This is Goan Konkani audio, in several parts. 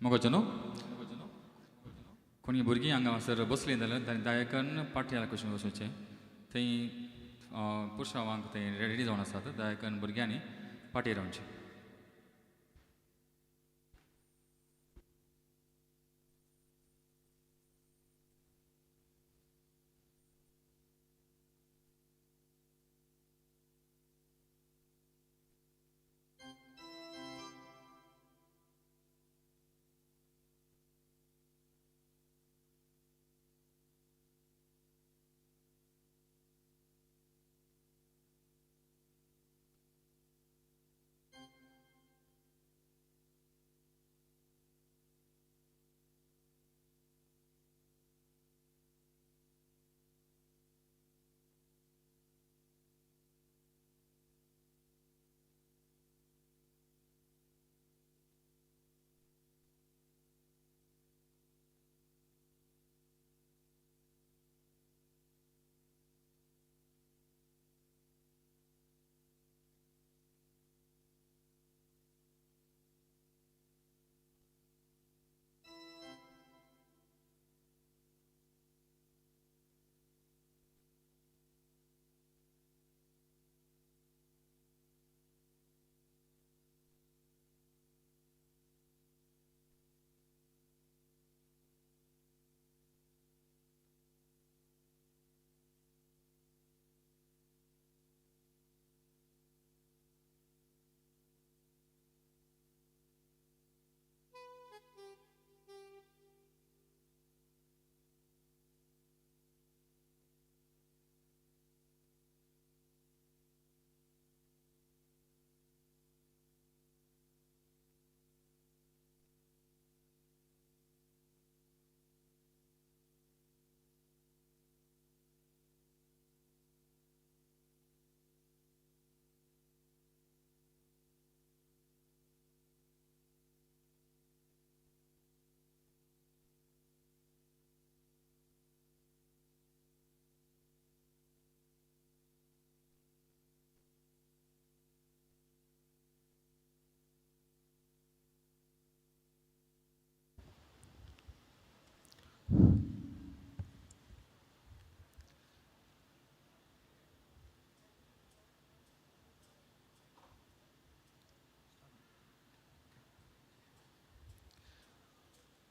मोगाचो न्हू कोणी भुरगीं हांगासर बसलीं जाल्यार तांणी दायकन पाटयाला कशें वचोचें थंय पुरसांवांक थंय रेडी जावन आसात दायकन भुरग्यांनी पाटी रावचें.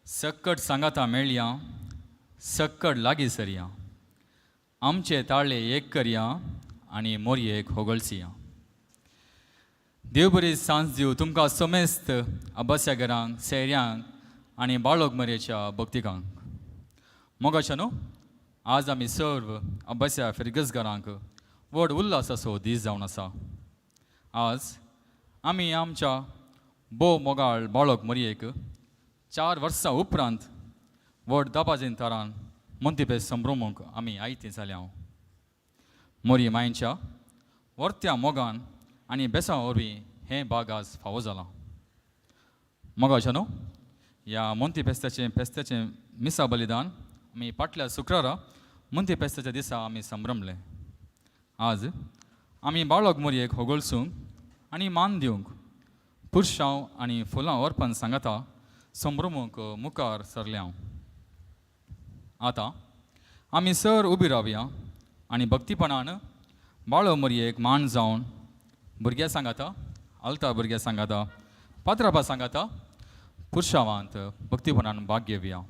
सक्कड सांगाता मेळया, सक्कड लागीं सरया, आमचे ताळे एक करया आनी मोरयेक होगळसिया. देव बरी सांज दिवं तुमकां समेस्त अभ्यासागरांक, सेऱ्यांक आनी बाळोग मरयेच्या भक्तिकांक. मोगाच्या न्हू आज आमी सर्व अभ्यासा फिरगसगारांक व्हड उल्हासाचो दीस जावन आसा. आज आमी आमच्या भोव मोगाळ बाळोग मरयेक 4 वर्सां उपरांत व्हड दबाजेन तरान मोंतीपेस संभ्रमूंक आमी आयतीं जाल्या. मोरी मांयच्या वर्त्या मोगान आनी बेसां वरवीं हें बाग आज फावो जालां. मोगाच्या न्हू ह्या मोंती फेस्ताचें फेस्ताचें मिसा बलिदान आमी फाटल्या शुक्रारा मोंती फेस्ताच्या दिसा आमी संभ्रमले. आज आमी बाळग मोरयेक होगळसूंक आनी मान दिवंक पुरशांव आनी फुलां अर्पण सांगाता संभ्रमूंक मुखार सरल्या. आतां आमी सर उबी रावया आनी भक्तीपणान बाळो मोरयेक मान जावन भुरग्यां सांगाता, आलता भुरग्यां सांगाता, पात्रापा सांगाता पुरशावांत भक्तीपणान भाग घेवया.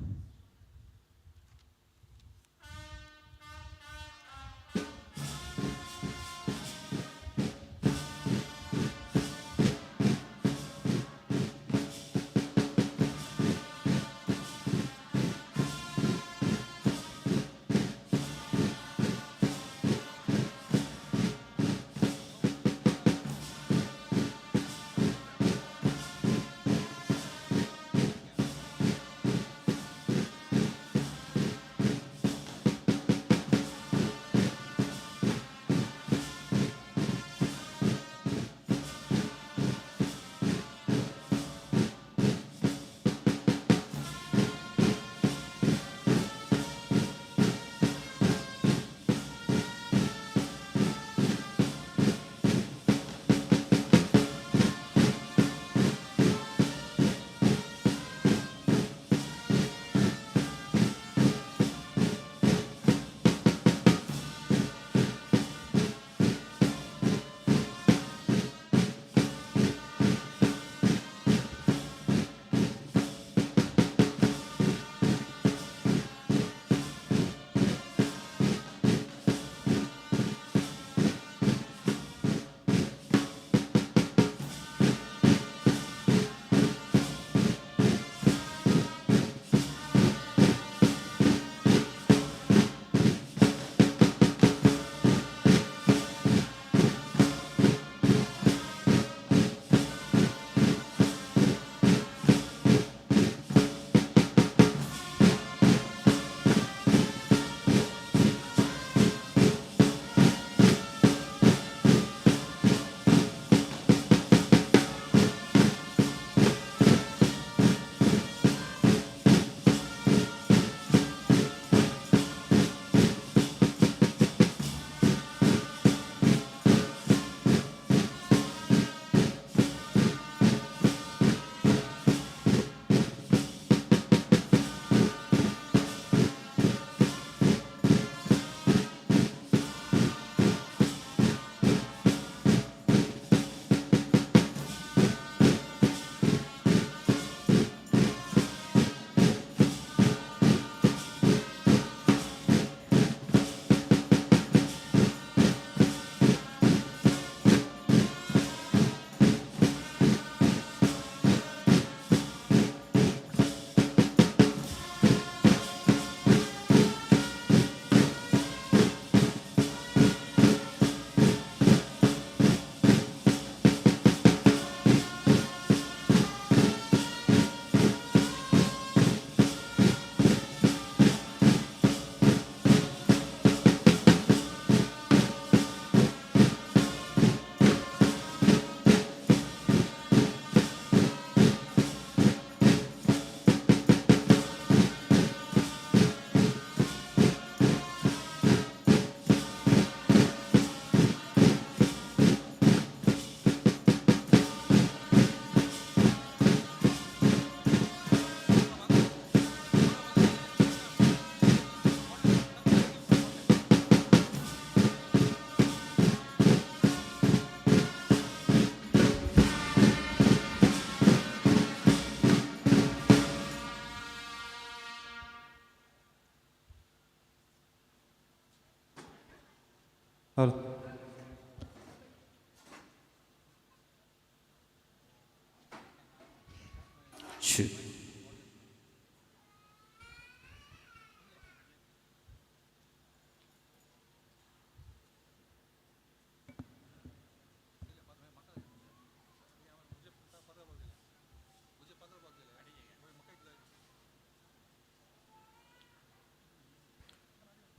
हॅलो.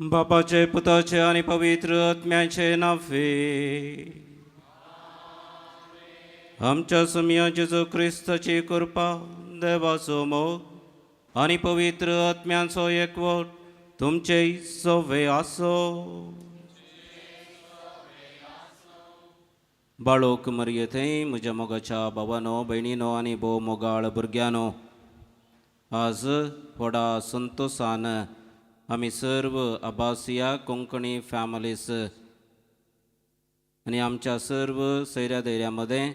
बापाचे, पुताचे आनी पवित्र आत्म्याचे नावे. आमच्या सुमया जेजू क्रिस्ताची कृपा, देवाचो मोग आनी पवित्र आत्म्यांचो एकवट तुमचे सवे आसो. बाळोक मरये थंय म्हज्या मोगाच्या बाबानो, भयणीनो आनी भोव मोगाळ भुरग्यानो, आज व्हडा संतोसान आमी सर्व अब्बासिया कोंकणी फॅमिलीज आनी आमच्या सर्व सैऱ्या धैर्या मदें,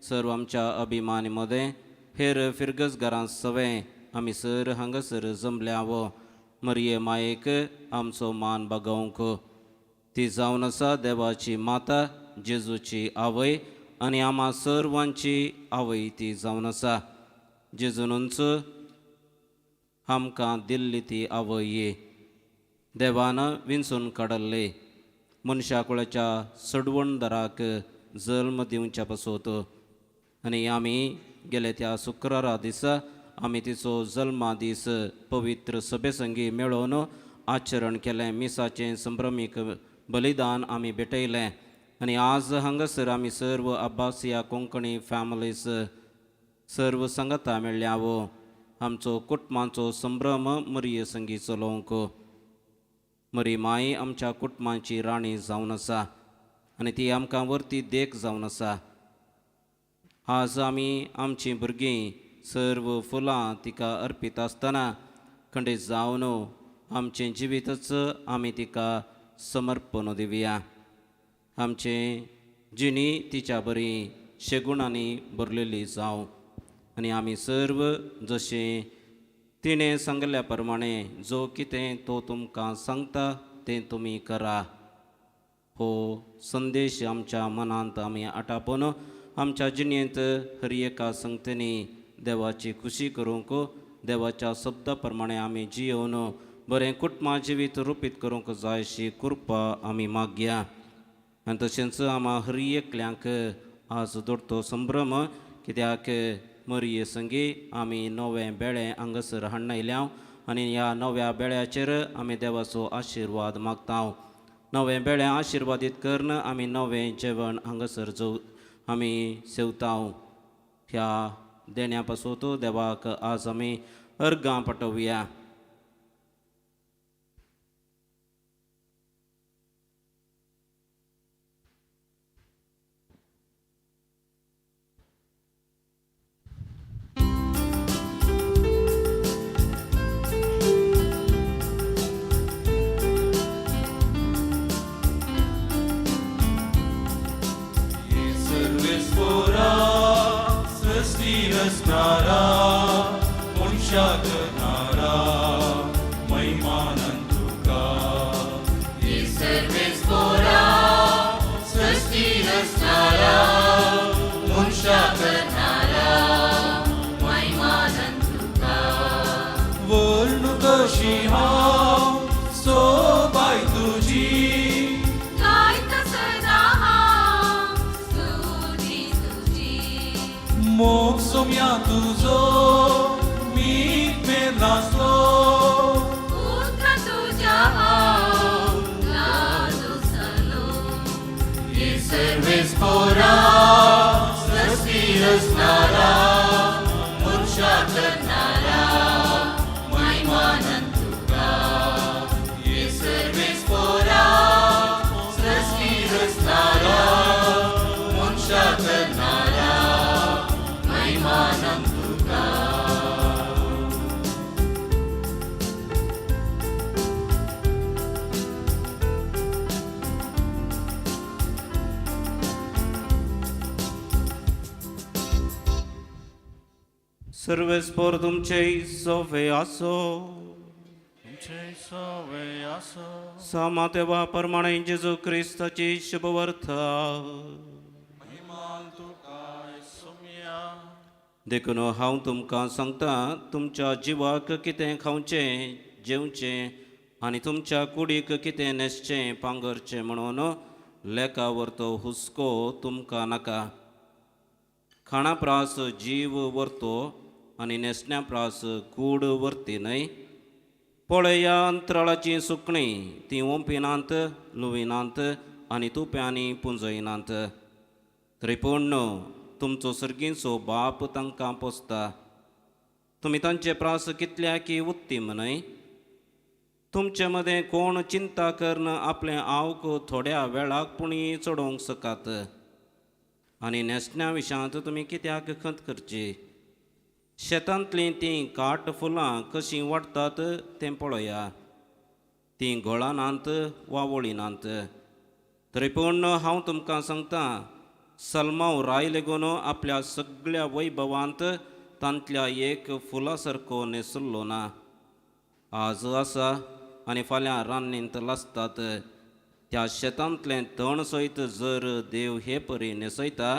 सर्व आमच्या अभिमानी मदें, हेर फिरगज घरां सवें आमी सर हांगासर जमल्या वो मरये मायेक आमचो मान बागोवंक. ती जावन आसा देवाची माता, जेजूची आवय आनी आमा सर्वांची आवय ती जावन आसा. जेजूनच आमकां दिल्ली ती आवय, देवान विंचून काडल्ली मनशा कुळाच्या सडवणदाराक जल्म दिवच्या पासत. आनी आमी गेले त्या शुक्रारा दिसा आमी तिचो जल्मा दीस पवित्र सभे संगी मेळोवन आचरण केलें. मिसाचें संभ्रमीक बलिदान आमी भेटयलें आनी आज हांगासर आमी सर्व अब्बासिया कोंकणी फॅमिलीज सर्व सांगता मेळ्ळ्या वो आमचो कुटुंबाचो संभ्रम मरिये संगी चलोवंक. मरी माई आमच्या कुटुंबाची राणी जावन आसा आनी ती आमकां वरती देख जावन आसा. आज आमी आमचीं भुरगीं सर्व फुलां तिका अर्पीत आसतना खंडीत जावन आमचें जिवीतच आमी तिका समर्पण दिवया. आमचें जिणी तिच्या बरी शेगुणांनी भरलेली जावं आनी आमी सर्व जशें तिणें सांगल्या प्रमाणे जो कितें तो तुमकां सांगता तें तुमी करा. हो संदेश आमच्या मनांत आमी आटापून आमच्या जिणेंत हर एका संगतेनी देवाची खुशी करूंक, देवाच्या शब्दा प्रमाणे आमी जियोवन बरें कुटुंबा जिवीत रुपीत करूंक जाय अशी कृपा आमी मागया. आनी तशेंच आमा हर एकल्यांक आज दोडतो संभ्रम, कित्याक मरये संगी आमी नवें बेळें हांगासर हाडून आयल्या आनी ह्या नव्या बेळ्याचेर आमी देवाचो आशिर्वाद मागता. नवें बेळें आशिर्वादीत करून आमी नवें जेवण हांगासर जो आमी सेवता. ह्या देण्या पासून देवाक आज आमी अर्गां पाठोवया. सर्वेस्पोर तुमचे सोफे आसो. तुमचे सवे आसा. सामा देवा प्रमाणे जेजू क्रिस्ताची शुभवर्थ. महिमा तुका सुमया. देखून हांव तुमकां सांगता, तुमच्या जिवाक कितें खावचें जेवचें आनी तुमच्या कुडीक कितें न्हेसचें पांगरचें म्हणून लेखा व्हरतो हुस्को तुमकां नाका. खाणा प्रास जीव व्हरतो आनी न्हेसण्या प्रास कूड व्हरती न्हय. पळया अंतराळाचीं सुकणीं, तीं ओंपिनात लुविनात आनी तुप्यांनी पुंजयनात, तरी पूण तुमचो सर्गींचो बाप तांकां पोसता. तुमी तांचे प्रास कितल्या की उत्तीम न्हय? तुमचे मदें कोण चिंता करून आपलें आवक थोड्या वेळाक पुणी चडोवंक शकात? आनी न्हेसण्या विशयांत तुमी कित्याक खंत करची? शेतांतलीं तीं काट फुलां कशीं वाडटात तें पळया. तीं घोळानात वा वळिनात, तरी पूण हांव तुमकां सांगता, सलमाव राय लेगून आपल्या सगळ्या वैभवांत तांतल्या एक फुला सारको न्हेसल्लो ना. आज आसा आनी फाल्यां रान्नींत लासतात त्या शेतांतलें तण सयत जर देव हे परी न्हेसयता,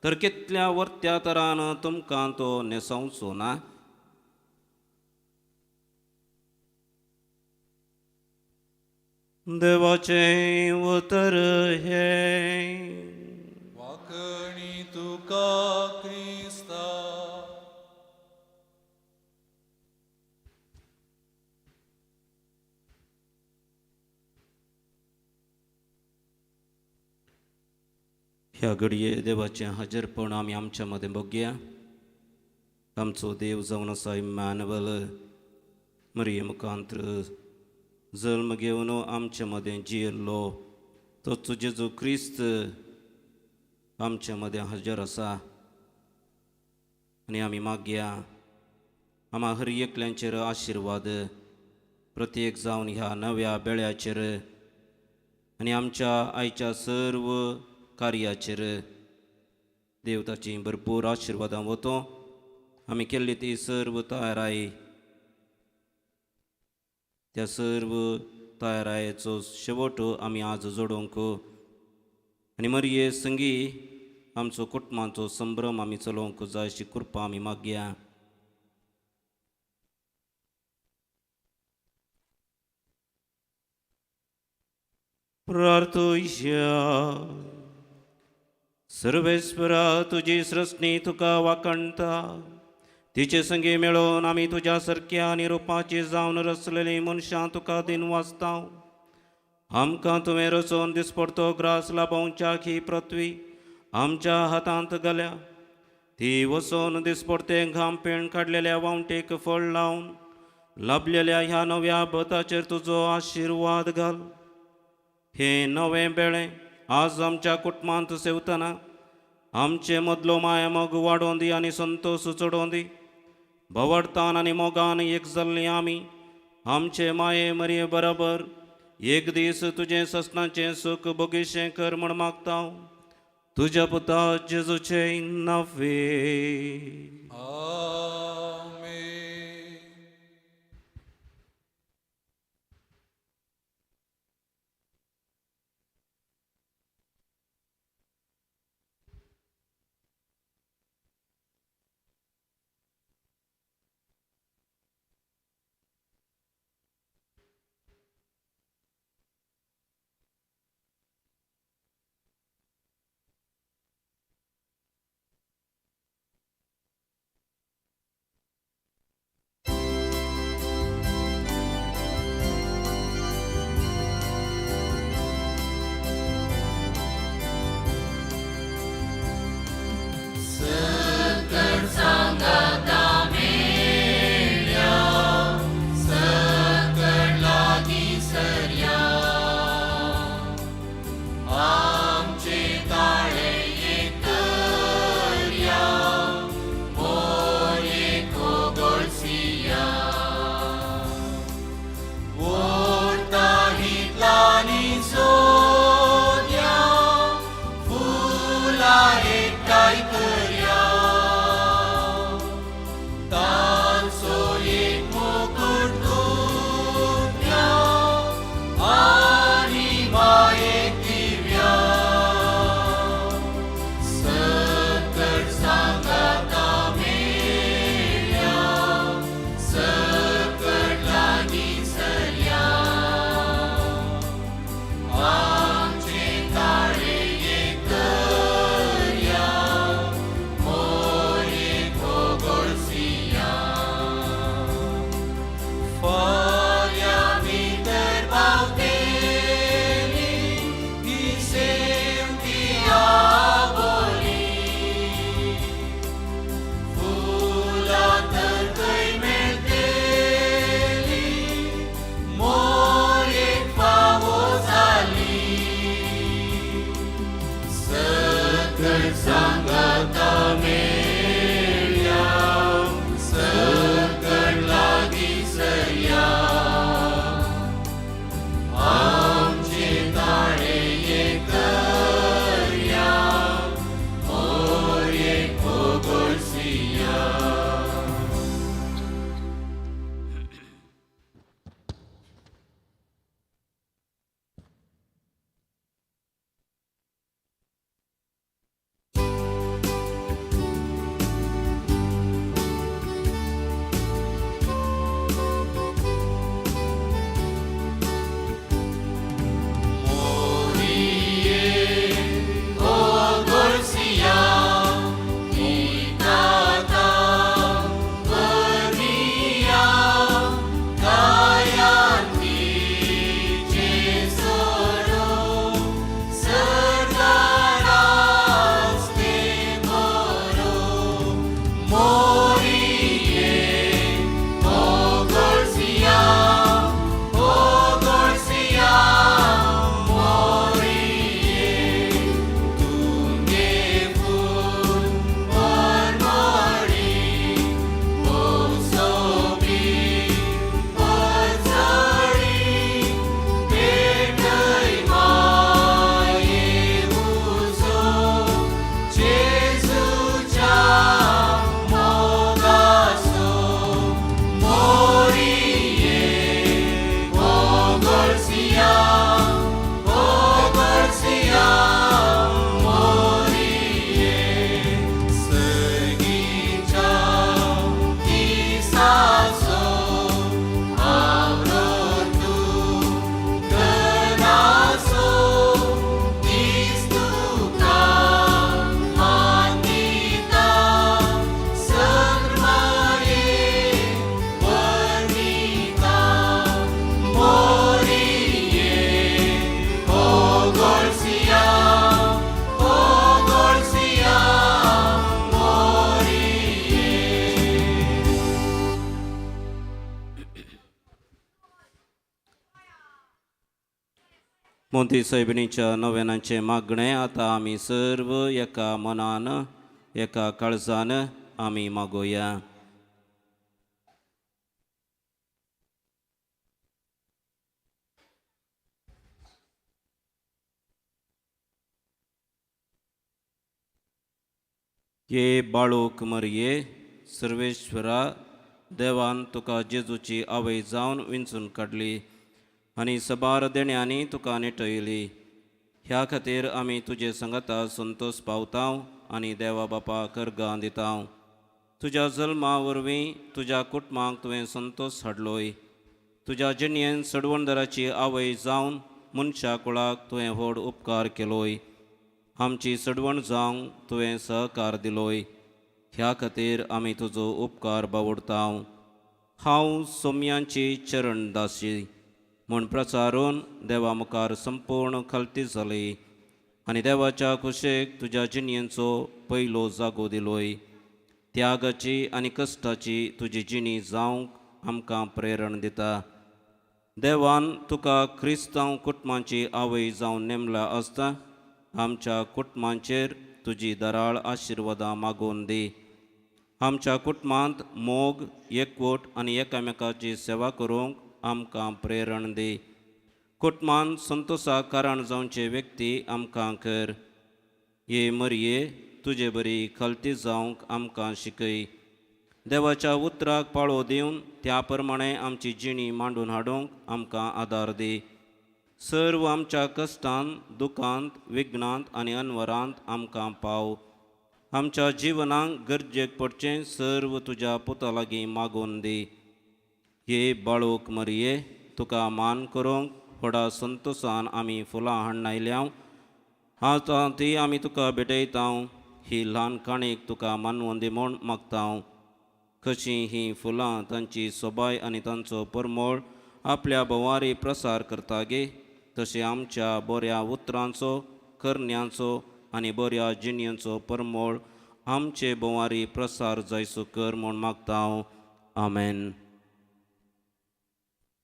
तर कितल्या वर्त्या तरान तुमकां तो न्हेसोवचो ना? देवाचें उतर हें. वाकणी तुका क्रिस्ता. ह्या घडये देवाचें हाजीरपण आमी आमच्या मदें बघया. आमचो देव जावन आसा इम्मानुएल, मरिये मुखांत्र जल्म घेवन आमच्या मदें जियेल्लो तोच जेजू क्रिस्त आमच्या मदें हाजीर आसा. आनी आमी मागया आमा हर एकल्यांचेर आशिर्वाद, प्रत्येक जावन ह्या नव्या बेळ्याचेर आनी आमच्या आयच्या सर्व कार्याचेर देव ताची भरपूर आशिर्वादां वतो. आमी केल्ली ती सर्व तयाराय, त्या सर्व तयारायेचो शेवट आमी आज जोडोवंक आनी मरये संगी आमचो कुटुंबाचो संभ्रम आमी चलोवंक जाय अशी कृपा आमी मागया. प्रार्थुया. सर्वेस्परा, तुजी सृष्टी तुका वाकणता, तिचे संगी मेळोवन आमी तुज्या सारक्या आनी रुपाची जावन रचलेलीं मनशां तुका दिन वाचता. आमकां तुवें रचोवन दिसपडतो ग्रास लाभोवच्याक ही पृथ्वी आमच्या हातांत घाल्या. ती वचोन दिसपडते घाम पेण काडलेल्या वावटेक फळ लावन लाभलेल्या ह्या नव्या भताचेर तुजो आशिर्वाद घाल. हे नवें बेळें आज आमच्या कुटुंबांत सेवतना आमचे मदलो माया मोग वाडोवन दी आनी संतोश चडोवन दी. भवडतान आनी मोगान एक जाल्ली आमी आमचे माये मरये बरोबर एक दीस तुजें ससनाचें सूख भोगीशें कर म्हण मागता, तुज्या पुता जेजूचें नांवे. आमेन. मोंती सायबिणीच्या नव्यानाचें मागणें आतां आमी सर्व एका मनान एका काळजान आमी मागोया. ये बाळूक मरये सर्वेश्वरा देवान तुका जेजूची आवय जावन विंचून काडली आनी सबार देण्यांनी तुका निटयली. ह्या खातीर आमी तुजे संगता संतोष पावताव आनी देवा बापा करगां दिताव. तुज्या जल्मा वरवीं तुज्या कुटुंबाक तुवें संतोष हाडलोय. तुज्या जिणेन सडवणदाराची आवय जावन मनशा कुळाक तुवें व्हड उपकार केलोय. आमची सडवण जावंक तुवें सहकार दिलोय. ह्या खातीर आमी तुजो उपकार बावडताव. हांव सोम्यांची चरणदासी म्हूण प्रचारून देवा मुखार संपूर्ण खलती जाली आनी देवाच्या कुशेक तुज्या जिणेचो पयलो जागो दिलोय. त्यागाची आनी कश्टाची तुजी जिणी जावंक आमकां प्रेरण दिता. देवान तुका क्रिस्तांव कुटुंबाची आवय जावन नेमला आसता आमच्या कुटुंबांचेर तुजी दराळ आशिर्वादां मागून दी. आमच्या कुटुंबांत मोग एकवट आनी एकामेकाची सेवा करूंक आमकां प्रेरण दी. कुटुंबांत संतोषाक कारण जावचे व्यक्ती आमकां कर. ये मरये तुजे बरी खलती जावंक आमकां शिकय. देवाच्या उतराक पाळो दिवन त्या प्रमाणे आमची जिणी मांडून हाडूंक आमकां आदार दी. सर्व आमच्या कश्टांत दुखांत विघ्नांत आनी अनवरांत आमकां पाव. आमच्या जिवनाक गरजेक पडचें सर्व तुज्या पुता लागीं मागून दी. हे बाळूक मरये तुका मान करूंक व्हडा संतोषान आमी फुलां हाडून आयल्या. आतां ती आमी तुका भेटयता. ही ल्हान काणीक तुका मानवून दी म्हूण मागता. कशीं हीं फुलां तांची सोबाय आनी तांचो परमळ आपल्या भोंवारी प्रसार करता गे तशें आमच्या बऱ्या उतरांचो करण्यांचो आनी बऱ्या जिणेचो परमळ आमचे भोंवारी प्रसार जायसो कर म्हूण मागता. आमेन.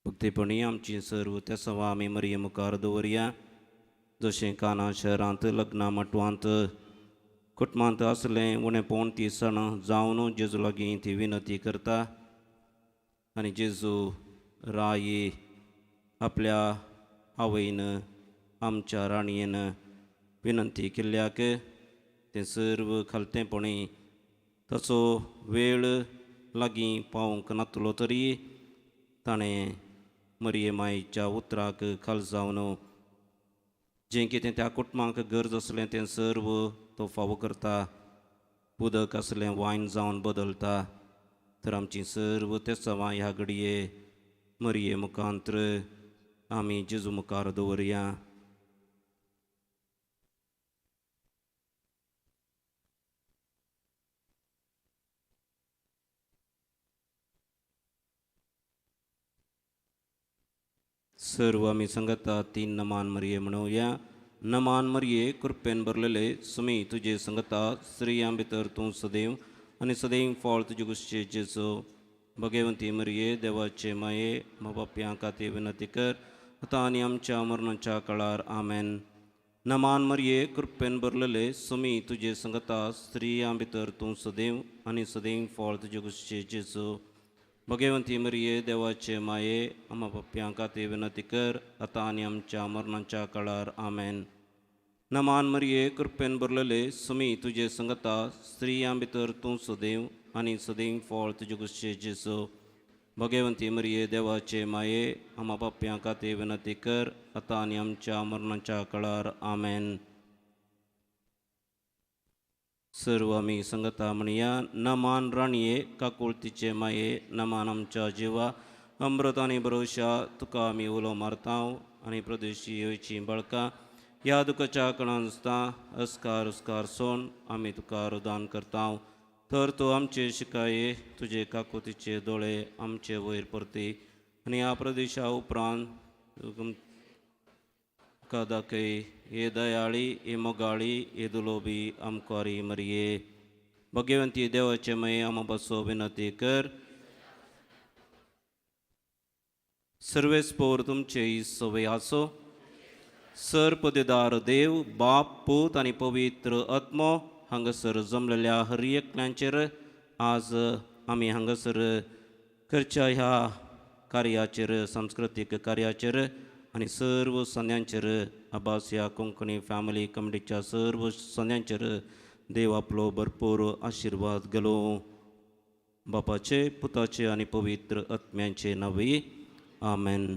भक्तीपणी आमची सर्व त्या सवा आमी मरये मुखार दवरया. जशें काना शहरांत लग्ना मटवांत कुटुंबांत आसलें उणें पोवन ती सण जावन जेजू लागीं ती विनंती करता आनी जेजू राये आपल्या आवयन आमच्या राणयेन विनंती केल्ल्याक तें सर्व खालतेंपणी ताचो वेळ लागीं पावूंक नातलो तरी ताणें मरये मायच्या उतराक खाल जावन जें कितें त्या कुटुंबाक गरज आसलें तें सर्व तो फावो करता. उदक आसलें वायन जावन बदलता. तर आमची सर्व ते सवां ह्या घडये मरये मुखांत्र आमी जेजू मुखार दवरया. सर्व आमी संगता तीन नमान मरये म्हणोवया. नमान मरये कृपेन भरलेले सुमी तुजे संगता स्त्रियां भितर तूं सदैव आनी सदैव फळ तुजे गुस्चे जेजो. भगवंती मरये देवाचे माये म्हापाप्यां खातीर विनंती कर आतां आनी आमच्या मरणाच्या काळार. आमेन. नमान मरये कृपेन भरलेले सुमी तुजे संगता स्त्रियां भितर तूं सदैव आनी सदैव फळ तुजे गुस्चे जेजो. भगवंती मरये देवाचे माये आमा पप्प्यां खातीर विनंती कर आतां आनी आमच्या मरणाच्या काळार. आमेन. नमान मरये कृपेन भरलेले सुमी तुजे संगता स्त्रियां भितर तूं सदैव आनी सदैव फळ तुजे गुस्चे जेजो. भगवंती मरये देवाचे माये आमा पप्प्यां खातीर विनंती कर आतां आनी आमच्या मरणाच्या काळार. आमेन. सर्व आमी संगता म्हणया. नमान राणये काकुळतीचे माये नमान आमच्या जिवा अमृत आनी भरोशा तुका आमी उलो मारताव आनी प्रदेशी येवची बळकां ह्या दुखाच्या कणान आसता अस्कार उस्कार सोन आमी तुका रुदान करताव. तर तूं आमचे शिकाये तुजे काकुतीचे दोळे आमचे वयर परती आनी ह्या प्रदेशा उपरांत तुका दाखय. हे दयाळी हे मोगाळी हे दुलोबी आमकारी मरये. भगवंती देवाचे मये आमा बसो विनंती कर. सर्वेस्पोर तुमचे सवय आसो. सर्पदेदार देव बाप पूत आनी पवित्र आत्मो हांगासर जमलेल्या हर एकल्यांचेर आज आमी हांगासर करच्या ह्या कार्याचेर सांस्कृतीक कार्याचेर आनी सर्व सन्यांचेर आबास ह्या कोंकणी फॅमिली कमिटीच्या सर्व सन्यांचेर देव आपलो भरपूर आशिर्वाद गेलो. बापाचे पुताचे आनी पवित्र आत्म्यांचे नांवी आमेन.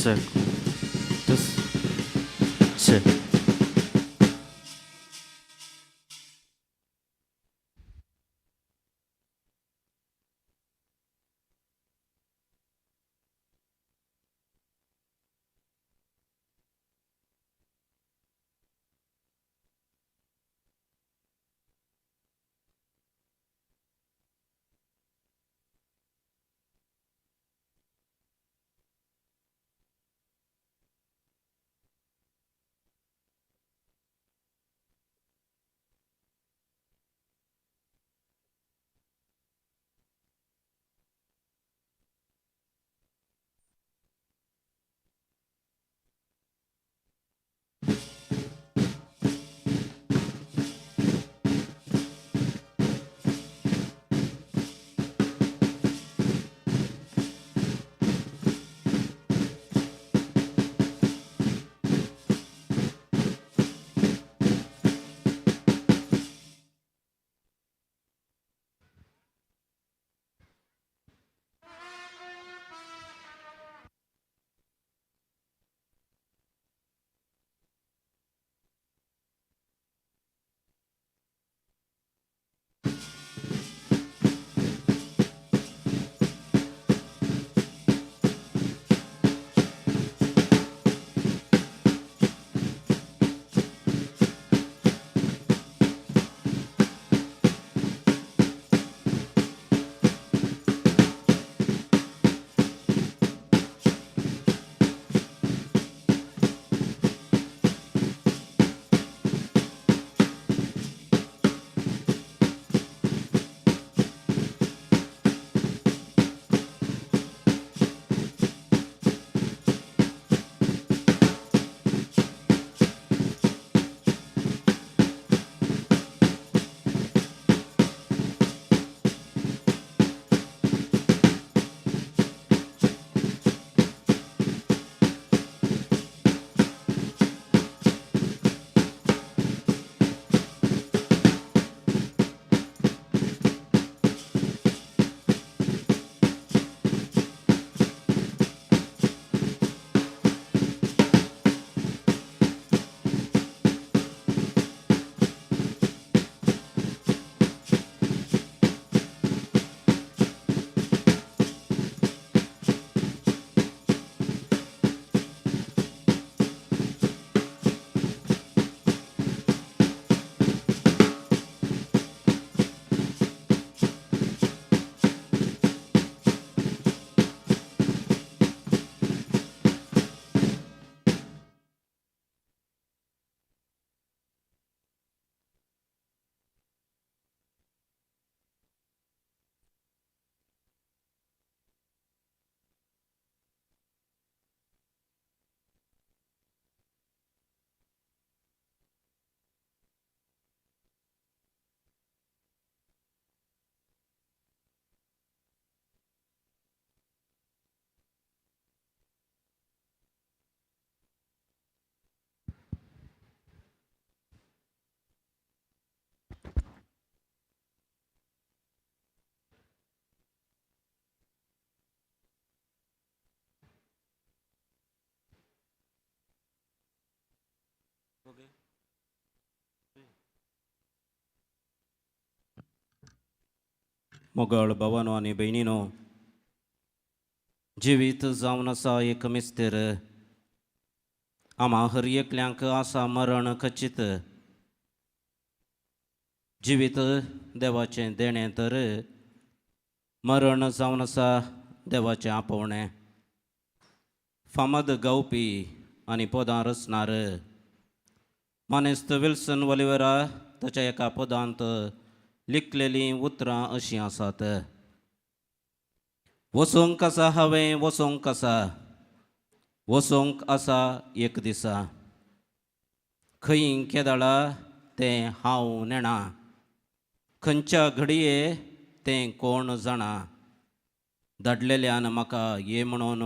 Check. This. Check. मोगाळ भावानो आनी भयणीनो, जिवीत जावन आसा एक मिस्तेर. आमा हर एकल्यांक आसा मरण खचीत. जिवीत देवाचें देणें तर मरण जावन आसा देवाचें आपोवणें. फामाद गावपी आनी पदां रचणार मानेस्त विल्सन ओलिवेरा ताच्या एका पदांत लिखलेलीं उतरां अशीं आसात. वचोंक आसा हांवें वचोंक आसा, वचोंक आसा एक दिसा, खंय केदाळा तें हांव नेणा, खंयच्या घडये तें कोण जाणा, धाडलेल्यान म्हाका ये म्हणून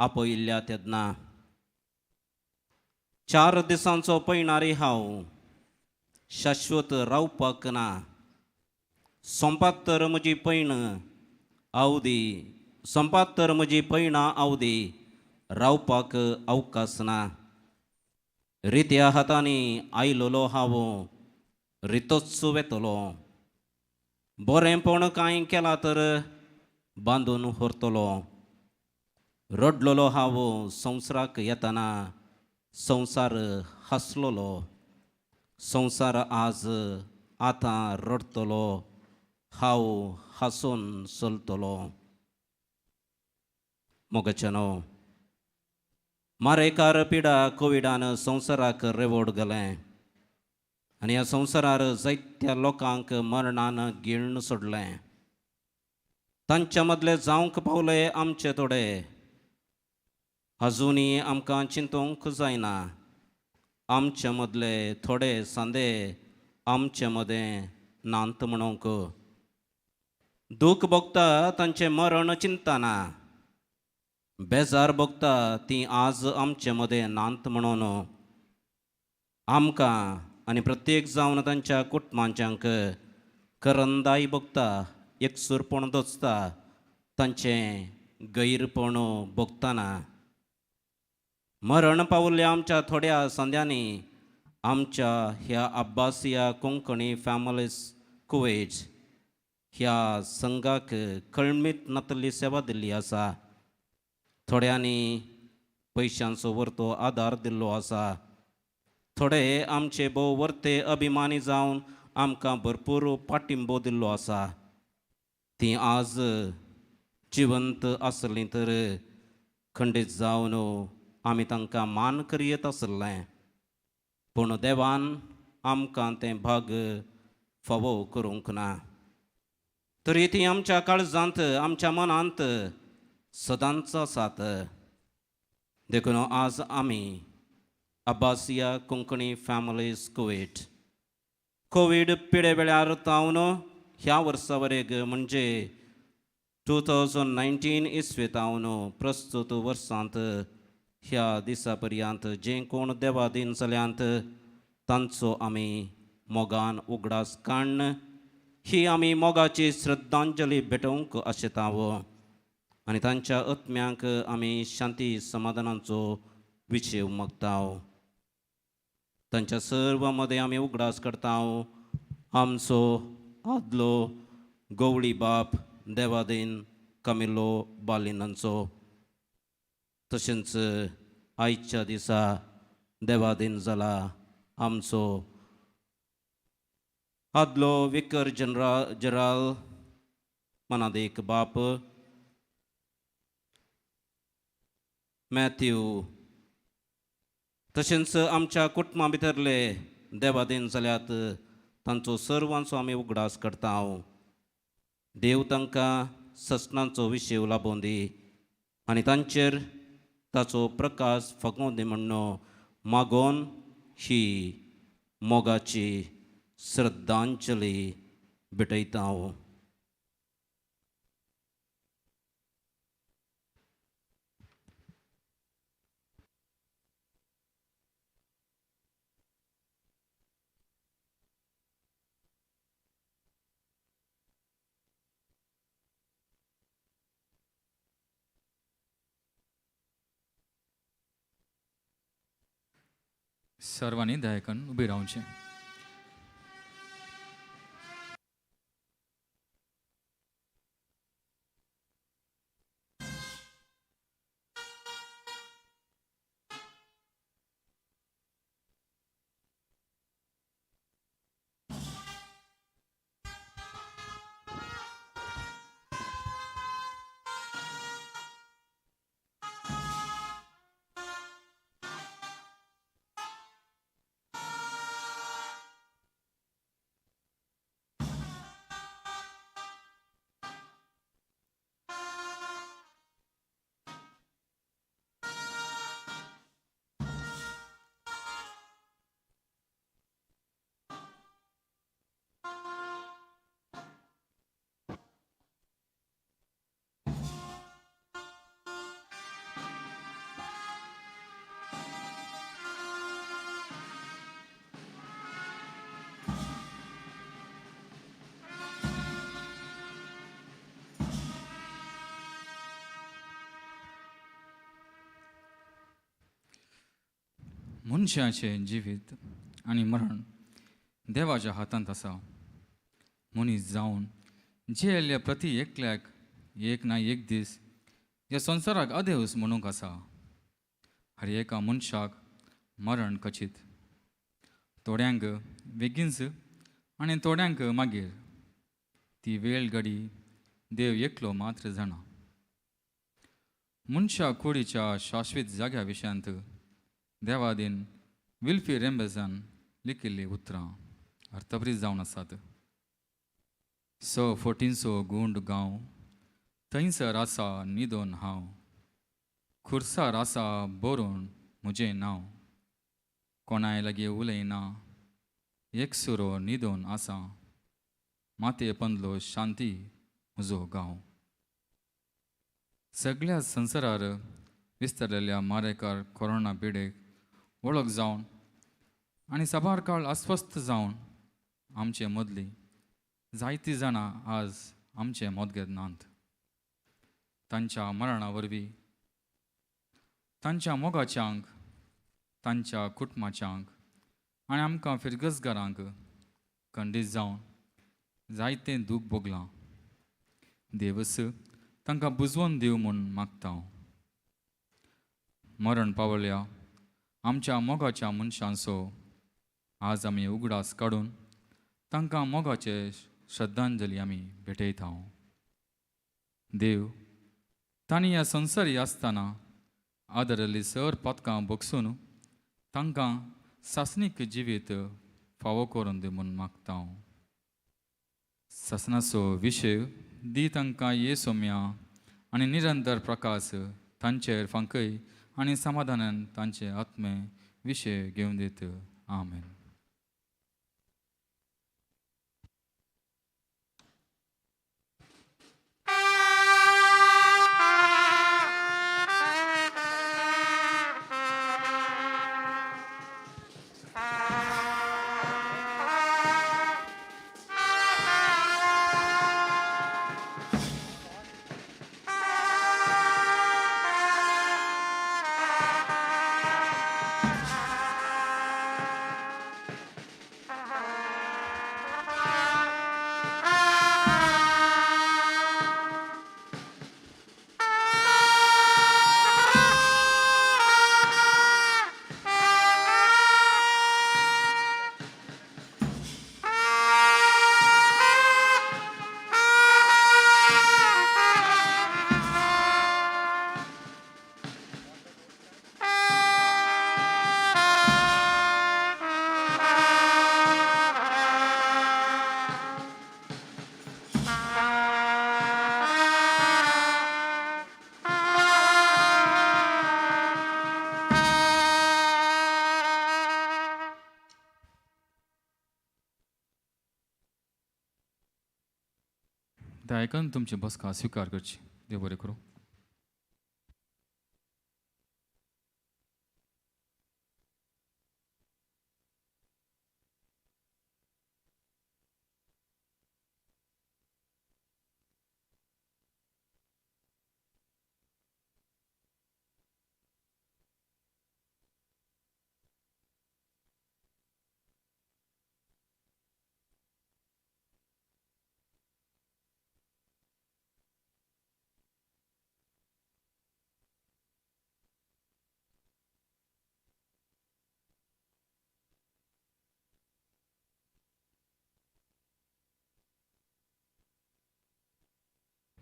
आपयिल्ल्या तेन्ना. 4 दिसांचो पयणारी हांव, शाश्वत रावपाक ना, सोंपात तर म्हजी पयण आवदी, सोंपात तर म्हजी पयणां आवदी, रावपाक अवकाश ना. रित्या हातांनी आयलोलो हांव, रितोच वेतलो, बरेंपण कांय केलां तर बांदून व्हरतलो. रडलोलो हांव संवसाराक येतना, संवसार हांसलोलो, संवसार आज आतां रडटलो, हांव हांसून चलतलो. मोगाच्यानो, मारेकार पिडा कोविडान संवसाराक रेवोड घालें आनी ह्या संवसारार जायत्या लोकांक मरणान गिळून सोडलें. तांच्या मदले जावंक पावले आमचे थोडे, अजुनूय आमकां चिंतूंक जायना. आमचे मदले थोडे सांदे आमचे मदें नात म्हणूंक दूख भोगता तांचें मरण चिंतना, बेजार भोगता ती आज आमचे मदें नात म्हणून. आमकां आनी प्रत्येक जावन तांच्या कुटुंबांच्यांक करंदाय भोगता, एकसूरपण दसता तांचें गैरपण भोगतना. मरण पावल्ल्या आमच्या थोड्या संद्यांनी आमच्या ह्या अब्बासिया कोंकणी फॅमिलीज कुवेट ह्या संघाक कळमीत नातल्ली सेवा दिल्ली आसा. थोड्यांनी पयशांचो वरतो आदार दिल्लो आसा, थोडे आमचे भोव वर्ते अभिमानी जावन आमकां भरपूर पाठिंबो दिल्लो आसा. ती आज जिवंत आसलीं तर खंडीत जावन आमी तांकां मान करयत आसलें, पूण देवान आमकां तें भाग फावो करूंक ना. तरी ती आमच्या काळजांत आमच्या मनांत सदांच आसात. देखून आज आमी अब्बासिया कोंकणी फॅमिलीज कुवेट कोवीड पिडे वेळार तावन ह्या वर्सा वरेग म्हणजे 2019 इसवे तावन प्रस्तुत वर्सांत ह्या दिसा पर्यंत जे कोण देवादीन जाल्यांत तांचो आमी मोगान उगडास काडून ही आमी मोगाची श्रद्धांजली भेटोवंक आशेताव आनी तांच्या आत्म्यांक आमी शांती समाधानाचो विशेव मागताव. तांच्या सर्व मदें आमी उगडास करताव आमचो आदलो गवळी बाप देवादीन कमिलो बालिनांचो, तशेंच आयच्या दिसा देवादीन जाला आमचो आदलो विकर जनरल मनादेक बाप मॅथ्यू, तशेंच आमच्या कुटुंबा भितरले देवादीन जाल्यात तांचो सर्वांचो आमी उगडास करता. देव तांकां ससनांचो विशेव लाबोवन दी आनी तांचेर ताचो प्रकाश फगोवन दी म्हण्ण मागोवन ही मोगाची श्रद्धांजली भेटयता हांव. सर्वांनी दया करून उबी रावचें. मनशाचें जिवीत आनी मरण देवाच्या हातांत आसा. मनीस जावन जियेल्ल्या प्रती एकल्याक एक ना एक दीस ह्या संवसाराक अदेवस म्हणूंक आसा. हर एका मनशाक मरण कचीत, थोड्यांक बेगीनच आनी थोड्यांक मागीर. ती वेळ घडी देव एकलो मात्र जाणा. मनशा कुडीच्या शाश्वीत जाग्या विशयांत देवादीन विल्फी रेंबेजान लिखिल्लीं उतरां अर्थप्रीत जावन आसात. 6 फोटींचो गुंड गांव, थंयसर आसा न्हिदोन हांव, खुर्सार आसा बरोवन म्हजें नांव, कोणाय लागीं उलयना, एकसुरो न्हिदोन आसा, मातये पंदलो शांती म्हजो गांव. सगळ्या संवसारार विस्तारलेल्या मारेकार कोरोना पिडेक वळख जावन आनी साबार काळ अस्वस्थ जावन आमचे मदलीं जायतीं जाणां आज आमचे मदगेत नात. तांच्या मरणा वरवीं तांच्या मोगाच्यांक, तांच्या कुटुंबाच्यांक आनी आमकां फिरगजगारांक खंडीत जावन जायतें दूख भोगलां. देवस तांकां बुजवून दिवं म्हूण मागता हांव. मरण पावल्या आमच्या मोगाच्या मनशांचो आज आमी उगडास काडून तांकां मोगाचे श्रद्धांजली आमी भेटयता. देव तांणी ह्या संवसारी आसतना आदरल्ली सर पातकां भोगसून तांकां सासणीक जिवीत फावो करून दी म्हूण मागता हांव. सासणाचो विशय दी तांकां ये सोम्या आनी निरंतर प्रकाश तांचेर फांकय आनी समाधानान तांचे आत्मे विशय घेवन दित. आमेन. ते आयकून तुमची बसका स्विकार करची. देव बरें करूं.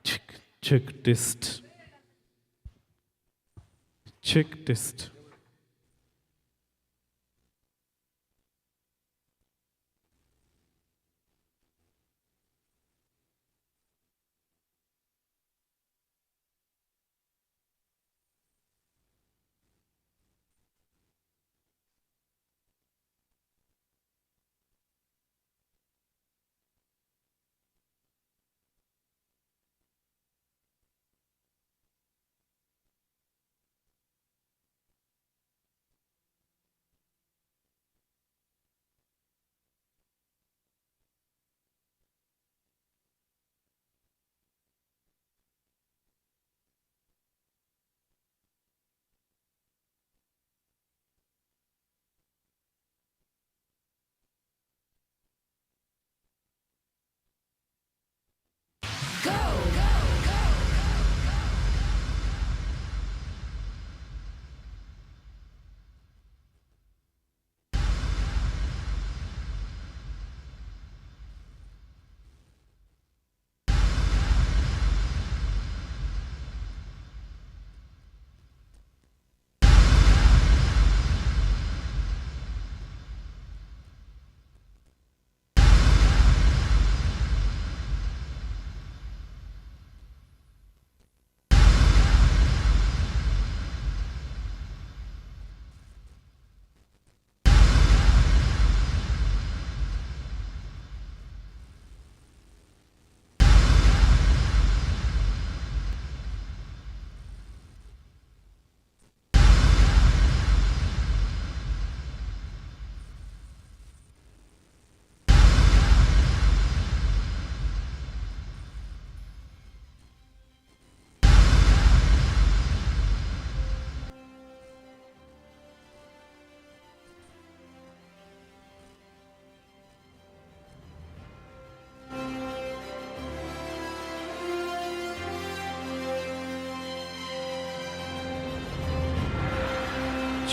Check, check, test. Check, test.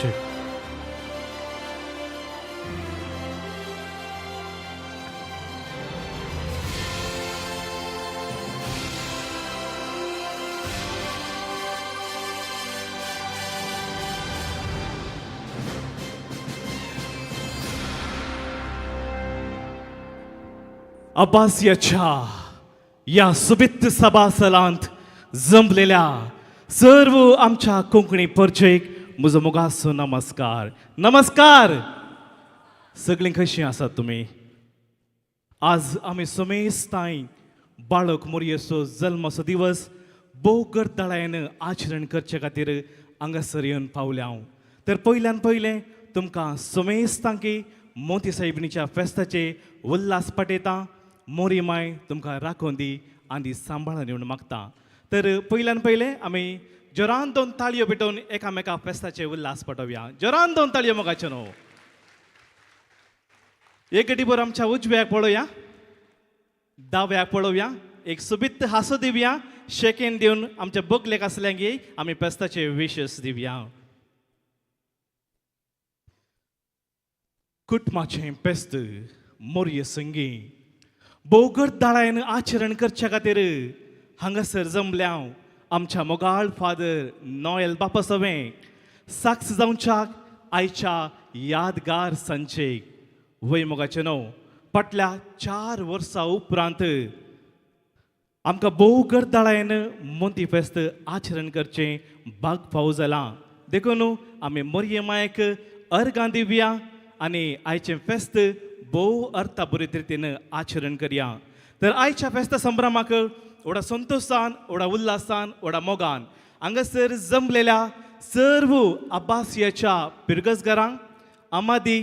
check. अब्बासियाच्या या सुबित्त सभासलांत जमलेल्या सर्व आमच्या कोंकणी परचेक म्हजो मोगाचो नमस्कार. नमस्कार. सगळीं कशीं आसात तुमी? आज आमी समेस्तांय बाळक मोरयेचो जल्माचो दिवस भोव गर्दाळायेन आचरण करचे खातीर हांगासर येवन पावल्या हांव. तर पयल्यान पयलें तुमकां समेस्तांकी मोती साहिबणीच्या फेस्ताचे उल्हास पाठयता. मोरी माय तुमकां राखून दी आनी सांबाळून येवन मागता. तर पयल्यान पयलें आमी जोरान दोन ताळयो पेटोवन एकामेका फेस्ताचे उल्हास पाठोवया. जोरान दोन ताळयो मोगाच्यो न्हू. एक गडीभर आमच्या उजव्याक पळोवया, दाव्याक पळोवया, एक सोबीत हांसो दिवया, शेकेन दिवन आमच्या बगलेक आसल्यांकी आमी फेस्ताचे विशस दिवया. कुटुंबाचें फेस्त मोरये संगी भोव गर्दाळायेन आचरण करच्या खातीर हांगासर जमल्या आमच्या मोगाळ फादर नॉयल बापा सवें साक्ष जावच्याक आयच्या यादगार सांजेक. वय मोगाचें न्हू, फाटल्या 4 वर्सां उपरांत आमकां भोव गर्दाळायेन मोती फेस्त आचरण करचें भाग फावो जालां. देखून आमी मोरये मायक अर्गां दिवया आनी आयचें फेस्त भोव अर्थाभरीत रितीन आचरण करया. तर आयच्या फेस्ता संभ्रमाक व्हडा संतोशान, व्हडा उल्हासान, व्हडा मोगान हांगासर जमलेल्या सर्व अब्बासियाच्या पिरगजगारांक, आमादी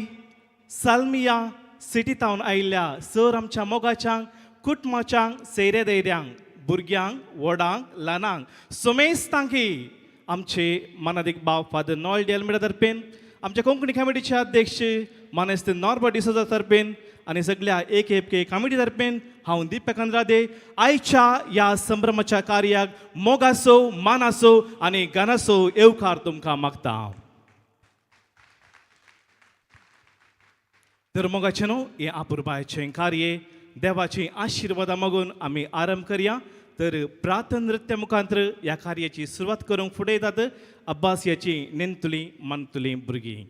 साल्मिया सिटींत आयिल्ल्या सर आमच्या मोगाच्यांक, कुटुंबाच्यांक, सैरे दैऱ्यांक, भुरग्यांक, व्हडांक, ल्हानांक, समेस्तांकी आमचे मानादीक बाब फादर नॉयल डी अल्मेडा तर्फेन, आमच्या कोंकणी कमिटीचे अध्यक्ष मानेस्त नॉर्बर्ट डिसोजा तर्फेन आनी सगळ्या एक एफ के कमिटी तर्फेन हांव दीपक अंद्रादे आयच्या ह्या संभ्रमाच्या कार्याक मोगासो, मानासो आनी गानासो येवकार तुमकां मागता. तर मोगाचें न्हू, हें आपुरबायचें कार्य देवाची आशिर्वादां मागून आमी आरंभ करया. तर प्रार्थना नृत्य मुखांतर ह्या कार्याची सुरवात करूंक फुडें येतात अब्बासियाची नेंतुली मानतुली भुरगीं.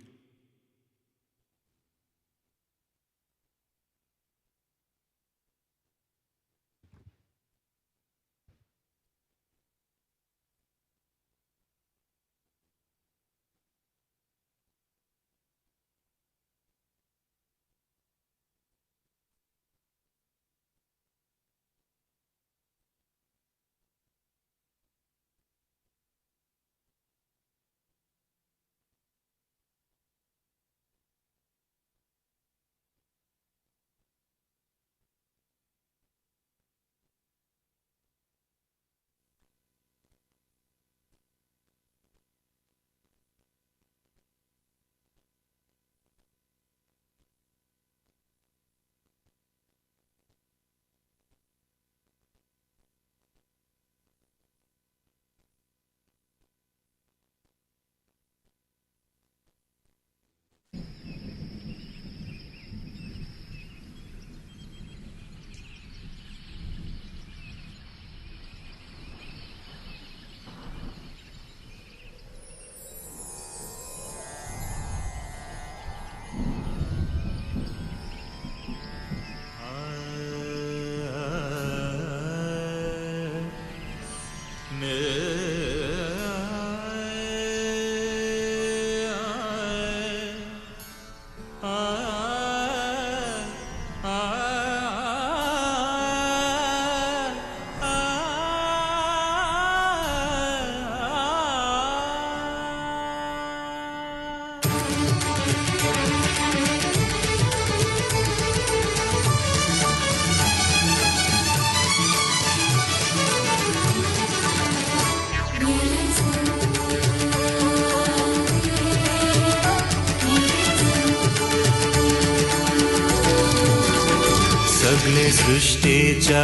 सगळे सृष्टीच्या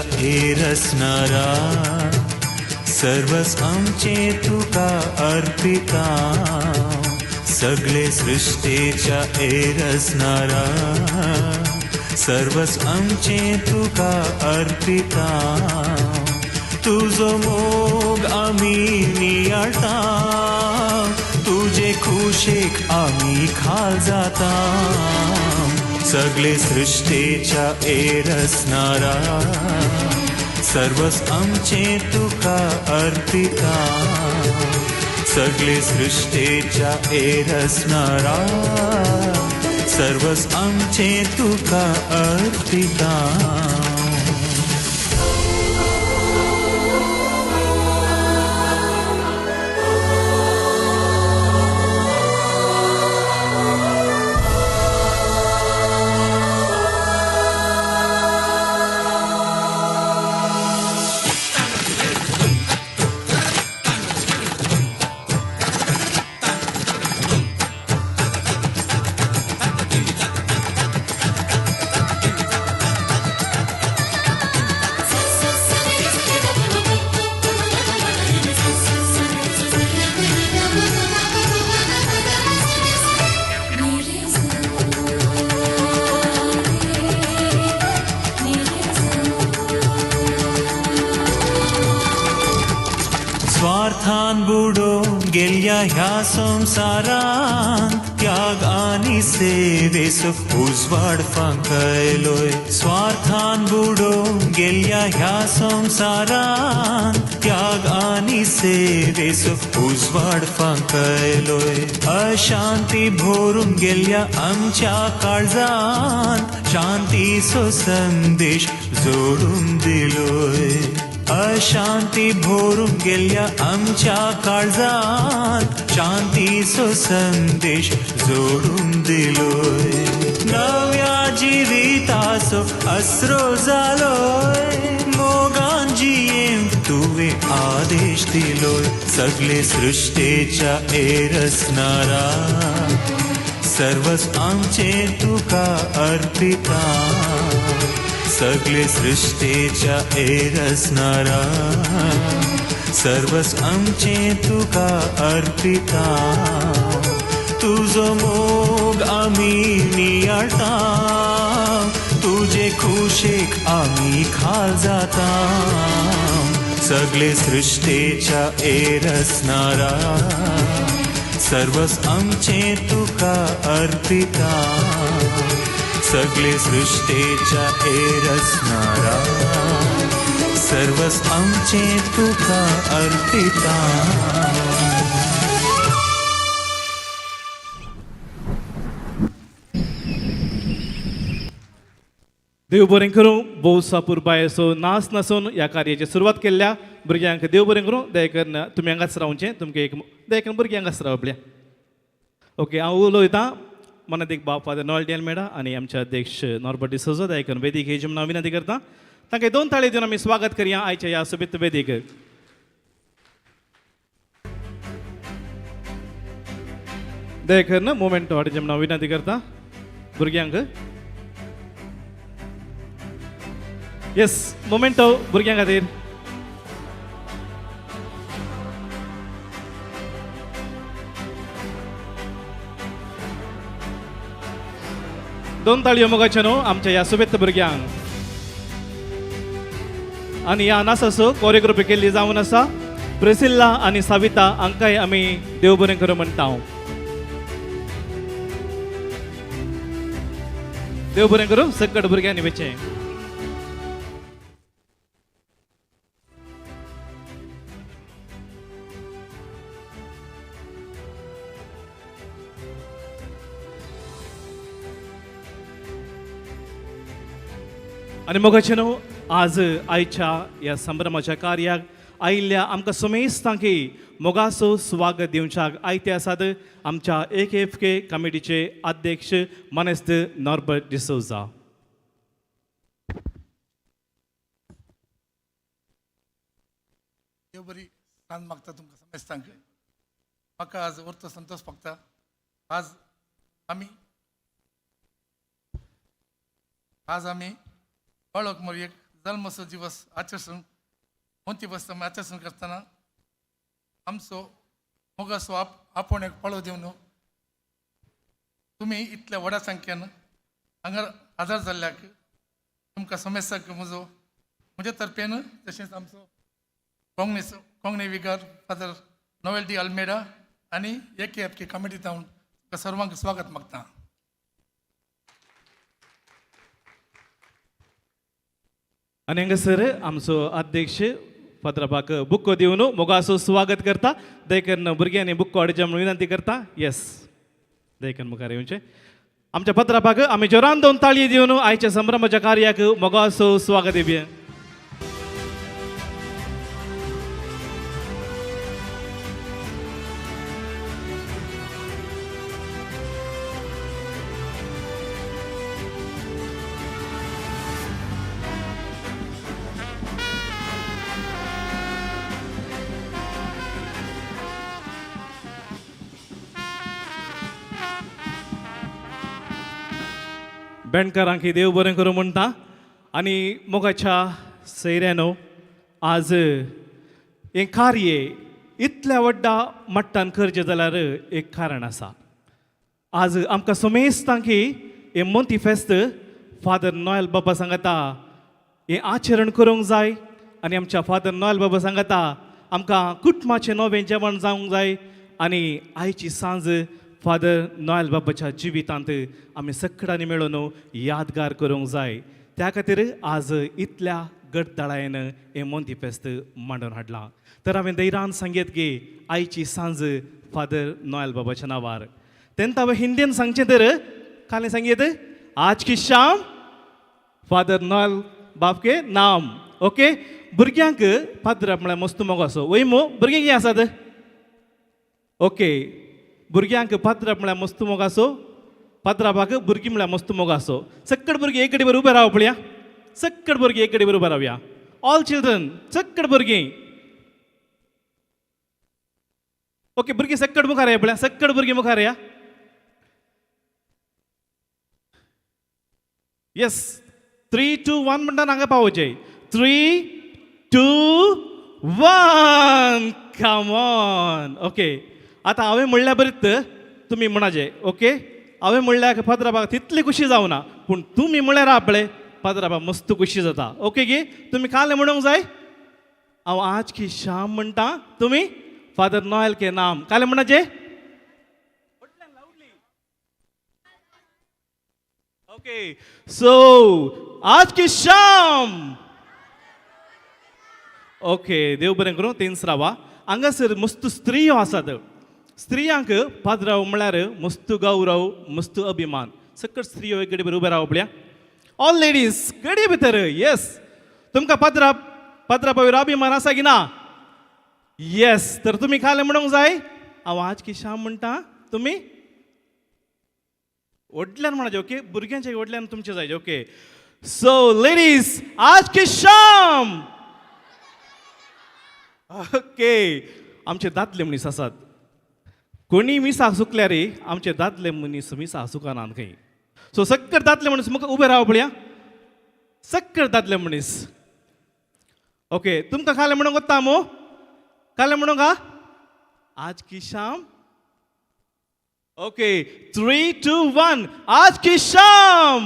रसणारा सर्वस आमचे तुका अर्पिता. सगळे सृश्टेच्या एरसणारा सर्वस आमचें तुका अर्पिता. तुजो मोग आमी नियाळटा, तुजे खुशेक आमी खाल जाता. सगळे सृश्टेच्या एरसणारा सर्वस आमचें तुका अर्पिता. सगळे सृश्टेच्या एरसणारा सर्वस आमचें तुका अर्पिता. स्वार्थान बुडोवन गेल्ल्या ह्या संवसारांत त्याग आनी सेवेचो उजवाड फांकयलोय. स्वार्थान बुडोवन गेल्ल्या ह्या संवसारांत त्याग आनी सेवेचो उजवाड फांकयलोय. अशांती भरून गेल्ल्या आमच्या काळजांत शांतीचो संदेश जोडून दिलोय. अशांती भरून गेल्ल्या आमच्या काळजांत शांतीचो संदेश जोडून दिलोय. नव्या जिविताचो आसरो जालोय, मोगान जियेवंक तुवें आदेश दिलोय. सगळे सृश्टेच्या एरसणारा सर्वस आमचें तुका अर्पिता. सगळे सृश्टेच्या एरसणारा सर्वस आमचें तुका अर्पिता. तुजो मोग आमी नियाळटा, तुजे खुशेक आमी खाल जाता. सगळे सृश्टेच्या एरसणारा सर्वस आमचें तुका अर्पिता. सगळे सृश्टेच्या एरसणारा सर्वस आमचें तुका अर्पिता. देव बरें करूं. भोवसा पुरबायेचो नाच नासून ह्या कार्याची सुरवात केल्ल्या भुरग्यांक देव बरें करूं. दया करून तुमी हांगाच रावचें, तुमकां एक दया करून भुरग्यांक हांगाच रावपल्या. ओके, हांव उलयतां मनात एक बाब फादर नॉयल डी आनी आमचे अध्यक्ष नॉर्बर्ट डिसोजा. दया करून वेदीक हेजी म्हणून हांव विनंती करता. तांकां दोन ताळी दिवन आमी स्वागत करया आयच्या ह्या सोबीत वेदीक. दया करून मुमेंट हाडचें म्हणून हांव विनंती करता भुरग्यांक. येस, मोमेंटो भुरग्यां खातीर. दोन ताळयो मोगाच्यो न्हू आमच्या ह्या सोबीत भुरग्यांक. आनी ह्या नासाचो कोरियोग्राफी केल्ली जावन आसा प्रेसिल्ला आनी साविता हांकांय आमी देव बरें करूं म्हणटा. देव बरें करूं सकट भुरग्यांनी वेचें. आनी मोगाचे न्हू आज आयच्या ह्या संभ्रमाच्या कार्याक आयिल्ल्या आमकां समेस्तांकी मोगाचो स्वागत दिवच्याक आयते आसात आमच्या AKFK कमिटीचे अध्यक्ष मानेस्त नॉर्बर्ट डिसोजा. देव बरी सांज मागता तुमकां समेस्तांक. म्हाका आज वर्तो संतोश मागता. आज आमी बाळक मोरयेक जल्मसो दिवस आचरण मोती बस आमी आचरण करतना आमचो मोगाचो आपोवण्याक पाळो दिवन तुमी इतल्या व्हडा संख्येन हांगा हजर जाल्ल्याक तुमकां समेस्ताक म्हजो म्हज्या तर्फेन तशेंच आमचो कोंकणी कोंकणी विगार फादर नोवेल डी अल्मेडा आनी A K F K committee जावन तुमकां सर्वांक स्वागत मागता. आनी हांगासर आमचो अध्यक्ष फादराबाक बुको दिवन मोगासो स्वागत करता. देखून भुरग्यांनी बुक्को हाडचे म्हणून विनंती करता. येस, देखून मुखार येवचें आमच्या पत्रापाक आमी जोरान दोन ताळी दिवन आयच्या संभ्रमाच्या कार्याक मोगासो स्वागत दिवया. बेणकारांक देव बरें करूं म्हणटा. आनी मोगाच्या सैऱ्यानो, आज हें कार्य इतल्या व्हडा मट्टान करचें जाल्यार एक कारण आसा. आज आमकां समेस्तांकी हें मोंती फेस्त फादर नॉयल बाबा सांगता हें आचरण करूंक जाय. आनी आमच्या फादर नॉयल बाबा सांगता आमकां कुटुंबाचें नवें जेवण जावंक जाय. आनी आयची सांज फादर नॉयल बाबाच्या जिवितांत आमी सगळ्यांनी मेळून यादगार करूंक जाय. त्या खातीर आज इतल्या गटदाळायेन हें मोंती फेस्त मांडून हाडलां. तर हांवें दैरान सांगेत की आयची सांज फादर नॉयल बाबाच्या नांवार. तेन्ना हांवें हिंदीन सांगचें तर कालें सांगेत आज की शाम फादर नॉयल बाब के नाम. ओके, भुरग्यांक फादर म्हळ्यार मस्त मोग आसो वय मो भुरगीं कितें आसात? ओके, भुरग्यांक पात्राप म्हळ्यार मस्त मोग आसो, पात्रापाक भुरगीं म्हळ्यार मस्त मोग आसो. सक्कड भुरगीं एक कडेन उबें राव पळया, सक्कड भुरगीं एक कडेन उबें रावया. ऑल चिल्ड्रन, सक्कड भुरगीं. ओके, भुरगीं सक्कड मुखार या पळया, सक्कड भुरगीं मुखार या. येस, 3 2 1 म्हणटा हांगा पावोवचें. 3 2 1, कम ऑन. ओके, आतां हांवें म्हणल्या बरीत तुमी म्हणाचे. ओके, हांवें म्हणल्यार फादराबाक तितली खुशी जावना, पूण तुमी म्हणल्यार आपले फादराबा मस्त खुशी जाता. ओके गे, तुमी कालें म्हणूंक जाय. हांव आज की शाम म्हणटा, तुमी फादर नॉयल के नाम कालें म्हणाचे. ओके, सो आज की शाम. ओके, देव बरें करूं. तीन रावा हांगासर मस्त स्त्रियो आसात. स्त्रियांक पाद्राव म्हळ्यार मस्त गौरव, मस्त अभिमान. सकट स्त्रियो एक गडी उबे राव पळया. ऑल लेडीज गडी भितर. येस, तुमकां पाद्रा पाद्रापावयर अभिमान आसा की ना? येस, तर तुमी खालें म्हणूंक जाय. हांव आज की शाम म्हणटा, तुमी व्हडल्यान म्हणाचे. ओके, भुरग्यांच्या व्हडल्यान तुमचें जाय. ओके, सो लेडीज आज की शाम. ओके, आमचे दादले मनीस आसात. कोणी मिसाक सुकल्यार रे आमचे दादले मनीस मिसाक सुकनात खंय. सो सक्कर दादले मनीस मुखार उबे राव पळया, सक्कर दादले मनीस. ओके, तुमकां खालें म्हणूंक वता मो? खालें म्हणूंक हा आज की शाम. ओके, 3 2 1, आज की शाम.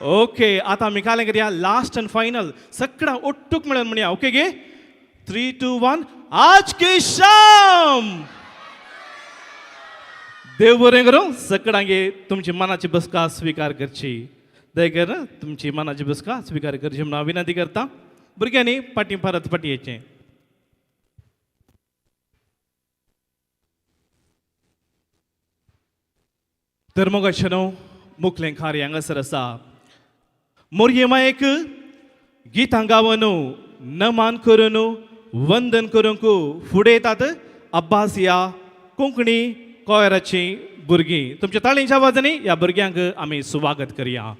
ओके, आतां आमी कालें करया लास्ट अँड फायनल सगळ्यां ओट्टूक मेळून म्हणया. ओके गे, 3 2 1, आज की शाम. देव बरें करूं. सगळ्यांगे तुमची मनाची बसका स्विकार करची. दयकर तुमची मनाची बसका स्विकार करची म्हणून हांव विनंती करता. भुरग्यांनी फाटीं परत फाटीं येचें. तर मोगाचें न्हू मुखलें कार्य हांगासर आसा. मोरये मायेक गितां गावन नमान करून वंदन करूंक फुडें येतात अब्बास ह्या कोंकणी कॉयराचीं भुरगीं. तुमच्या ताळींच्या आवाजांनी ह्या भुरग्यांक आमी स्वागत करया.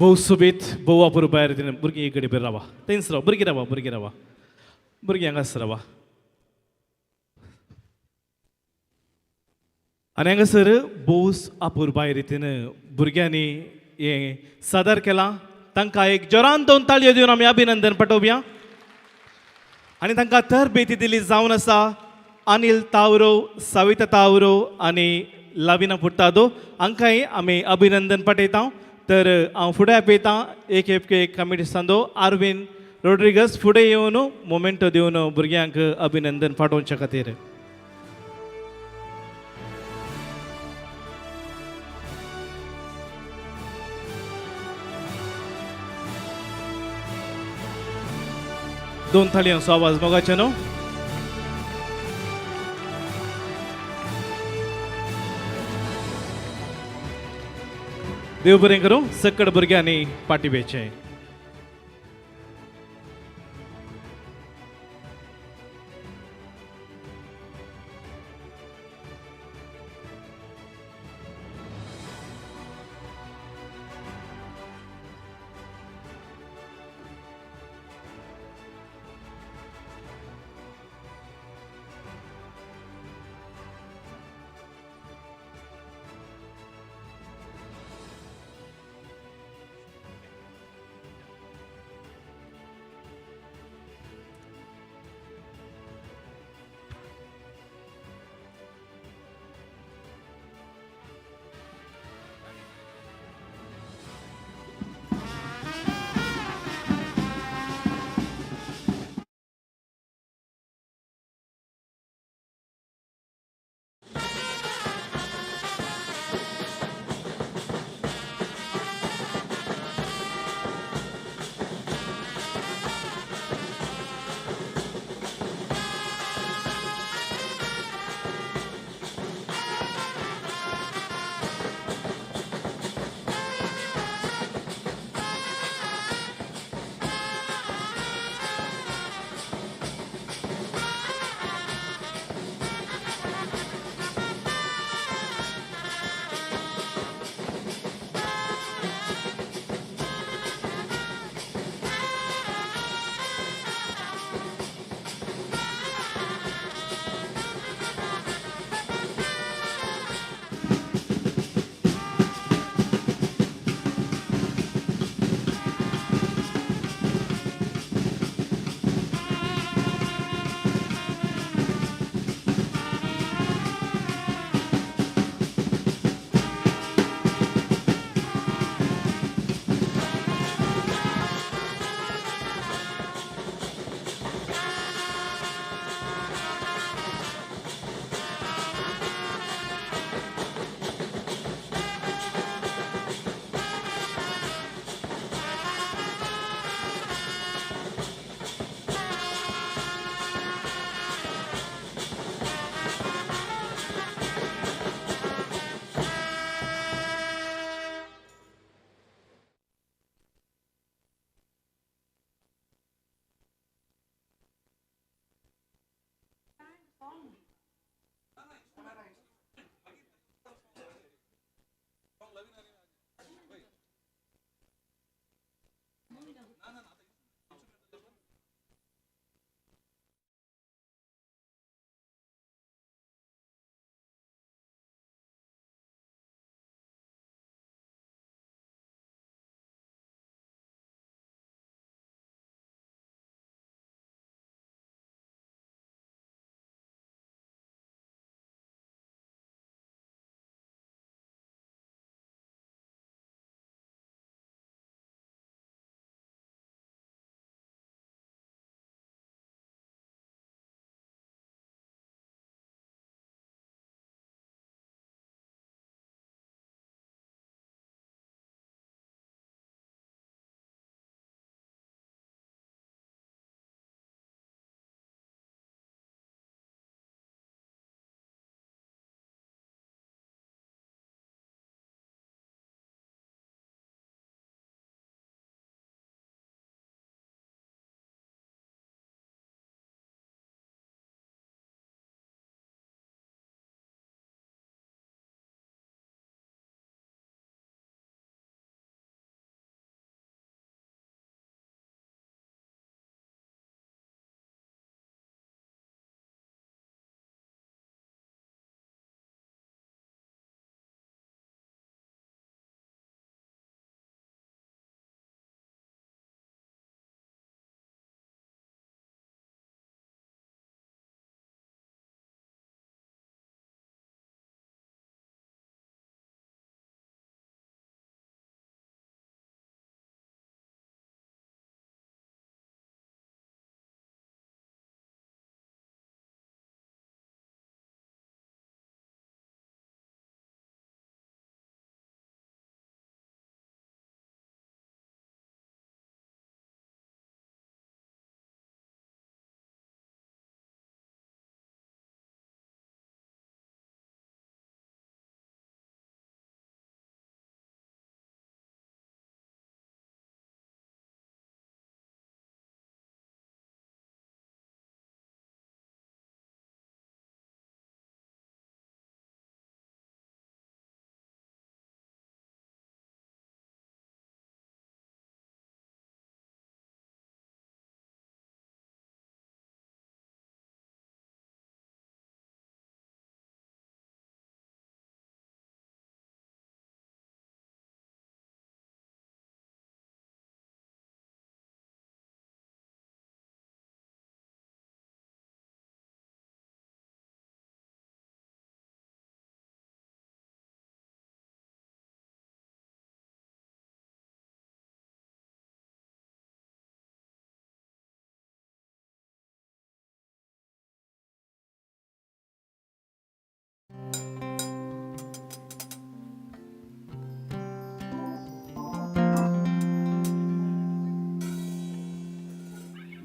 भोव सोबीत भोव अपुरबाय रितीन भुरगीं एक कडे रावा थंयच राव भुरगीं रावा भुरगीं रावा भुरगीं हांगासर रावा आनी हांगासर भोव अपुरबाय रितीन भुरग्यांनी हें सादर केलां. तांकां एक जोरान दोन ताळयो दिवन आमी अभिनंदन पाठोवया. आनी तांकां तरबेती दिली जावन आसा अनिल तावरो, सविता तावरो आनी लाविना फुर्तादो हांकांय आमी अभिनंदन पाठयता. तर हांव फुडें आपयतां एक एक कमिटी सांदो आरविन रोड्रिगस फुडें येवन मोमेंटो दिवन भुरग्यांक अभिनंदन पाठोवच्या खातीर. दोन थाळयांचो आवाज मोगाचे न्हू. देव बरें करूं सकड भुरग्यांनी पाटी बेचें.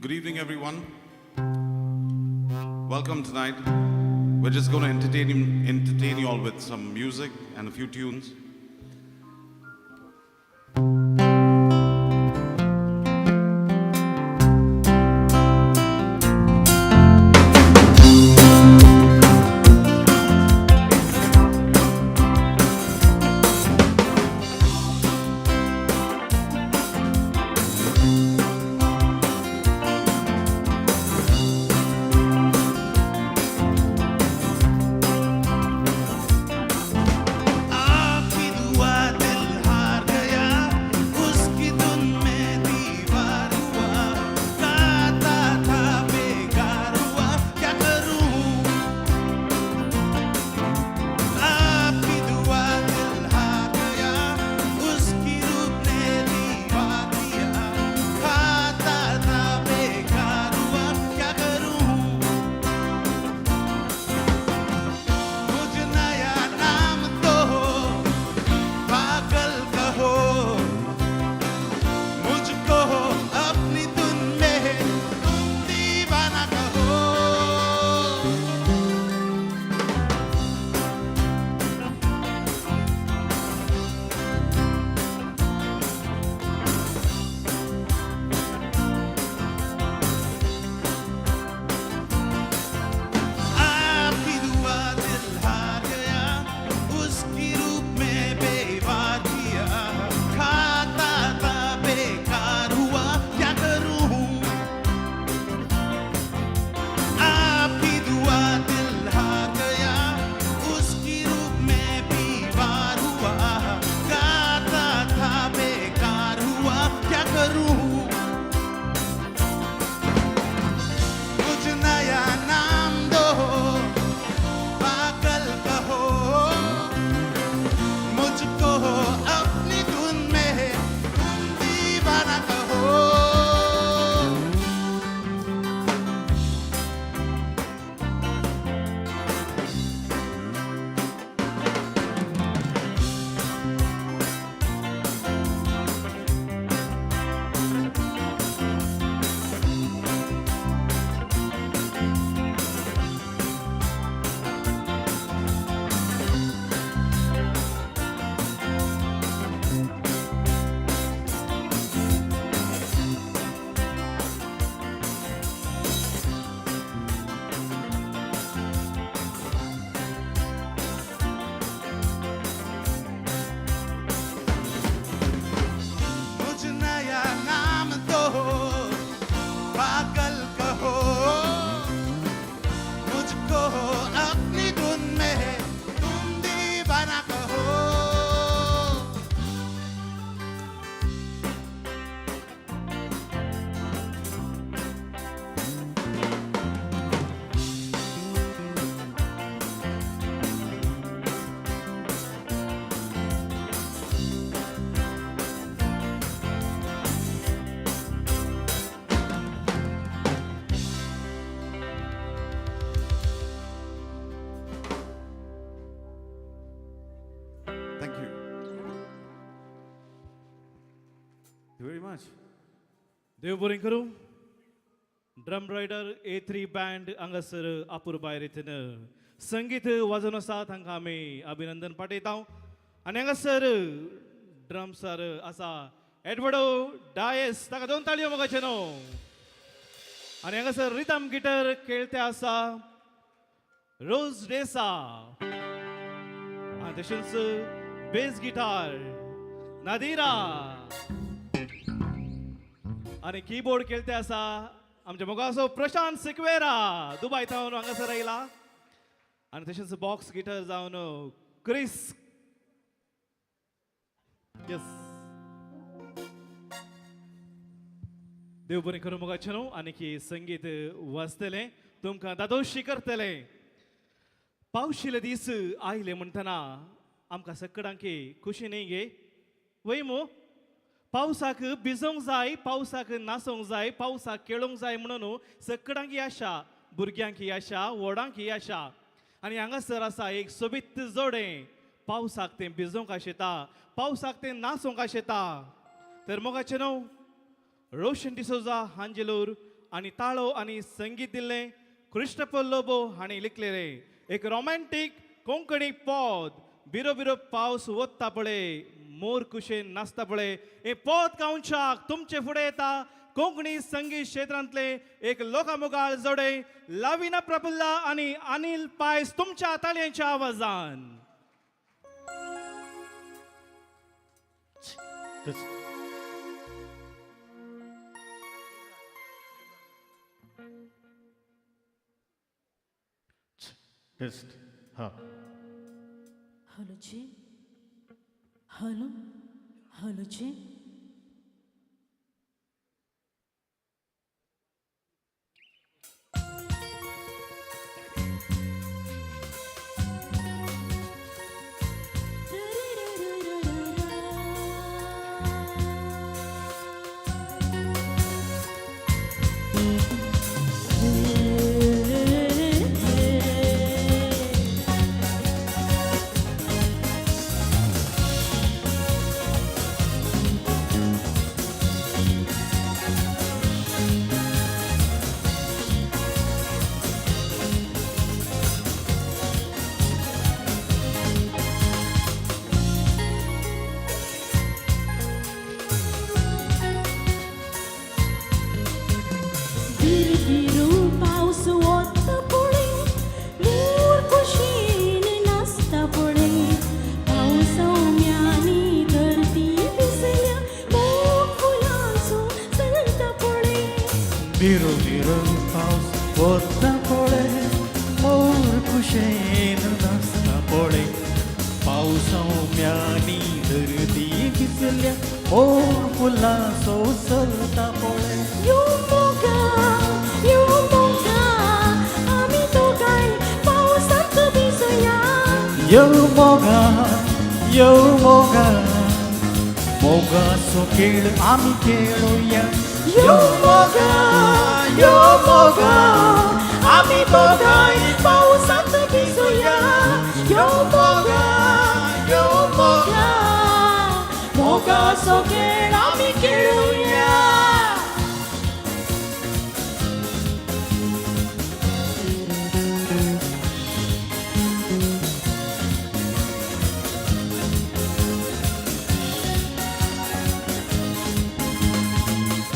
Good evening, everyone. Welcome tonight. We're just going to entertain you all with some music and a few tunes. आपकी दुआ दिल हार गया, उसकी धुन में दीवार हुआ, गाता था बेकार हुआ, क्या करूं। आपकी दुआ दिल हार गया, उसकी रूप ने दीवार दिया, खाता था बेकार हुआ, क्या करूं। मुझे नया नाम दो, पागल कहो, मुझको अपनी धुन में तुम दीवाना कहो। आपकी दुआ दिल हार गया, उसकी रूप में बेवार किया, खाता था बेकार हुआ, क्या करूं। आपकी दुआ दिल हार गया, उसकी रूप में बीमार हुआ, गाता था बेकार हुआ, क्या करूं। मुझे नया नाम दो, पागल कहो, मुझको अपनी धुन में तुम दीवाना कहो। मुझे नया नाम दो, पागल कहो, मुझको अपनी धुन में तुम दीवाना कहो। Thank you. Thank you very much. देव बरें करूं. ड्रम रायडर ए3 बँड हांगासर अपुरबाय रितीन संगीत वाजोवन आसा, तांकां आमी अभिनंदन पाठयता. आनी हांगासर ड्रम्सार आसा एडवर्डो डायस, ताका दोन ताळयो मोगाचे न्हू. आनी हांगासर रिदम गिटार खेळते आसा रोज डेसा, आनी तशेंच बेस गिटार नादिरा, आनी कीबोर्ड खेळते आसा आमच्या मोगाचो प्रशांत सिक्वेरा, दुबय थावन हांगासर आयला. आनी तशेंच बॉक्स गिटार जावन क्रिस. येस, देव बरें करूं मोगाचें न्हू. आनी संगीत वाजतलें, तुमकां दादोशी करतलें. पावशिले दीस आयले म्हणटना आमकां सकडांकी खुशी न्ही गे वय मू? पावसाक भिजोवंक जाय, पावसाक नाचोंक जाय, पावसाक खेळोंक जाय म्हणून सकडांक ही आशा, भुरग्यांक ही आशा, व्हडांक ही आशा. आनी हांगासर आसा एक सोबीत जोडें, पावसाक तें भिजोवंक आशेता, पावसाक तें नाचोवंक आशेता. तर मोगाचें न्हू, रोशन डिसोजा हांजेलोर आनी ताळो आनी संगीत दिल्लें क्रिस्टफर लोबो हांणी लिखलेलें एक रोमॅन्टीक कोंकणी पद. बिरो बिरो पावस वत्ता पळय, मोर कुशेन नाचता पळय, हे पद गावच्याक तुमचे फुडें येता कोंकणी संगीत क्षेत्रांतले एक लोकामोगाळ जोडे लाविना प्रफुल्ला आनी अनिल पायस तुमच्या ताळयांच्या आवाजान. टेस्ट हा. हॅलो जी, हॅलो हॅलो जी. बिरबिरू पावस वता पळय, मोर खोशयेन नाचता पळय. पावसा उम्यांनी धरती भिजल्या, मोग फुलांचो चलता पळय. बिरो बिरो पावस वता पळय, मोर खुशेन नाचता पळय. पावसा उम्यांनी धरती भिजल्या, मोर फुलां सोसलता पळय. यो मोगा, यो मोगा, आमी दोगांय पावसांत भिजुया. यो मोगा, यो मोगा, मोगाचो खेळ आमी खेळुया. यो मोगा, यो मोगा, आमी दोगांय पावसांत भिजुया. यो मोगा, यो मोगा, मोगाचो खेळ आमी खेळुया.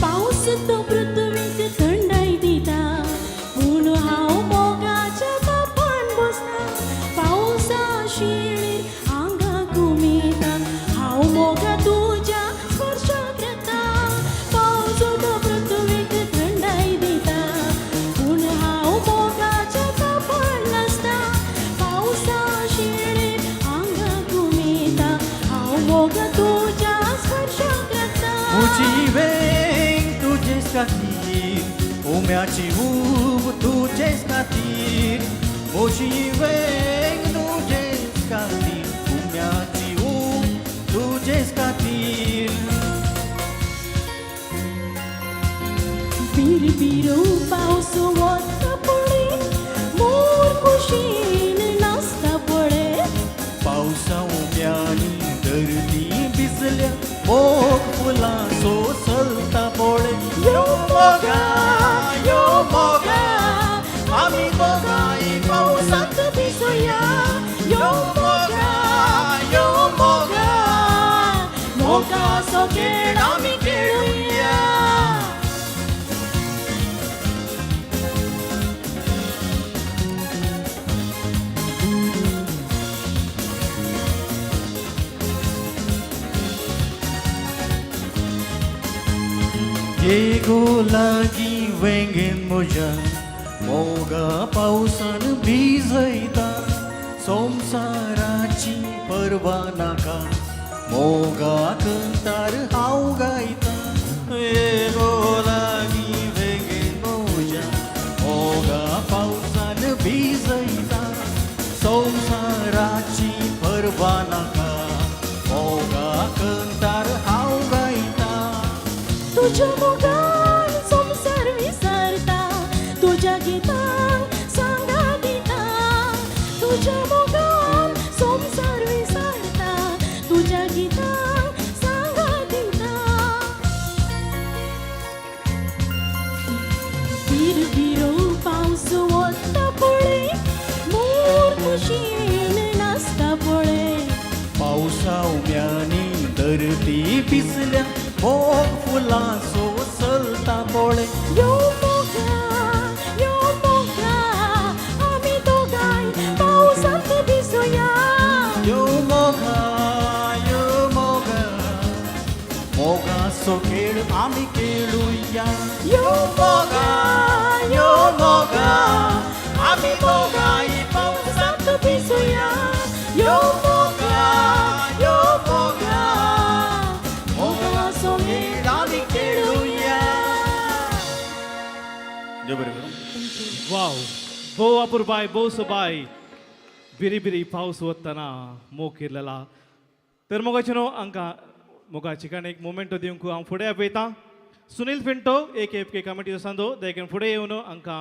पावस तो पृथ्वीक थंडाय दिता, पूण हांव मोगाच्या तापान बसता. पावसा शिळीर आंगाक उमेता, हांव मोगा तुज्या स्पर्शाक येता. पावस तो पृथ्वीक थंडाय दिता, पूण हांव मोगाच्या तापान नाचता. पावसा शिळीर आंगाक उमेता, हांव मोगा तुज्या स्पर्शाक येता. म्हजी वेंग तुजेच खातीर, उम्याची ऊब तुजेच खातीर. म्हजी वेंग तुजेच खातीर, उम्याची ऊब तुजेच खातीर. बिरबिरो पावस वता पळय, मोर खोशयेन नाचता पळय. पावसा उम्यांनी धरती भिजल्या, मोग फुलां सोसलता पळय. यो मोगा, यो मोगा, आमी दोगांय पावसांत भिजुया. यो मोगा, यो मोगा, मोगाचो खेळ आमी खेळुया. येगो लागी वेंगेन म्हज्या, मोगा पावसान भिजयता. संवसाराची पर्वा नाका, मोगा कंतार हांव गायता. येगो लागी वेंगेन म्हज्या, मोगा पावसान भिजयता. संवसाराची पर्वा नाका, मोगा कंतार हांव गायता. तुज्या मोगान संवसार विसरता, तुज्या गितान सांगा दिता. तुज्या मोगान संवसार विसरता, तुज्या गितान सांगा दिता. पावसा उम्यांनी धरती भिजल्या मोग फुलां सोसलता पळय. यो मोगा यो मोगा आमी दोगांय पावसांत भिजुया. यो मोगा यो मोगा मोगाचो खेळ आमी खेळुया. यो मोगा यो मोगा आमी दोगांय पावसांत भिजुया. यो मोगा यो मोगा मोगाचो खेळ आमी खेळुया. देव बरें करूं. वाव, भोव अपुरबाय, भोव सोबाय. बिरी बिरी पावस वतना मोग किरलेला. तर मोगाचे न्हू हांकां मोगाची काणी एक मोमेंटो दिवंक हांव फुडें आपयतां. सुनील पिंटो एक एफ के कमिटीचो सांदो देखून फुडें येवन हांकां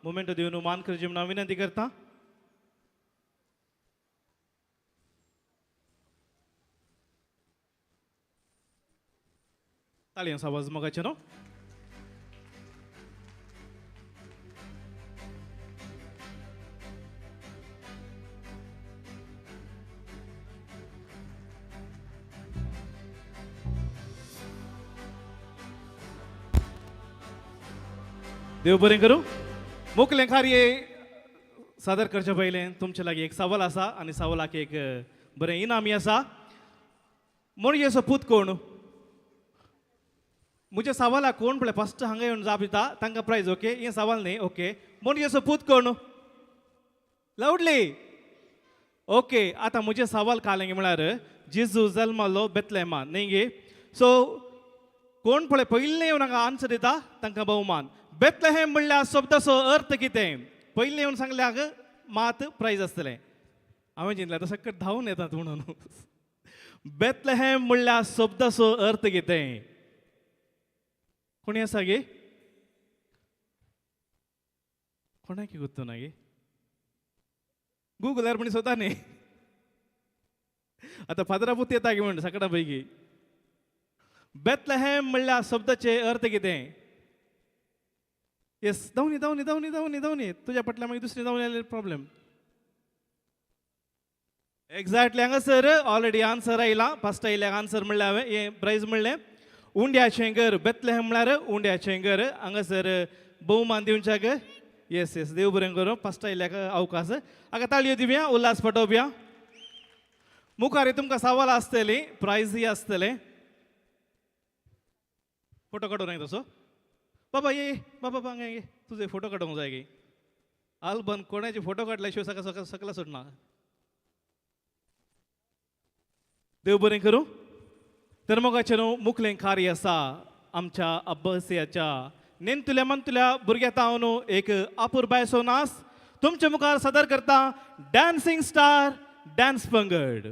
मोमेंटो दिवन मान करची म्हणून हांव विनंती करता. ताळयांचो आवाज मोगाचे न्हू. देव बरें करूं. मोकलें कार्य सादर करचे पयलें तुमचे लागीं एक सवाल आसा आनी सवालाक एक बरें इनामी आसा. मोरयेचो पूत कोण? म्हज्या सवालाक कोण पळय फस्ट हांगा येवन जाप दिता तांकां प्रायज. ओके, हें सवाल न्ही. ओके, मोरयेचो पूत कोण? लावडली. ओके, आतां म्हजें सवाल कालें म्हळ्यार जेजू जल्मालो बेतलेमान न्ही गे. सो कोण पळय पयलें येवन हांगा आन्सर दिता तांकां भोवमान. बेतलेहेम म्हणल्यार शब्दाचो अर्थ कितें? पयलें येवन सांगल्याक मात प्रायज आसतलें. हांवें चिंतलें आतां सक्कट धांवून येतात म्हणून. बेतलेहेम म्हणल्यार शब्दाचो अर्थ कितें? कोणी आसा गे? कोणाक गुत्तो ना गे? गुगलार म्हणी सोदा न्ही. आतां फादरा पूत येता गे म्हण सकटा पैकी. बेतलेहेम म्हणल्यार शब्दाचे अर्थ कितें? येस, धांवनी धांवनी धांवनी धांवनी धांवनी. तुज्या फाटल्यान मागीर दुसरी धांवनी आयल्यार प्रॉब्लेम. एक्झॅक्टली हांगासर ऑलरेडी आन्सर आयला. फस्ट आयल्या आन्सर म्हणलें हांवें हें प्रायज म्हणलें उंड्याचें घर. बेतलेहेम म्हळ्यार उंड्याचें घर. हांगासर भोवमान दिवच्याक. येस येस, देव बरें करूं. फस्ट आयल्याक अवकाश. हाका ताळयो दिवया, उल्हास पटोवया. मुखार तुमकां सवाल आसतली, प्रायजय आसतलें. फोटो काडूं न्हय तसो? बाबा ये बाबा हांगा ये, तुजे फोटो काडूंक जाय गे. आल्बन कोणाचे फोटो काडल्या शिवाय सकाळ सकाळ सकला सोडना. देव बरें करूं. तर मोगाचें न्हू मुखलें कार्य आसा आमच्या अब्बासियाच्या नेंतुल्या मंतुल्या भुरग्या तावन एक अपुरबायचो नाच तुमच्या मुखार सादर करता डान्सिंग स्टार डान्स पंगड.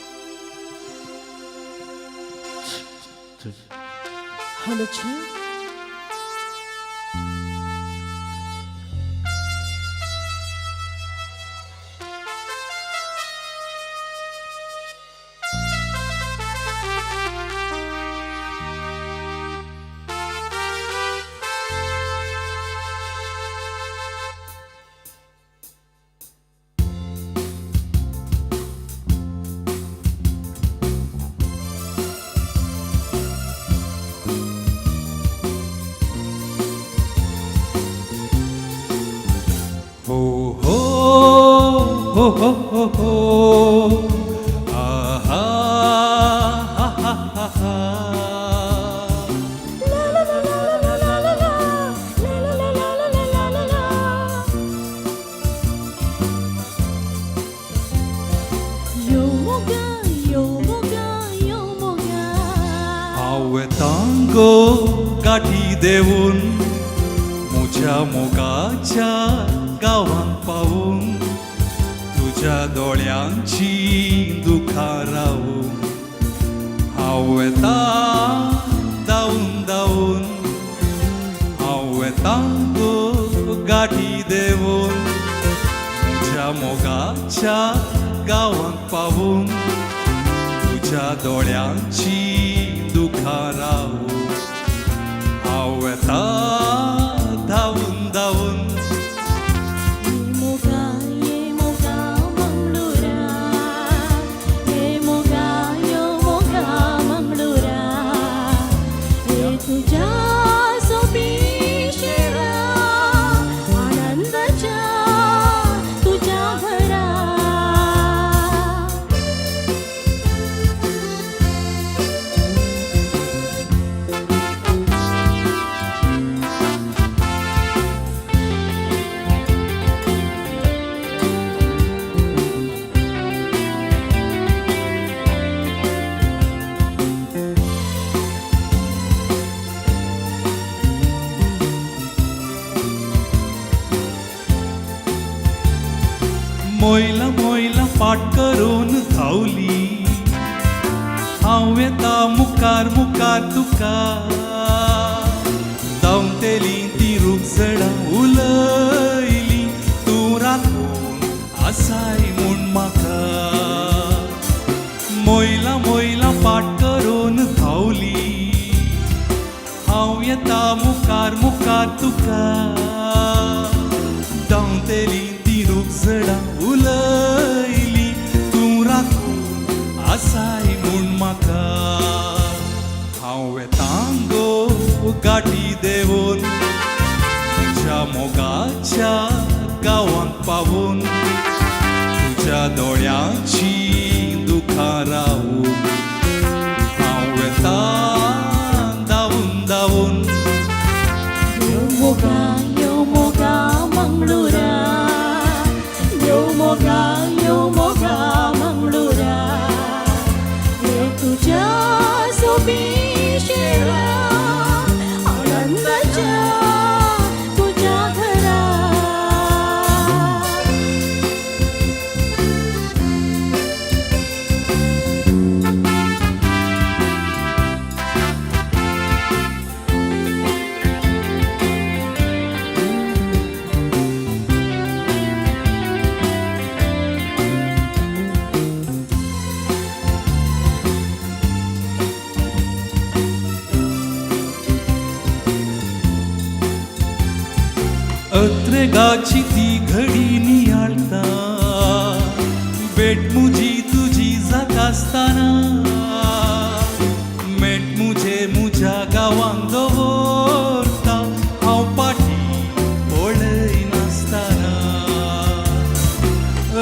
Test. Hello, check. हो हो हो हो हो हो आहा हा हा हा हा. La la la la la la la la la la la la la la la la. Yo moga, yo moga, yo moga. हांव येतांगो गाठी देवून म्हज्या मोगाच्या गांवांत पावून तुज्या दोळ्यांची दुखां रावून हांव येता धांवून धांवून हांव येतांगो गाठी देवून म्हज्या मोगाच्या गांवांत पावून तुज्या दोळ्यांची दुखां रावून हांव येता धांवून धांवून. Ye moga, Mangalura. Ye moga, yo moga, Mangalura. Ye तुझ्या सोबीशिरा, आनंदाच्या तुझ्या घरा. मोयला मोयला फाट करून धांवली हांव येता मुखार मुखार तुका धांवतेली ती रुखझडां उलयली तूं राखून आसाय म्हूण म्हाका. मोयला मोयला फाट करून धांवली हांव येता मुखार मुखार तुका धांवतेली ती रुखझडां उलयली तूं राखून आसाय म्हूण म्हाका. हांव येतांगो गाठी देवून तुज्या मोगाच्या गांवांत पावून तुज्या दोळ्यांची दुखां रावून हांव येता धांवून धांवून. Yo moga, Mangalura. Yo moga, Mangalura. Ye तुझ्या सोबीशिरा, आनंदाच्या तुझ्या घरा. अत्रेगाची ती घडी नियाळता भेट मुजी तुजी जाता आसतना मेट मुजे मुज्या गांवांत दवरता हांव पाटी पळयनासतना.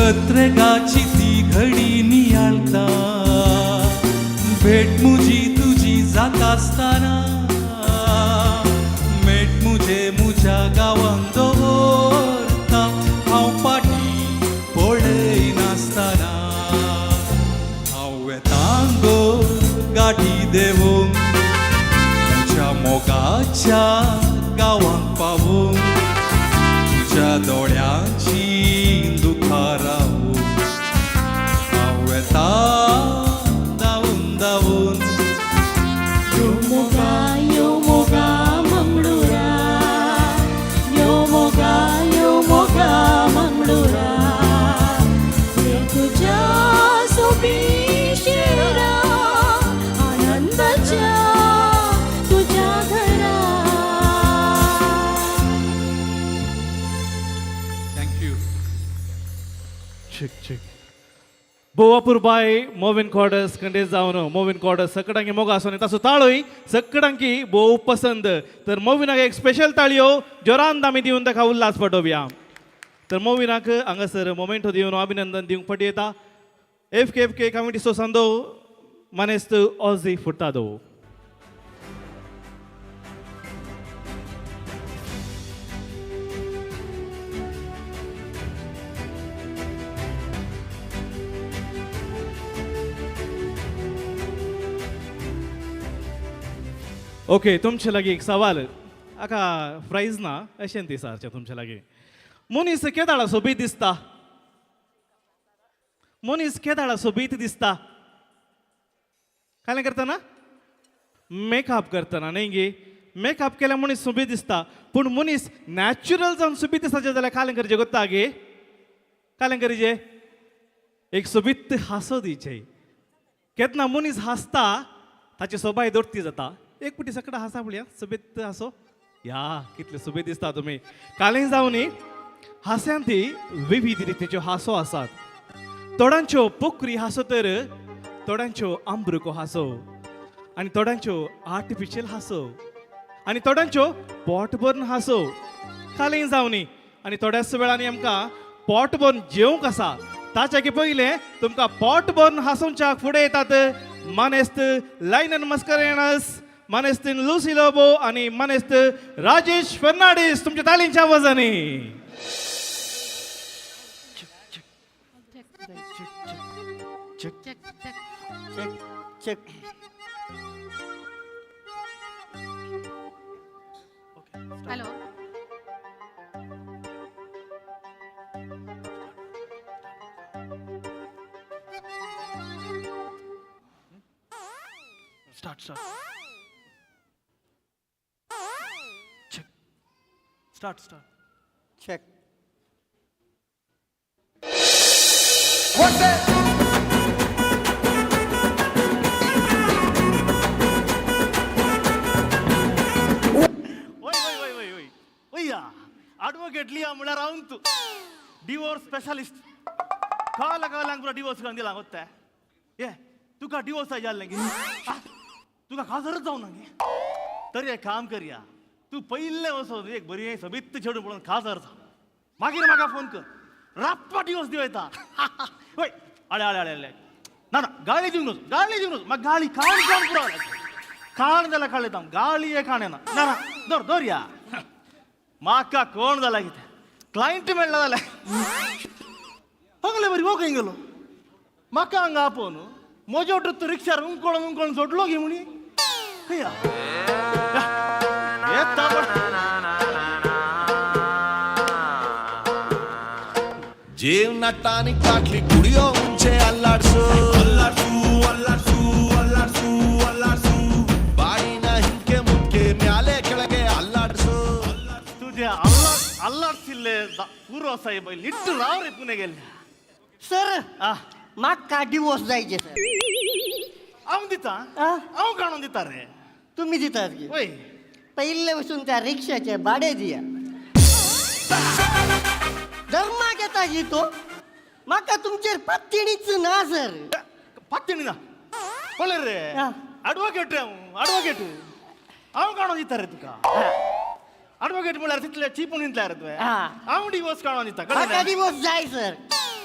अत्रेगाची ती घडी नियाळता भेट मुजी तुजी जाता आसतना मेट मुजे मुज्या गांवांत दवरता हांव पाटी पळयनासतना. हांव येतांगो गाठी देवून तुज्या मोगाच्या गांवांत पावून तुज्या दोळ्यांची दुखां रावून हांव येता धांवून धांवून. Yo Check check. भोव अपुरबाय मोविन कॉडस कंडेज जावन मोविन कॉडस सकडांकी मोग आसून ताचो ताळूय सकडांकी भोव पसंद. तर मोविनाक एक स्पेशल ताळयो जोरान आमी दिवन ताका उल्हास पटोवया. तर मोविनाक हांगासर मोमेंटो दिवन अभिनंदन दिवंक पटयता एफ के कमिटी सोसांदो मानेस्त ऑझी फुर्तादो. ओके, तुमचे लागीं एक सवाल आका प्रायज ना अशें ती सारचें तुमचे लागीं. मनीस केदाळा सोबीत दिसता? मनीस केदाळा सोबीत दिसता? काय करतना? मेकअप करतना न्ही गे? मेकअप केल्यार मनीस सोबीत दिसता, पूण मनीस नॅचरल जावन सोबीत दिसता जाल्यार कालें करचें गोत्ता गे? कालें करचें? एक सोबीत हांसो दिवचें. केन्ना मनीस हांसता ताची सोबाय दोडती जाता. एक पुटी सकडा हांसा पळया, सोबीत हांसो. या कितले सोबीत दिसता तुमी. कालें जावन हांस्यांत विविध रितीच्यो हांसो आसात. थोड्यांच्यो पोकरी हांसो तर थोड्यांच्यो आंब्रुको हांसो आनी थोड्यांच्यो आर्टिफिशियल हांसो आनी थोड्यांच्यो पोट भरून हांसो. कालें जावनी आनी थोड्याच वेळांनी आमकां पोट भरून जेवंक आसा. ताच्या पयलें तुमकां पोट भरून हांसोवच्याक फुडें येतात मानेस्त लायनन मस्करेनस, मानेस्त लुसी लोबो आनी मानेस्त राजेश फर्नांडीस. तुमच्या ताळींच्या आवाजांनी. Check check check. Hello. Start start. Check. Start start. Check. ओय ओय ओय ओय ओय ओय्या, अडवोकेट लिया म्हळ्यार हांव तूं डिवोर्स स्पेशलिस्ट. काल कालांक पुरो डिवोर्स करून दिला गोत्ता. ये तुका डिवोर्स जालें गे? तुका काजरच जावं ना गे? तर एक काम करया, तूं पयलें वचून एक बरी सोबीत चेडूं पळोवन काजर जा, मागीर म्हाका फोन कर, राप्पा डिवोर्स दिवं येता. वय आळे आळे आळे आळे, ना ना गाळी दिवंक नको, गाळी दिवंक नको. म्हाका गाळी खावन खावन पुरो जालें. खाण जाल्यार काडलें हांव, गाळी एक खाण येना. ना ना दवर दवर या. म्हाका कोण जाला कितें क्लायंट मेळ्ळा जाल्यार हंगले बरी हो खंय गेलो. म्हाका हांगा आपोवन म्हज्या वटेन रिक्षार उंकळून उंकळून सोडलो गे म्हणी खंय येता. జీవనటానికి కాట్లి కుడియో ఉంచే అల్లాడ్సు అల్లాడ్సు అల్లాడ్సు అల్లాడ్సు అల్లాడ్సు ಬಾಯಿನ ಹಿಂಕೆ ಮುಕ್ಕೆ ಮ್ಯಾಲೆ ಕೆಳಗೆ ಅಲ್ಲಾಡ್ಸು. तुझे अल्लाडशिल्ले पुरो साहेब लिट्टू राव रे पुणे गेल्ले. सर, म्हाका डिवोर्स जायचे सर. हांव दिता, हांव काडून दिता रे. तुम्ही दितात की? वय. पयले वचून त्या रिक्षाचे भाडे दिया. धर्माक येता की तो. म्हाका तुमचेर पत्तिणीच ना सर. पत्तिणी ना पळय रे, अडवोकेट रे हांव, अडवोकेट. हांव काडून दिता रे तुका. अडवोकेट म्हळ्यार तितले चिपून दितले रे तुवें. हांव डिवोर्स काडून दिता. म्हाका डिवोर्स जाय सर.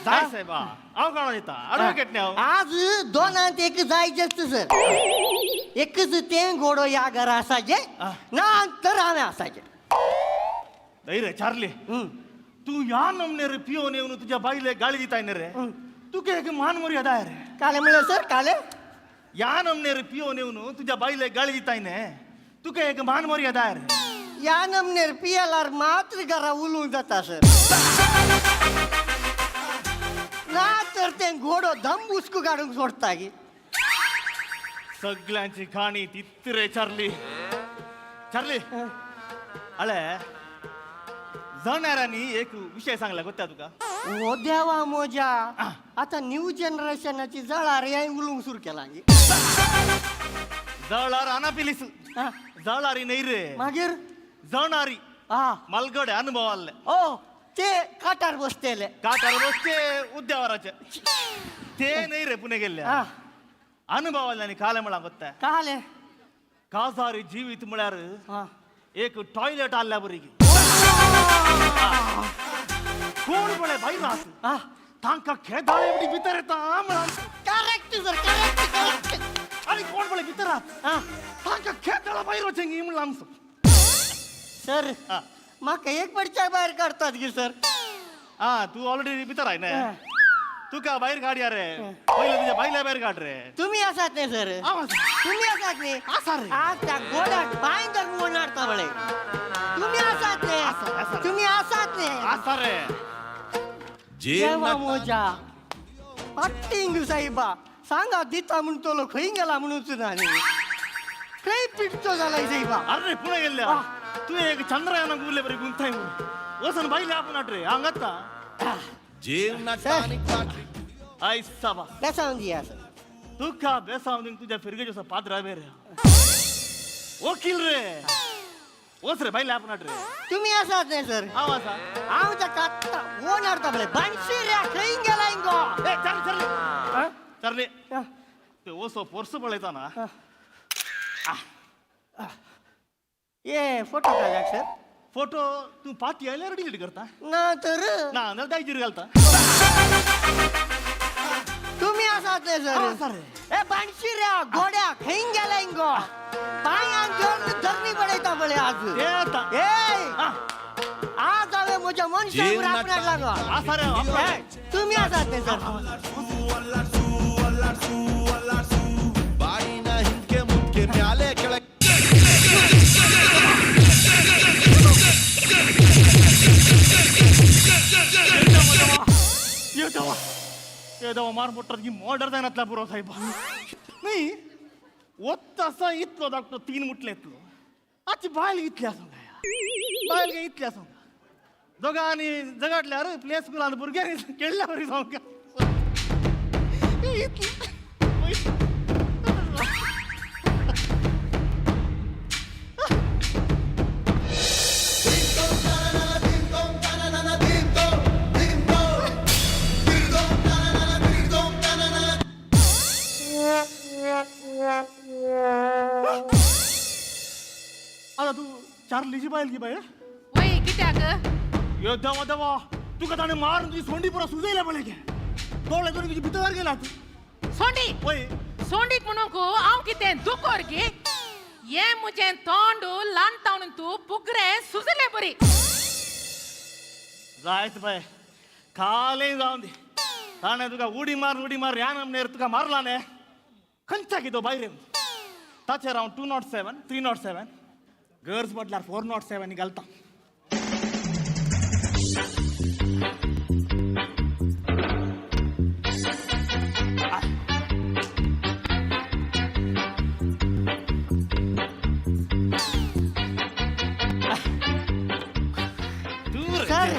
जाय साहेबा, हांव काडून दिता, अडवोकेट न्ही हांव. आज दोनांत एक जायचेच सर. एकच तें घोडो ह्या घरा आसाचे ना तर हांवें आसाचे. न्हय रे चार्ली, तूं ह्या नमने रे पियोन येवन तुज्या बायलेक गाळी दिताय न्ही रे, तुका एक मान मर्यादा आहे रे. काले म्हणलं सर काले? ह्या नमने रे पियोन येवन तुज्या बायलेक गाळी दिताय न्ही, तुका एक मान मर्यादा आहे रे. ह्या नमनेर पियेल्यार मात्र घरा उलोवंक जाता सर, ना तर तें घोडो दम बुस्कू काडूंक सोडता की. सगळ्यांची खाणी तित रे चार्ली. चार्ली अळे, जणारांनी एक विषय सांगला गोत्या तुका. ओ देवा मोजा, आता न्यू जनरेशनाची जळार याय उलोवंक सुरू केला की. जळार आना पिलीस जळारी न्ही रे. मागीर? जणारी. मालगडे अनुभव आसले. ओ ते काटार बसतेले. काटार बसचे उद्यावराचे ते नाही रे पुणे गेल्ले. हा. अनुभवाले आनी काले म्हळां गोत्ता. काले काजारी जिवीत म्हळ्यार हा. एक टॉयलेट आल्या बरी. कोण पळय भायर आस हा. तांकां खेदाळे बी भितर येता म्हळां. Correct sir, correct correct. आनी कोण पळय भितर आस हा. तांकां खेदाळा भायर वचें म्हणलां आमचो. सर, हा. म्हाका एक पडच्या भायर काडतात की सर. हा, तू ऑलरेडी भितर आहे हा. ना, तुका भायर काडया रे. पयले तुज्या बायल्या भायर काड रे. तुम्ही आसात न्ही सर? हांव आसा. तुम्ही आसात न्ही? आसा रे. आज त्या गोड्याक बांय धरून ओनाडता पळय. तुम्ही आसात न्ही? आसा, आसा. तुम्ही आसात न्ही? आसा रे. देवा मोजा पट्टिंग साहेबा सांगा दिता म्हणतलो खंय गेला म्हणूच ना न्ही. खंय पिटतो जालाय साहेबा. अरे पुणे गेल्ल्या तू एक चंद्रयान गुरले बरी गुंताय वचून बायले आपण रे हांगाता. सर. I साबा. बेसावन दिया सर. तुका बेसाव दिवंक तुज्या फिरगेचो पाद्रा रे वकील रे. वच रे बायले आपण रे. तुम्ही आसात न्ही सर? हांव आसा. हांव ताका आत्तां ओनाडता पळय. बांशी रे खंय गेलाय गो. ए चार्ली चार्ली चार्ली. हा. ते ओसो पोरसो पळयता ना. ये फोटो काडल्याक सर. फोटो तूं पाती आयल्यार डिलीट करता. ना तर. ना जाल्यार दायजीर घालता. तुम्ही आसात न्ही सर? आसा रे. ए बांशी रे गोड्या खंय गेलाय गो. पांयान धरून धरणी पडयता पळय आज. ते आतां. ए हा. आज हांवें म्हज्या मनशाक आपणाक लागो. आसा रे आपणाक. तुम्ही आसात न्ही सर? ये देवा ये देवा, मार मोटर की मॉर्डर जायनातला पुरो साहेब. नाही वत असा इतलो धाकटो तीन मुटले इतलो आची बायल इतली आसूंक जाय, बायल काय इतली आसूंक. दोगांनी झगडल्यार प्ले स्कुलान भुरग्यांनी खेळल्या बरी जावंक इतली. आता तू चार्लीची बायल की बाय? वय कित्याक? यो देवा देवा, तुका ताणें मारून तुजी सोंडी पुरो सुजयल्या पळय गे. दोळे करून तुजी भितर गेला तूं. सोंडी? वय. सोंडीक म्हणूंक हांव कितें दुकोर गी? हें म्हजें तोंड ल्हानतावन तूं पुगरे सुजले बरी. जायत बाय, कालें जावन दी. ताणें तुका उडी मार उडी मार ह्या नामनेर तुका मारला न्ही. खंयच्या कितो भायर येवन ताचेर हांव 207 307 गरज पडल्यार 407 घालता. Sir,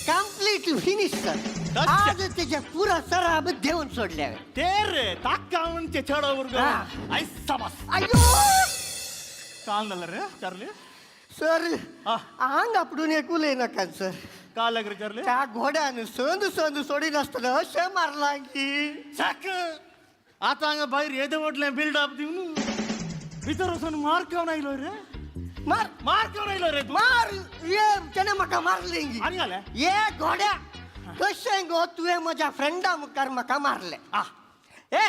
complete finish sir. आज त्याच्या पुरा सराब देऊन सोडल्या. ते रे ताक्का म्हणचे चेडो भुरगो. हा. आयसा बस. अयो काल जालें रे चार्ली? सर, हा. आंग आपडून एक उलय नाका सर. काल रे चार्ली? त्या घोड्यान संद संद सोडिनासतना अशें मारलां की. साक आतां हांगा भायर येदें व्हडलें बिल्डअप दिवन भितर वचून मार खावन आयलो रे. मार मार खावन आयलो रे तूं. मार ये तेणें म्हाका मारलें की. आनी घालें? ये घोड्या कशें गो तुवें म्हज्या फ्रेंडा मुखार म्हाका मारलें. आ. ए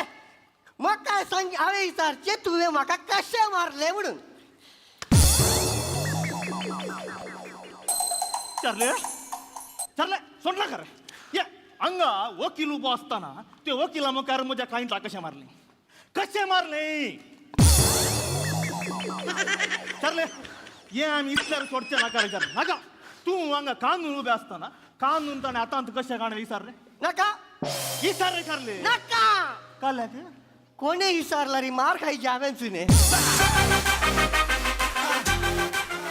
म्हाका सांग, हांवें विचारचें तुवें म्हाका कशें मारलें म्हणून. चार्ले चार्ले सोडला खरें. ये हांगा वकील उबो आसतना ते वकिला मुखार म्हज्या क्लायंटाक कशें मारलें कशें मारलें चार्ले? हे आमी इतल्यार सोडचें नाका रे चार्ले, नाका. तूं हांगा कानून उबें आसतना कानून ताणें हातांत कशें काडलें विचारलें? नाका. विचार रे चार्ले. नाका. काडल्याक कोणें विचारला रे? मार खायची हांवेंच न्ही.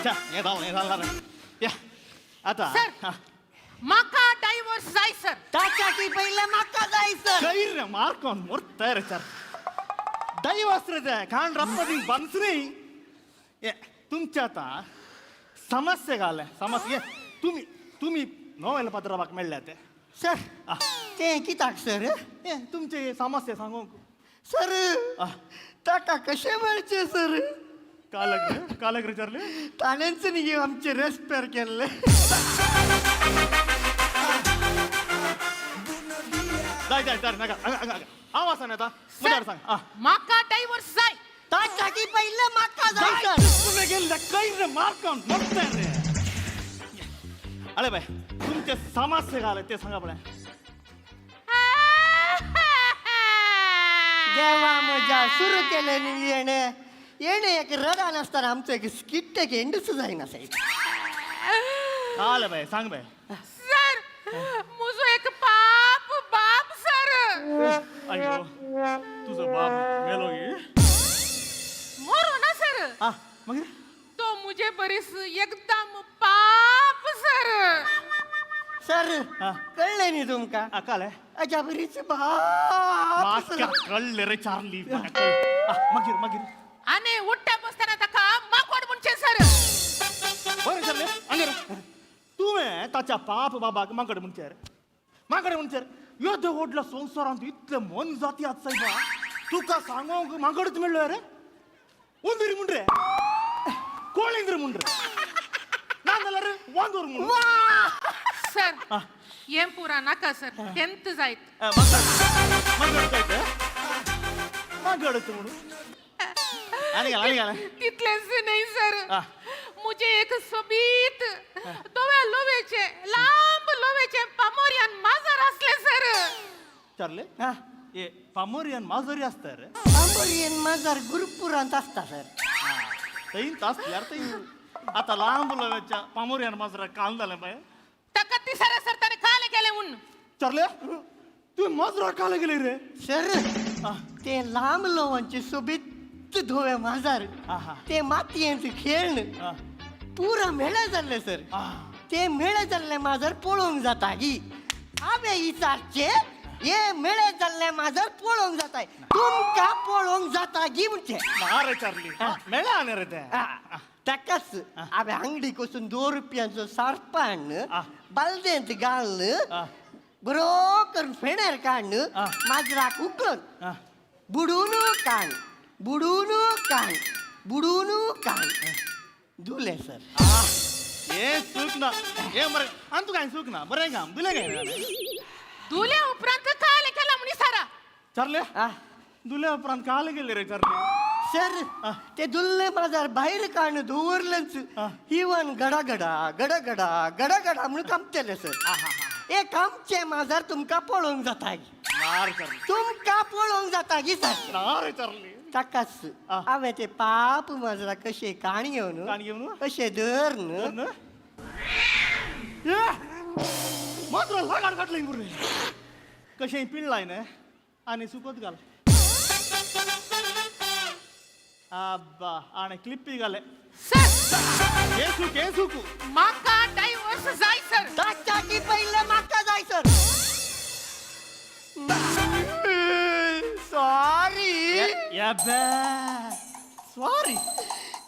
च्या, हें जालें हें जालें रे. या आतां. सर. हा. म्हाका डायव्हर्स जाय सर. ताच्या की पयलें म्हाका जाय सर. खैर रे मारकोन मोरताय रे चार दैवस रे ते खाण रप्पा दी बंस न्ही. ये तुमच्या आतां समस्या घाले समस्या. ये तुमी तुमी नोवेल पात्राबाक मेळ्ळ्या ते. सर, ते कित्याक सर? हे तुमचे समस्या सांगूंक. सर, ताका कशें मेळचें सर? कालक कालक रे चार्ली. ताणेंच न्ही आमचे रेस्पेर केल्ले. जाय जाय जाय, नाका हांगा हांगा हांव आसा न्ही आतां, मुखार सांग. म्हाका डायव्हर्स जाय. ताच्या पयलें म्हाका जाय सर. तुवें गेल्ले खंय रे मार्कम मरता रे. अरे बाय, तुमचे समस्या घाले ते सांगा पळय. देवा म्हज्या, सुरू केलें न्ही येणें. येणें एक रडान आसतना आमचो एक स्किट एक एंडूच जायना सायब. आले बाय, सांग बाय. सर, मुजो एक पाप बाप सर. अयो, तुजो बाप मेलो गे? मोरो ना सर. मागीर? तो मुझे बरीस एकदम पाप सर. सर, कळ्ळें न्ही तुमकां? कळ्ळें. अज्या बरीच बाप. म्हाका कळ्ळें रे चार्ली, म्हाका कळ्ळें. मागीर मागीर? आनी उठ्ठा बसतना ताका माकोड म्हणचें सर. बरें चार्ली, हांगा तुवें ताच्या पाप बाबाक माकड म्हणचें रे, माकड म्हणचें रे. येदो व्हडलो संवसारांत इतले मन जाती आसा सायबा, तुका सांगोंक माकडच मेळ्ळो रे. उंदीर म्हण रे, कोळेंद्र म्हण रे, ना जाल्यार वांदोर म्हण. सर, हें पुरा नाका सर, टेंथ जायत. माकड माकडच म्हणून आनी घाल, आनी घाल. तितलेंच न्ही सर, मुझे एक सोबीत दोव्या लोवेचे लांब लोवेचे पामोरियन माजर असले सर. चार्ले, हे पामोरियन माजरी आसता रे? पामोरियन माजर गुरुपुरांत आसता सर. थंयच आसल्यार थंय आतां लांब लोव्याच्या पामोरियन माजरा काल जालें बाय. ताका तिसरे सर ताणें काले केलें म्हूण. चार्ले, तुवें माजरा काले गेले रे? सर, ते लांब लोवांचे सोबीत धोवे माजार, ते मातयेंत खेळण पुरा मेळा जाल्ले सर. ते मेळे जाल्ले माजर पळोवंक जाता गी? हांवें विचारचें, हे मेळे जाल्ले माजर पळोवंक जाताय, तुमकां पळोवंक जाता गी म्हणचें? ना रे चार्ली, मेळ्ळा न्ही रे तें. ताकाच हांवें आंगडीक वचून 2 रुपयांचो सार्प हाडून बालदेंत घालून बरो करून फेण्यार काडून माजराक उखलून बुडून कान बुडून कान बुडून कान धुलें सर. हे चूक ना, हे मरे आनी तुका हांवें चूक ना, बरें काम धुलें काय? धुल्या उपरांत काले केला म्हणी सारा. चार्ले, धुल्या उपरांत काले गेले रे चार्ले? सर, ते दुल्ले माजार भायर काडून दवरलेंच, इवन गडागडा गडागडा गडागडा म्हणून कामतले सर. हे कामचें माजार तुमकां पळोवंक जाता? तुमकां पळोवंक जाता गी सर? ताकाच हांवें ते पाप माजरा कशें काण घेवन कशें धरून माजरा लागाड काडलें मुरे, कशें पिळ्ळाय न्ही आनी सुकोत घाल. आब्बा, आनी क्लिप्पी घाले. हे सूक, हे सूक. म्हाका डायव्हर्स जाय सर. ताच्या की पयलें म्हाका जाय सर. सॉरी. सॉरी.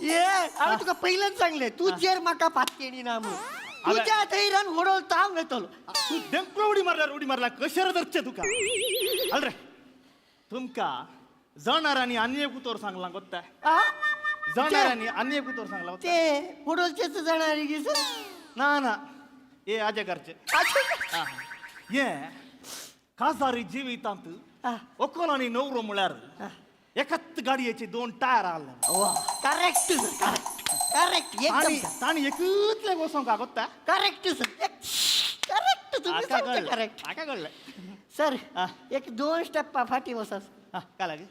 ये हांवें तुका पयलेंच सांगलें, तूं जेर म्हाका पातकेणी ना म्हूण. तुज्या धैर्यान व्हडोल हांव वेतलो. तूं देंकलो उडी मारल्यार उडी मारल्यार कशें रे धरचें तुका? हाल रे, तुमकां जणारांनी आनी एक उतर सांगलां गोत्ता. जणारांनी आनी एक उतर सांगलां. ते होडोलचेच जाणार गी सर? ना ना, हे आजे करचे हे काजारी जिवितांत ओकोल आनी नवरो म्हळ्यार एकाच गाडयेचे 2 टायर आसले. करेक्ट सर, करेक्ट करेक्ट एकदम. ताणी एकूतले वचोंक गोत्ता. करेक्ट सर, करेक्ट, तुम्ही सांगता करेक्ट. म्हाका कळ्ळें सर. एक 2 स्टेप्पा फाटी वचात. काय लागी?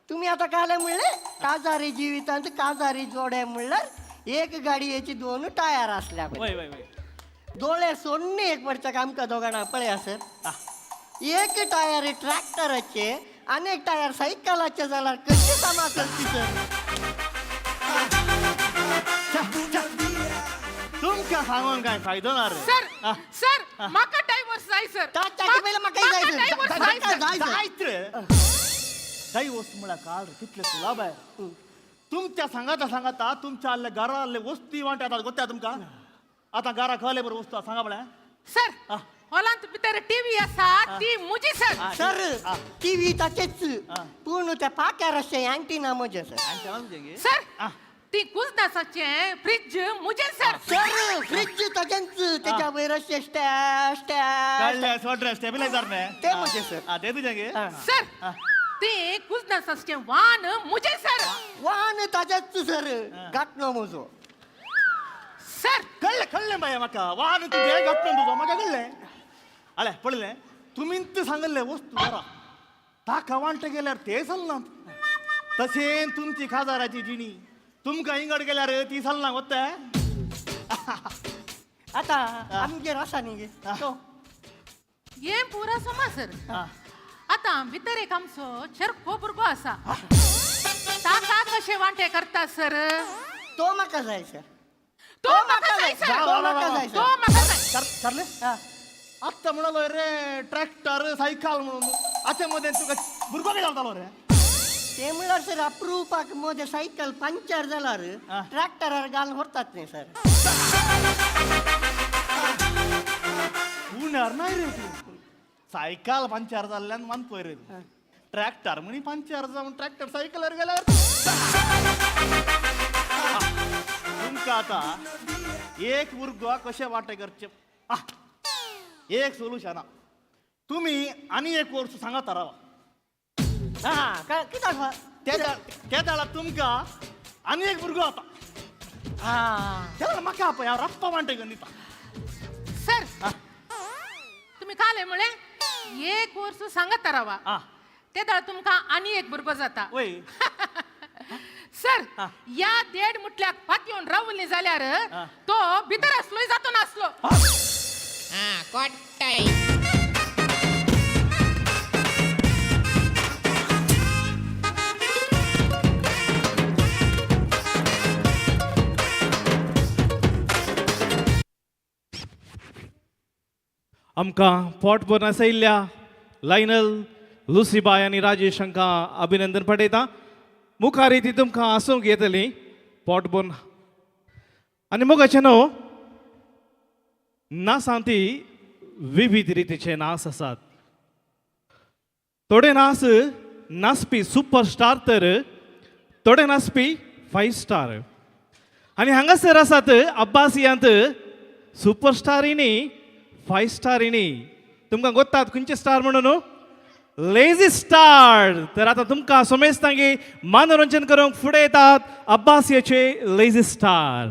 तुम्ही आता काय म्हणले, काजारी जिवितांत काजारी जोडे म्हणल्यार एक गाडयेची 2 टायर असल्या. दोळे सोडणे एक वर्साक आमकां दोगांना पळया सर, एक टायर ट्रॅक्टराचे आनी एक टायर सायकलाचे जाल्यार कशी कामां चलती सर? तुमकां सांगून काय फायदो ना रे. सर, सर, म्हाका डायव्हर्स जाय सर. जायत रे डायव्हर्स म्हळ्यार काल रे कितले सुलाभ आहे. तुमच्या सांगाता सांगाता तुमच्या आल्ले घरा आल्ले वस्ती वांटे येतात गोत्या तुमकां. आतां घरा खले बरोबर वस्तू सांगा पळय. सर हॉलांत भितर टीव्ही आसा ती मुजी सर. सर टीव्ही ताचेच पूण त्या पाक्यार अशें अँटिना म्हजें सर. सर ती कुजनासाचे फ्रिज मुजे सर. सर फ्रिज ताचेंच त्याच्या वयर अशें स्टॅ स्टॅ कळ्ळें सोड स्टेबिलायझर न्ही ते म्हजें सर. ते तुजें गे. सर ती कुजनासाचे वान मुजे सर. वान ताचेच सर गांठणो म्हजो. सर कळ्ळें कळ्ळें बाय म्हाका वान तुजें गांठणो तुजो म्हाका कळ्ळें. अळे पळयलें तुमीच सांगल्लें वस्तू बरा ताका वांटे गेल्यार ते चलनात. तशें तुमची खाजाराची जिणी तुमकां इंगड गेल्यार ती चलना गोत्ता. आतां आमगेर आसा न्ही गे तो हें पुरा समा सर. आतां भितर एक आमचो चरखो भुरगो आसा ताका कशें वांटे करता सर. तो म्हाका जाय सर. तो म्हाका जाय सर. तो म्हाका जाय तो म्हाका जाय. चारले आत्तां म्हणलो रे ट्रॅक्टर सायकल म्हणून आतां मदें तुका भुरगो कितें जातालो रे. ते म्हळ्यार सर अप्रुपाक म्हजें सायकल पंक्चर जाल्यार ट्रॅक्टरार घालून व्हरतात न्ही सर. उणार नाय रे तूं. सायकल पंक्चर जाल्ल्यान मानपय रे तूं. ट्रॅक्टर म्हणी पंक्चर जावन ट्रॅक्टर सायकलार गेल्यार तुमकां आतां एक भुरगो कशें वांटे करचें एक सोल्युशन. तुमी आनी एक वर्स सांगात रावा. कित्याक तेदाळा तुमकां आनी एक भुरगो आता तेन्ना म्हाका पळय हांव रप्पा वांटे करून दिता. सर तुमी काल म्हळें एक वर्स सांगत रावा तेदाळ तुमकां आनी एक भुरगो जाता. सर या देड मुटल्याक फातयोन रावली जाल्यार तो भितर आसलोय जातो नासलो. आमकां पोट भरून आसयल्ल्या लायनल लुसीबाय आनी राजेश हांकां अभिनंदन पाठयता. मुखार ती तुमकां आसूंक येतली पोट भरून. आनी मोगाचें न्हू नासां ती विविध रितीचे नास आसात. थोडे नास नाचपी सुपरस्टार तर थोडे नाचपी फायव स्टार. आनी हांगासर आसात अब्बासियांत सुपरस्टारीनी फायव स्टारीनी. तुमकां गोत्तात खंयचे स्टार म्हणून लेझी स्टार. तर आतां तुमकां सोमेस्तांगी मनोरंजन करूंक फुडें येतात अब्बासियाचे लेझी स्टार.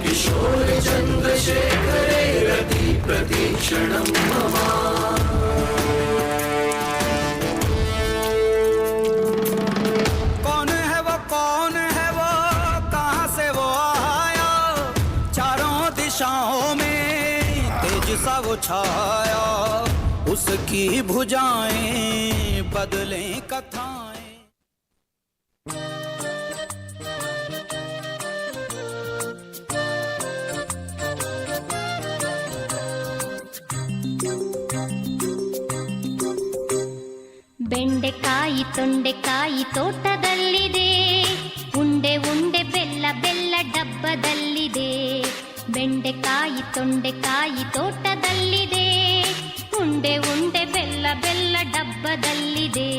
किशोर चंद्रशेखरे रति प्रतीक्षणं मम. कौन है वो कौन है वो कहाँ से वो आया, चारों दिशाओं में तेज सा वो छाया, उसकी भुजाएं बदलें कथाएं. ಬೆಂಡೆಕಾಯಿ ತೊಂಡೆಕಾಯಿ ತೋಟದಲ್ಲಿದೆ, ಉಂಡೆ ಉಂಡೆ ಬೆಲ್ಲ ಬೆಲ್ಲ ಡಬ್ಬದಲ್ಲಿದೆ. ಬೆಂಡೆಕಾಯಿ ತೊಂಡೆಕಾಯಿ ತೋಟದಲ್ಲಿದೆ, ಉಂಡೆ ಉಂಡೆ ಬೆಲ್ಲ ಬೆಲ್ಲ ಡಬ್ಬದಲ್ಲಿದೆ.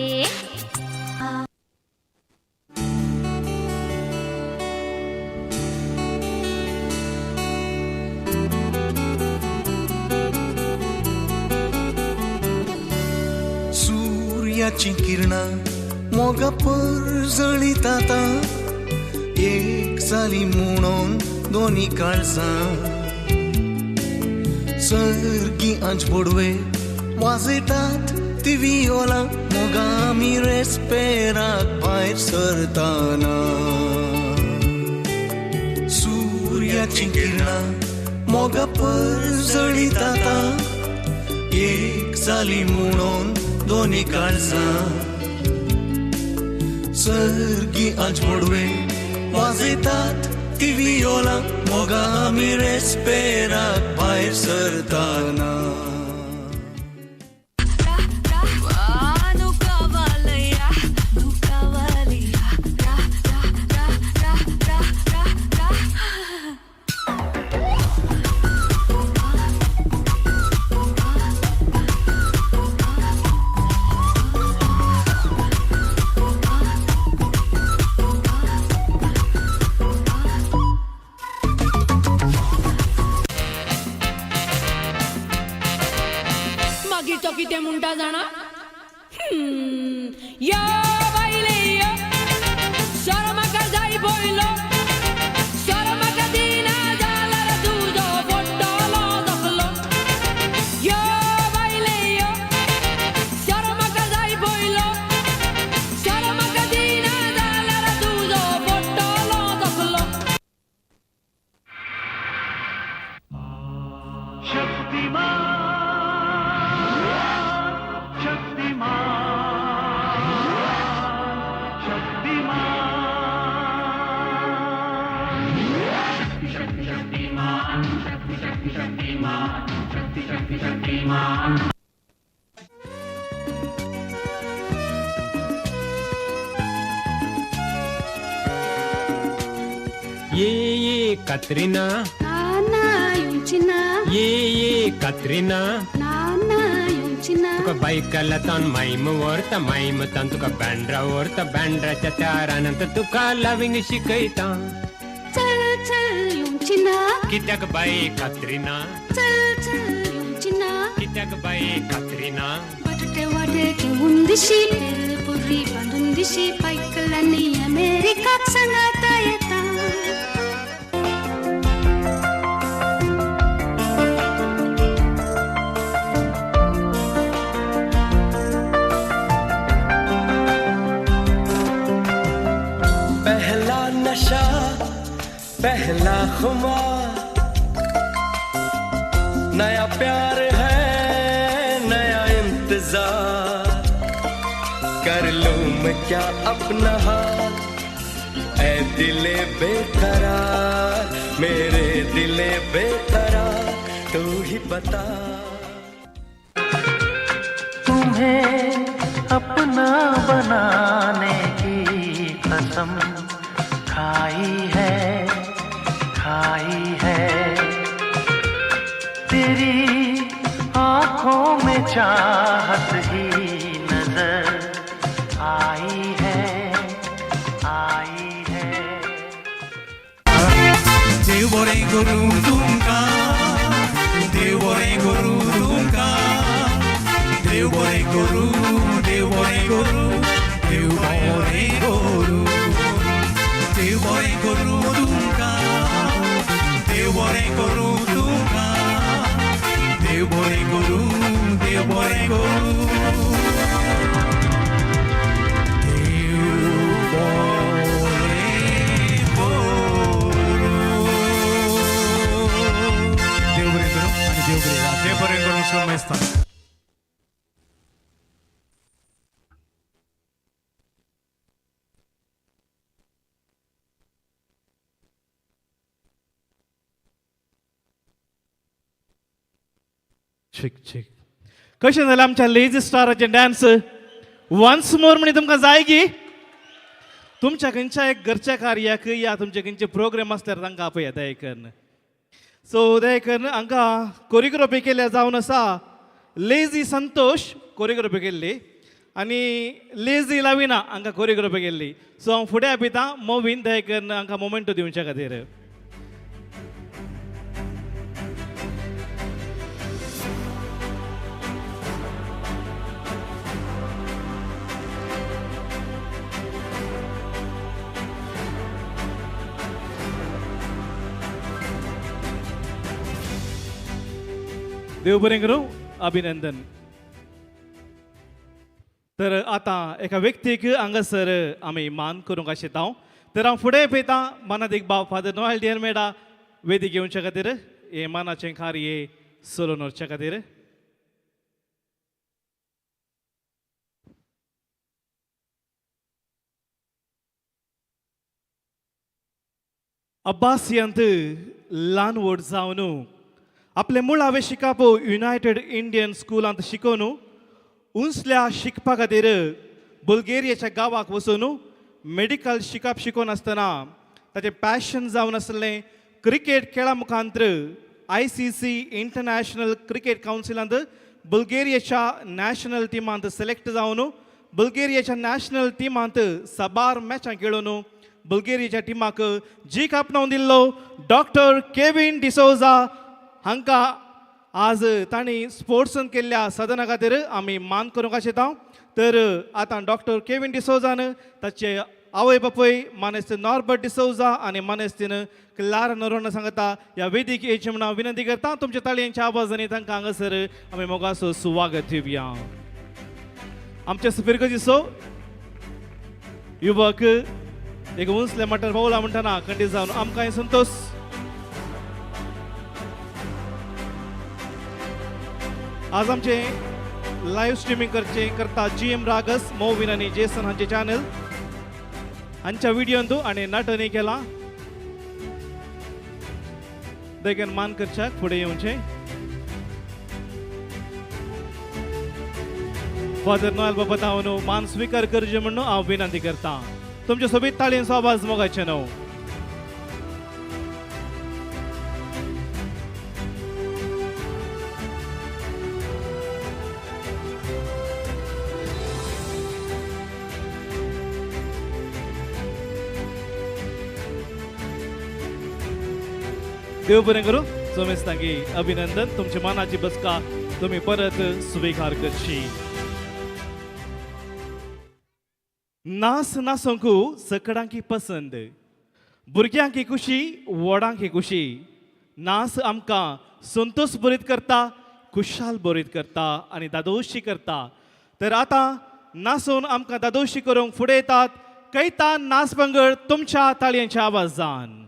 सूर्याची किरणां मोगा परजळीतात, एक जाली म्हणून दोनी काळजां, सर्गी आंज बोडवे वाजयतात ती वियोला मोगा आमी रेस्पेराक भायर सरताना सुर्याची किरणां मोगा परजळीतात एक जाली म्हणून दोनी काळजां सर्गी आंज बोडवे वाजयतात ती वियोला मोगा आमी रेस्पेराक भायर सरताना. मागीर तो कितें म्हणटा जाणा, यो बायले यो, सोरो म्हाका जाय पयलो, सोरो म्हाका दिना जाल्यार तुजो फोडटलो दोकलो. यो बायले यो, सोरो म्हाका जाय पयलो, सोरो म्हाका दिना जाल्यार तुजो फोडटलो दोकलो. ये ये कतरीना नाना येवची ना, ये ये कतरीना नाना येवची ना, तुका बायकलातान मायम व्हरता, मायमतान तुका बँड्रा व्हरता, बँड्राच्या त्या रानांत तुका लवींग शिकयता. चल चल येवची ना, कित्याक बाये कतरीना, चल चल येवची ना, कित्याक बाये कतरीना. बटाटे वाडे घेऊन दिशी, पेलपुरी बांदून दिशी, बायकलांनी अमेरिकाक सांगाता येता. पहला नशा पहला खुमार, नया प्यार है नया इंतजार, कर लूं मैं क्या अपना हाल, ऐ दिले बेकरार, मेरे दिले बेकरार, तू ही बता. तुम्हें अपना बनाने की कसम खाई है, खाई है, तेरी आंखों में चाहत ही नजर आई है, आई है. देव बरें करूं तुमकां, देव बरें करूं तुमकां, देव बरें करूं, देव बरें करूं, देव बरें करूं, देव बरें करूं तुमकां, देव बरें करूं तुमकां, देव बरें करूं, देव बरें करूं, देव बरें करूं. देव बरें करूं आनी देव बरें रात. देव बरें करूं समजता. Check check. कशें जालें आमच्या लेजी स्टाराचें डान्स? वन्स मोर म्हणी तुमकां जाय की तुमच्या खंयच्या एक घरच्या कार्याक या तुमचे खंयचे प्रोग्राम आसल्यार तांकां आपया दयेकन. सो दयेकन हांकां कोरियोग्राफी केल्या जावन आसा लेजी संतोष कोरियोग्राफी केल्ली आनी लेजी लाविना हांकां कोरियोग्राफी केल्ली. सो हांव फुडें आपयतां मोवीन दयेकन हांकां मोमेंटो दिवच्या खातीर. देव बरें करूं, अभिनंदन. तर आतां एका व्यक्तीक हांगासर आमी मान करूंक आशिता. तर हांव फुडें पळयतां मानादीक बाब फादर नोएल डिअलमेडा वेदीक येवच्या खातीर, हें मानाचें कार्य चलोवन व्हरच्या खातीर. अब्बासियांत ल्हान व्हड जावन आपलें मुळावें शिकप युनायटेड इंडियन स्कुलांत शिकोवन उंचल्या शिकपा खातीर बुल्गेरियाच्या गांवाक वचून मेडिकल शिकप शिकोवन आसतना ताचें पॅशन जावन आसलें क्रिकेट खेळा मुखांतर ICC international क्रिकेट कावन्सिलांत बुल्गेरियाच्या नॅशनल टिमांत सिलेक्ट जावन बुल्गेरियाच्या नॅशनल टिमांत साबार मॅचां खेळून बुल्गेरियाच्या टिमाक जीक आपणावन दिल्लो डॉक्टर केविन डिसोजा हांकां आज तांणी स्पोर्ट्सान केल्ल्या साधना खातीर आमी मान करूंक आशिता. तर आतां डॉक्टर केविन डिसोजान ताचे आवय बापूय मानेस्त नॉर्बर्ट डिसोजा आनी मानेस्तीन क्लारा नरोना सांगता ह्या वेदीक येवचें म्हूण हांव विनंती करता. तुमच्या ताळयांच्या आवाजांनी तांकां हांगासर आमी मोगाचो स्वागत दिवया. आमच्या फिरगजीचो युवक एक उंचले मटर पावला म्हणटना खंडीत जावन आमकां संतोष. आज आमचे लायव्ह स्ट्रिमींग करचे करता GM रागस मोविन आनी जेसन हांचे चॅनल हांच्या व्हिडियोंतू आनी नटनूय केला. देखून मान करच्याक फुडें येवचें. फादर नोएल बाबा तावन मान स्विकार करचे म्हणून हांव विनंती करता. तुमच्या सोबीत ताळयेंचो आवाज मोगाचे न्हू. देव बरें करूं. सोमेस्तांकी अभिनंदन. तुमच्या मनाची बसका तुमी परत स्विकार करची. नास नासोंक सकडांकी पसंद, भुरग्यांकी खुशी, व्हडांकी खुशी. नास आमकां संतोष बरीत करता, खुशाल बरीत करता आनी दादोशी करता. तर आतां नासून आमकां दादोशी करूंक फुडें येतात कैतान नास पंगड तुमच्या ताळयांच्या आवाजान.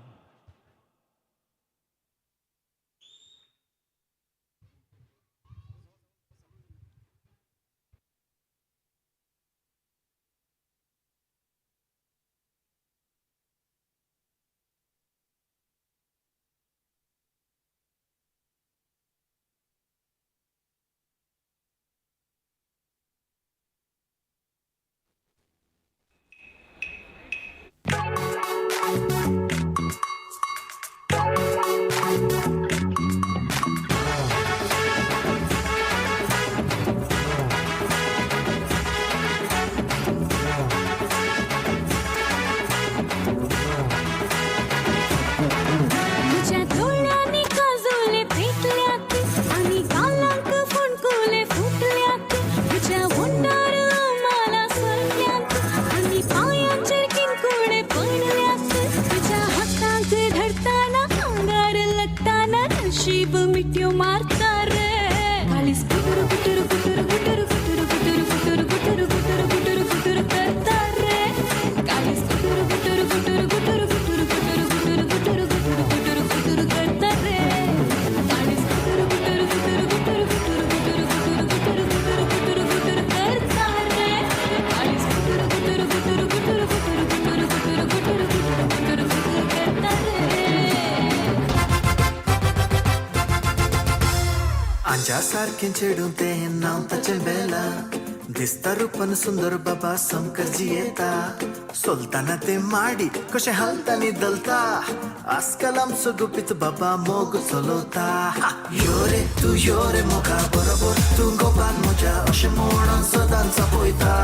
सारखें चेडूं तें नांव ताचें बेला, दिसता रुपान सुंदर बाबा समकर जियेता. सोलताना तें माडी कशें हालता न्ही दलता, आजकाल आमचो गुपीत बाबा मोग चलवता. यो रे तूं यो रे मोगा बरोबर तूं गोपान म्हज्या अशें म्हणून सदांच पळयता.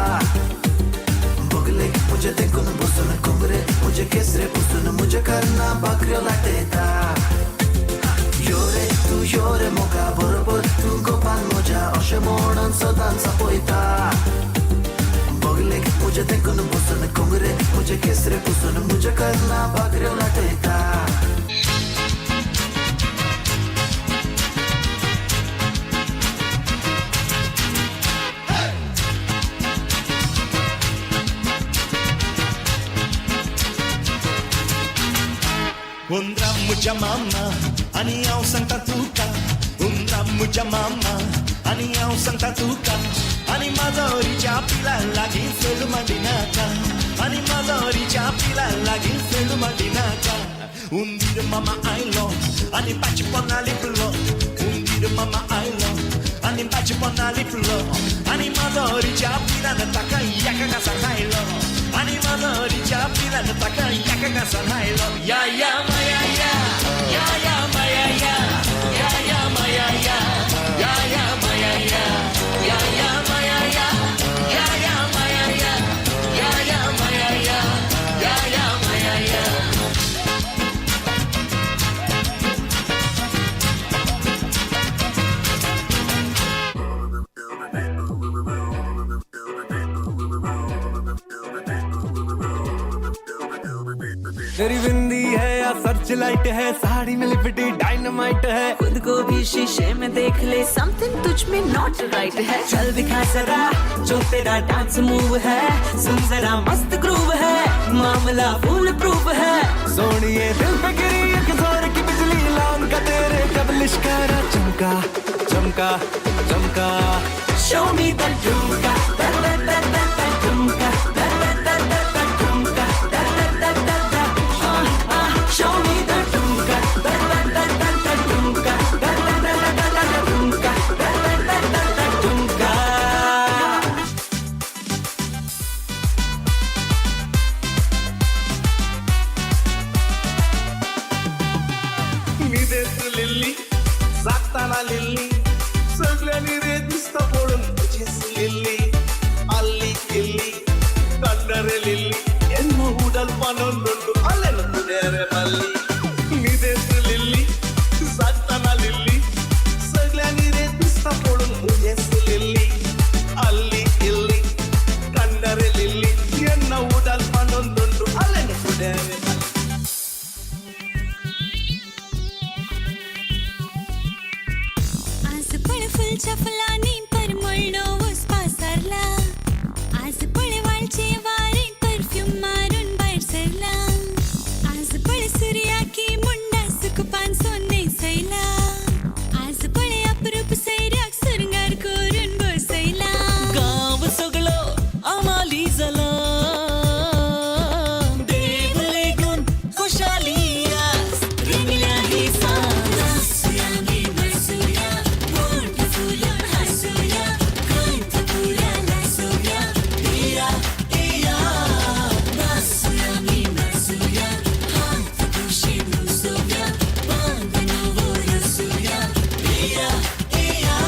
बगले म्हज्या तेंकून बसून कोंबरे म्हजे केसरे पुसून म्हज्या कर्ना भाकऱ्यो लाटयता. यो रे तूं यो रे मोगा बरोबर तूं गोपान म्हज्या अशें म्हणून सदांच पळयता. बगलेक म्हज्या तेंकून बसून कोंगरे म्हजे केसरे पुसून म्हज्या कर्ना भाकऱ्यो लाटयता. हुंदरा म्हज्या मामा आनी हांव सांगता तुका, हुंदरा म्हज्या मामा आनी हांव सांगता तुका, आनी माजोरीच्या पिला लागीं चेडूं मांडिनाका, आनी माजोरीच्या पिला लागीं चेडूं मांडिनाका. हुंदीर मामा आयलो आनी पांच पोना लिपलो, हुंदीर मामा आयलो आनी पांच पोना लिपलो, आनी माजोरीच्या पिलान ताका एका घासान खायलो, आनी माजोरीच्या पिलान ताका एका घासान खायलो. या या माया या, या या माया या, या या माया या, या या माया या, या या माया या, या या माया या, या या माया या, या या माया या. तेरी बिंदी है या सर्च लाइट है, साड़ी में लिपटी डायनामाइट है, खुद को भी शीशे में देख ले, समथिंग तुझ में not right है. चल दिखा जरा जो तेरा डांस मूव है, सुन जरा मस्त ग्रूव है, मामला फुल प्रूफ है. सोनिए दिल पे गिरी एक जोर की बिजली, लान का तेरे कब लिश्कारा चमका चमका चमका. Show me the ठुमका, दा दा दा दा दा ठुमका, दा दा दा दा दा ठुमका, दा दा दा दा दा. Show me the ठुमका, दा दा दा दा दा ठुमका, दा दा दा दा दा दा ठुमका, दा दा दा दा दा ठुमका. निदेत लिल्ली जागताना लिल्ली, सगळ्यांनी रे दिसता पळोवन तुजीच लिल्ली, आल्ली किल्ली कंडरे लिल्ली, ఎన్నో ఉడల్ పనుండు అల్లెను తుడేరే మల్లి. నిదేత్ లిల్లి जागताना लिल्ली, सगळ्यांनी रे दिसता पळोवन तुजीच लिल्ली, आल्ली किल्ली कंडरे लिल्ली, ఎన్నో ఉడల్ పనుండు అల్లెను తుడేరే మల్లి. आज पळ फुलच्या फुलांनी परमळलो वचपा सरला, आज पळ वाळचे वारें परफ्यूम मारून भायर सरला, आज पळ सुर्याकी मुंडा सुकपान सोने सयला, आज पळ अप्रूप सैऱ्याक सुरंगार करून बसयला. गांव सगळो आमाली जाला, देव लेगून खुशाली आस रंगल्या ही सांज. नाचुया गे नाचुया, बोट फुलोवन हांसुया, कंठ पुरा लासुया, इया इया. नाचुया गे नाचुया, हात कुशीन रुसुया, बांद नवो रसुया, इया इया.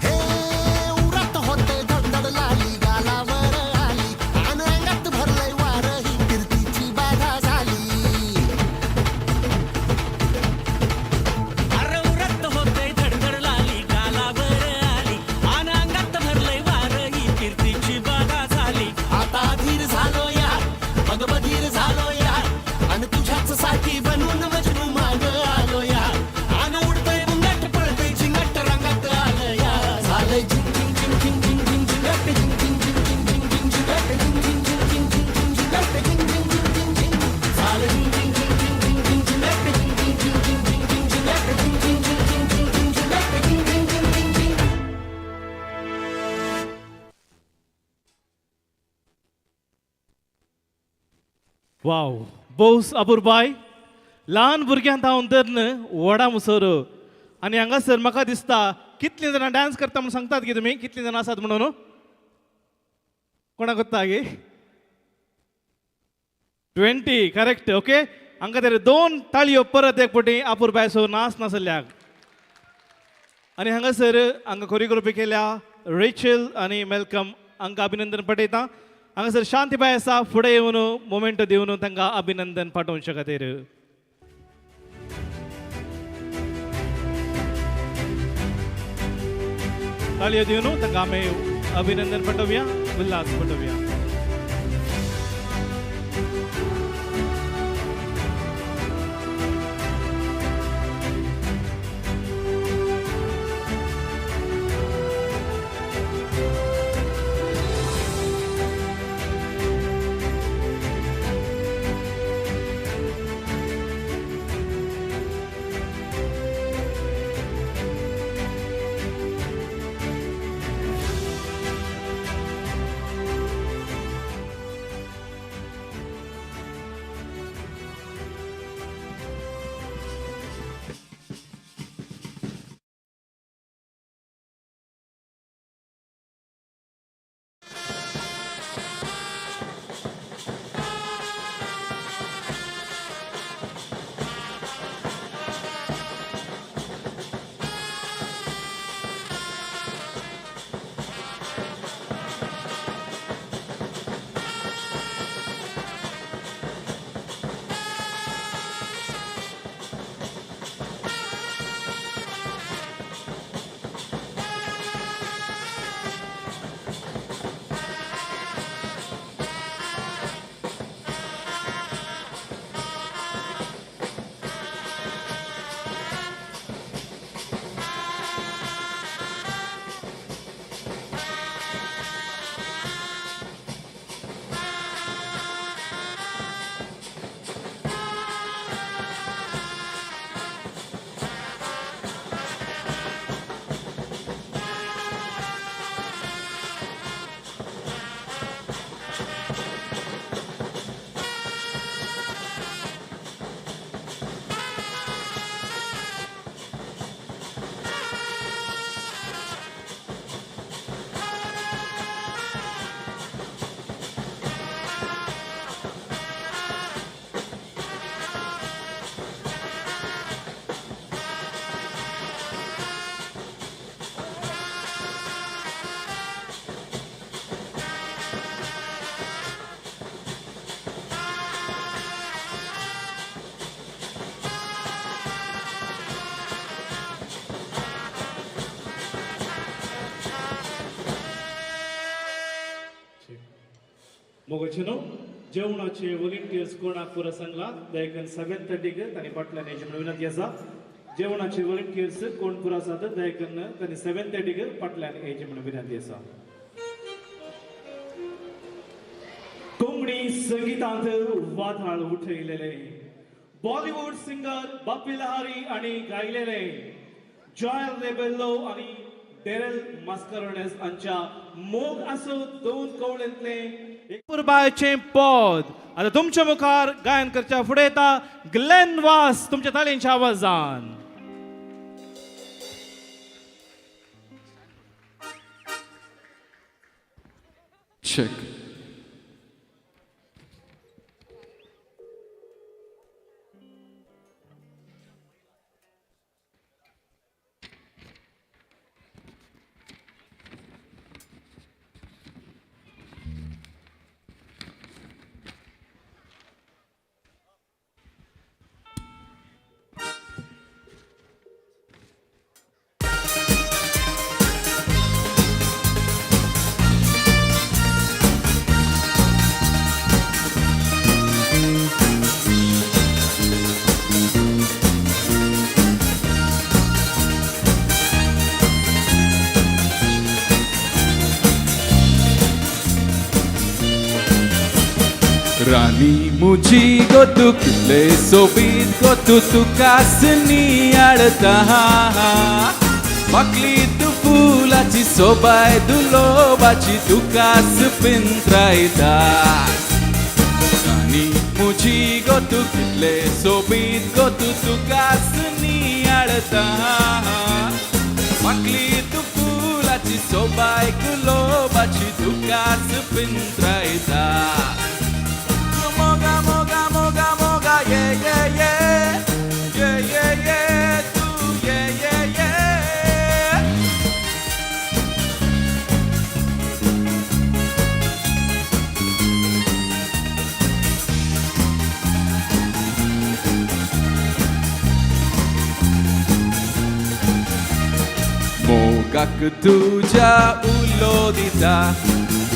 हे उरात होते धडधड लाली, गालावर आली आन अंगात भरलंय वार, ही फिरतीची बाधा झाली. अरे उरत होते धडधड लाली, गालावर आली आन अंगात भरलंय वार, ही कीर्तीची बाधा झाली. आता अधीर झालो यार, मग बधीर झालो यार, आणि तुझ्याच साठी बनून मजनू माग आलो यार. आन उडतय बुंगाट पळतय झिंगाट रंगात आलं यार, झालंय झिंग झिंग झिंग झिंग झिंग झिंग झिंगाट, झिंग झिंग झिंग झिंग झिंग झिंग झिंगाट, झिंग झिंग झिंग झिंग झिंग झिंग झिंगाट, झिंग झिंग झिंग झिंग झिंग झालं झिंग झिंग झिंग झिंग झिंग झिंग झिंगाट, झिंग झिंग झिंग झिंग झिंग झिंग झिंगाट, झिंग झिंग झिंग झिंग झिंग झिंग झिंगाट, झिंग झिंग झिंग झिंग झिंग. वाव बोस अपुरबाय, ल्हान भुरग्यां धांवन धरून व्हडा मुसर. आनी हांगासर म्हाका दिसता कितलीं जाणां डांस करता म्हणून सांगतात की तुमी कितलीं जाणां आसात म्हणून, कोणाक कोत्ता गे? 20 करेक्ट. ओके, हांकां तरी दोन ताळयो परत एक फावटी अपुरबाय सो नाच नासल्याक. आनी हांगासर हांगा कोरियोग्राफी केल्या रेचल आनी मेलकम हांकां अभिनंदन पाठयता. हांगासर शांतीबाय आसा, फुडें येवन मोमेंट दिवन तांकां अभिनंदन पाठोवचे खातीर. ताळयो दिवन तांकां आमी अभिनंदन पाठोवया, उल्हास पाठोवया. मोगाचेनो जेवणाचे व्हॉलिंटियर्स कोणाक पुरो सांगला दयाकन 7:30 तांणी फाटल्यान येवचें म्हणून विनंती आसा. जेवणाचे व्हॉलिंटियर्स कोण पुरो आसात दयाकन तांणी 7:30 फाटल्यान येवचें म्हणून विनंती आसा. कोंकणी संगीतांत वादाळ उठयलेले बॉलिवूड सिंगर बापी लहारी आनी गायलेले जॉयल रेबेल्लो आनी डेरेल मास्करोनेस हांच्या मोग आसो दोन कवळेंतले पुरबायचें पद आतां तुमच्या मुखार गायन करच्या फुडें येता ग्लेन वास तुमच्या ताळ्यांच्या आवाजान. Check. रानी मुझी गो तू कितले सोबीत गो तू तुकाच नियाळता माकली तू फुलाची सोबाय दुलोबाची तुकाच पिंत्रायता. रानी मुझी गो तू कितले सोबीत गो तू तुकाच नियाळता माकली तू फुलाची सोबाय गुलोबाची तुकाच पिंत्रायता. Moga, moga, moga, moga, yeah, yeah, yeah. Yeah, yeah, yeah, tu, yeah, yeah, yeah. Mogak tuja ulo dita,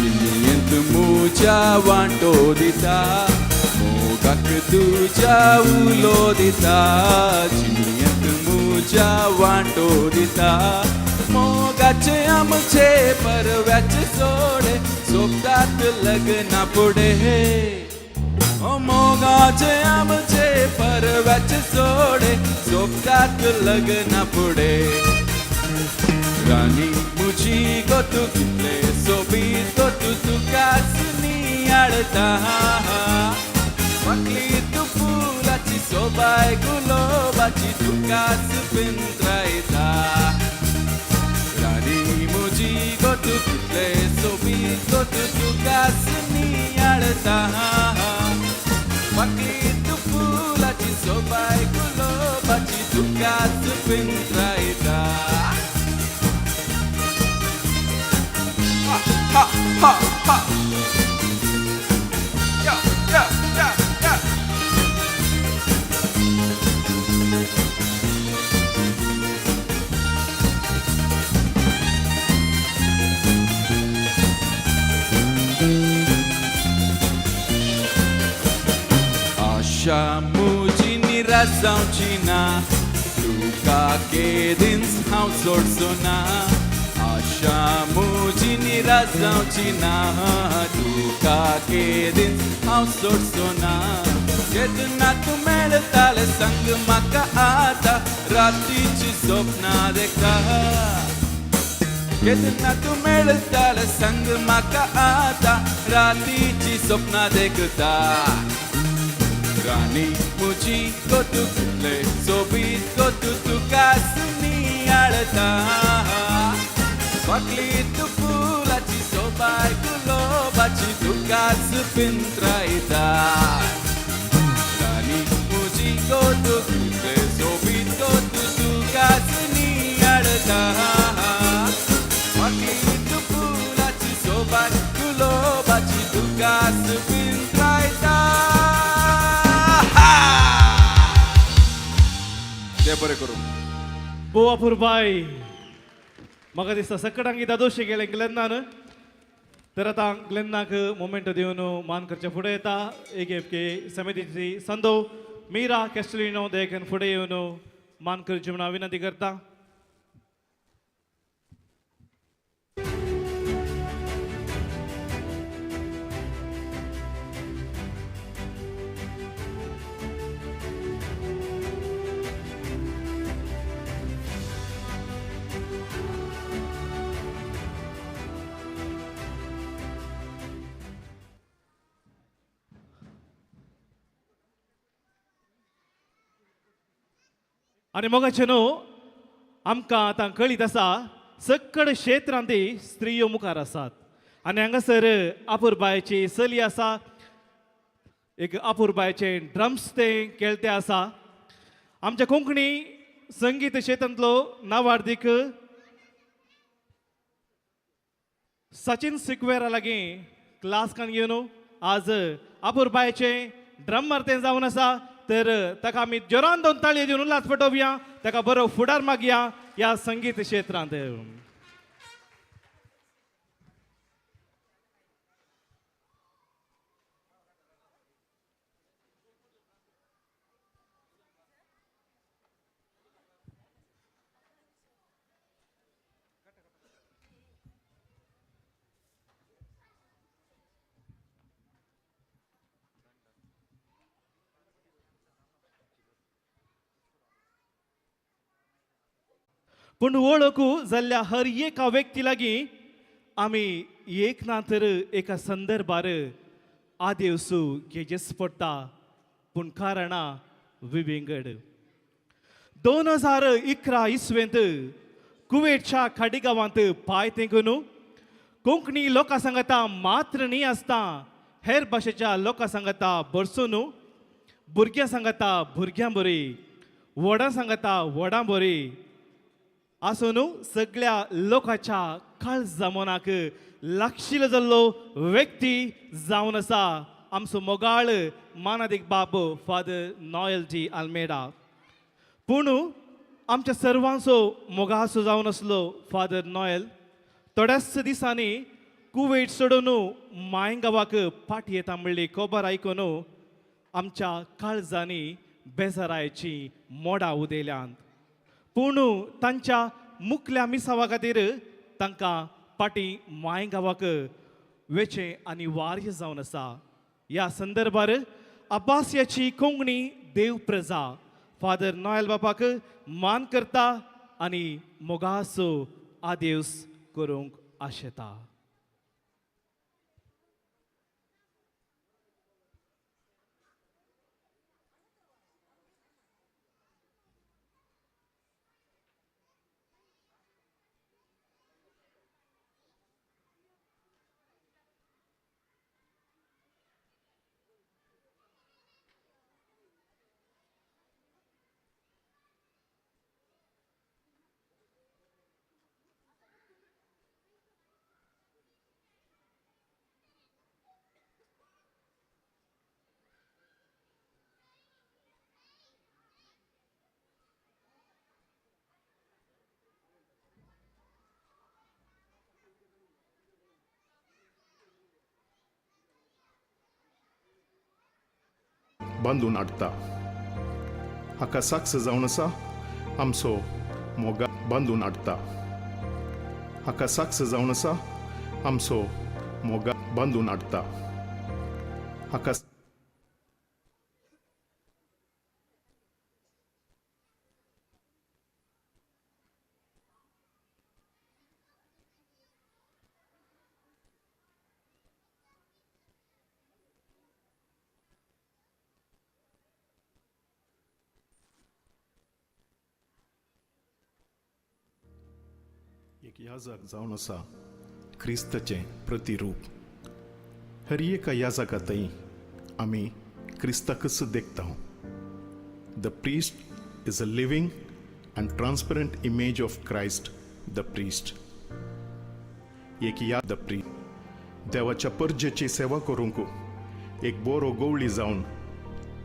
जिनियंत मुजा वांटो दिता. मोगाक तुज्या उलो दिता, जिणेंत मुज्या वांटो दिता. मोगाचे आमचे परव्याचे सोडे सोबतात लग्ना फुडें. ओ मोगाचे आमचे परव्याचे सोडे सोबतात लग्ना फुडें. रानी मुजी गो तू कितले सोबीत गो तू तुकाच नियाळता माकली तू फुलाची सोबाय गुलोबाची तुकाच पिंत्रायता. रानी मुजी गो तू कितले सोबीत गो तू तुकाच नियाळता माकली तू फुलाची सोबाय गुलोबाची तुकाच पिंत्रायता. Ha ha ha. Yeah, yeah, yeah, yeah. आशा मुजी निराश जावची ना, तुका केदींच हांव सोडचो ना. आशा मुजी निराश जावची ना, तुका केदींच हांव सोडचो ना. केन्ना तूं मेळटालें सांग म्हाका आतां रातीची सपनां देखता. केन्ना तूं मेळटालें सांग म्हाका आतां रातीची सपनां देखता. रानी मुजी गो तूं कितले सोबीत गो तूं तुकाच नियाळता माकली तू फुलाची सोबाय गुलोबाची तुकाच पिंत्रायता. रानी मुजी गो तू कितले सोबीत गो तू तुकाच नियाळता माकली तू फुलाची सोबाय गुलोबाची तुकाच पिंत्रायता. ते बरें करूं. गोवा पुरबाय म्हाका दिसता सकटांगी दादोशे गेले ग्लेनान. तर आतां ग्लेन्नाक मोमेंट दिवन मान करचे फुडें येता एकेफके समितीची संदो मीरा कॅस्टलिनो देखून फुडें येवन मान करची म्हणून विनंती करता. आनी मोगाचे न्हू आमकां आतां कळीत आसा सकड क्षेत्रांत स्त्रियो मुखार आसात आनी हांगासर अपुरबायेची चली आसा, एक अपुरबायेचे ड्रम्स ते खेळते आसा. आमच्या कोंकणी संगीत क्षेत्रांतलो नावार्दीक सचिन सिक्वेरा लागीं क्लास कान घेवन आज अपुरबायेचे ड्रम मारते जावन आसा. तर ताका आमी जोरान दोन ताळयो दिवन उल्हास पटोवया, ताका बरो फुडार मागया ह्या संगीत क्षेत्रांत. पूण वळखू जाल्ल्या हर एका व्यक्ती लागीं आमी एक ना तर एका संदर्भार आदेवसू घेजेच पडटा, पूण कारणां विविंगड. 2011 इसवेंत कुवेटच्या खाडी गांवांत पांय तेंकून कोंकणी लोकां सांगता मात्र न्ही आसता हेर भाशेच्या लोकां सांगता बरसून भुरग्यां सांगता भुरग्यां बरी, व्हडां सांगता व्हडां बरी आसून सगळ्या लोकांच्या काळजा मनाक लागशिल्लो जाल्लो व्यक्ती जावन आसा आमचो मोगाळ मानादीक बाब फादर नॉयल डी आल्मेडा. पूण आमच्या सर्वांचो मोगासो जावन आसलो फादर नॉयल थोड्याच दिसांनी कुवेट सोडून मायंगांवाक फाटी येता म्हणली खबर आयकून आमच्या काळजांनी बेजारायची मोडां उदयल्यांत. पूण तांच्या मुखल्या मिसावा खातीर तांकां फाटीं मायगांवाक वेचें अनिवार्य जावन आसा. ह्या संदर्भार अब्बासियाची कोंकणी देव प्रजा फादर नॉयल बापाक मान करता आनी मोगासो आदेस करूंक आशेता. बांदून हाडटा. हाका साक्ष जावन आसा आमचो मोगा बांदून हाडटा. हाका साक्ष जावन आसा आमचो मोगा बांदून हाडटा. हाका एक याजक जावन आसा क्रिस्ताचें प्रतिरूप. हर एका याजकांतय आमी क्रिस्ताकच देखता. The priest is a living and transparent image of Christ the priest. एक या the priest देवाच्या परजेची सेवा करूंक एक बरो गवळी जावन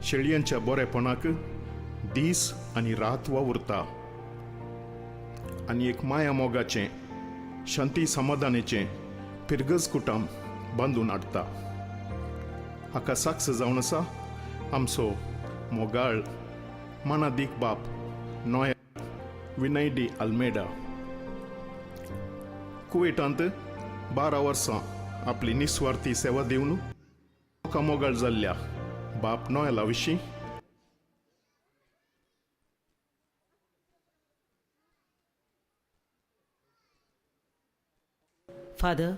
शेळयांच्या बरेपणाक दीस आनी रात वावुरता आनी एक माया मोगाचें शांती समाधानाचें फिरगज कुटाम बांदून हाडटा. हाका साक्ष जावन आसा आमचो मोगाळ मानादीक बाप नोयल विनय डी आल्मेडा. कुवेटांत 12 वर्सां आपली निस्वार्थी सेवा दिवन लोकां मोगाळ जाल्ल्या बाप नोयला विशीं फादर,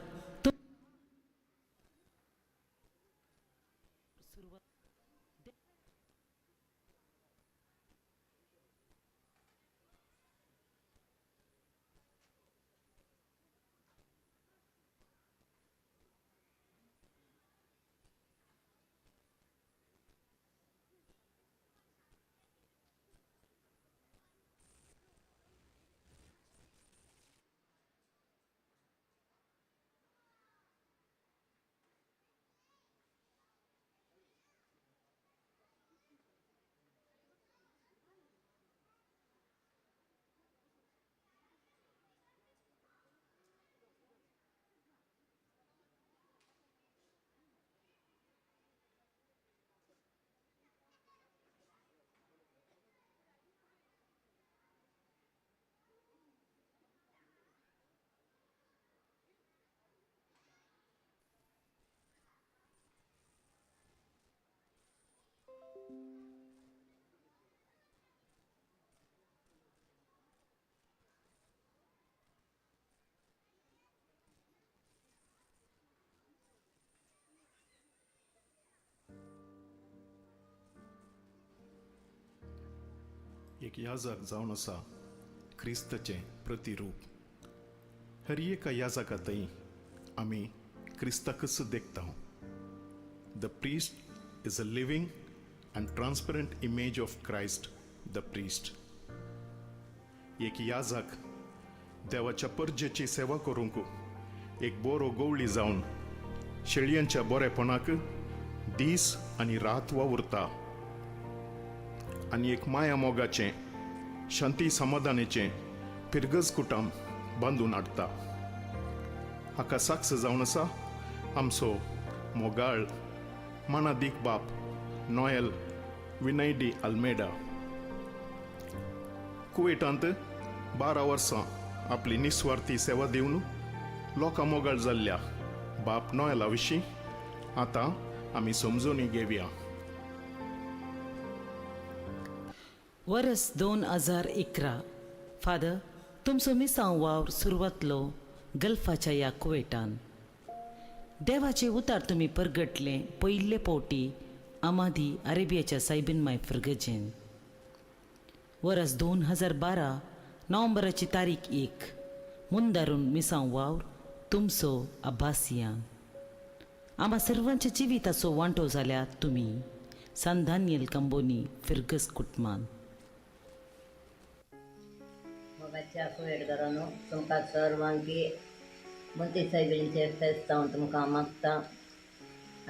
एक याजक जावन आसा क्रिस्ताचें प्रतिरूप. हर एका याजका थंय आमी क्रिस्ताकच देखता. The priest is a living and transparent image of Christ the priest. एक याजक देवाच्या परजेची सेवा करूंक एक बरो गवळी जावन शेळयांच्या बरेपणाक दीस आनी रात वावुरता आनी एक माया मोगाचें शांती समाधानाचें फिरगज कुटाम बांदून हाडटा. हाका साक्ष जावन आसा आमचो मोगाळ मानादीक बाप नोयल विनय डी आल्मेडा. कुवेटांत 12 वर्सां आपली निस्वार्थी सेवा दिवन लोकां मोगाळ जाल्ल्या बाप नोयला विशीं आतां आमी समजून घेवया. वरस 2011 फादर, तुमचो मिसांव वावर सुरवातलो गल्फाच्या ह्या कुवेटान. देवाचे उतार तुमी परगटले पयले पावटी आमादी अरेबियाच्या सायबीन माय फिरगजेन. वरस 2012 नोव्हेंबराची तारीख 1 मुंदारून मिसांव वावर तुमचो अब्बासियान. आमा सर्वांच्या जिविताचो वांटो जाल्या तुमी सान दानियल कंबोनी फिरगस कुटमान. मोगाच्या कुवेटकारांनो, तुमकां सर्वांकी मोती सायबीणीचें फेस्त हांव तुमकां मागता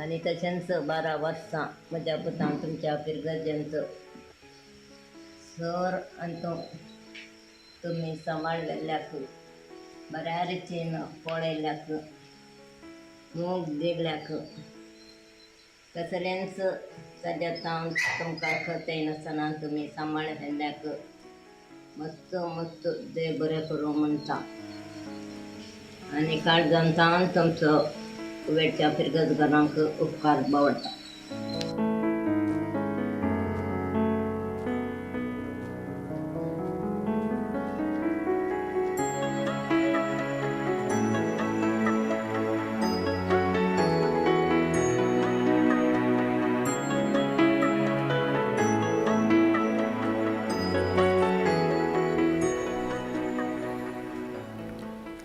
आनी तशेंच 12 वर्सां म्हज्या पुतान तुमच्या फिरगजेंचो सर आनी तुमी सांबाळलेल्याक बऱ्या रितीन पळयल्याक मोग दिल्याक कसलेंच सद्या हांव तुमकां खत येनासतना तुमी सांबाळलेल्याक मस्त मस्त देव बरें करूं म्हणटा आनी काळजान तावन तुमचो कुवेटच्या फिरगजकारांक उपकार बावडटा.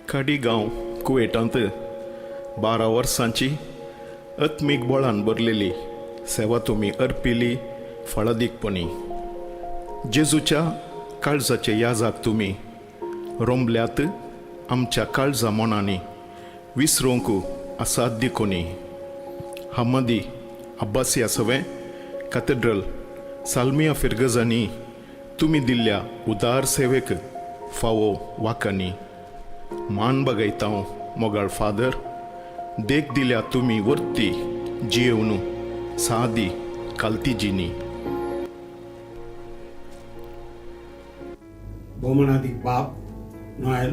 खाडी गांव कुवेटांत 12 वर्सांची आत्मीक बळान भरलेली सेवा तुमी अर्पिली फळादीकपणी. जेजूच्या काळजाचे याजाक तुमी रोमल्यात आमच्या काळजा मनांनी विसरूंक असाध्य कोणी. हमदी अब्बासिया सवें कॅथेड्रल साल्मिया फिरगजांनी तुमी दिल्ल्या उदार सेवेक फावो वाकांनी मान बगयता. मोगाळ फादर, देख दिल्या तुमी वर्ती जियेवन सादी कालती जिनी. भोवमानादीक बाब नॉयल,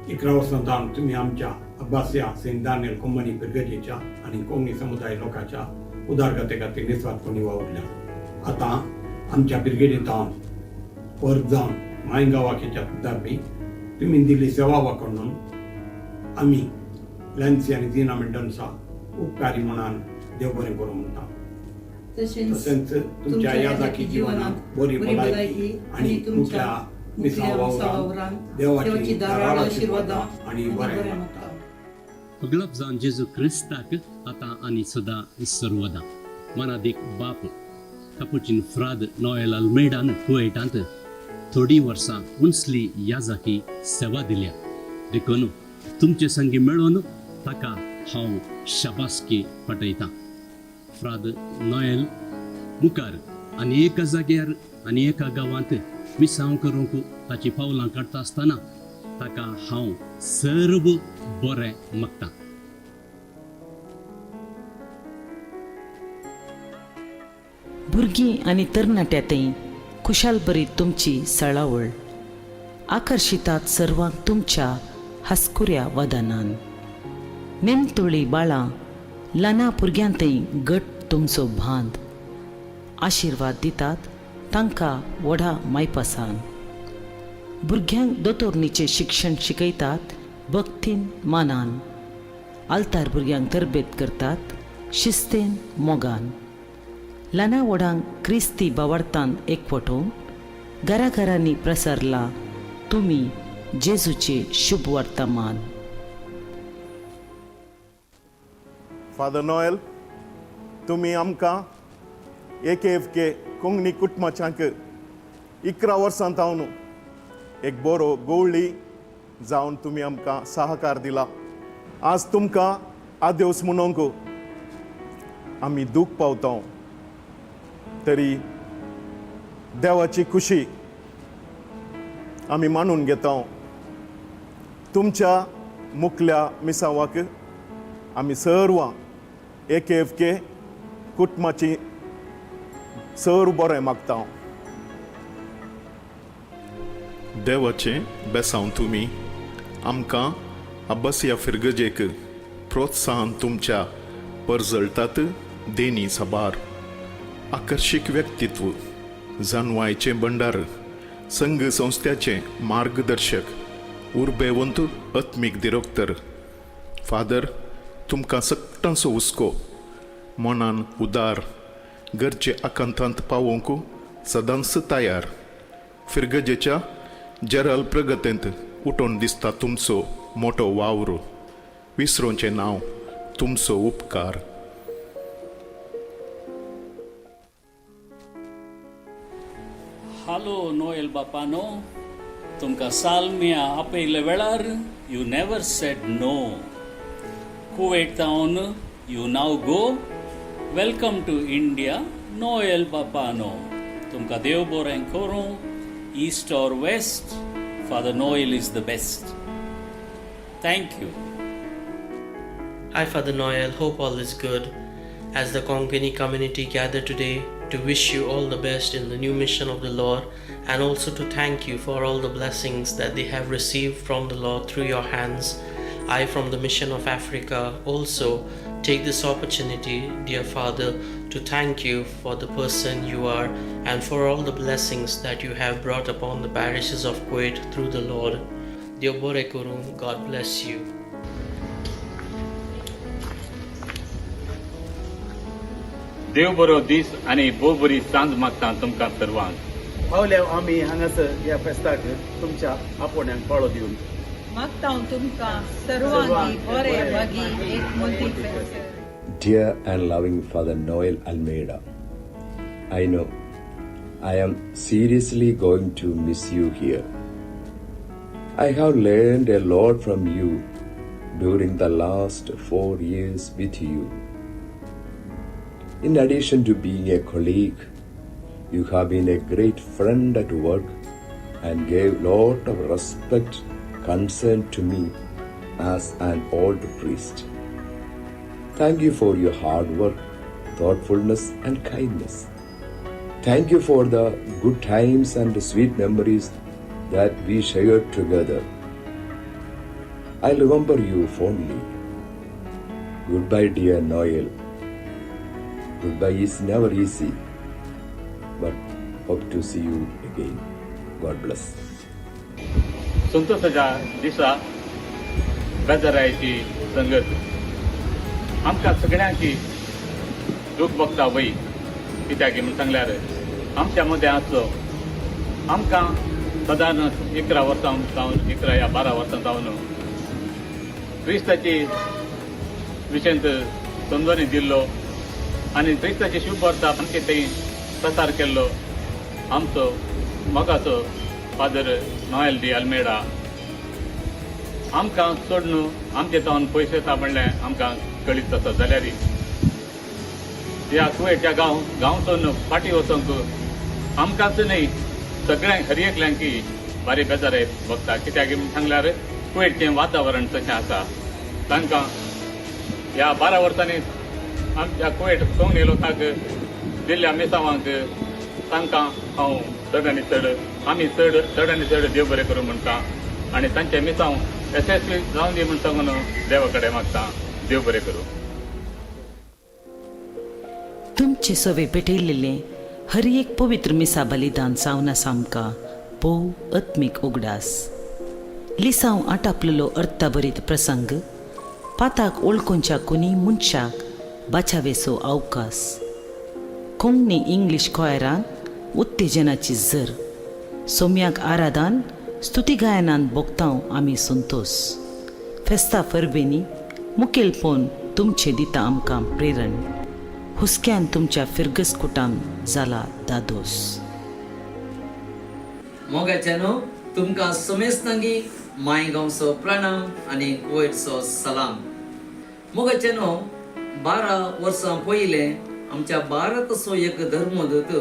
11 वर्सां जावन तुमी आमच्या अब्बासिया सेंट दानियल कोंबनी पिरगजेच्या आनी कोंकणी समुदाय लोकांच्या उदरगते खातीर निस्वार्थपणी वावुरल्या. आतां आमच्या ब्रिगेडींत जावन वर्ग जावन माय गांवाक दाबी तुमी दिल्ली सेवा वाकडून आमी लॅन्सी आनी जिना मेंडोन्सा उपकारी म्हणान देव बरें करूं म्हणटा. तशेंच तुमच्या याजाकी जिवनात बरी भलायकी आनी मुखल्या मिसांव वावरान देवाची धाराळ आशिर्वादां आनी बरें मागता. पगळप जावन जेजू क्रिस्ताक आतां आनी सदां सर्वदां. मनादीक बाप कपुचीन फ्राद नॉयल अल्मेडान कुवेटांत थोडीं वर्सां उंचली याजाकी सेवा दिल्या देखून तुमचे संगी मेळून ताका हांव शाबासकी पटयतां. फ्राद नॉयल मुखार आनी एका जाग्यार आनी एका गांवांत मिसांव करूंक ताची पावलां काडटा आसतना ताका हांव सर्व बरें मागतां. भुरगीं आनी तरणाट्या थंय खुशालभरीत तुमची सळावळ आकर्शितात सर्वांक तुमच्या हासकुऱ्या वदनान. नेमतोळी बाळां ल्हाना भुरग्यां थंय गट तुमचो बांद आशिर्वाद दितात तांकां व्हडा मायपासान. भुरग्यांक दोतोरणीचें शिक्षण शिकयतात भक्तीन मानान. आल्तार भुरग्यांक तरबेत करतात शिस्तेन मोगान. ल्हाना व्हडांक क्रिस्ती बावडतान एकवटोवन घराघरांनी प्रसरला तुमी जेजूचे शुभ वर्तमान. फादर नॉयल, तुमी आमकां AKFK Konkani कुटुंबाच्यांक 11 वर्सां जावन एक बरो गोवळी जावन तुमी आमकां सहकार दिला. आज तुमकां आदेवस म्हणूंक आमी दूख पावता तरी देवाची खुशी आमी मानून घेता. तुमच्या मुखल्या मिसावाक आमी सर्वां AKFK कुटुंबाची सर्व बरें मागता. देवाचें बेसांव तुमी आमकां अब्बासिया फिरगजेक प्रोत्साहन तुमच्या परजळटात देनी साबार. आकर्शीक व्यक्तित्व, जानवायचें भंडार, संघ संस्थ्याचें मार्गदर्शक, उर्बेवंत आत्मीक दिरोक्तर फादर, तुमकां सगटांचो हुस्को मनान उदार गरजे आकांतांत पावोवंक सदांच तयार. फिरगजेच्या जेराल प्रगतेंत उठोवन दिसता तुमचो मोटो वावर. विसरोचें नांव तुमचो उपकार. हालो नोएल बापानो, तुमकां सालमिया आपयले वेळार you never said no. Kuwait town you now go. Welcome to India Noel बापानो. तुमकां देव बरें करूं. East or west, Father Noel is the best. Thank you. Hi Father Noel, hope all is good. As the Konkani community gather today to wish you all the best in the new mission of the Lord and also to thank you for all the blessings that they have received from the Lord through your hands, I from the Mission of Africa also take this opportunity, dear Father, to thank you for the person you are and for all the blessings that you have brought upon the parishes of Kuwait through the Lord. Deo bore korum, God bless you. देव बरो दीस आनी भोव बरी सांज मागता तुमकां सर्वांक. पावल्या आमी हांगासर ह्या फेस्ताक तुमच्या आपोवण्याक पाळो दिवन मागता तुमकां सर्वांक बरे भागी एक मोती फेस्त. Dear and loving Father Noel Almeida, I know I am seriously going to miss you here. I have learned a lot from you during the last 4 years with you. In addition to being a colleague, you have been a great friend at work and gave lot of respect, concern to me as an old priest. Thank you for your hard work, thoughtfulness, and kindness. Thank you for the good times and the sweet memories that we shared together. I remember you fondly. Goodbye, dear Noel. Goodbye is never easy, but hope to see you again. God bless. संतोषाच्या दिसा बेजारायची संगत आमकां सगळ्यांची दूख भोगता वय कित्याक म्हूण सांगल्यार आमच्या मदें आसचो आमकां सदांच 11 वर्सां जावन 11 या 12 वर्सां जावन क्रिस्ताची विशयंत समजणी दिल्लो आनी क्रिस्ताची शुभ वार्ता आमचे थंय प्रसार केल्लो आमचो मोगाचो फादर नॉयल डी अल्मेडा आमकां सोडून आमचे जावन पयशे येता म्हणलें आमकां कळीत आसा. जाल्यार ह्या कुवेटच्या गांव गांव सोडून फाटीं वचोंक आमकांच न्हय सगळ्यांक हर एकल्यांकी बारी बेजाराय भोगता. कित्याक सांगल्यार कुवेटचें वातावरण तशें आसा. तांकां ह्या 12 वर्सांनी आमच्या कुवेट कोंकणी लोकांक दिल्ल्या मिसावांक तांकां हांव चड आनी चड आमी चड चड आनी चड देव बरें करूं म्हणटा आनी तांचे मिसांव यशस्वी जावन दी म्हूण सांगून देवा कडेन मागता. देव बरें करूं. तुमचे सवे पेटयलेलें हर एक पवित्र मिसा बलिदान जावन आसा आमकां भोव आत्मीक उगडास. लिसांव आटापलेलो अर्थभरीत प्रसंग पाताक ओळखोंच्या कोणी मनशाक बाचावेचो अवकाश. कोंकणी इंग्लीश कॉयरान उत्तेजनाची जर सोम्याक आराधान स्तुती गायनान भोगतांव आमी संतोश. फेस्ता फरबेनी मुखेलपण तुमचे दिता आमकां प्रेरण. हुस्क्यान तुमच्या फिरगस कुटाम जाला दादोस. मोगाच्यानो तुमकां समेस्तांगी मायगांवचो प्रणाम आनी कुवेटचो सलाम. मोगाच्यानो 12 वर्सां पयलें आमच्या भारताचो एक धर्मदूत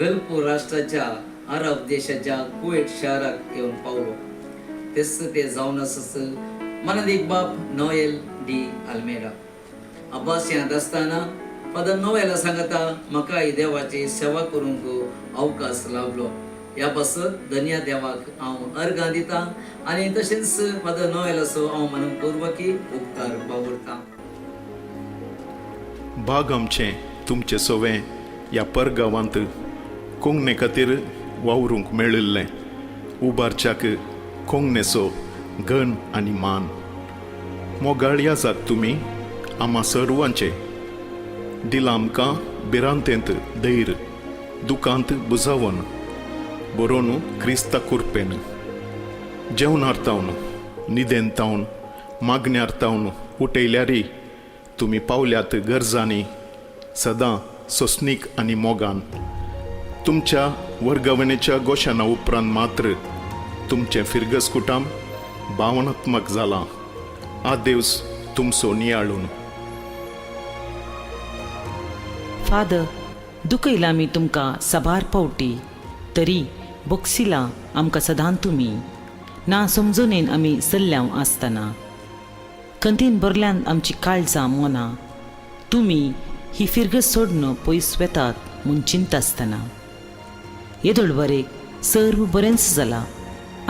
गल्फ राष्ट्राच्या अरब देशाच्या कुवेट शहराक येवन पावलो. तेच ते जावन आसत मनादीक बाप नोएल डी आल्मेडा. अब्बासियांत आसतना फादर नोएला सांगता म्हाका ही देवाची सेवा करूंक अवकाश लाभलो. ह्या पासत धन्या देवाक हांव अर्गां दिता आनी तशेंच फादर नोएलाचो हांव मनपूर्वकी उपकार बावुरता. भाग आमचें तुमचें सवें ह्या परगांवांत कोंकणे खातीर वावरूंक मेळिल्लें उबारच्याक कोंकणेचो गण आनी मान. मोगाळ याजाक तुमी आमा सर्वांचे दिलां आमकां भिरांतेंत धैर्य दुकांत बुजावन बरोवन क्रिस्ता कुरपेन जेवणार तावन निदेन तावन मागण्यार तावन उठयल्यारी तुमी पावल्यात गरजांनी सदां सोसणीक आनी मोगान. तुमच्या वर्गवणेच्या घोशणा उपरांत मात्र तुमचें फिरगस कुटाम भावनात्मक जालां. आदेवस तुमचो नियाळून. फादर दुखयला आमी तुमकां साबार पावटी तरी बोक्सिला आमकां सदां तुमी ना समजून आमी सल्ल्याव आसतना कंतीन भरल्यान आमची काळजां मोनां तुमी ही फिरगस सोडून पयस वेतात म्हूण चिंता आसतना येदोळ बरेक सर्व बरेंच जालां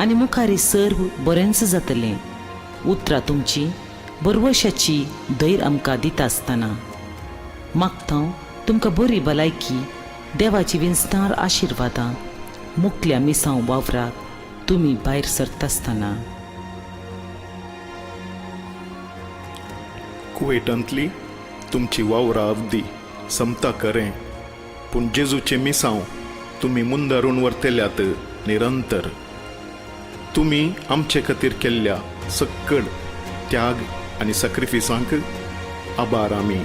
आनी मुखारी सर्व बरेंच जातलें. उतरां तुमची बरवशाची धैर्य आमकां दिता आसतना मागता तुमकां बरी भलायकी देवाची विंचणार आशिर्वादां मुकल्या मिसांव वावराक तुमी भायर सरतासतना. कुवेटांतली तुमची वावरा अवधी समता करें पूण जेजूचें मिसांव तुमी मुंदारून व्हरतल्यात निरंतर. तुमी आमचे खातीर केल्ल्या सक्कड त्याग आनी सॅक्रिफिसांक आभार आमी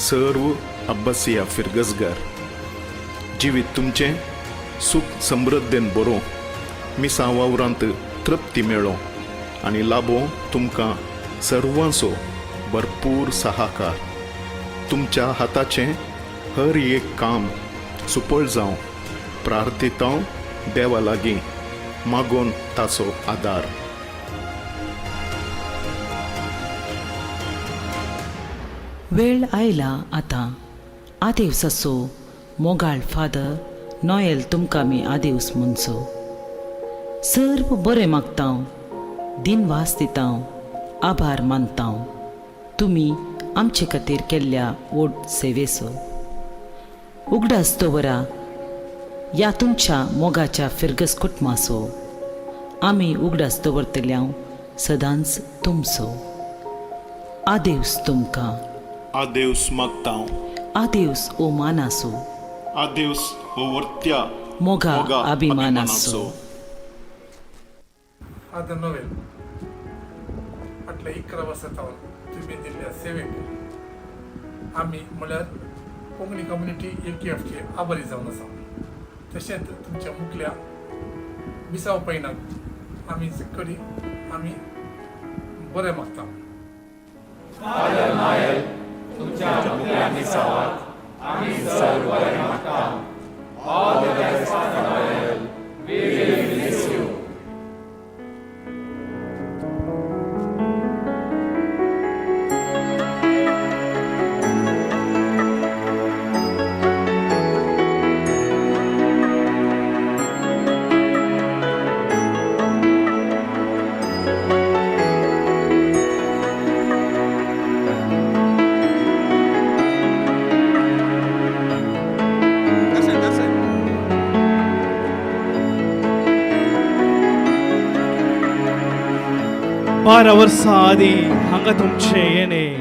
सर्व अब्बासिया फिरगसगार. जिवीत तुमचें सुख समृद्धेन बरों मिसां वावरांत तृप्ती मेळो आनी लाबो तुमकां सर्वांचो भरपूर सहाकार. तुमच्या हाताचें हर एक काम सुपळ जावं. प्रार्थितां देवा लागीं मागोन ताचो आदार. वेळ आयला आतां आदेवस आसो मोगाळ फादर नॉयल तुमकां आमी आदेवस म्हणचो. सर्व बरें मागता, दिनवास दिता, आभार मानता तुमी आमचे खातीर केल्ल्या व्हड सेवेचो. उगडास दवरा ह्या तुमच्या मोगाच्या फिरगस कुटुंबाचो. आमी उगडास दवरतल्या सदांच तुमचो. आदेवस तुमकां. आदेवस मागता. आदेवस ओ मानासो. आदेवस ओ वर्त्या मोगा अभिमानासो. फादर नोवेल, फाटल्या 11 वर्सां सावन तुमी दिल्ल्या सेवेक आमी म्हळ्यार कोंकणी कम्युनिटी एकेएफचे आभारी जावन आसा. तशेंच तुमच्या मुखल्या मिसाव पयणाक आमी कडी आमी बरें मागता. फादर नॉयल, तुमच्या मुखल्या मिसावाक आमी सर्व बरें मागता. All the best, Father Noel. We will miss you. बारा वर्सां आदीं हांगा तुमचें येणें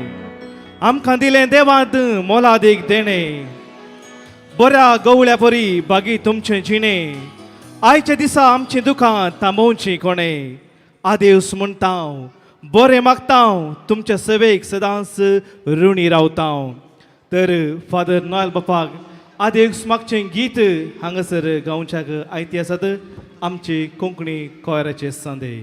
आमकां दिलें देवांत मोलादीक देणें. बऱ्या गवळ्या परी बागी तुमचें जिणें. आयच्या दिसा आमचीं दुकां थांबोवचीं कोणें. आदेवस म्हणटा, बरें मागता, तुमच्या सेवेक सदांच ऋणी रावता. तर फादर नॉयल बापाक आदेवस मागचें गीत हांगासर गांवच्याक आयती आसात आमची Konkani कोयराचे संदे.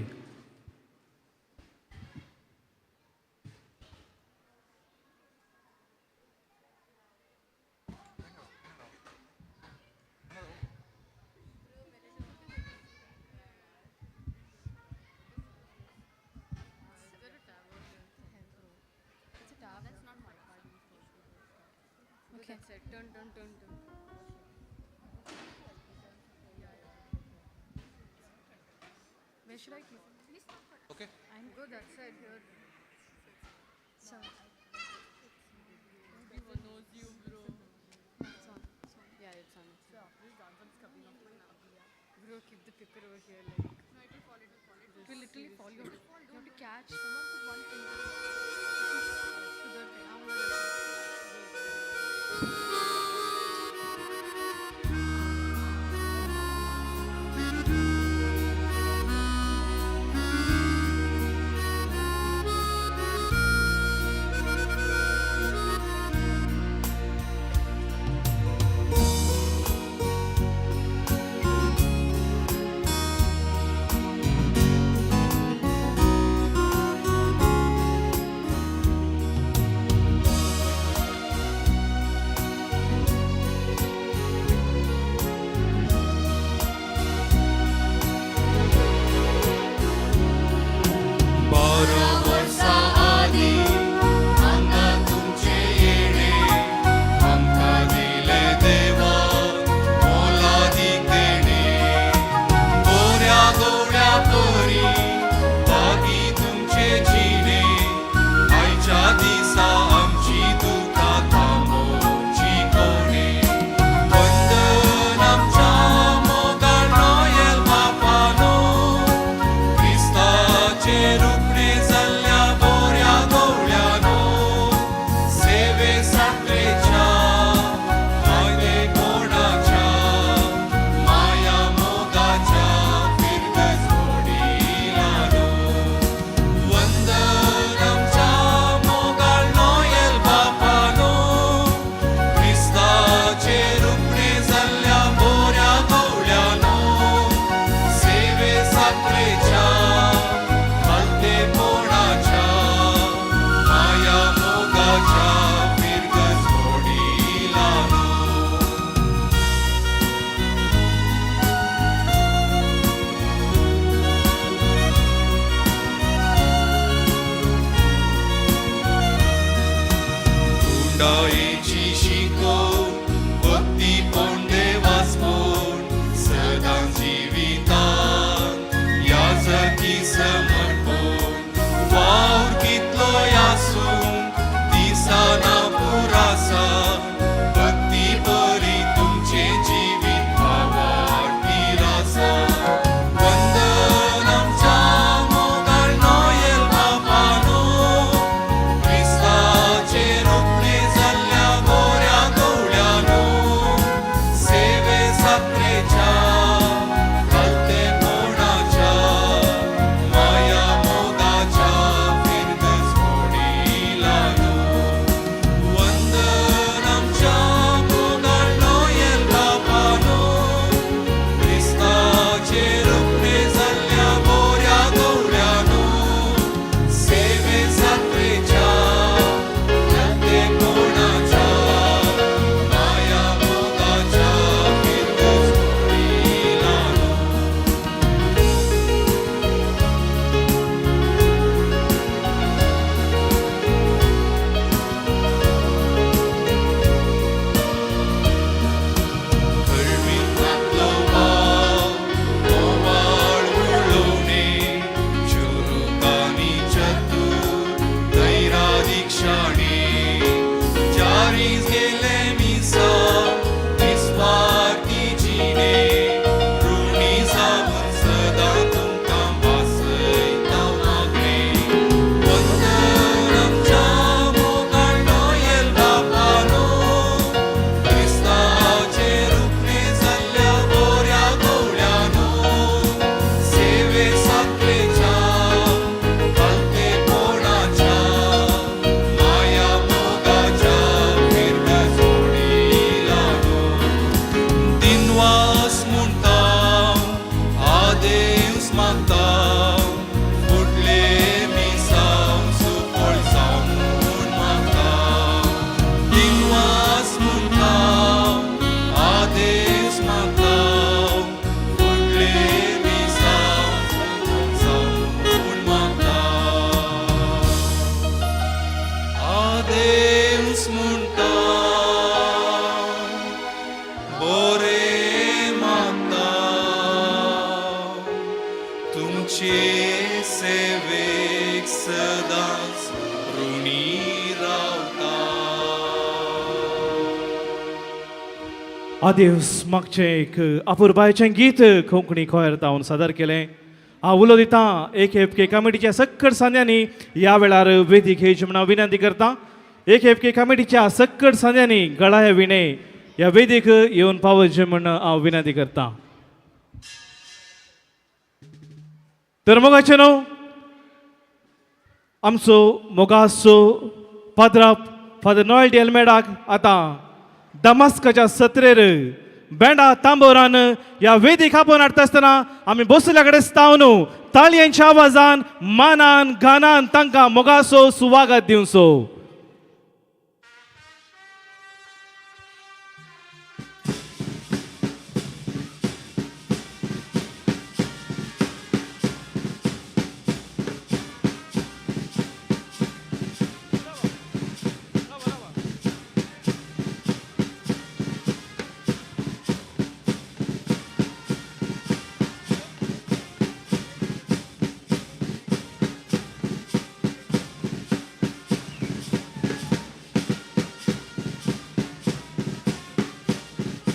Where should I keep? Okay. I'm go that side here. So. Everyone knows you, bro. It's on. It's on. Yeah, it's on. It's on. Bro, keep the paper over here. Like. No, it will fall. It will fall. It will literally fall. You have to catch. Someone put one thing. To that thing. I'm gonna. पिरायेची शिकोवण भक्तीपण देवास्पण सदां जिवितान याजकी समर्पण वावर कितलोय आसूं दिसना पुरासा भक्ती बरी तुमचें जिवीत भावार्थीर आसा. वंदन आमच्या मोगाळ नोएल बापानो, क्रिस्ताचेर उपणे जाल्ल्या गोऱ्या गवळ्यानो, सेवे सात्रेच्या खालतेपणाच्या माया मोगाच्या फिरदस वडिलानो. वंदन आमच्या मोगाळ नोएल बापानो, क्रिस्ताचेर उपणे जाल्ल्या गोऱ्या गवळ्यानो, सेवे सात्रेच्या खालतेपणाच्या माया मोगाच्या फिरदस वडिलानो. कळवितांतलो भाव म्होंवाळ उलोवणें चुरुकांनी चतूर दैरादीक्षाणें चारीस गेलें मिसां निस्वार्थी जिणें ऋणी जावन सदां तुमकां भासयता मागणें. वंदन आमच्या मोगाळ नोएल बापानो, क्रिस्ताचेर उपणे जाल्ल्या गोऱ्या गवळ्यानो, सेवे सात्रेच्या खालतेपणाच्या माया मोगाच्या फिरदस वडिलानो. दिनवास म्हणटा आदेस मागता फुडले मिसांव सुफळ जावं म्हूण मागता. दिनवास म्हणटा आदेस मागता फुडले मिसांव सुफळ जावं म्हूण मागता. आदेस म्हणटा बरें मागता तुमचे सेवेक सदांच ऋणी रावता. आदेस मागचें एक अपुरबायचें गीत कोंकणी कोयर तावन सादर केलें. हांव उलो दिता एक एफ के कमिटीच्या सक्कड सांद्यांनी ह्या वेळार वेदीक घेवची म्हूण हांव विनंती करता. एक एफ के कमिटीच्या सक्कड सांद्यांनी गळाया विणे ह्या वेदीक येवन पावोवचें म्हूण हांव विनंती करता. तर मोगाचें न्हू आमचो मोगाचो पाद्राप फादर नॉयल डी अल्मेडाक आतां दमास्काच्या सत्रेर बेंडा तांबोरान ह्या वेदीक आपोवन हाडटा आसतना आमी बसल्या कडेन तावन ताळयांच्या आवाजान मानान गानान तांकां मोगाचो सुवागत दिवचो.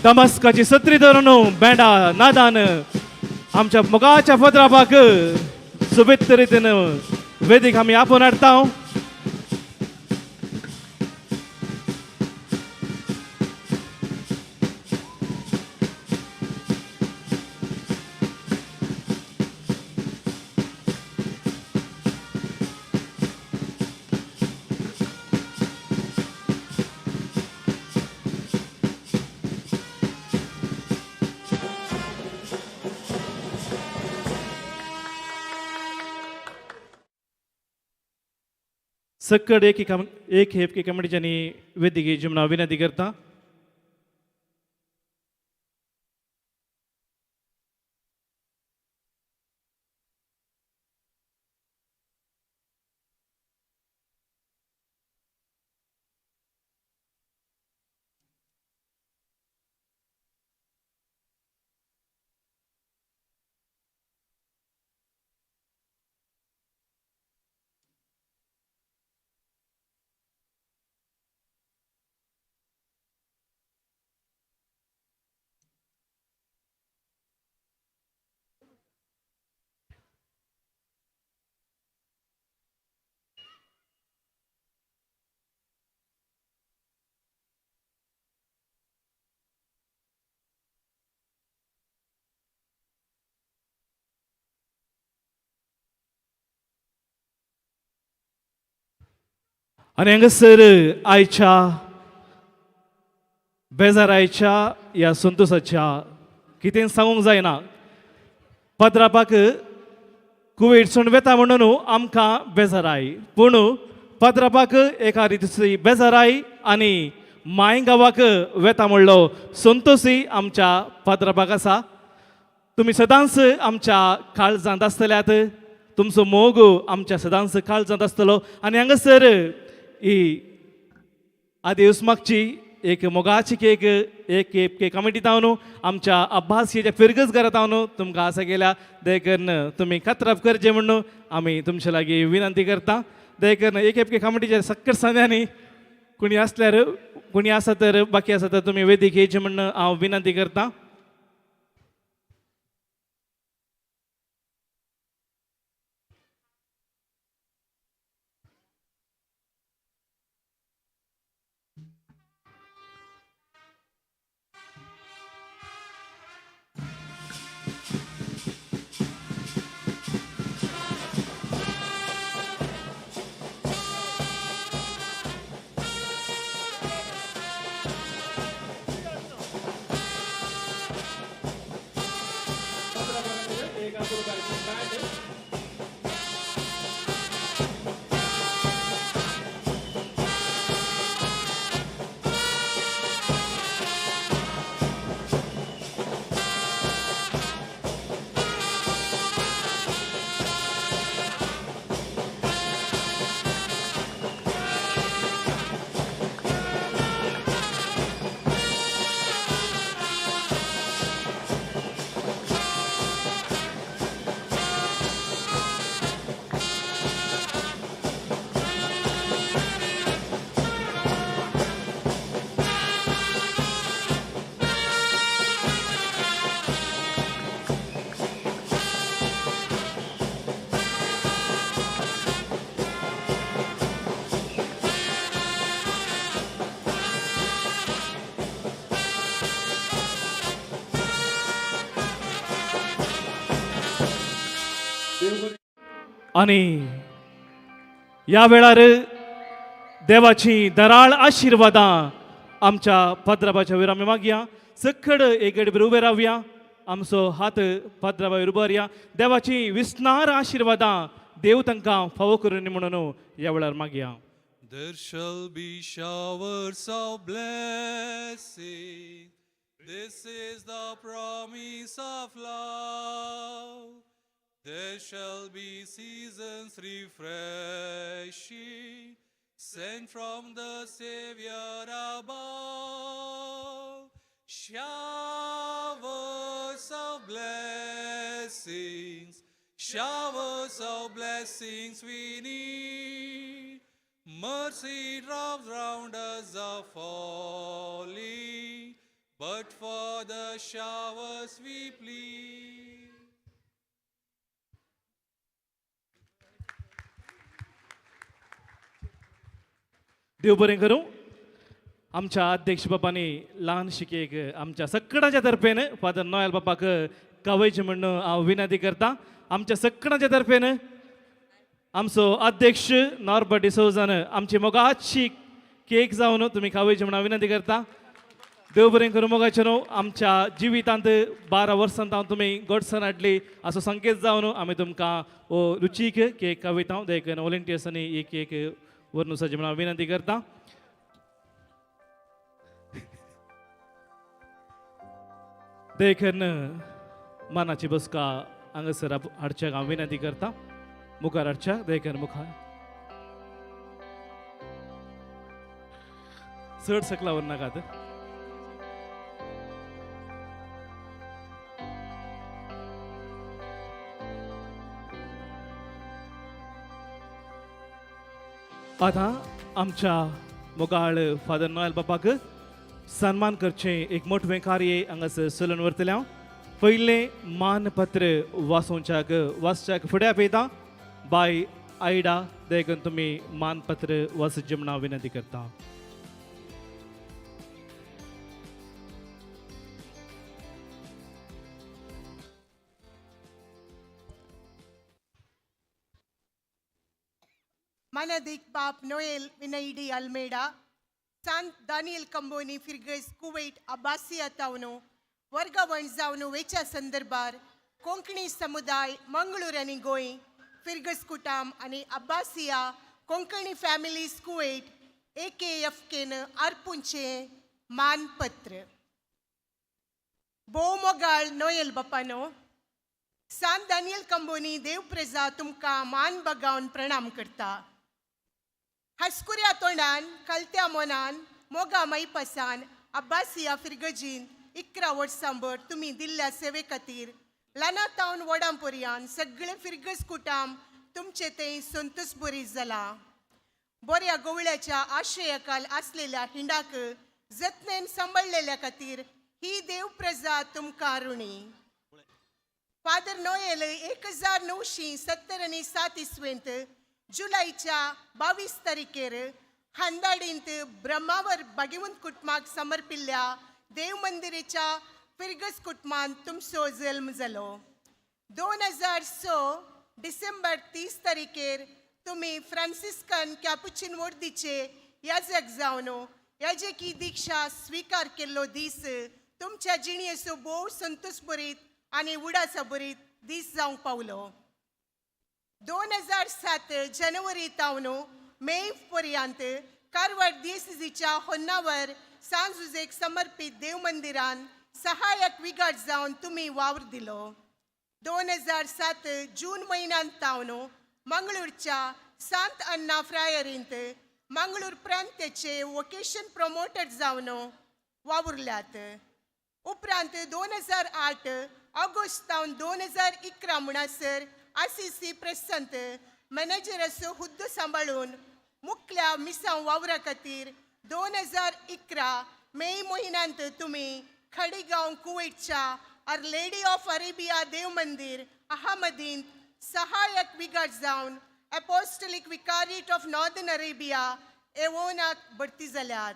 दमस्काची सत्री धरून बेंडा नादान आमच्या मोगाच्या पत्रापाक सोबीत रितीन वेदीक आमी आपोवन हाडटा. सक्कड एक एक हेप के कमिटीच्यांनी वेदीक जिमना विनंती करता. आनी हांगासर आयच्या बेजारायच्या ह्या संतोसाच्या कितें सांगूंक जायना. पाद्रापाक कुवेटसून वेता म्हणून आमकां बेजाराय, पूण पाद्रापाक एका रितीची बेजाराय आनी माय गांवाक वेता म्हणलो संतोषी आमच्या पाद्रापाक आसा. तुमी सदांच आमच्या काळजांत आसतल्यात, तुमचो मोग आमच्या सदांच काळजांत आसतलो. आनी हांगासर ही आदेस मागची एक मोगाची केक एक केप केक कमिटी तावन आमच्या अब्बासियाच्या फिरगज घरात तावन तुमकां आसा गेल्या. देखून तुमी कातराप करचें म्हणून आमी तुमचे लागीं विनंती करता. देखून एक केप केक कमिटीच्या सक्कर सांद्यांनी कोणी आसल्यार कोणी आसा तर बाकी आसा तर तुमी वेदीक येवचें म्हणून हांव विनंती करता. आनी ह्या वेळार देवाची दराळ आशिर्वादां आमच्या पाद्राबाच्या वयर आमी मागया. सकड एक गडबीर उबे रावया, आमचो हात पाद्राबावर उबारया. देवाची विस्नार आशिर्वादां देव तांकां फावो करून म्हणून ह्या वेळार मागया. There shall be showers of blessing. This is the promise of love. There shall be seasons refreshing, sent from the Savior above. Showers of blessings, showers of blessings we need. Mercy drops round us are falling, but for the showers we plead. देव बरें करूं. आमच्या अध्यक्ष बाबांनी ल्हान शिकेक आमच्या सगळ्यांच्या तर्फेन फादर नॉयल बाबाक कावयचें म्हणून हांव विनंती करता. आमच्या सगळ्यांच्या तर्फेन आमचो अध्यक्ष नॉर्बर्ट डिसोजान आमची मोगाची केक जावन तुमी खावयची म्हणून हांव विनंती करता. देव बरें करूं मोगाचें न्हू. आमच्या जिवितांत 12 वर्सां हांव तुमी गोडसाण हाडली असो संकेत जावन आमी तुमकां हो रुचीक केक खावयता. देखून वॉलंटियर्सांनी ही केक व्हरून वचची म्हणून हांव विनंती करता. देखून मानाची बसका हांगासर हाडच्याक हांव विनंती करता. मुखार हाडच्या देखून मुखार चड सकला व्हर नाकात. आतां आमच्या मोगाळ फादर नॉयल बाबाक सन्मान करचें एक मोठवें कार्य हांगासर चलून व्हरतलें हांव. पयलें मानपत्र वाचोवच्याक वाचच्याक फुडें आपयता बाय आयडा. देखून तुमी मानपत्र वाचचें म्हूण हांव विनंती करता. मानादीक बाप नोएल विनयडी अल्मेडा, सांत दानियल कंबोनी फिरगज कुवैट अब्बासिया तावनो वर्गावण जावन वेच्या संदर्भार कोंकणी समुदाय मंगळूर आनी गोंय फिरगज कुटाम आनी अब्बासिया कोंकणी फॅमिलीज कुवैट AKFKन अर्पुंचें मानपत्र. भोव मोगाळ नोयल बापानो, सांत दानियल कंबोनी देवप्रजा तुमकां मान बगावन प्रणाम करता. हसकुऱ्या तोंडान, कलत्या मनान, मोगा माईपासान अब्बासिया फिरगजीन 11 वर्सांभर तुमी दिल्ल्या सेवे खातीर ल्हाना तावन व्हडां पर्यान सगळे फिरगज कुटाम तुमचे थंय संतोष बरी जाला. बऱ्या गोवळ्याच्या आश्रयाकाल आसलेल्या हिंडाक जतनेन सांबाळलेल्या खातीर ही देव प्रजा तुमकां ऋणी. फादर नोएल 1977 इसवेंत जुलैच्या 22 तारखेर हांदाडींत ब्रह्मावर बागेवंत कुटुंबाक समर्पिल्ल्या देव मंदिरेच्या फिरगज कुटुंबांत तुमचो जल्म जालो. 2006 डिसेंबर 30 तारखेर तुमी फ्रांसिस्कन कॅपुचिन वोर्दीचे याजक जावन याजकी दीक्षा स्विकार केल्लो दीस तुमच्या जिणेचो भोव संतोषभरीत आनी उडासाभरीत दीस जावंक पावलो. 2007 जानेवारी तावन मे पर्यंत कारवार डिएसीसीच्या होन्नावर सांजुजेक समर्पीत देवमंदिरान सहायक विगाट जावन तुमी वावर दिलो. 2007 जून म्हयन्यांत तावन मंगळूरच्या सांत अन्ना फ्रायरींत मंगळूर प्रांताचे वोकेशन प्रमोटर जावन वावुरल्यात. उपरांत 2008 ऑगस्ट तावन 2011 म्हणसर आसीसी प्रसंत मॅनेजराचो हुद्दो सांबाळून मुखल्या मिसांव वावरा खातीर 2011 मे म्हयन्यांत तुमी खडीगांव कुवैटच्या आर लेडी ऑफ अरेबिया देवमंदीर अहमदींत सहायक विगाट जावन apostolic vicariate of northern Arabia एवोनाक भरती जाल्यात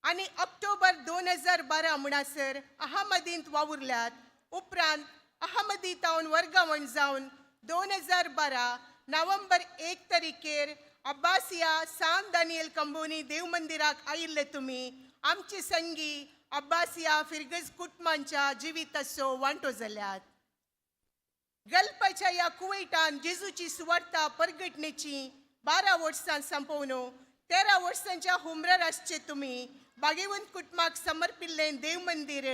आनी ऑक्टोबर 2012 म्हणसर अहमदींत वावुरल्यात. उपरांत अहमदी तावन वर्गावण जावन 2012 नोव्हेंबर 1 तारखेर अब्बासिया सांत दानियल कंबोनी देवमंदिराक आयिल्ले तुमी आमचे संगी अब्बासिया फिरगज कुटुंबांच्या जिविताचो वांटो जाल्यात. गल्पाच्या ह्या कुवैटान जेजूची सुवार्ता परगटणेची 12 वर्सां संपोवन 13 वर्सांच्या हुमरार आसचे तुमी बागेवंत कुटुंबाक समर्पिल्लें देवमंदीर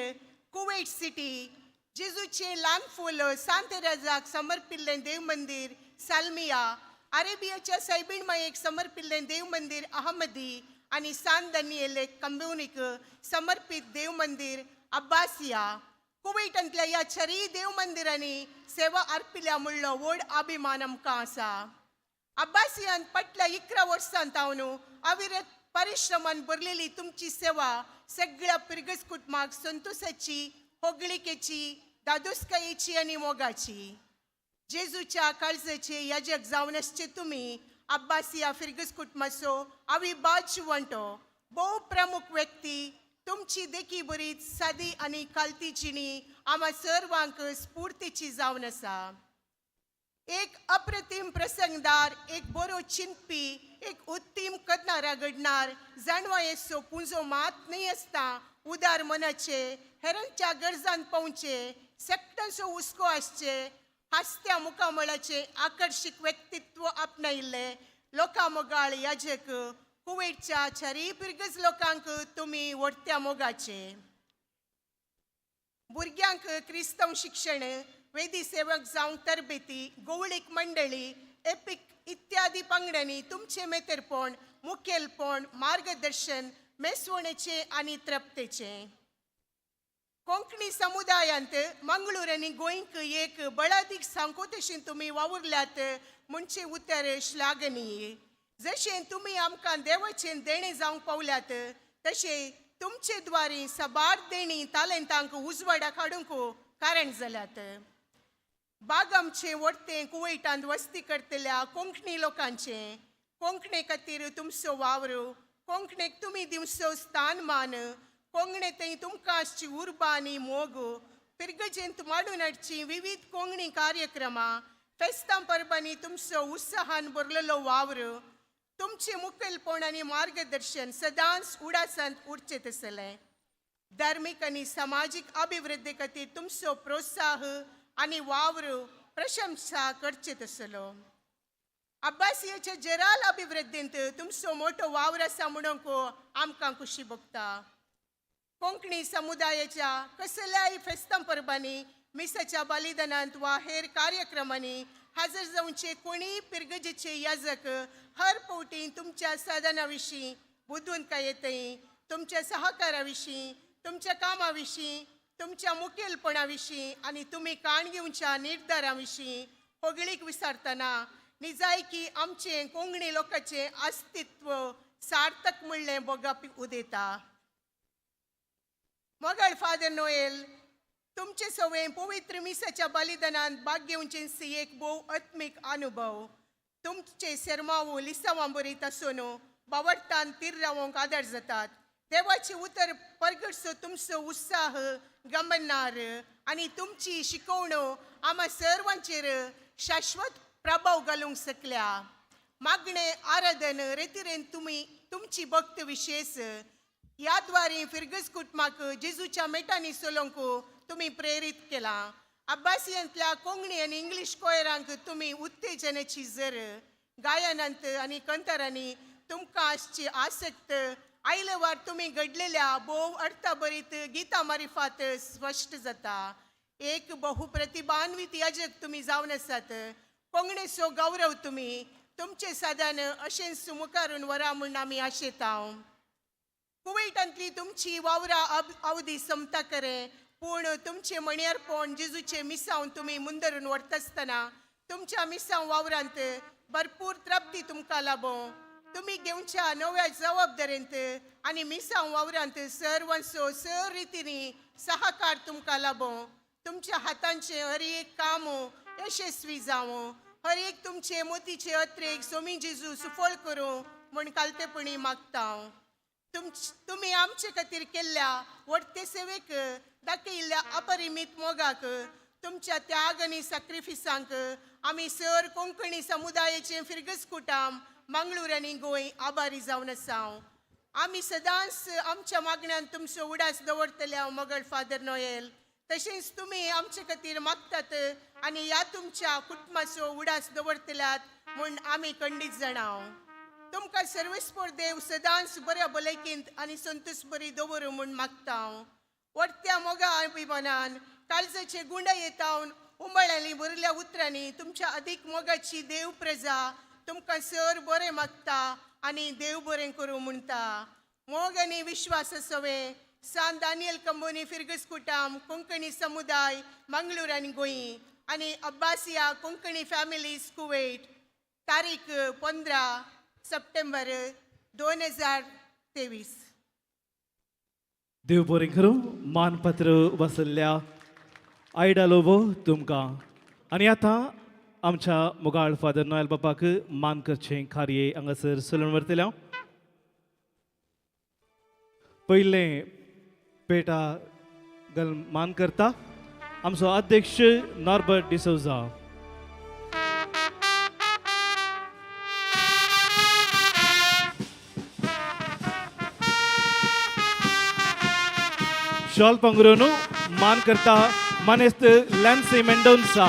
कुवैट सिटी, जेजूचें ल्हान फूल सांत राजाक समर्पिल्लें देवमंदीर साल्मिया, अरेबियाच्या सैबीण मायेक समर्पिल्लें देवमंदीर अहमदी आनी सांत दानियेलेक कंबोनीक समर्पीत देवमंदीर अब्बासिया. कुवैटांतल्या ह्या चारय देवमंदिरांनी सेवा अर्पिल्या म्हणलो व्हड अभिमान आमकां आसा. अब्बासियान फाटल्या 11 वर्सां तावन अविरत परिश्रमान भरलेली तुमची सेवा सगळ्या पिरगज कुटुंबाक संतोषाची, होगळिकेची, दादोसकायेची आनी मोगाची. जेजूच्या काळजाचे याजक जावन आसचे तुमी अब्बासिया फिरगज कुटुंबाचो अविभाज्य वांटो, भोव प्रमुख व्यक्ती. तुमची देखी बरीच सादी आनी कालती जिणी आमा सर्वांक स्फूर्तीची जावन आसा. एक अप्रतिम प्रसंगदार, एक बरो चिंतपी, एक उत्तीम कदनारा घडणार जाणवायेचो पुंजो मात न्हय आसता उदार मनाचे, हेरांच्या गरजान पावचे, सकटांचो हुस्को आसचे, हासत्या मुखामळाचे आकर्शीक व्यक्तित्व आपणायिल्ले लोकां मोगाळ याजक कुवैटच्या चारय पिरगज लोकांक तुमी वडत्या मोगाचे. भुरग्यांक क्रिस्तांव शिक्षण, वेदी सेवक जावंक तरबेती, गोवळीक मंडळी, एपीक इत्यादी पंगडांनी तुमचें मेतेरपण, मुखेलपण, मार्गदर्शन मेसवणेचें आनी तृप्तेचें. कोंकणी समुदायांत मंगळूर आनी गोंयक एक बळादीक सांगो तशें तुमी वावुरल्यात म्हणचें उतर श्लाघनीय. जशें तुमी आमकां देवाचें देणें जावंक पावल्यात तशें तुमचे द्वारी साबार देणी तालेंतांक उजवाडाक हाडूंक कारण जाल्यात. बागामचें वडतें कुवैटांत वस्ती करतल्या कोंकणी लोकांचें कोंकणे खातीर तुमचो वावर, कोंकणीक तुमी दिवचो स्थान मान, कोंकणे थंय तुमकां आसची उर्बा आनी मोग, फिरगजेंत मांडून हाडची विविध कोंकणी कार्यक्रमां, फेस्तां परबांनी तुमचो उत्साहान भरलेलो वावर, तुमचें मुखेलपण आनी मार्गदर्शन सदांच उडासांत उरचें तसलें. धार्मीक आनी समाजीक अभिवृद्धी खातीर तुमचो प्रोत्साह आनी वावर प्रशंसा करचे तसलो. अब्बासियाच्या जराल अभिवृद्धींत तुमचो मोटो वावर आसा म्हणूंक आमकां खुशी भोगता. कोंकणी समुदायाच्या कसल्याय फेस्तां परबांनी, मिसाच्या बलिदानांत वा हेर कार्यक्रमांनी हाजर जावचे कोणीय पिरगजेचे याजक हर फावटी तुमच्या साधना विशीं बुदवंतकाय येतय, तुमच्या सहकारा विशीं, तुमच्या कामा विशीं, तुमच्या मुखेलपणा विशीं आनी तुमी काण घेवच्या निर्धारा विशीं होगळीक विसारतना निजायकी आमचें कोंकणी लोकांचें अस्तित्व सार्थक म्हणलें बोगाप उदेता. मोगाळ फादर नोएल, तुमचे सवय पवित्र मिसाच्या बलिदानांत भाग घेवचें एक भोव आत्मीक अनुभव. तुमचे सेरमावू लिसांवां बरीत आसून बावडटान तीर रावोंक आदार जातात. देवाचे उतर परगटचो तुमचो उत्साह गमनार आनी तुमची शिकवणो आमा सर्वांचेर शाश्वत प्रभाव घालूंक शकल्या. मागणें आराधन रेतिरेन तुमी तुमची भक्त विशेष ह्या द्वारे फिरगज कुटुंबाक जेजूच्या मेटांनी चलोवंक तुमी प्रेरीत केलां. अब्बासियांतल्या कोंकणी आनी इंग्लीश कोयरांक तुमी उत्तेजनाची जर गायनांत आनी कंतरांनी तुमकां आसची आसक्त आयले वार तुमी घडलेल्या भोव अर्थभरीत गीता मारिफात स्पश्ट जाता. एक बहुप्रतिभान्वित याजक तुमी जावन आसात. कोंकणीचो गौरव तुमी तुमचे साधन अशेंच मुखारून वरा म्हूण आमी आशेता. कुवैटांतली तुमची वावरा अवधी समता करे, पूण तुमचें मणयारपण जेजूचें मिसांव तुमी मुंदरून व्हरता आसतना तुमच्या मिसांव वावरांत भरपूर तृप्ती तुमकां लाबो. तुमी घेवच्या नव्या जबाबदारेंत आनी मिसांव वावरांत सर्वांचो सर रितींनी सहकार तुमकां लाबो. तुमच्या हातांचें हर एक काम यशस्वी जावं. हर एक तुमचे मोतीचे अत्रेक सोमी जेजू सुफळ करूं म्हूण कालतेपणी मागता. तुमी आमचे खातीर केल्ल्या वडते सेवेक दाखयिल्ल्या अपरिमीत मोगाक, तुमच्या त्याग आनी सॅक्रिफिसांक आमी सर कोंकणी समुदायाचे फिरगज कुटाम मंगळूर आनी गोंय आभारी जावन आसा. आमी सदांच आमच्या मागण्यान तुमचो उडास दवरतले मोगल फादर नोएल. तशेंच तुमी आमचे खातीर मागतात आनी ह्या तुमच्या कुटुंबाचो उडास दवरतल्यात म्हूण आमी खंडीत जाणाव. तुमकां सर्वेस्पोर देव सदांच बऱ्या भलायकेंत आनी संतोश बरी दवरूं म्हूण मागता. वडत्या मोगा अभिमानान काळजाचे गुंडा येतावन उंबळ्यांनी भरिल्ल्या उतरांनी तुमच्या अदीक मोगाची देव प्रजा तुमकां सर बरें मागता आनी देव बरें करूं म्हणटा. मोग आनी विश्वास सवे सान दानियल कंबोनी फिरगस कुटाम कोंकणी समुदाय मंगळूर आनी गोंय आनी अब्बासिया कोंकणी फॅमिलीज कुवेट. तारीख 15 सप्टेंबर 2023. देव बरें करूं. मानपत्र बसल्ल्या आयडा लोबो तुमकां. आनी आतां आमच्या मुगाळ फादर नोयल बापाक मान करचें कार्य हांगासर चलून व्हरतलें हांव. पयलें पेटा गल मान करता आमचो अध्यक्ष नॉर्बर्ट डिसोजा. शॉल पंगरून मान करता मानेस्त लॅन्सी मेंडोन्सा.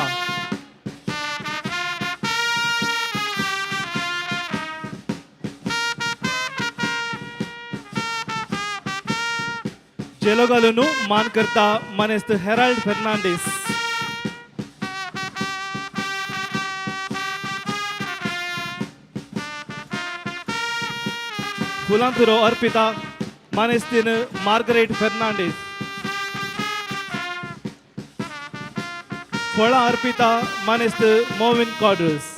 जेलो घालून मान करता मानेस्त हेराल्ड फेर्नांडीस. फुलां तुरो अर्पिता मानेस्तीन मार्गरेट फेर्नांडीस. फळां अर्पिता मानेस्त मोविन कॉड्रस.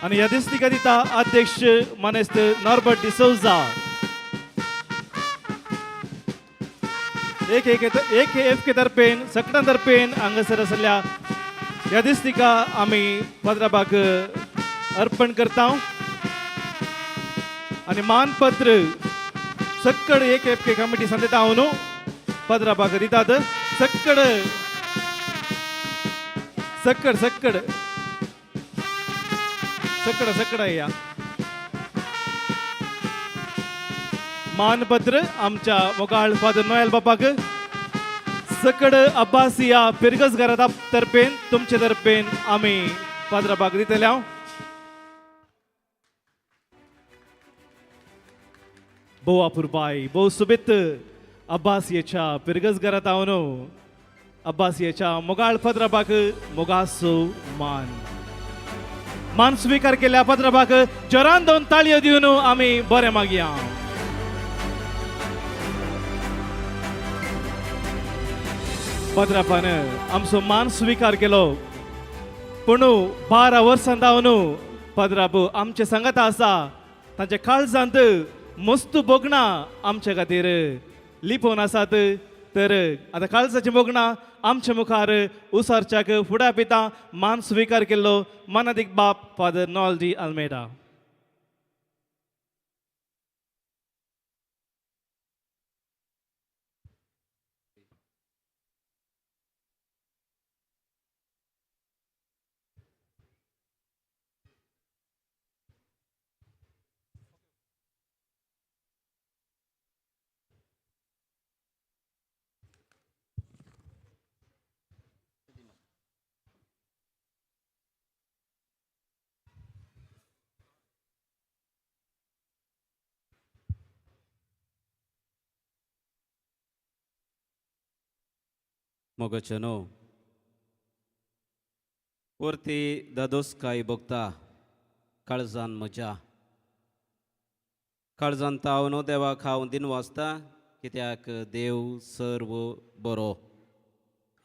आनी ह्या दिसतिका दिता अध्यक्ष मानेस्त नॉर्बर्ट डिसोजा. एक एक एक एफ के तर्फेन सकटां तर्फेन हांगासर आसल्या ह्या दिसतिका आमी पत्राबाक अर्पण करता. आनी मानपत्र सक्कड एक एफ के कमिटी संदेता हांव पदराबाक दितात. सक्कड सक्कड सक्कड सक्कड सक्कड या मानपत्र आमच्या मोगाळ फादर नोएल बापाक. सकड अब्बासिया पिरगस घरात तर्फेन तुमचे तर्फेन आमी फादराबाक दितले हांव. भोव अपुरबाय भोव सुबेत अब्बासियाच्या पिरगस घरात हांव अब्बासियाच्या मोगाळ पद्राबाक मोगासो मान मान स्वीकार केल्या पद्राबाक जोरान दोन ताळयो दिवन आमी बरें मागया. पद्रापान आमचो मान स्वीकार केलो पूण 12 वर्सां जावन पद्राब आमचे सांगात आसा. तांच्या काळजांत मस्त भोगणां आमचे खातीर लिपोवन आसात. तर आतां काळजाचीं भोगणां आमच्या मुखार उसारच्याक फुडें पिता मान स्वीकार केल्लो मानादीक बाप फादर नॉल डी अल्मेडा. मोगचनो परती दादोसकाय भोगता काळजान म्हज्या काळजान ताव न्हू देवाक हांव दिन वाचता कित्याक देव सर्व बरो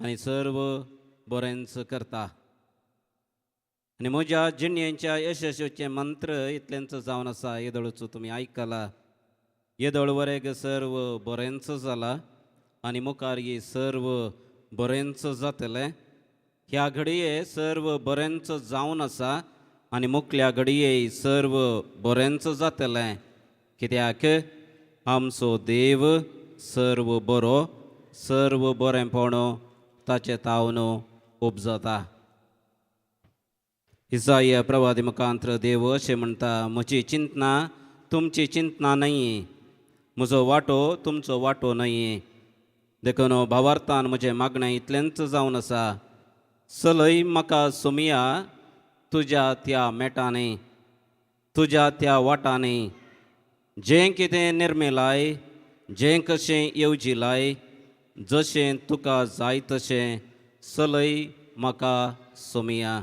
आनी सर्व बरेंच करता आनी म्हज्या जिणेच्या यशस्वीचें मंत्र इतलेंच जावन आसा. येदोळचो तुमी आयकला येदोळ वरेग सर्व बरेंच जाला आनी मुखार ही सर्व बरेंच जातलें. ह्या घडये सर्व बरेंच जावन आसा आनी मुखल्या घडये सर्व बरेंच जातलें कित्याक आमचो देव सर्व बरो सर्व बरेंपण ताचें तावन उपजता. इसाया प्रवादी मुखांत्र देव अशें म्हणटा, म्हजी चिंतना तुमची चिंतना न्हय, म्हजो वांटो तुमचो वांटो न्हय. देखून भावार्थान म्हजें मागणें इतलेंच जावन आसा, चलय म्हाका सोमया तुज्या त्या मेटांनी तुज्या त्या वाटांनी जें कितें निर्मिलाय जें कशें येवजिलाय जशें तुका जाय तशें चलय म्हाका Somaiya.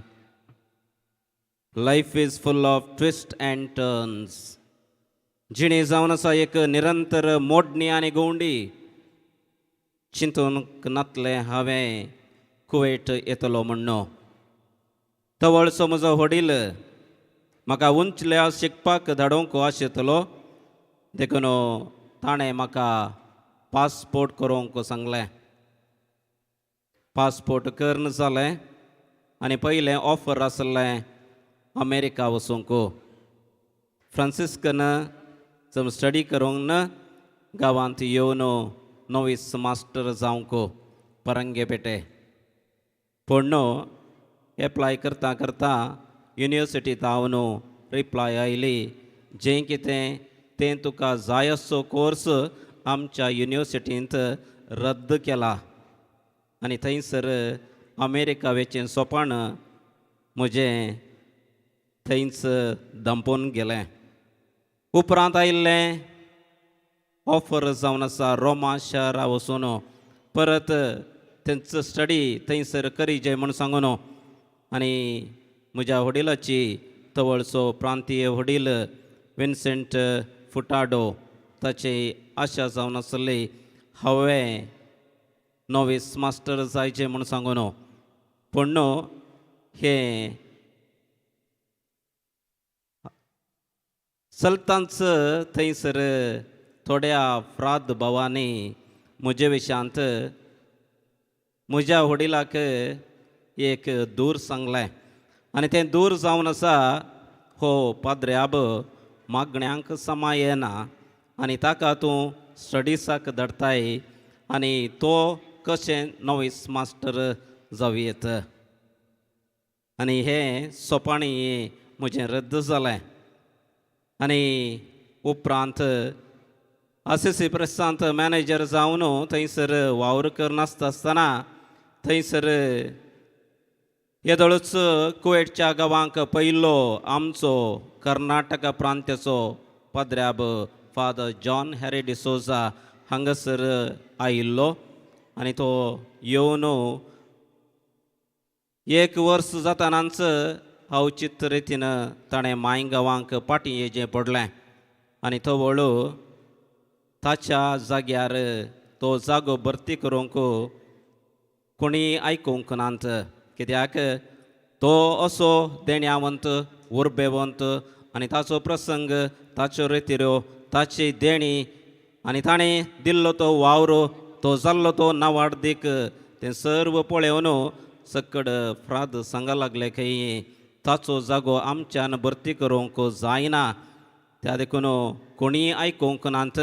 Life is full of twist and turns. जिणें जावन आसा एक निरंतर मोडणी आनी गवंडी. चिंतूंक नातलें हांवें कुवेट येतलो म्हणून. तवळसो म्हजो वडील म्हाका उंचल्या शिकपाक धाडोवंक आशिल्लो देखून ताणें म्हाका पासपोर्ट करूंक सांगलें. पासपोर्ट करून जालें आनी पयलें ऑफर आसलें अमेरिका वचूंक. फ्रांसिस्कन जम स्टडी करूंक ना गांवांत येवन नोवीस मास्टर जावंक परंगे पेटे. पूण एप्लाय करता करता युनिवर्सिटींत हांव रिप्लाय आयली जें कितें तें तुका जाय असो कोर्स आमच्या युनिवर्सिटींत रद्द केला आनी थंयसर अमेरिका वेचें सोपान म्हजें थंयच दंपोवन गेलें. उपरांत आयिल्लें ऑफर जावन आसा रोमा शहरा वचून परत तेंचो स्टडी थंयसर करीजे म्हूण सांगून आनी म्हज्या वडिलाची तवळचो प्रांतीय वडील विन्सेंट फुटाडो ताची आशा जावन आसली हांवें नोवीस मास्टर जायचें म्हूण सांगून. पूण न्हू हें चलतांच थंयसर थोड्या फ्राद भावांनी म्हजे विशयांत म्हज्या वडिलाक एक दूर सांगलें आनी तें दूर जावन आसा हो पाद्र्याब मागण्यांक समा येना आनी ताका तूं स्टडिसाक धाडताय आनी तो कशें नॉवीस मास्टर जावं आनी हें सोपाणी म्हजें रद्द जालें. आनी उपरांत आसिसी प्रेसांत मॅनेजर जावन थंयसर वावर करनासता आसतना थंयसर येदोळूच कुवेटच्या गांवांक पयलो आमचो कर्नाटक प्रांत्याचो पाद्र्याब फादर जॉन हॅरी डिसोजा हांगासर आयिल्लो आनी तो येवन एक वर्स जातनाच अवचित रितीन ताणें मांयगांवांक फाटीं येचें पडलें आनी तो वळू ताच्या जाग्यार तो जागो भरती करूंक कोणी आयकूंक नात, कित्याक तो असो देण्यावंत उर्बेवंत आनी ताचो प्रसंग, ताच्यो रितिऱ्यो, ताची देणी आनी ताणें दिल्लो तो वावर, तो जाल्लो तो नावाडदीक तें सर्व पळोवन सकड फ्राद सांगा लागले खंय ताचो जागो आमच्यान भरती करूंक जायना. त्या देखून कोणीय आयकूंक नात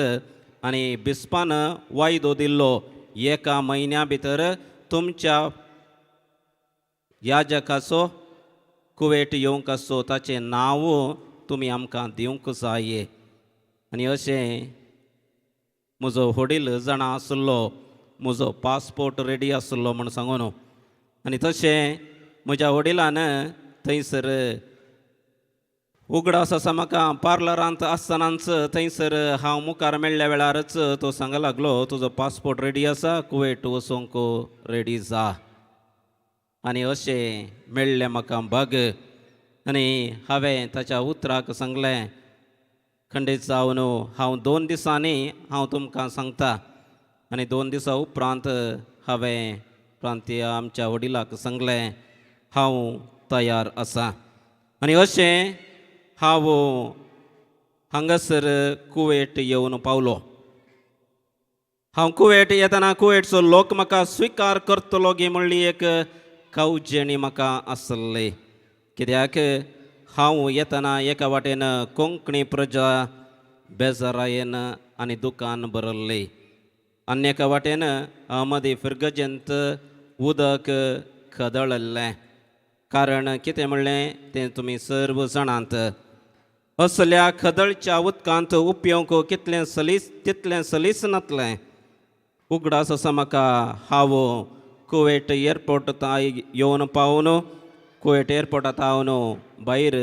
आनी बिस्पान वायदो दिल्लो एका म्हयन्या भितर तुमच्या याजकाचो कुवेट येवंक आसो ताचें नांव तुमी आमकां दिवंक जाय. आनी अशें म्हजो वडील जाणा आसलो, म्हजो पासपोर्ट रेडी आसलो म्हूण सांगून. आनी तशें म्हज्या वडिलान थंयसर उगडास आसा म्हाका पार्लरांत आसतनाच थंयसर हांव मुखार मेळ्ळ्या वेळारच तो सांगा लागलो, तुजो पासपोर्ट रेडी आसा, कुवेट वचूंक रेडी जा. आनी अशें मेळ्ळें म्हाका भाग. आनी हांवें ताच्या उतराक सांगलें, खंडीत जावन हांव 2 दिसांनी हांव तुमकां सांगता. आनी 2 दिसां उपरांत हांवें प्रांतीय आमच्या वडिलाक सांगलें, हांव तयार आसा. आनी अशें हांव हांगासर कुवेट येवन पावलो. हांव कुवेट येतना कुवेटचो लोक म्हाका स्विकार करतलो गी म्हणली एक कावजेणी म्हाका आसली, कित्याक हांव येतना एका वाटेन कोंकणी प्रजा बेजारायेन आनी दुकान भरल्ली आनी एका वाटेन अहमदी फिर्गजेंत उदक खदळल्लें. कारण कितें म्हणलें तें तुमी सर्व जाणात. असल्या खदळच्या उदकांत उपयोग कितलें सलीस तितलें सलीस नातलें. उगडास आसा म्हाका हांव कुवेट एअरपोर्ट येवन पावून कुवेट एअरपोर्टांत हांव भायर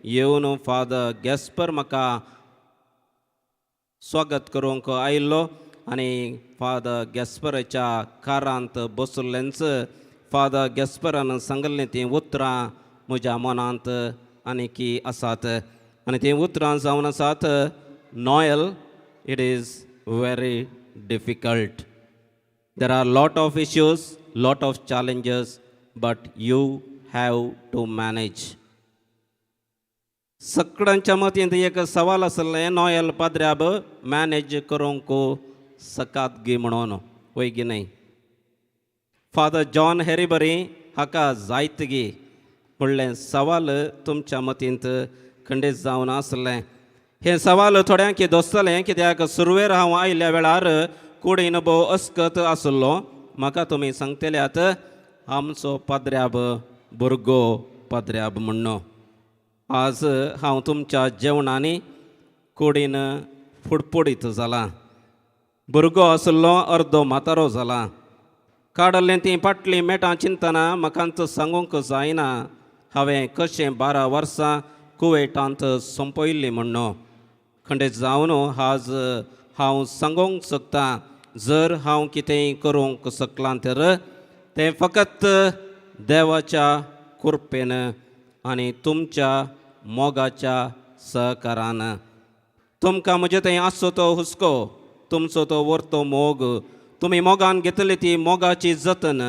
येवन फादर गॅस्पर म्हाका स्वागत करूंक आयिल्लो आनी फादर गॅस्पराच्या कारांत बसलेंच फादर गॅस्परान सांगल्लीं तीं उतरां म्हज्या मनांत आनीकी आसात. आनी तीं उतरां जावन आसात, Noel, it is very difficult. There are lot of issues, lot of challenges, but you have to manage. सगळ्यांच्या मतींत एक सवाल आसलें, नॉयल पाद्र्याब मॅनेज करूंक सकात गी म्हणून, वय गी न्हय? फादर जॉन हॅरीबरी हाका जायत गी म्हणलें सवाल तुमच्या मतींत खंडीत जावन आसलें. हें सवाल थोड्यांक दोसतलें, कित्याक सुरवेर हांव आयिल्ल्या वेळार कुडीन भोव अस्कत आसलो. म्हाका तुमी सांगतल्यात आमचो पाद्र्याब भुरगो पाद्र्याब म्हण्ण. आज हांव तुमच्या जेवणांनी कुडीन फुडफुडीत जाला. भुरगो आसलो अर्दो म्हातारो जाला. काडलें तीं फाटलीं मेटां चिंतना म्हाकांत सांगूंक जायना हांवें कशें 12 वर्सां कुवेटांत सोंपयल्लीं म्हण्ण. खंडीत जावन आज हांव सांगूंक सोदतां, जर हांव कितेंय करूंक शकलां तर तें फकत देवाच्या कृपेन आनी तुमच्या मोगाच्या सहकारान. तुमकां म्हजे थंय आसचो तो हुस्को, तुमचो तो वर्तो मोग, तुमी मोगान घेतली ती मोगाची जतन,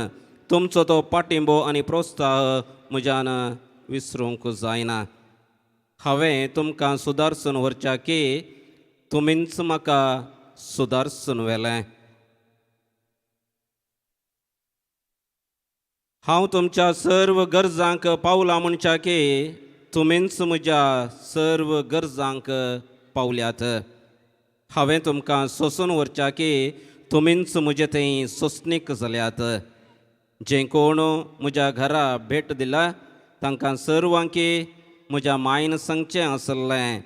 तुमचो तो पाटिंबो आनी प्रोत्साह म्हज्यान विसरूंक जायना. हांवें तुमकां सुदारसून व्हरच्या की तुमीच म्हाका सुदारसून व्हेलें. हांव तुमच्या सर्व गरजांक पावलां म्हणच्या की तुमीच म्हज्या सर्व गरजांक पावल्यात. हांवें तुमकां सोसून व्हरच्याकी तुमीच म्हजे थंय सोंसणीक जाल्यात. जे कोण म्हज्या घरा भेट दिला तांकां सर्वांकी म्हज्या मायन सांगचें आसलें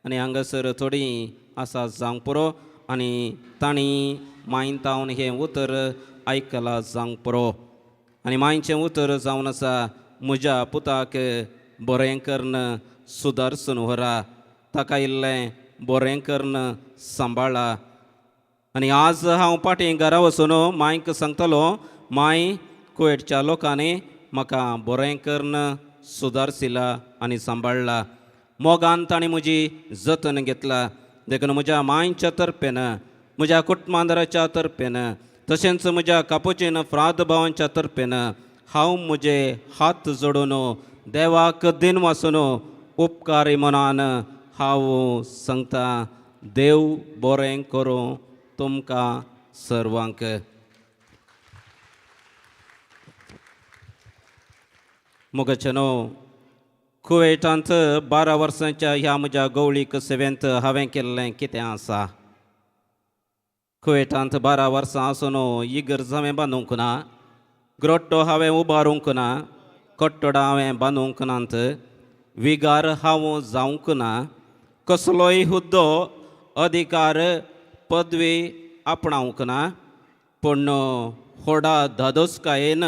आनी हांगासर थोडीं आसा जावंक पुरो आनी तांणी मायन तावन हें उतर आयकलां जावंक पुरो. आनी मायचें उतर जावन आसा म्हज्या पुताक बरें करून सुदारसून व्हरा, ताका इल्लें बरें करून सांबाळा. आनी आज हांव फाटीं घरा वचून मांयक सांगतलो, मांय कुवेटच्या लोकांनी म्हाका बरें करून सुदारसिला आनी सांबाळ्ळा, मोगान तांणी म्हजी जतन घेतला. देखून म्हज्या मांयच्या तर्फेन, म्हज्या कुटुंबांदराच्या तर्फेन, तशेंच म्हज्या कापुचीन फ्राद भावांच्या तर्फेन हांव म्हजे हात जोडून देवाक दिन वासून उपकारी मनान हांव सांगता, देव बरें करूं तुमकां सर्वांक. मोगाचेनो, कुवेटांत 12 वर्सांच्या ह्या म्हज्या गवळीक सेवेंत हांवें केल्लें कितें आसा? कुवेटांत 12 वर्सां आसून इगर्ज हांवें बांदूंक ना, ग्रोट्टो हांवें उबारूंक ना, कट्टोडां हांवें बांदूंक नात, विगार हांव जावंक ना, कसलोय हुद्दो अधिकार पदवी आपणावंक ना, पूण व्हडा धादोसकायेन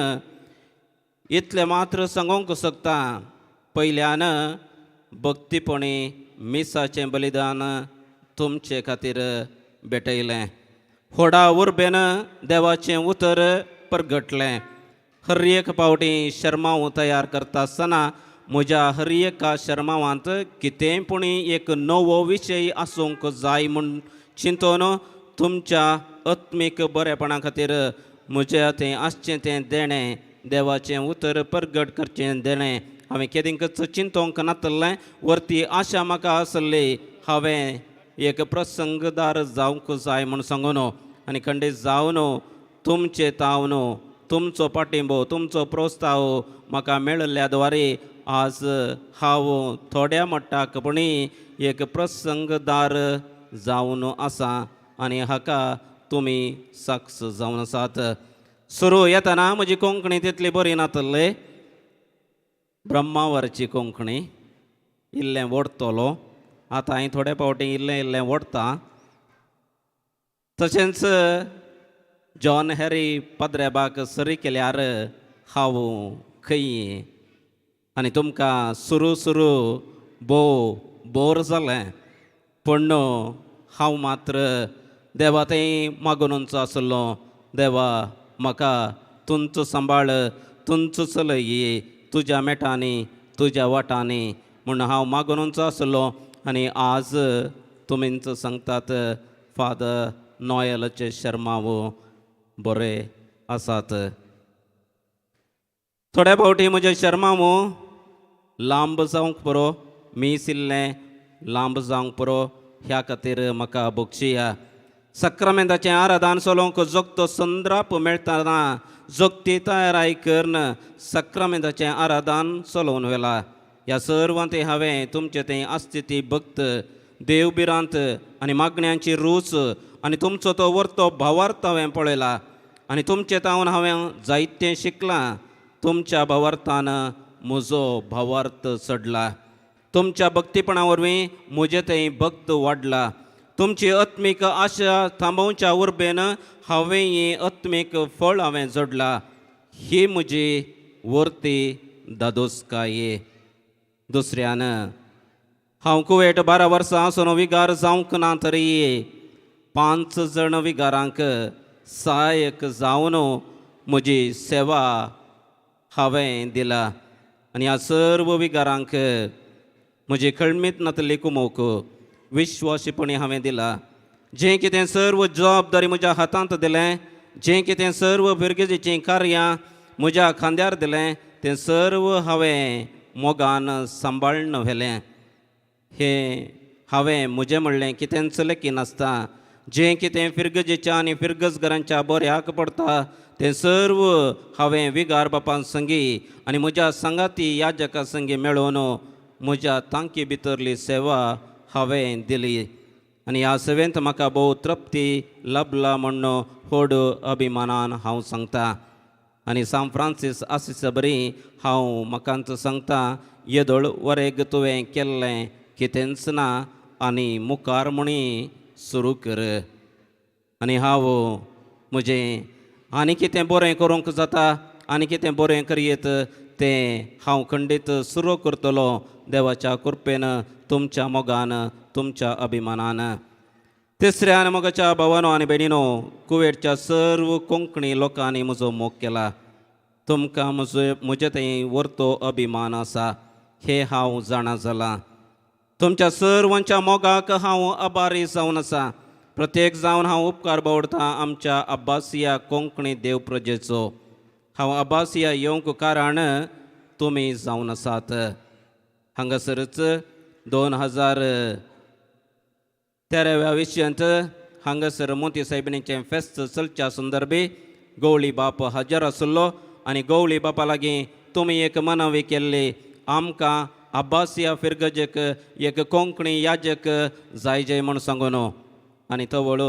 इतलें मात्र सांगूंक शकता, पयल्यान भक्तीपणी मिसाचें बलिदान तुमचे खातीर भेटयलें, व्हडा उर्बेन देवाचें उतर परगटलें. हर एक पावटी शर्मांव तयार करता आसतना म्हज्या हर एका शर्मावांत कितेंय पूण एक नवो विशय आसूंक जाय म्हूण चिंतून तुमच्या आत्मीक बरेपणा खातीर म्हज्या तें आसचें तें देणें, देवाचें उतर परगट करचें देणें हांवें केदींकच चिंतूंक नातलें. वरती आशा म्हाका आसली हांवें एक प्रसंगदार जावंक जाय म्हूण सांगून आनी खंडीत जावन तुमचें तावन तुमचो पाठिंबो तुमचो प्रोत्साह म्हाका मेळिल्ल्या द्वारे आज हांव थोड्या मट्टाक पुणी एक प्रसंगदार जावन आसा आनी हाका तुमी साक्ष जावन आसात. सुरू येतना म्हजी कोंकणी तितली बरी नातल्ली, ब्रह्मावरची कोंकणी इल्लें वोडतलो, आतां हांवें थोडे फावटी इल्लें इल्लें वोडटा. तशेंच जॉन हॅरी पद्रेबाक सरी केल्यार हांव खंय आनी तुमकां सुरू सुरू भोव बोर जालें, पूण हांव मात्र देवा थंय मागून आसलो, देवा म्हाका तुमचो सांबाळ, तुमचो चलय तुज्या मेटांनी तुज्या वाटांनी म्हूण हांव मागून आसलो. आनी आज तुमीच सांगतात फादर नॉयलाचे शर्माव बरे आसात. थोड्या फावटी म्हजें शर्माव लांब जावंक पुरो, मीस इल्लें लांब जावंक पुरो, ह्या खातीर म्हाका बक्षिया. सक्रामेंताचें आराधन चलोवंक जोगतो संद्राप मेळटना जोगती तयाराय करून सक्रामेंताचें आराधन चलोवन व्हेला. ह्या सर्वांत हांवें तुमचें तें आसती ती भक्त देव भिरांत आनी मागण्यांची रूच आनी तुमचो तो वर्तो भावार्थ हांवें पळयला आनी तुमचें तावन हांवें जायतें शिकलां. तुमच्या भावार्थान म्हजो भावार्थ चडला, तुमच्या भक्तीपणा वरवीं म्हजें थंय भक्त वाडला. तुमची आत्मीक आशा थांबोवच्या उर्बेन हांवें ही आत्मीक फळ हांवें जोडला. ही म्हजी वर्ती दादोसकाये. दुसऱ्यान हांव कुवेट 12 वर्सां आसून विगार जावंक ना तरी 5 जण विगारांक सहायक जावन म्हजी सेवा हांवें दिला आनी ह्या सर्व विगारांक म्हजी खळमीत नातली कुमोक विश्वासीपणी हांवें दिला. जें कितें सर्व जबाबदारी म्हज्या हातांत दिलें, जें कितें सर्व भुरगेचीं कार्यां म्हज्या खांद्यार दिलें, तें सर्व हांवें मोगान सांबाळून व्हेलें. हें हांवें म्हजें म्हणलें कितेंच लेखिनासता जें कितें फिरगजेच्या आनी फिरगजगरांच्या बऱ्याक पडटा तें सर्व हांवें विगार बापां संगी आनी म्हज्या सांगाती याजका संगी मेळोवन म्हज्या तांकी भितरली सेवा हांवें दिली. आनी ह्या सेवेंत म्हाका भोव तृप्ती लबला म्हण्ण व्हड अभिमानान हांव सांगता. आनी सांत फ्रांसीस आसिसा बरी हांव म्हाकांच सांगता, येदोळ वरेग तुवें केल्लें कितेंच ना आनी मुखार म्हणी सुरू कर. आनी हांव म्हजें आनी कितें बरें करूंक जाता आनी कितें बरें करयेत तें हांव खंडीत सुरू करतलो देवाच्या कृपेन, तुमच्या मोगान, तुमच्या अभिमानान. तिसऱ्या आनी मोगाच्या भावानो आनी भयणीनो, कुवेटच्या सर्व कोंकणी लोकांनी म्हजो मोग केला. तुमकां म्हजो म्हजे थंय व्हरतो अभिमान आसा हें हांव जाणा जालां. तुमच्या सर्वांच्या मोगाक हांव आभारी जावन आसा. प्रत्येक जावन हांव उपकार बावडटा आमच्या अब्बासिया कोंकणी देव प्रजेचो. हांव अब्बासिया येवंक कारण तुमी जावन आसात. हांगासरच 2013व्या विशयांत हांगासर मोती सायबिणीचें फेस्त चलच्या संदर्भी गवळी बाप हजर आसलो आनी गवळी बापा लागीं तुमी एक मनवी केल्ली, आमकां अब्बासिया फिरगजेक एक कोंकणी याजक जाय जय म्हूण सांगून. आनी तवळ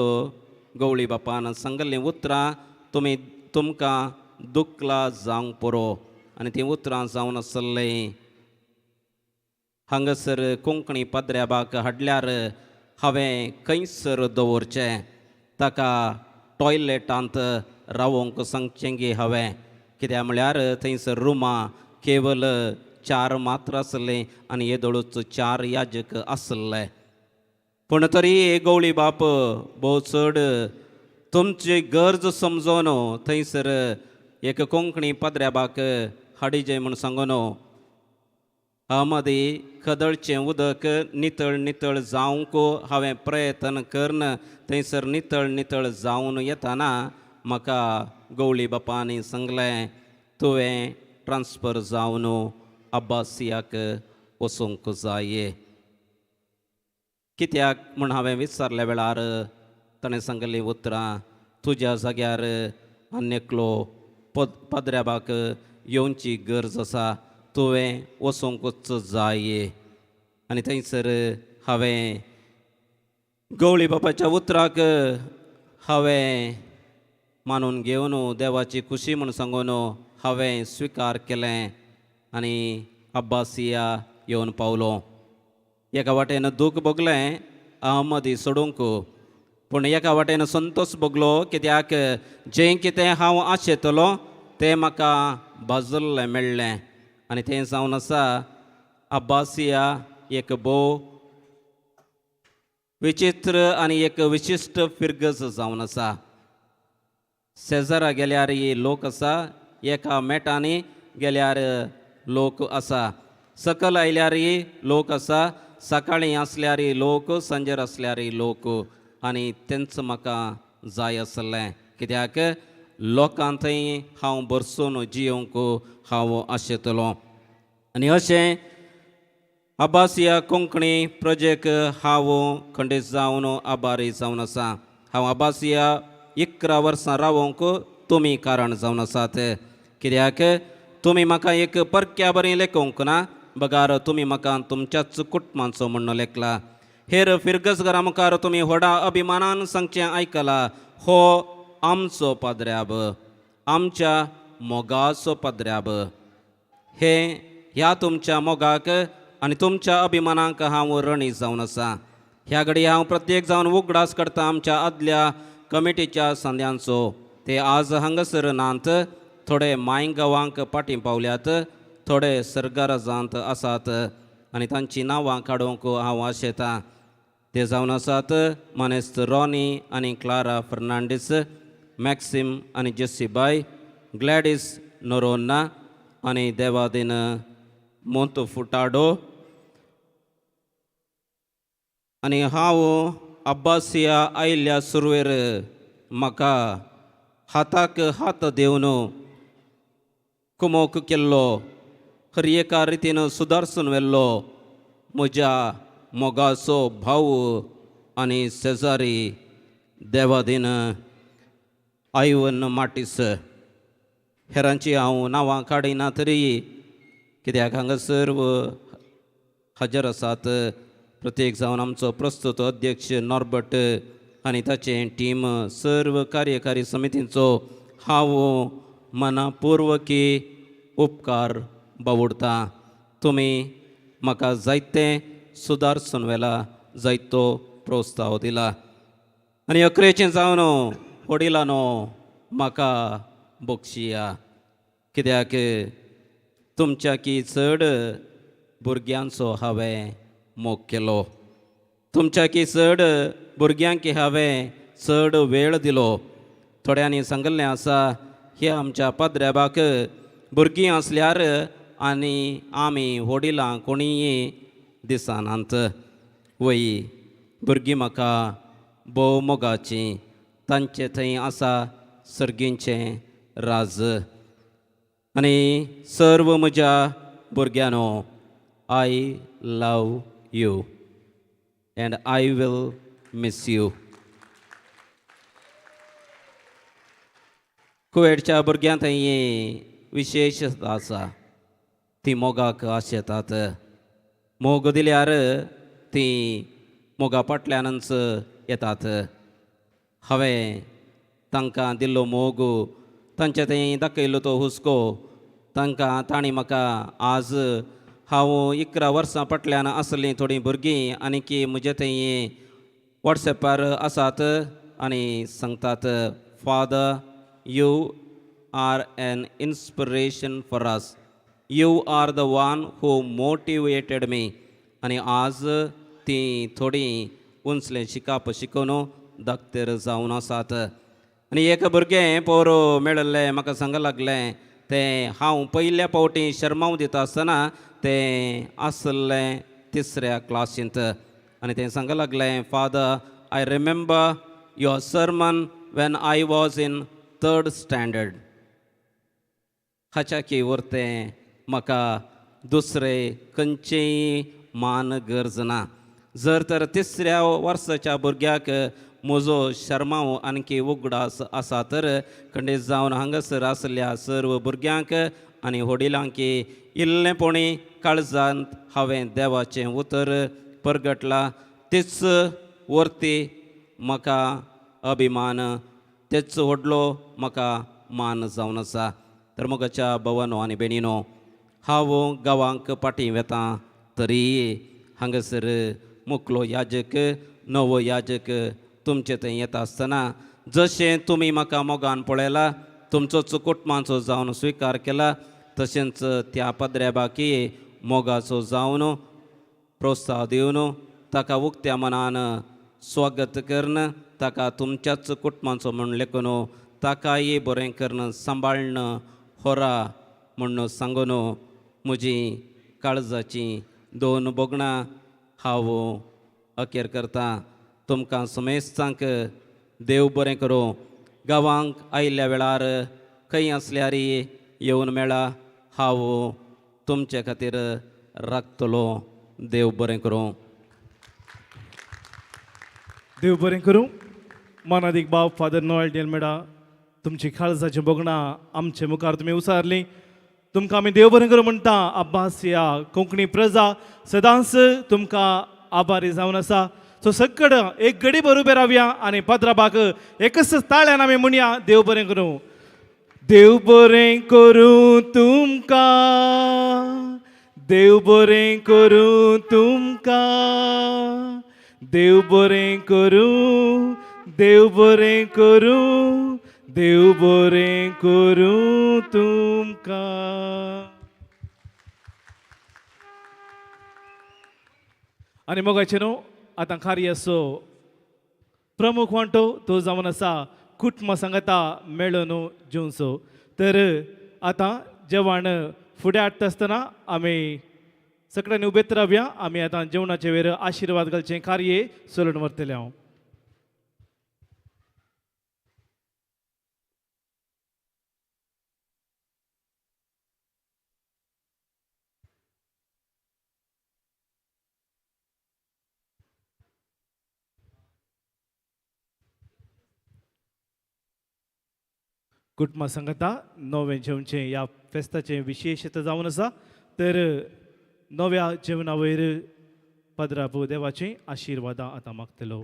गवळी बापान सांगल्लीं उतरां तुमी तुमकां दुखला जावंक पुरो. आनी तीं उतरां जावन आसलें, हांगासर कोंकणी पाद्र्याबाक हाडल्यार हांवें खंयसर दवरचें, ताका टॉयलेटांत रावोंक सांगचें गे हांवें, कित्याक म्हळ्यार थंयसर रुमां केवल 4 मात्र आसलें आनी येदोळूच 4 याजक आसले. पूण तरी गवळी बाप भोव चड तुमची गरज समजोन थंयसर एक कोंकणी पाद्र्याबाक हाडिजे म्हूण सांगून अहमदी खदळचें उदक नितळ नितळ जावंक हांवें प्रयत्न करून थंयसर नितळ नितळ जावन येताना म्हाका गवळी बापांनी सांगलें, तुवें ट्रान्स्फर जावन अब्बासियाक वचूंक जाय. कित्याक म्हूण हांवें विचारल्या वेळार ताणें सांगलीं उतरां, तुज्या जाग्यार आनी एकलो पाद्र्याबाक येवची गरज आसा, तुवें वचूंकच जाय. आनी थंयसर हांवें गवळी बापाच्या उतराक हांवें मानून घेवन देवाची खुशी म्हूण सांगून हांवें स्विकार केलें आनी अब्बासिया येवन पावलो. एका वाटेन दूख भोगलें अहमदी सोडूंक, पूण एका वाटेन संतोश भोगलो, कित्याक जें कितें हांव आशेतलो तें म्हाका बाजुल्लें मेळ्ळें. आनी तें जावन आसा अब्बासिया एक भोव विचित्र आनी एक विशिश्ट फिरगज जावन आसा. शेजरा गेल्यार लोक आसा, एका मेटांनी गेल्यार लोक आसा, सकल आयल्यार लोक आसा, सकाळीं आसल्यार लोक, सांजेर आसल्यार लोक. आनी तेंच म्हाका जाय आसलें, कित्याक लोकां थंय हांव भरसून जियोंक हांव आशेतलो. आनी अशें अब्बासिया कोंकणी प्रजेक हांव खंडीत जावन आभारी जावन आसा. हांव अब्बासिया 11 वर्सां रावोंक तुमी कारण जावन आसात, कित्याक तुमी म्हाका एक परक्या बरी लेखूंक ना, बगार तुमी म्हाका तुमच्याच कुटुंबाचो म्हण्ण लेखला. हेर फिरगजगारा मुखार तुमी व्हडा अभिमानान सांगचें आयकलां, हो आमचो पाद्र्याब, आमच्या मोगाचो पाद्र्याब. हे ह्या तुमच्या मोगाक आनी तुमच्या अभिमानाक हांव रणी जावन आसा. ह्या घडये हांव प्रत्येक जावन उगडास करता आमच्या आदल्या कमिटीच्या सांद्यांचो. ते आज हांगासर नात, थोडे मांयगांवांक फाटीं पावल्यात, थोडे सरगराजांत आसात आनी तांचीं नांवां काडूंक हांव आशेतां. ते जावन आसात मानेस्त रॉनी आनी क्लारा फर्नांडीस, मॅक्सिम आनी जेसीबाय, ग्लॅडीस नोरोन्ना आनी देवादीन मोंत फुटाडो. आनी हांव अब्बासिया आयिल्ल्या सुरवेर म्हाका हाताक हात दिवन कुमोक केल्लो, हर एका रितीन सुदारसून व्हेल्लो म्हज्या मोगाचो भाव आनी शेजारी देवादीन आयवन माटीस. हेरांची हांव नांवां काडिना तरी कित्याक हांगा सर्व हजर आसात. प्रत्येक जावन आमचो प्रस्तुत अध्यक्ष नॉर्बर्ट आनी ताचें टीम, सर्व कार्यकारी समितींचो हांव मनापुर्वकी उपकार बावुडटा. तुमी म्हाका जायते सुदारसून वेला, जायतो प्रोत्साह दिला आनी अकरेचें जावन वडिलानो म्हाका बक्षिया, कित्याक तुमच्या की चड भुरग्यांचो हांवें मोग केलो, तुमच्या की चड भुरग्यांक हांवें चड वेळ दिलो. थोड्यांनी सांगिल्लें आसा, हे आमच्या पाद्र्याबाक भुरगीं आसल्यार आनी आमी व्हडिलां कोणीय दिसनात. वय, भुरगीं म्हाका भोव मोगाचीं, तांचे थंय आसा सर्गींचें राज. आनी सर्व म्हज्या भुरग्यांनो, I love you and I will miss you. कुवेटच्या भुरग्यां थंय विशेश आसा, ती मोगाक आशेतात. मोग दिल्यार ती मोगा फाटल्यानच येतात. हांवें तांकां दिल्लो मोग, तांचे थंय दाखयल्लो तो हुस्को, तांकां तांणी म्हाका आज हांव 11 वर्सां फाटल्यान आसलीं थोडीं भुरगीं आनीकी म्हजे थंय वॉट्सॅपार आसात आनी सांगतात, Father you are an inspiration for us, you are the one who motivated me. आनी आज तीं थोडीं उंचलें शिकाप शिकून धाकतेर जावन आसात. आनी एक भुरगें पोर मेळिल्लें म्हाका सांग लागलें, तें हांव पयल्या फावटी शर्मांव दिता आसतना तें आसलें तिसऱ्या क्लासींत आनी तें सांग लागलें, Father I remember your sermon when I was in 3rd standard. हाच्या की वरतें म्हाका दुसरें खंयचेंय मान गरज ना. जर तर तिसऱ्या वर्साच्या भुरग्याक म्हजो शर्मांव आणखी उगडास आसा तर खंडीत जावन हांगासर आसल्या सर्व भुरग्यांक आनी व्हडिलांक इल्लें पोणी काळजांत हांवें देवाचें उतर परगटलां, तीच वर्ती म्हाका अभिमान, तेच व्हडलो म्हाका मान जावन आसा. तर मोगाच्या भवनो आनी भयणीनो, हांव गांवांक फाटीं वेता तरी हांगासर मुकलो याजक, नवो याजक तुमचे थंय येता आसतना जशें तुमी म्हाका मोगान पळयला, तुमचोच कुटुंबाचो जावन स्विकार केला, तशेंच त्या पदऱ्या बाकी मोगाचो जावन प्रोत्साह दिवन ताका उक्त्या मनान स्वागत करून ताका तुमच्याच कुटुंबाचो म्हूण लेखून ताकाय बरें करून सांबाळ्न होरा म्हूण सांगून म्हजी काळजाचीं दोन भोगणां हांव अखेर करता. तुमकां समेस्तांक देव बरें करूं. गांवांक आयिल्ल्या वेळार खंय आसल्यार येवन मेळा, हांव तुमचे खातीर राखतलो. देव बरें करूं. देव बरें करूं. मानादीक बाब फादर नोएल डेलमेडा, तुमची काळजाचीं भोगणां आमचे मुखार तुमी उसारलीं, तुमकां आमी देव बरें करूं म्हणटा. अब्बास ह्या कोंकणी प्रजा सदांच तुमकां आभारी जावन आसा. सो सगळं एक घडी बरोबर रावया आनी पत्राबाक एकच ताळ्यान आमी म्हणया, देव बरें करूं. देव बरें करूं तुमकां, देव बरें करूं तुमकां, देव बरें करूं, देव बरें करूं, देव बरें करूं तुमकां. आनी मोगाचें न्हू आतां कार्याचो प्रमुख वांटो तो जावन आसा कुटुंबा सांगाता मेळून जेवचो. तर आतां जेवण फुडें हाडटा आसतना आमी सगळ्यांनी उबेत रावया. आमी आतां जेवणाचे वेर आशिर्वाद घालचें कार्य चलून व्हरतलें हांव. कुटुंबा सांगाता नवें जेवचें ह्या फेस्ताचें विशेशता जावन आसा. तर नव्या जेवणा वयर पाद्राबू देवाची आशिर्वादां आतां मागतलो.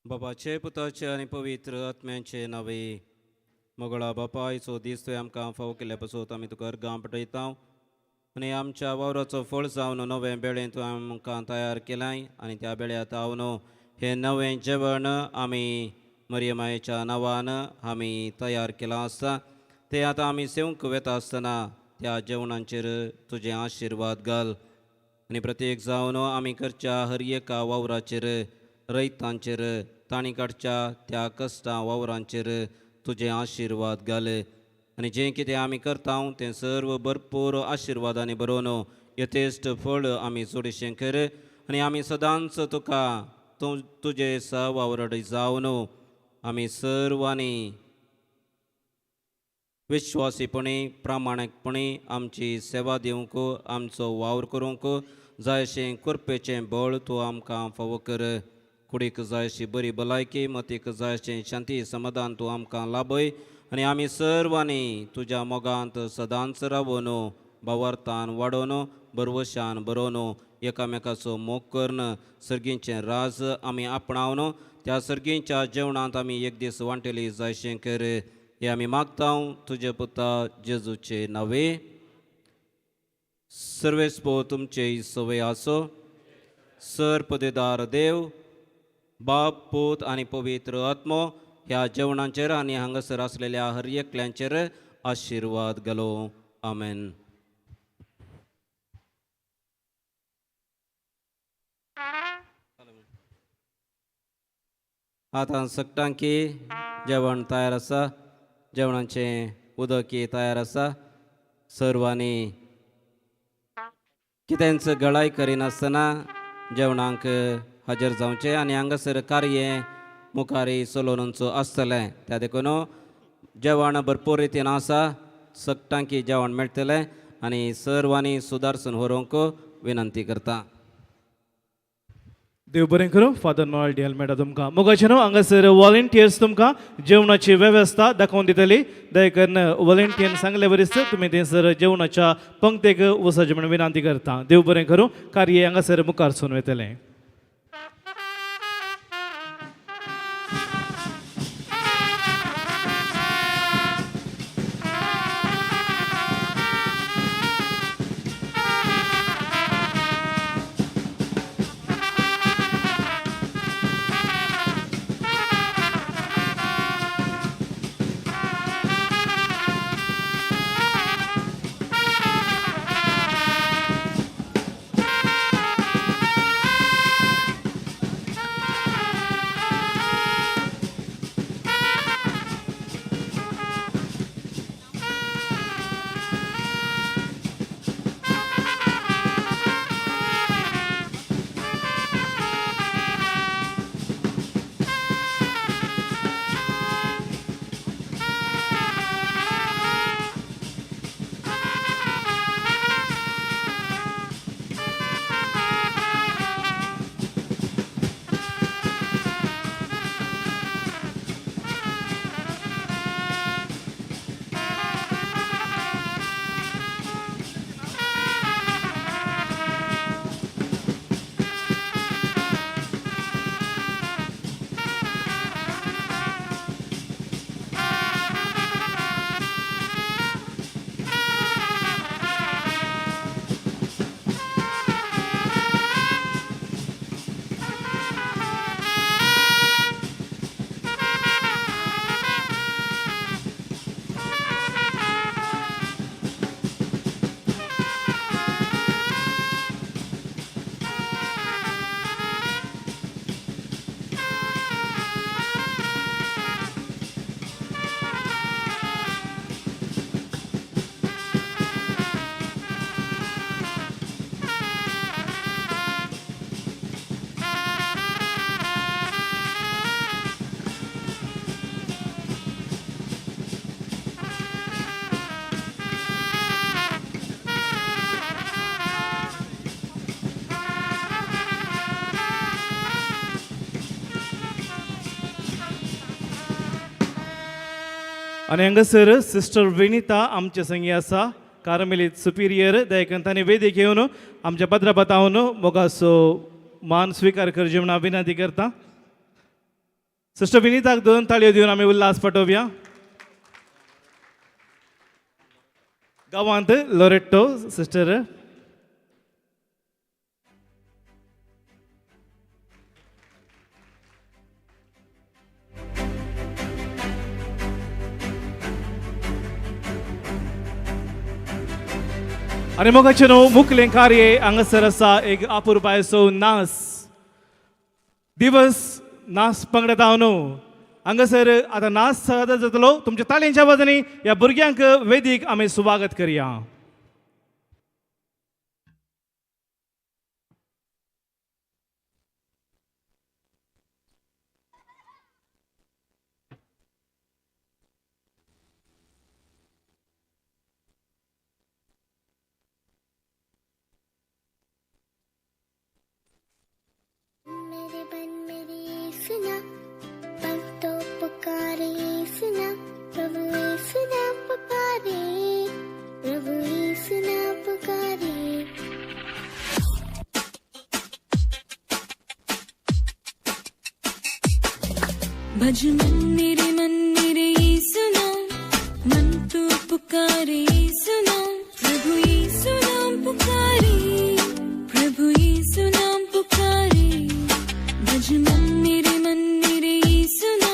बाबाचे, पुताचे आनी पवित्र आत्म्याचे नावे. मोगळा बापायचो दीस तुवें आमकां फावो केल्ल्या पासत आमी तुका अर्गां पटयता आनी आमच्या वावराचो फळ जावन नवें बेळें तुवें आमकां तयार केलाय आनी त्या बेळ्यांत हांव हें नवें जेवण आमी मरियमायेच्या नांवान आमी तयार केलां आसता. तें आतां आमी सेवंक वेता आसतना त्या जेवणाचेर तुजें आशिर्वाद घाल आनी प्रत्येक जावन आमी करच्या हर एका वावराचेर, रयतांचेर, तांणी काडच्या त्या कश्टां वावरांचेर तुजें आशिर्वाद घाल आनी जें कितें आमी करता तें सर्व भरपूर आशिर्वादांनी बरोवन यथेश्ट फळ आमी चडशें कर आनी आमी सदांच तुका तुजें सवावरड जावन आमी सर्वांनी विश्वासीपणी, प्रामाणीकपणी आमची सेवा दिवंक, आमचो वावर करूंक जायशें करपेचें बळ तूं आमकां फावो कर. कुडीक जायशी बरी भलायकी, मतीक जायशें शांती समाधान तूं आमकां लाभय आनी आमी सर्वांनी तुज्या मोगांत सदांच रावून, भावार्थान वाडोवन, बरवशान बरोवन, एकामेकाचो मोग करून सर्गींचें राज आमी आपणावन त्या सर्गींच्या जेवणांत आमी एक दीस वांटेली जायशें कर. हें आमी मागता तुजे पुता जेजूचे नावे. सर्वेस्पो तुमचे सवय आसो. सर पदेदार देव बाप, पूत आनी पवित्र आत्मो ह्या जेवणाचेर आनी हांगासर आसलेल्या हर एकल्यांचेर आशिर्वाद घालो. आमेन. आतां सगटांकी जेवण तयार आसा, जेवणाचें उदकी तयार आसा. सर्वांनी कितेंच गळाय करिनासतना जेवणाक हजर जावचें आनी हांगासर कार्य मुखार चलोवचो आसतलें. त्या देखून जेवण भरपूर रितीन आसा, सगटांकी जेवण मेळटलें आनी सर्वांनी सुदारसून व्हरूंक विनंती करता. देव बरें करूं. फादर नॉयल डी अल्मेडा तुमकां मोगाचे न्हू. हांगासर वॉलंटियर्स तुमकां जेवणाची वेवस्था दाखोवन दितली. दया करून वॉलंटियर सांगले वरीच तुमी थंयसर जेवणाच्या पंक्तेक वचपाचें म्हूण विनंती करता. देव बरें करूं. कार्य हांगासर मुखार सून वतलें. आनी हांगासर सिस्टर विनिता आमचे संगी आसा. कार्मेलीत सुपिरियर देखून तांणी वेदीक येवन आमच्या पद्राबातावन मोगाचो मान स्विकार करचे म्हणून हांव विनंती करता. सिस्टर विनीताक 2 ताळयो दिवन आमी उल्हास पटोवया. गांवांत लोरेट्टो सिस्टर. आनी मोगाचें न्हू मुखलें कार्य हांगासर आसा एक अपुरबायेचो नास दिवस नास पंगडात हांव न्हू हांगासर आतां नास सादर जातलो. तुमच्या ताळयांच्या आवाजांनी ह्या भुरग्यांक वेदीक आमी स्वागत करया. मेरे बन मेरी सुना पंक्तो पुकारे सुना प्रभु सुना पुकारे प्रभु सुना पुकारे. भज मन मेरे सुना मन तू पुकारे सुना प्रभु सुना पुकारे प्रभु सुना पुकारे. भज मन मेरे सुना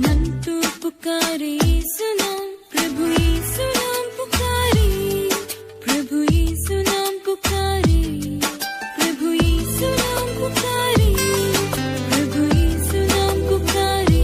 मन तू पुकारे सुना प्रभु सुना पुकारे प्रभु सुना पुकारे प्रभु सुना पुकारे प्रभु सुना पुकारे.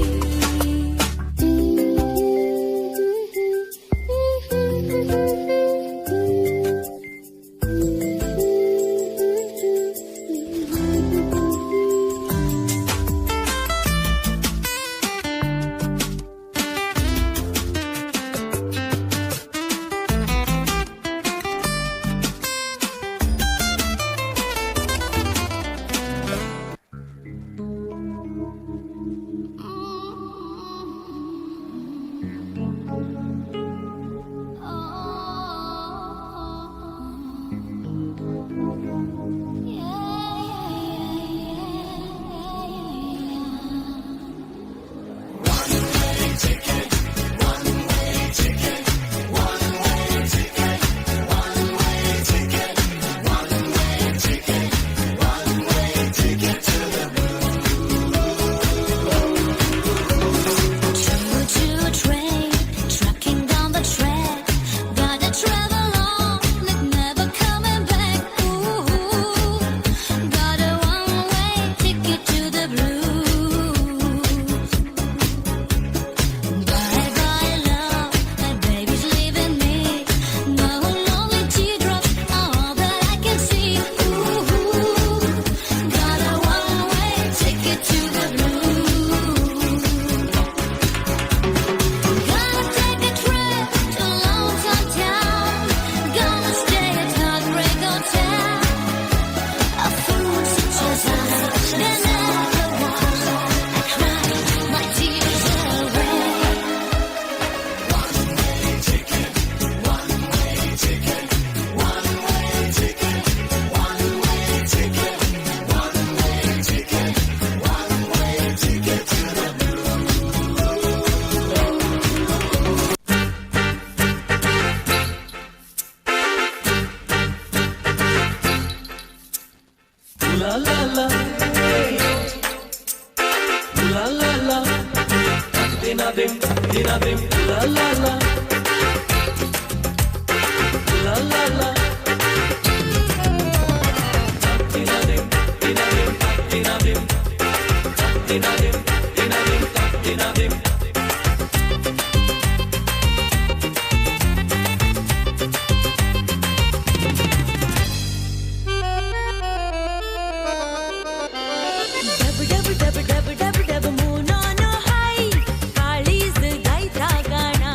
गायता गाणा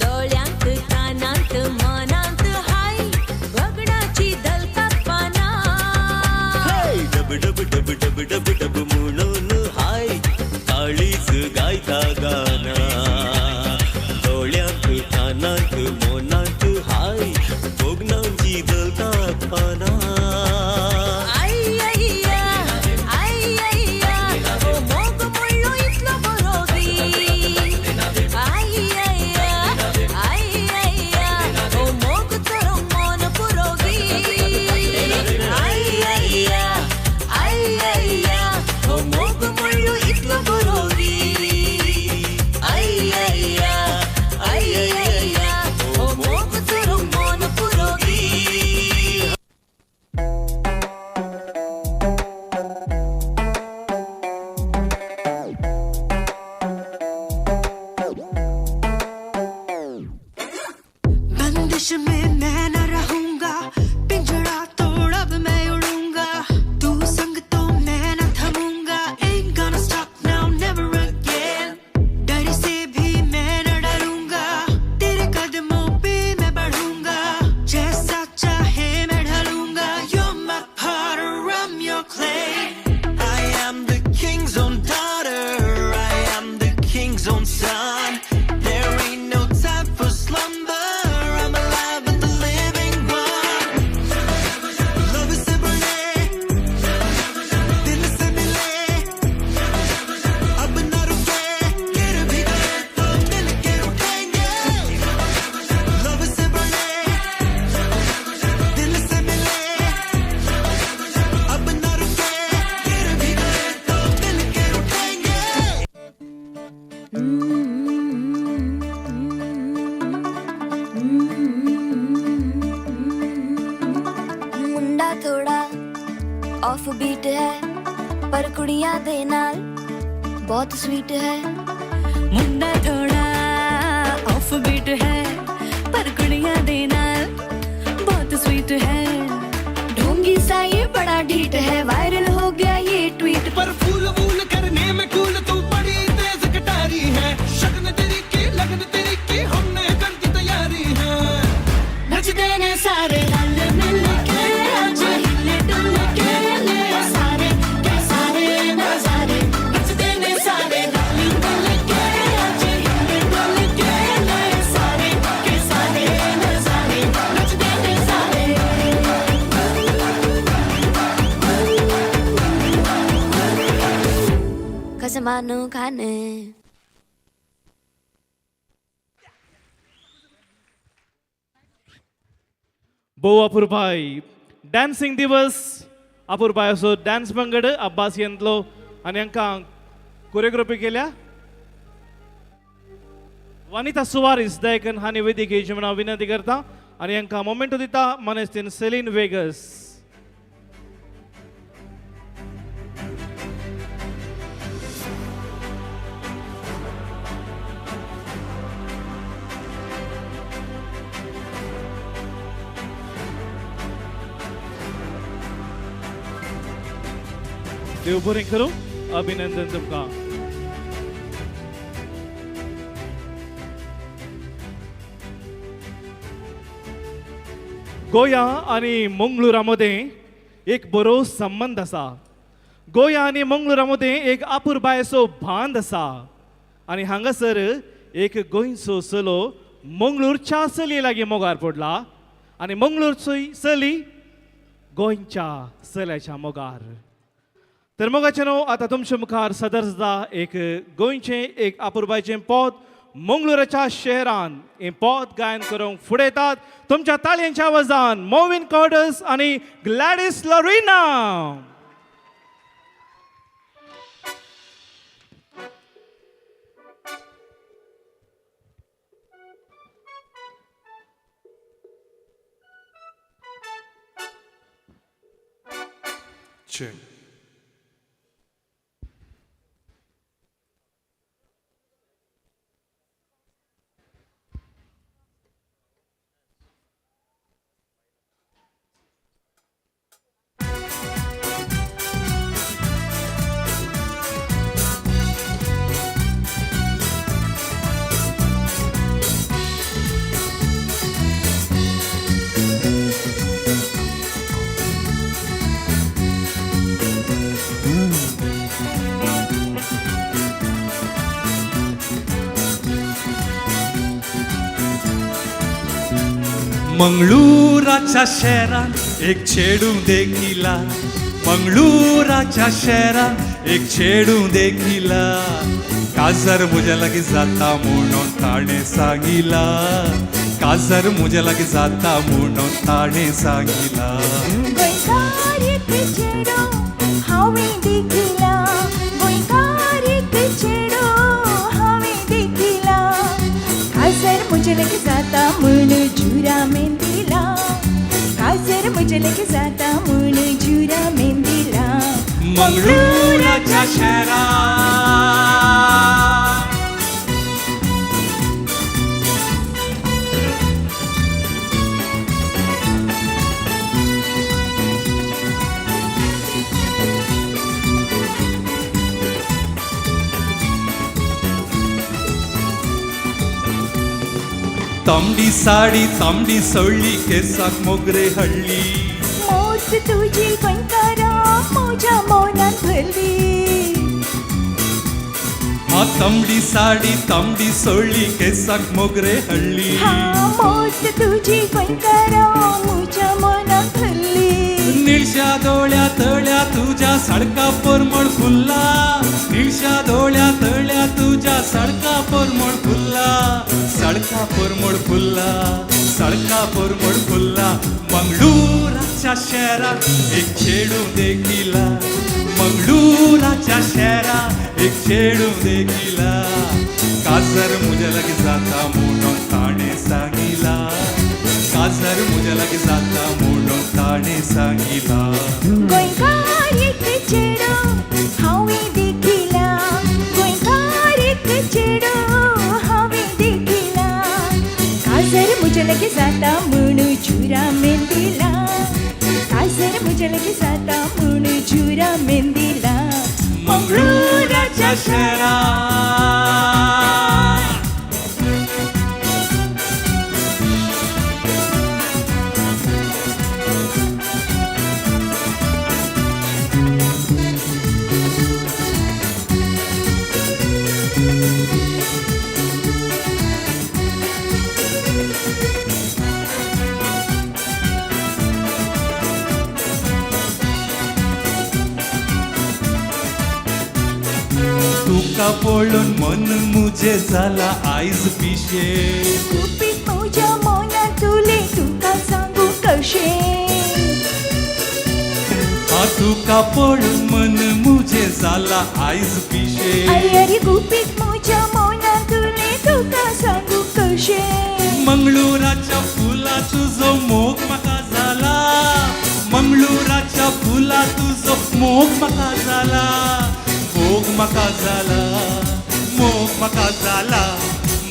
दोळ्यांत कानांत मनांत ਥੋੜਾ ਆਫ ਬੀਟ ਹੈ, ਪਰ ਕੁੜੀਆਂ ਦੇ ਨਾਲ ਬਹੁਤ ਸਵੀਟ ਹੈ। ਮੁੰਡਾ ਥੋੜਾ ਆਫ ਬੀਟ ਹੈ, ਪਰ ਕੁੜੀਆਂ ਦੇ ਨਾਲ ਬਹੁਤ ਸਵੀਟ ਹੈ। ढोंगी सा ये बड़ा ढीठ है, वायरल हो गया ये ट्वीट। पर फूल वूल करने में कूल तू बड़ी तेज कटारी है। शगन तेरी की लगन तेरी की हमने कर दी तैयारी है। नचदे ने सारे रल मिल के, अज हिले डुल के ले सारे के सारे नजारे। नचदे ने सारे रल मिल के, अज हिले डुल के ले सारे के सारे नजारे। नचदे ने सारे। ਖਸਮਾਂ ਨੂੰ ਖਾਣੇ। भोव अपुरबाय डान्सिंग दिवस, अपुरबाय असो डान्स पंगड अब्बासियंतलो आनी हांकां कोरियोग्राफी केल्या वनिता सुवारीस दयकन हांणी वेदिक येवची म्हणून हांव विनंती करता आनी हांकां मोमेंटो दिता मानेस्तीन सेलीन वेगस. देव बरें करूं, अभिनंदन तुमकां. गोया आनी मंगळुरा मदें एक बरो संबंद आसा. गोया आनी मंगळुरा मदें एक आपुरबायेचो बांद आसा आनी हांगासर एक गोंयचो चलो मंगळूरच्या चलये लागीं मोगार पडला आनी मंगळूरचो चली गोंयच्या चल्याच्या मोगार. तर मोगाचें न्हू, आतां तुमच्या मुखार सदर जाता एक गोंयचें एक आपुरबायचें पद. मंगळुराच्या शहरान हें पद गायन करूंक फुडें येतात तुमच्या ताळयांच्या आवाजान मोविन कॉर्डस आनी ग्लॅडीस लॉरिना. Check. मंगळुराच्या शहरात एक चेडूं देखिला, मंगळुराच्या शहरात एक चेडूं देखिला. काजर म्हज्या लागीं जाता म्हणून ताणें सांगिला, काजर म्हज्या लागीं जाता म्हणून ताणें सांगिला. गोंयकार एक चेडो हांवें देखिला, गोंयकार एक चेडो हांवें देखिला. काजर म्हजे लागीं जाता म्हूण जुरामेन दिला, काजर म्हजे लागीं जाता म्हूण जुरामेन दिला. मंगळुराच्या शहरात. तांबडी साडी तांबडी सळ्ळी केसाक मोगरे हळ्ळी. मोज तुजी गोंयकारा म्हज्या मनान भरली. हा तांबडी साडी तांबडी सळ्ळी केसाक मोगरे हळ्ळी. हा मोज तुजी गोंयकारा म्हज्या मनान भरली. निळशा दोळ्या तळ्या तुज्या सडका परमळ फुल्ला, निळशा दोळ्या तळ्या तुज्या सडका परमळ फुल्ला, सडका परमळ फुल्ला, सडका परमळ फुल्ला. मंगळुराच्या शहरात एक चेडूं देखिला, मंगळुराच्या शहरात एक चेडूं देखिला. काजर म्हज्या लागीं जाता म्हणून ताणें सांगिला, काजर काजार म्हज्या लागीं जाता म्हणून ताणें सांगिला. गोंयकार एक चेडो हांवें देखिला, गोंयकार एक चेडो हांवें देखिला. काजर म्हज्या लागीं जाता म्हणून जुरा मेंदिला, काजर म्हज्या लागीं जाता म्हणून जुरा मेंदिला. मंगळूराच्या शहरा. तुका पळोवन मन मुझे जाला आयज पिशें. गुपीत म्हज्या मनांतुलें तुका सांगू कशें. हा तुका पळोवन मन मुझे जाला आयज पिशें. अरे अरे गुपीत म्हज्या मनांतुलें तुका सांगू कशें. मंगळूराच्या फुला तुजो मोग म्हाका जाला, मंगळूराच्या फुला तुजो मोग म्हाका जाला, मोग म्हाका जाला, मोग म्हाका जाला.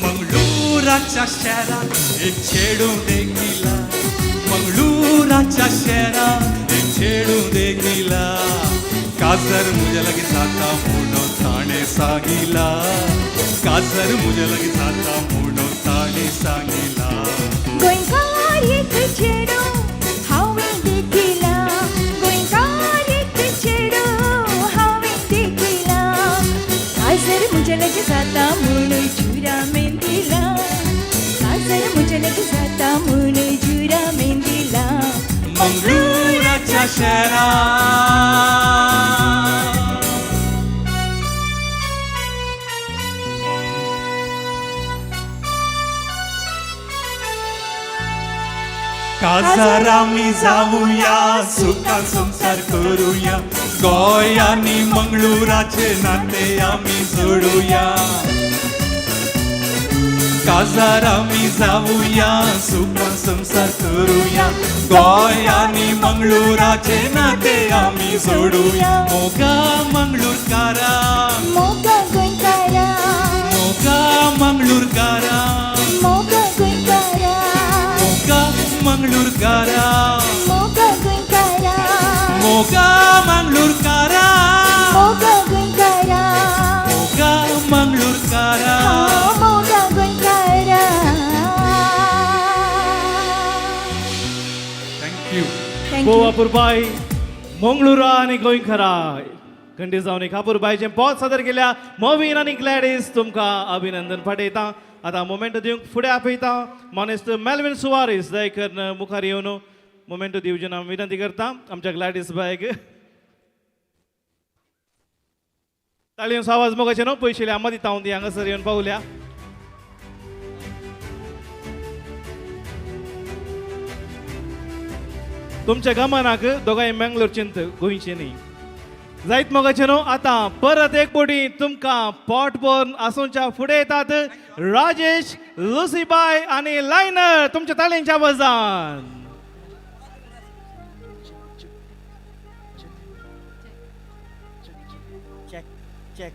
मंगळूराच्या शहरात एक चेडूं देखिला, मंगळूराच्या शहरात एक चेडूं देखिला. काजर म्हज्या लागीं जाता म्हणून ताणें सांगिला, काजर म्हज्या लागीं जाता म्हणून ताणें सांगिला. गोंयकार एक चेडो हांवें देखिला, गोंयकार एक चेडो हांवें देखिला. काजर म्हज्या लागीं जाता म्हणून जुरा मेंदिला, काजर म्हज्या लागीं जाता म्हणून जुरा मेंदिला. मंगळूराच्या शहरा. काजार आमी जावया, सुखान संवसार करुया, गोंय आनी मंगळूराचे नाते आमी जोडुया. काजार आमी जावया, सुखान संवसार करुया, गोंय आनी मंगळूराचे नाते आमी जोडुया. मोगा मंगळूरकारा, मोगा गोंयकारा, मोगा मंगळूरकारा, मोगा गोंयकारा, मोगा मंगळूरकारा, मोगा गोंयकारा, मोगा मंगळूरकारा, मोगा गोंयकारा, मोगा मंगळूरकारा, मोगा गोंयकारा. Thank you. Goa पुरबाय मंगळुरा आनी गोंयकारा खंडी जावन एक अपुरबायचें पोत सादर केल्या मोवीन आनी ग्लॅडीस तुमकां अभिनंदन पाठयता. आतां मोमेंटो दिवंक फुडें आपयता मानेस्त मेलवीन सुवारीस दयकर मुखार येवन मोमेंटो दिवचे हांव विनंती करता आमच्या ग्लॅडीस बायक. ताळयांचो आवाज मोगाचे न्हू पयशिल्ल्या मदीं तावन ती हांगासर येवन पावल्या. तुमच्या गमनाक दोगांय मेंगलोरचेंत गोंयचे न्ही जायत मोगाचे न्हू. आतां परत एक बोटी तुमकां पोट भरून आसूंच्या फुडें येतात राजेश लुसीबाय आनी लायनर तुमच्या ताळयांच्या आवाजान. Check check.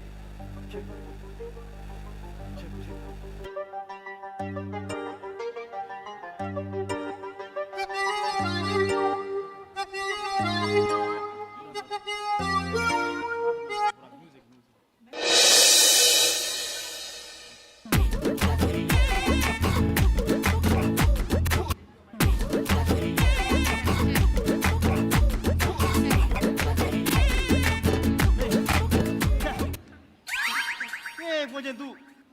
म्हणजे तू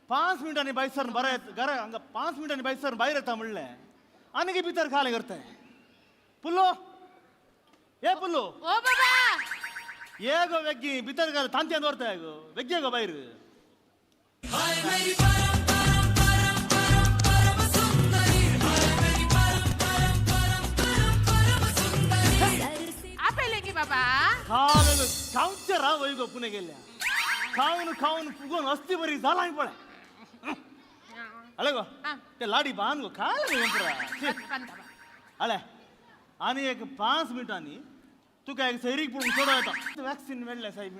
5 मिनटांनी भायर सरून बरें घरा हांगा 5 मिनटांनी भायर सरून भायर येता म्हणलें आनी भितर खालें करताय. पुल्लो ये पुल्लो ओ बाबा ये गो वेग्गी भितर घाल तांत्यान दवरताय गो वेग्गे गो भायर. आपयलें की बाबा खालें खावचें राव गो पुणे गेल्ल्या खावन खावन फुगोवन अस्ती बरी जालां पळय. अले गो ते लाडी बांद गो खाल गो. अळे आनी एक 5 मिनटांनी तुका एक सैरीक पळोवन चेडो येता. वॅक्सिन मेळ्ळें साहेब,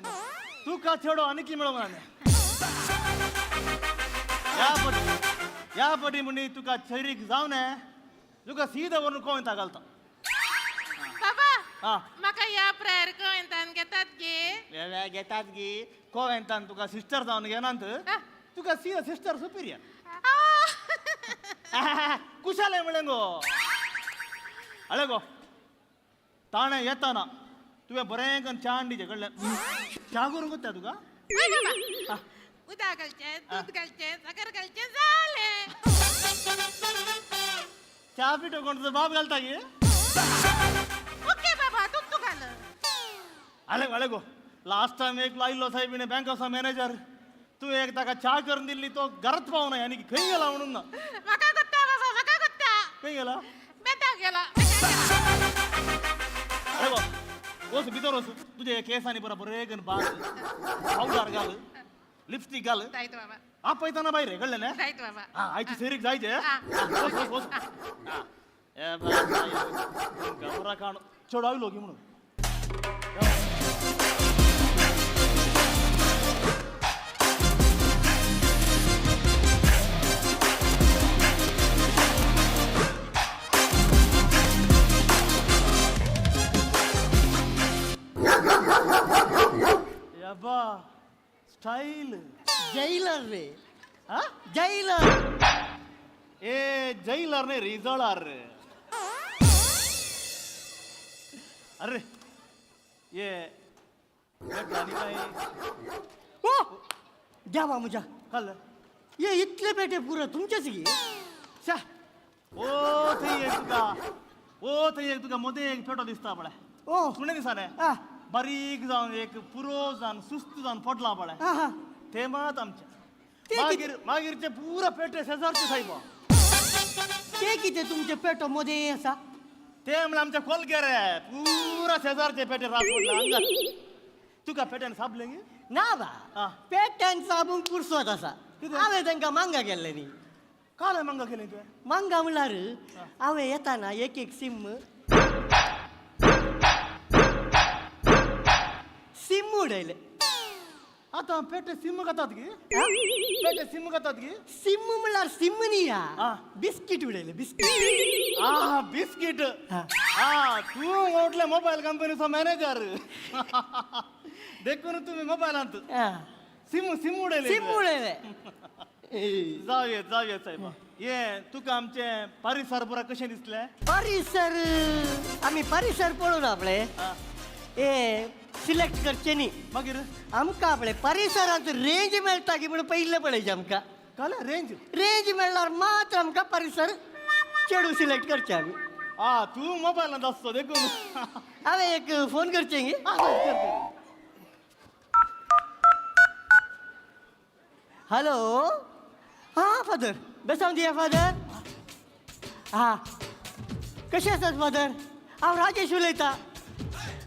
तुका चेडो आनी की मेळोंक ना. ह्या पटी म्हणी तुका सैरीक जावन तुका सीधा व्हरून कोवेंता घालता. बाबा, म्हाका ह्या प्रायर कोवेंतान घेतात गे? घेतात गी. कोवेंतान तुका सिस्टर जावन घेनात, तुका सीधा सिस्टर सुपिरियर. कुशाले म्हणलें गो. अळे गो, ताणें येताना तुवें बरें करून च्या हाडली कडल्यान. च्या करूंक कोत्ता तुका? उदक घालचें, दूद घालचें, साकर घालचें, जालें. च्या पिठो कोण तुजो बाप घालता गे? ओके बाबा, दूद तूं घाल. अळे अळे गो, लास्ट टायम एक लायिल्लो साहेब बँकाचो मॅनेजर, तूं एक ताका च्या करून दिल्ली, तो घरात पावना आनी खंय गेला म्हणून ना. म्हाका कोत्ता बाबा, म्हाका कोत्ता. खंय गेला? बेता गेला. अरे गो, वच भितर वच. तुजे केसांनी बरा बरें करून बांद, पावडर घाल, लिपस्टीक घाल. जायत बाबा. आपयतना भायर रे, कळ्ळें न्ही? जायत बाबा. हा, आयची सैरीक जायचे. वच वच वच. ए बाबा, काणू चेडो आयलो की म्हणून. स्टाईल. जैलर रे. हा? जैलर. ए जैलर नाही, रिजळार रे. अरे ये काय? ओ द्यावा मुझ्या. कल ये इतले पेटे पुरं तुमचेच गे. शा ओ थंय एक तुका, ओ थंय एक तुका मदें एक पेटो दिसता पळय. ओ सुणे दिसाने बारीक जावन एक पुरो जावन सुस्त जावन पडला पळय, ते मात आमचे. मागीर मागीरचे पुरा पेटे शेजारचे साहेब. ते कितें तुमचे पेटो मदें आसा? ते म्हणल्यार आमच्या कोलगेरे पुरा शेजारचे पेटे रास पडला हांगा. तुका पेट्यान साबलें गे? ना बा, पेट्यान साबूंक पुरसोत आसा. हांवें तांकां मांगा केल्लें न्ही. काल मांगा केलें तुवें? मांगा म्हणल्यार हांवें येताना एक एक सिम सिम उडयलें. आतां पेटे सिम घेतात गी? पेटे सिम घेतात गी? सिम म्हणल्यार सिम न्ही, बिस्कीट उडयलें, बिस्कीट. आ बिस्कीट. आ तूं मोटले मोबायल कंपनीचो मॅनेजर देखून तुम्ही मोबायलांत सिम सिम उडयले. सिम उडयले. जावये जावये साहेब. ये तुका आमचें परिसर पुरा कशें दिसलें? परिसर आमी परिसर पळोवन आपले ए सिलेक्ट करचे न्ही. मागीर आमकां आपले परिसरांत रेंज मेळटा की म्हणून पयलें पळयचें आमकां. कळ्ळें? रेंज रेंज मेळ्ळ्यार मात्र आमकां परिसर चेडूं सिलेक्ट करचें आमी. आ तूं मोबायलांत आसतो देखून. हांवें एक फोन करचें गी? हॅलो. हां फादर, बेसांव दिया फादर. हां कशें आसात फादर? हांव राजेश उलयतां.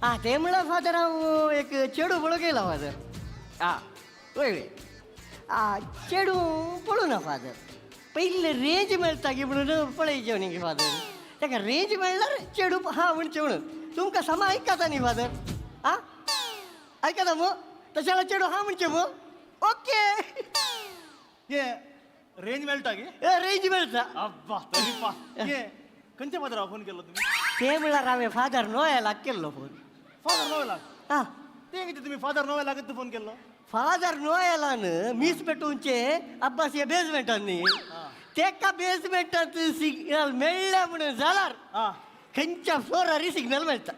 आं तें म्हणल्यार फादर हांव एक चेडूं पळोवंक येयलां फादर. आं वय वय. आं चेडूं पळोवं ना फादर, पयलें रेंज मेळटा की म्हणून पळयचें न्ही फादर. ताका रेंज मेळ्ळ्यार चेडूं हा म्हणचें म्हणून. तुमकां समा आयकता न्ही फादर? आं आयकता मू? तशें जाल्यार चेडूं हा म्हणचें मू? ओके. ये रेंज मेळटा गे? रेंज मेळटा. अब्बा तरी पा. ये खंयच्या फादराक फोन केल्लो तुमी? ते म्हणल्यार हांवें फादर नोएलाक केल्लो फोन. फादर नोएलाक? आं ते कितें तुमी फादर नोएलाक फोन केल्लो? फादर नोएलान मीस पेटोवचे अब्बास हे बेजमेंटान न्ही, तेका बेजमेंटांत सिग्नल मेळ्ळें म्हणून जाल्यार खंयच्या फ्लोरारी सिग्नल मेळटा.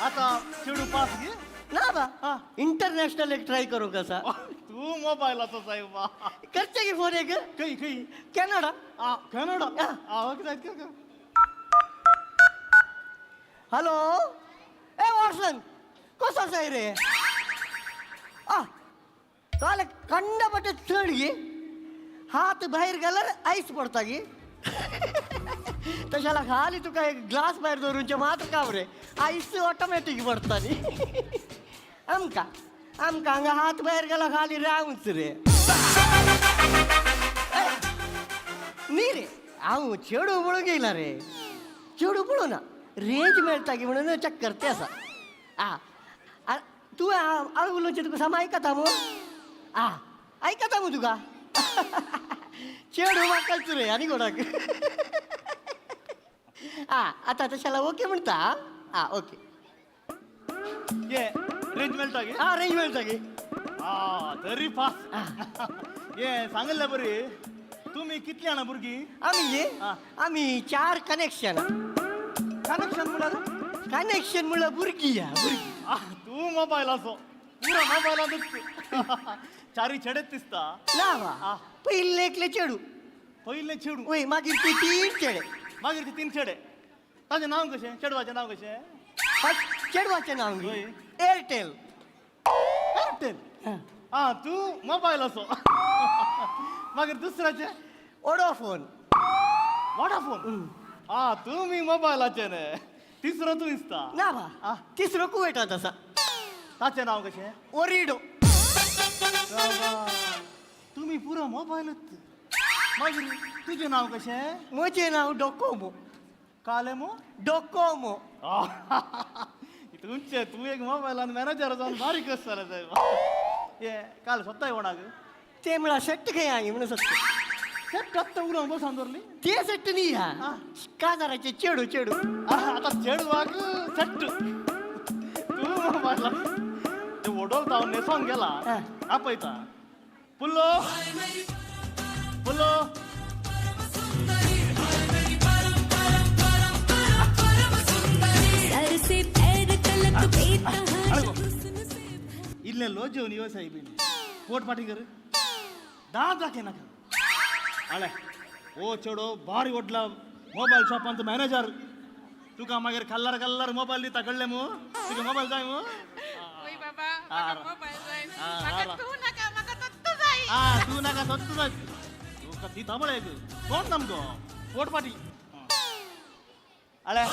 आतां चेडूं पास गे? ना बा, इंटरनॅशनल एक ट्राय करूंक आसा. तूं मोबायलाचो साहेब. करचें की फोन एक? खंय खंय? कॅनडा. आ कॅनडा. आ ओके जायत कर. हॅलो. ए वॉटसन, कसो आसाय रे? आ काल कंडापटे चड गे, हात भायर घाल्यार आयस पडता गे. तशें जाल्यार खाली तुका एक ग्लास भायर दवरूंचें मात्र काम रे, आयस ऑटोमॅटीक पडटा न्ही. आमकां आमकां हांगा हात भायर घाला खाली रावच रे. न्ही रे, हांव चेडूं पळोवंक येयला रे. चेडूं पळोवना, रेंज मेळटा की म्हणून चक्कर ते आसा. आं, तूं हांव उलोवचें तुका साम आयकता मू? आं, आयकता मू तुका? चेडूं म्हाकाच रे आनी कोणाक. आं, आतां तशें जाल्यार ओके म्हणटा. आं, ओके. ये रेंज मेळटा गे? आं, रेंज मेळटा गे. आं, तरी फास. ये सांगल्ले बरी, तुमी कितली जाणां भुरगीं? आमी गे, आमी 4 कनेक्शन. कनेक्शन म्हळ्यार? कनेक्शन म्हळ्यार भुरगीं. भुरगीं. तूं मोबायलाचो पुरो मोबायलांतूच चारी चेडेच दिसता. ना बा, पयलें एकलें चेडूं. पयलें चेडूं? वय, मागीर ती 3 चेडे. मागीर ती 3 चेडे. ताजें नांव कशें? चेडवाचें नांव कशें? चेडवाचें नांव एअरटेल. एअरटेल? आं, तूं मोबायलाचो. मागीर दुसऱ्याचें? वोडाफोन. वोडाफोन? आं, तुमी मोबायलाचें न्हय. तिसरो तूं दिसता. ना बा, तिसरो कुवेटांत आसा. ताचें नांव कशें? ओरिडो. तुमी पुरो मोबायलूच. मागीर तुजें नांव कशें? म्हजें नांव डोकोमो. कालेमो? डोकोमो. तुमचें तूं एक मोबायलान मॅनेजर जावन बारीक आसतलें सायब. ये काल सोदताय कोणाक? ते म्हळ्यार सेट्ट खंय आहा म्हणून सोदता. सेट्ट आत्तां उलोवंक बसून दवरली? ते सेट्ट न्ही हा, काजाराचें चेडूं. चेडूं. आतां चेडवाक सेट्ट. तूं मोबायला ते वडोलता हांव न्हेसोंक गेला. आपयता. पुल्लो, पुल्लो. इल्लें लो जेवन यो साहेबीन. पोट पाटी कर दांत दाखय नाका. आळे ओ चेडो भारी व्हडला मोबायल शॉपांत मॅनेजर. तुका मागीर कल्लर कल्लर मोबायल दिता कळ्ळें मू? तुका मोबायल जाय मू? वय बाबा, म्हाका मोबायल जाय. म्हाका तूं नाका, म्हाका सत्तू जाय. आं, तूं नाका सत्तू जाय. तुका दिता पळय एक कोण सामको पोट पाटी. आळे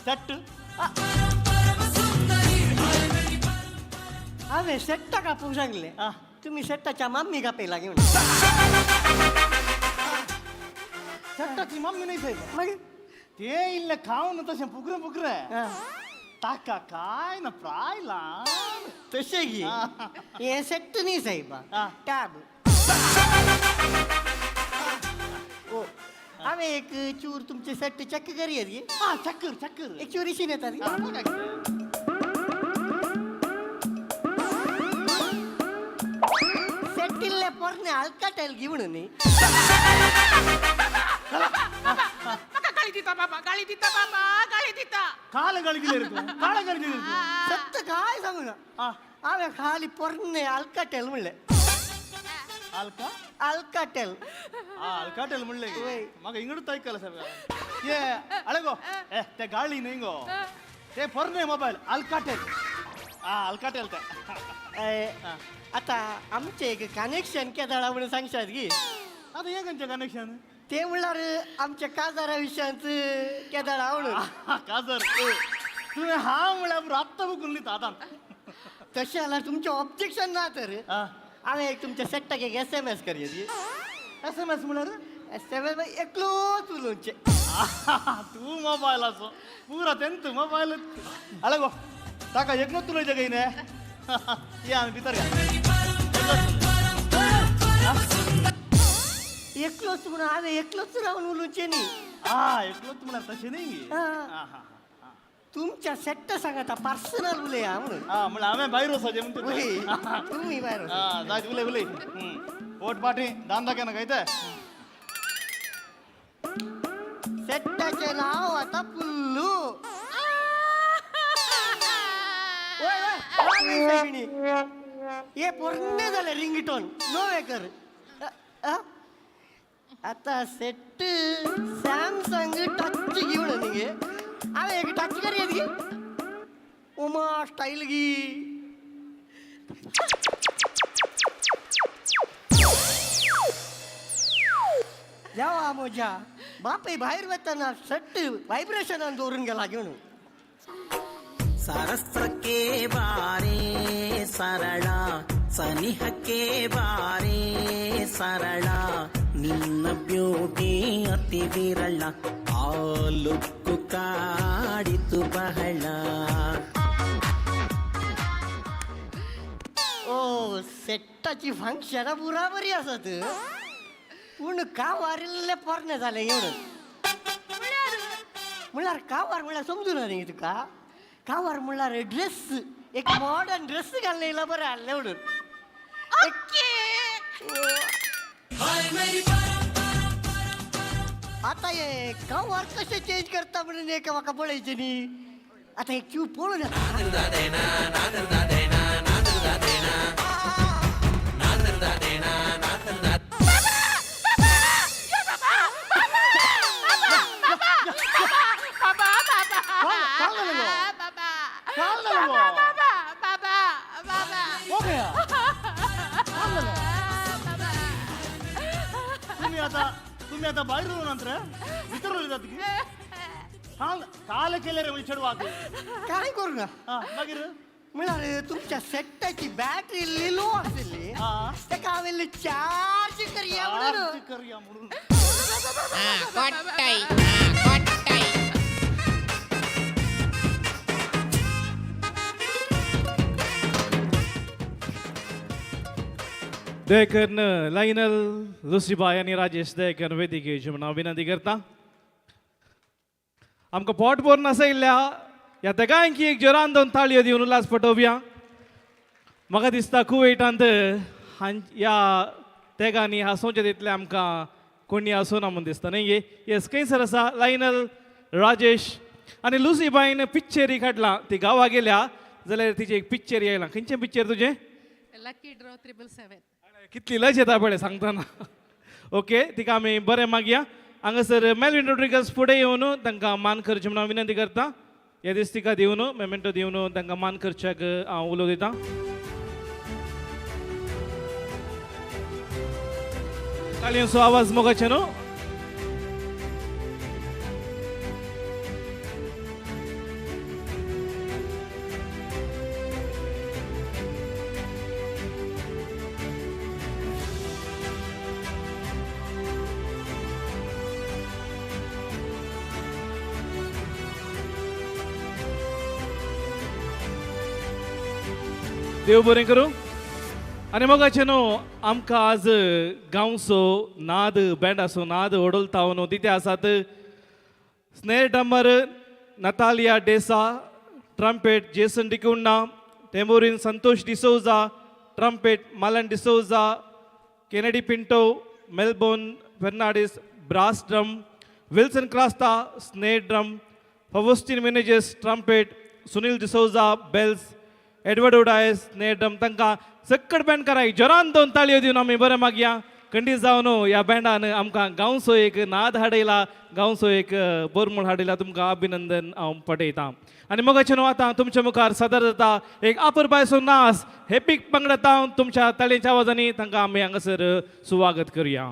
सेट्ट. हांवें सेट्टाक आपोवंक सांगलें, तुमी सेट्टाच्या मम्मीक आपयला गे म्हणून. सेट्टाची मम्मी न्हय सायब. मागीर ते इल्लें खावन तशें फुगरें फुगरें ताका काय ना प्राय ल्हान. तशें गे? हें सेट्ट न्ही सायबा, टॅब. ओ, हांवें एक चूर तुमचें सेट्ट चॅक करया गे. आं, चॅक कर, चॅक कर. एक चूर इशीन येता रे. सेट्ट इल्लें पोरणें अल्काटेल गी म्हणून न्ही. म्हाका गाळी दिता बाबा, गाळी दिता बाबा, गाळी दिता. काल गाळी दिली रे तूं, काल गाळी दिली तूं. सत्य काय सांगू ना, हांवें खाली पोरणें अल्काटेल म्हणलें. अल्का? अल्काटेल. आं, अल्काटेल म्हणलें. म्हाका इंगडूच आयकलां सायब. ये आळे गो, ए ते गाळी न्हय गो, ते पोरणें मोबायल अल्काटेल. आं, अल्काटेल ते. आतां आमचें एक कनेक्शन केदाळा म्हणून सांगशात गी? आतां हें खंयचें कनेक्शन? ते म्हणल्यार आमच्या काजारा विशयांत केदाळा म्हणून. काजार तुवें हांव म्हणल्यार आत्तां बुकून दिता आतां. तशें जाल्यार तुमचें ऑब्जेक्शन ना तर हांवें एक तुमच्या सेट्टाक एक SMS करया. SMS म्हणल्यार? SMS एकलोच उलोवचें. तूं मोबायलाचो पुरा तेंत मोबायल. आळे गो, ताका एकलोच उलोवचें काय न्ही? ये आमी भितर या. एकलोच म्हणून हांवें एकलोच रावन उलोवचें न्ही. आं, एकलोच म्हणल्यार तशें न्ही गे. तुमच्या सेट्टा सांगाता पर्सनल उलया म्हणून. आं, म्हणल्यार हांवें भायर वचपाचें म्हणटा. तुमी भायर. आं, जायत उलय उलय. पोट पाटी दान दाखय ना काय ते. सेट्टाचें नांव आतां पुल्लू. वय वय, हे पोरणे जालें रिंगटोन नवें कर. आतां सेट्ट सॅमसंग टच घेवन न्ही गे. हांवें एक टच करया गे. उमा स्टायल गी. देवा म्हज्या बापूय भायर वतना सट्ट व्हायब्रेशनान दवरून गेला घेवन. ಸರಸ್ರಕ್ಕೆ ಬಾರೇ ಸರಳ, ಸನಿಹಕ್ಕೆ ಬಾರೇ ಸರಳ, ನಿನ್ನ ಬ್ಯೂಟಿ ಅತಿ ವಿರಳ, ಆ ಲುಕ್ಕು ಕಾಡಿತು ಬಹಳ. ओ सेट्टाची फंक्शनां पुरा बरी आसात, पूण कावार इल्लें पोरणें जालें म्हणून. म्हणल्यार कावार म्हणल्यार समजुना न्ही तुका? कावार म्हणल्यार ड्रेस, एक मॉडर्न ड्रेस घालून येयला बरें आहलें म्हणून. आतां हे कावार कशें चेंज करता म्हणून एक म्हाका पळयचें न्ही. आतां एक क्यू पळोवन येता. तुम्ही आता बाहेर नंतर भितर उलयतात की सांग काल केले रे म्हणजे चेडवाक काय करू ना मागीर म्हळ्यार तुमच्या सेट्टाची बॅटरी इल्ली लो आशिल्ली, ताका हांवें इल्ली चार्ज करया म्हणून. करया म्हणून. दयाकरन लायनल, लुसीबाय आनी राजेश दयाकरन वेदिकेची म्हणून हांव विनंती करता. आमकां पोट भरून आसयल्ल्या ह्या तेगांकी एक जोरान दोन ताळयो दिवन उल्हास पटोवया. म्हाका दिसता कुवेटांत ह्या तेगांनी हांसोवचें तितलें आमकां कोणी हांसोना म्हूण दिसता न्ही गे. येस, खंयसर आसा लायनल, राजेश आनी लुसीबायन पिक्चरी काडला. ती गांवा गेल्या जाल्यार तिचें एक पिक्चर येयलां. खंयचें पिक्चर तुजें? Lucky draw 777. कितली लज येता पळय सांगतना. ओके, तिका आमी बरें मागया. हांगासर मेलवीन रोड्रिगस फुडें येवन तांकां मान करचें म्हणून हांव विनंती करता. ह्या दीस तिका दिवन मेमेंटो दिवन तांकां मान करच्याक हांव उलो दितां. ताळयांचो आवाज मोगाचे न्हू. देव बरें करूं. आनी मोगाचे न्हू आमकां आज गांवचो नाद बँडाचो नाद ओडलता न्हू तिथे आसात snare drummer Natalia D'Sa, trumpet Jason D'Cunha, tambourine Santosh D'Souza, trumpet Malan D'Souza, Kennedy Pinto, Melbourne Fernandes brass drum, Wilson Crasta snare drum, Faustin Menezes trumpet, Sunil D'Souza bells, Edward Dias snare drum. तांकां सक्कड बँडकारांक जोरान दोन ताळयो दिवन आमी बरें मागया. खंडीत जावन ह्या बँडान आमकां गांवचो एक नाद हाडयला, गांवचो एक बोरमूळ हाडयला. तुमकां अभिनंदन हांव पटयतां. आनी मोगाचे न्हू आतां तुमच्या मुखार सादर जाता एक आपुरबायचो नाच हेपीक पंगडात. तुमच्या ताळयेच्या आवाजांनी तांकां आमी हांगासर सुवागत करुया.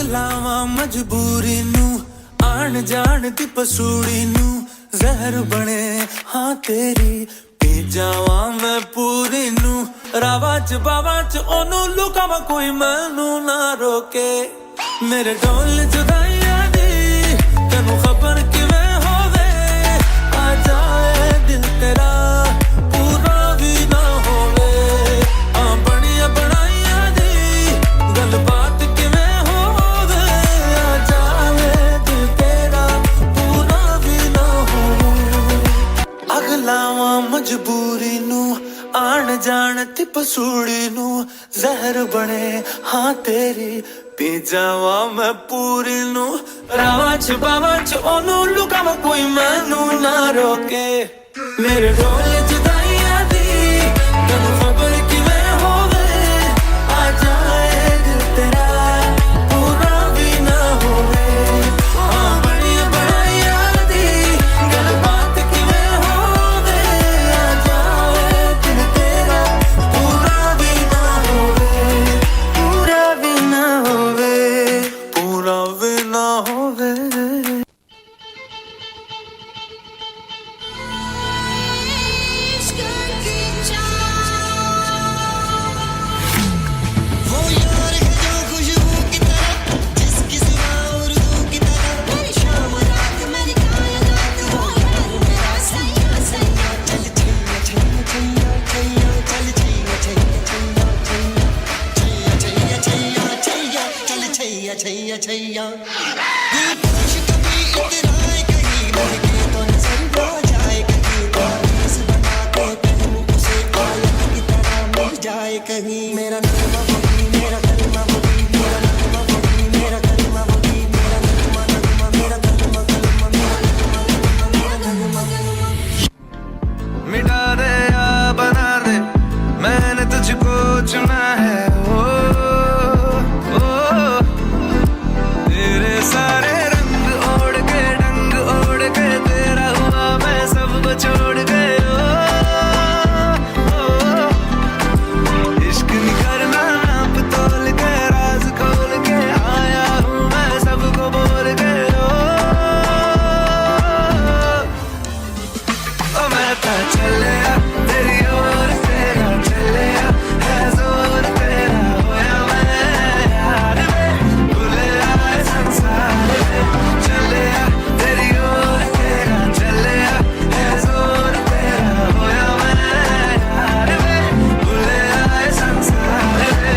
ਲਾਵਾਂ ਮਜਬੂਰੀ ਨੂੰ, ਆਣ ਜਾਣ ਦੀ ਪਸੂੜੀ ਨੂੰ, ਜ਼ਹਿਰ ਬਣੇ ਹਾਂ ਤੇਰੀ ਪੀ ਜਾਵਾਂ ਮੈਂ ਪੂਰੀ ਨੂੰ। ਰਾਵਾਂ ਚ ਬਾਵਾਂ ਚ ਉਹਨੂੰ ਲੁਕਾਵਾਂ, ਕੋਈ ਮੈਨੂੰ ਨਾ ਰੋਕੇ। ਮੇਰੇ ਢੋਲ ਜੁਦਾਈਆਂ ਦੀ ਤੈਨੂੰ ਖਬਰ ਕਿਵੇਂ ਹੋਵੇ, ਆ ਜਾਏ ਦਿਲ ਤੇਰਾ ਪੂਰਾ ਵੀ ਨਾ ਹੋਵੇ। ਜਾਣ ਤੇ ਪਸੂੜੀ ਨੂੰ ਜ਼ਹਿਰ ਬਣੇ ਹਾਂ ਤੇਰੀ ਪੀ ਜਾਵਾਂ ਮੈਂ ਪੂਰੀ ਨੂੰ ਰਾਵਾਂ ਚ ਬਾਵਾਂ ਚ ਉਹਨੂੰ ਲੁਕਾਵਾਂ ਕੋਈ ਮੈਨੂੰ ਨਾ ਰੋਕੇ ਮੇਰੇ ਢੋਲ ਜੁਦਾਈਆਂ ਦੀ ਤੈਨੂੰ ਖਬਰ ਕਿਵੇਂ ਹੋਵੇ ਆ ਜਾਏ ਦਿਲ ਤੇਰਾ ਪੂਰਾ ਵੀ ਨਾ ਹੋਵੇ ਹਾਂ ਬਣੀ ਬਣਾਈਆਂ ਦੀ ਗੱਲਬਾਤ ਕਿਵੇਂ ਹੋਵੇ ਆ ਜਾਏ ਦਿਲ ਤੇਰਾ ਪੂਰਾ ਵੀ ਨਾ ਹੋਵੇ ਪੂਰਾ ਵੀ ਨਾ ਹੋਵੇ ਪੂਰਾ ਵੀ ਨਾ ਹੋਵੇ। वो यार है जो खुशबू की तरह जिसकी जुबां उर्दू की तरह मेरी शाम रात मेरी कायनात वो यार मेरा सैया सैया चल छैया छैया छैया छैया चल छैया छैया छैया छैया छैया छैया छैया छैया चल छैया छैया छैया दिलपोश कभी इतराए कहीं महके तो नजर ना जाए कहीं कागज बना के पहनूं उसे आलम की तरह मिल जाए कहीं मेरा नगमा वही मेरा कलमा वही मेरा नगमा वही मेरा कलमा वही मेरा नगमा नगमा मेरा कलमा कलमा मेरा नगमा नगमा मेरा नगमा नगमा। मिटा दे या बना दे मैंने तुझको चुना है ओ, ओ, तेरे सारे रंग ओढ़ के डंग ओढ़ के तेरा हुआ मैं सबको छोड़ के ओ, ओ, इश्क नहीं करना नाप तोल के राज खोल के आया हूँ मैं सबको बोल के ओ, ओ मैं तो चलिया तेरी ओर तेरा चलिया है जोर तेरा होया मैं यार वे भूलिया है संसार वे चलिया तेरी ओर तेरा चलिया है जोर तेरा होया मैं यार वे भूलिया है संसार वे।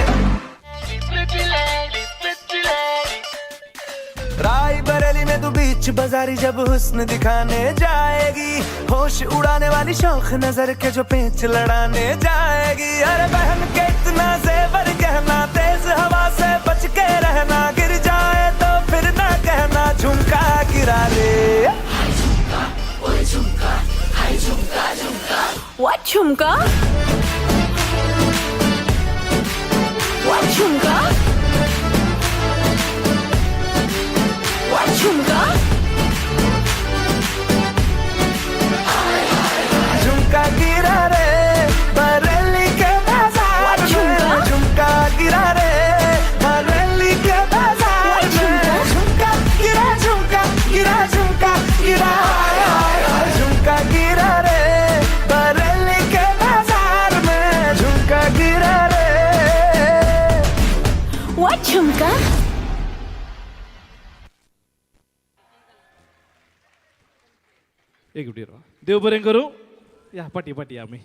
रायबरेली में तू बीच बाजारी जब हुस्न दिखाने जाएगी होश उड़ाने वाली शौक नजर के जो पेच लड़ाने जाएगी अरे बहन के इतना जेवर गहना तेज हवा से बच के रहना गिर जाए तो फिर ना कहना झुमका गिरा रे। What jhumka? What jhumka? What jhumka? झुमका गिरा रे बरेली के बाजार में झुमका गिरा रे बरेली के बाजार में झुमका गिरा झुमका गिरा झुमका गिरा हाय हाय हाय झुमका गिरा रे बरेली के बाजार में झुमका गिरा रे। What jhumka? एक मिनट राव. देव बरें करूं या पाटी पाटी आमी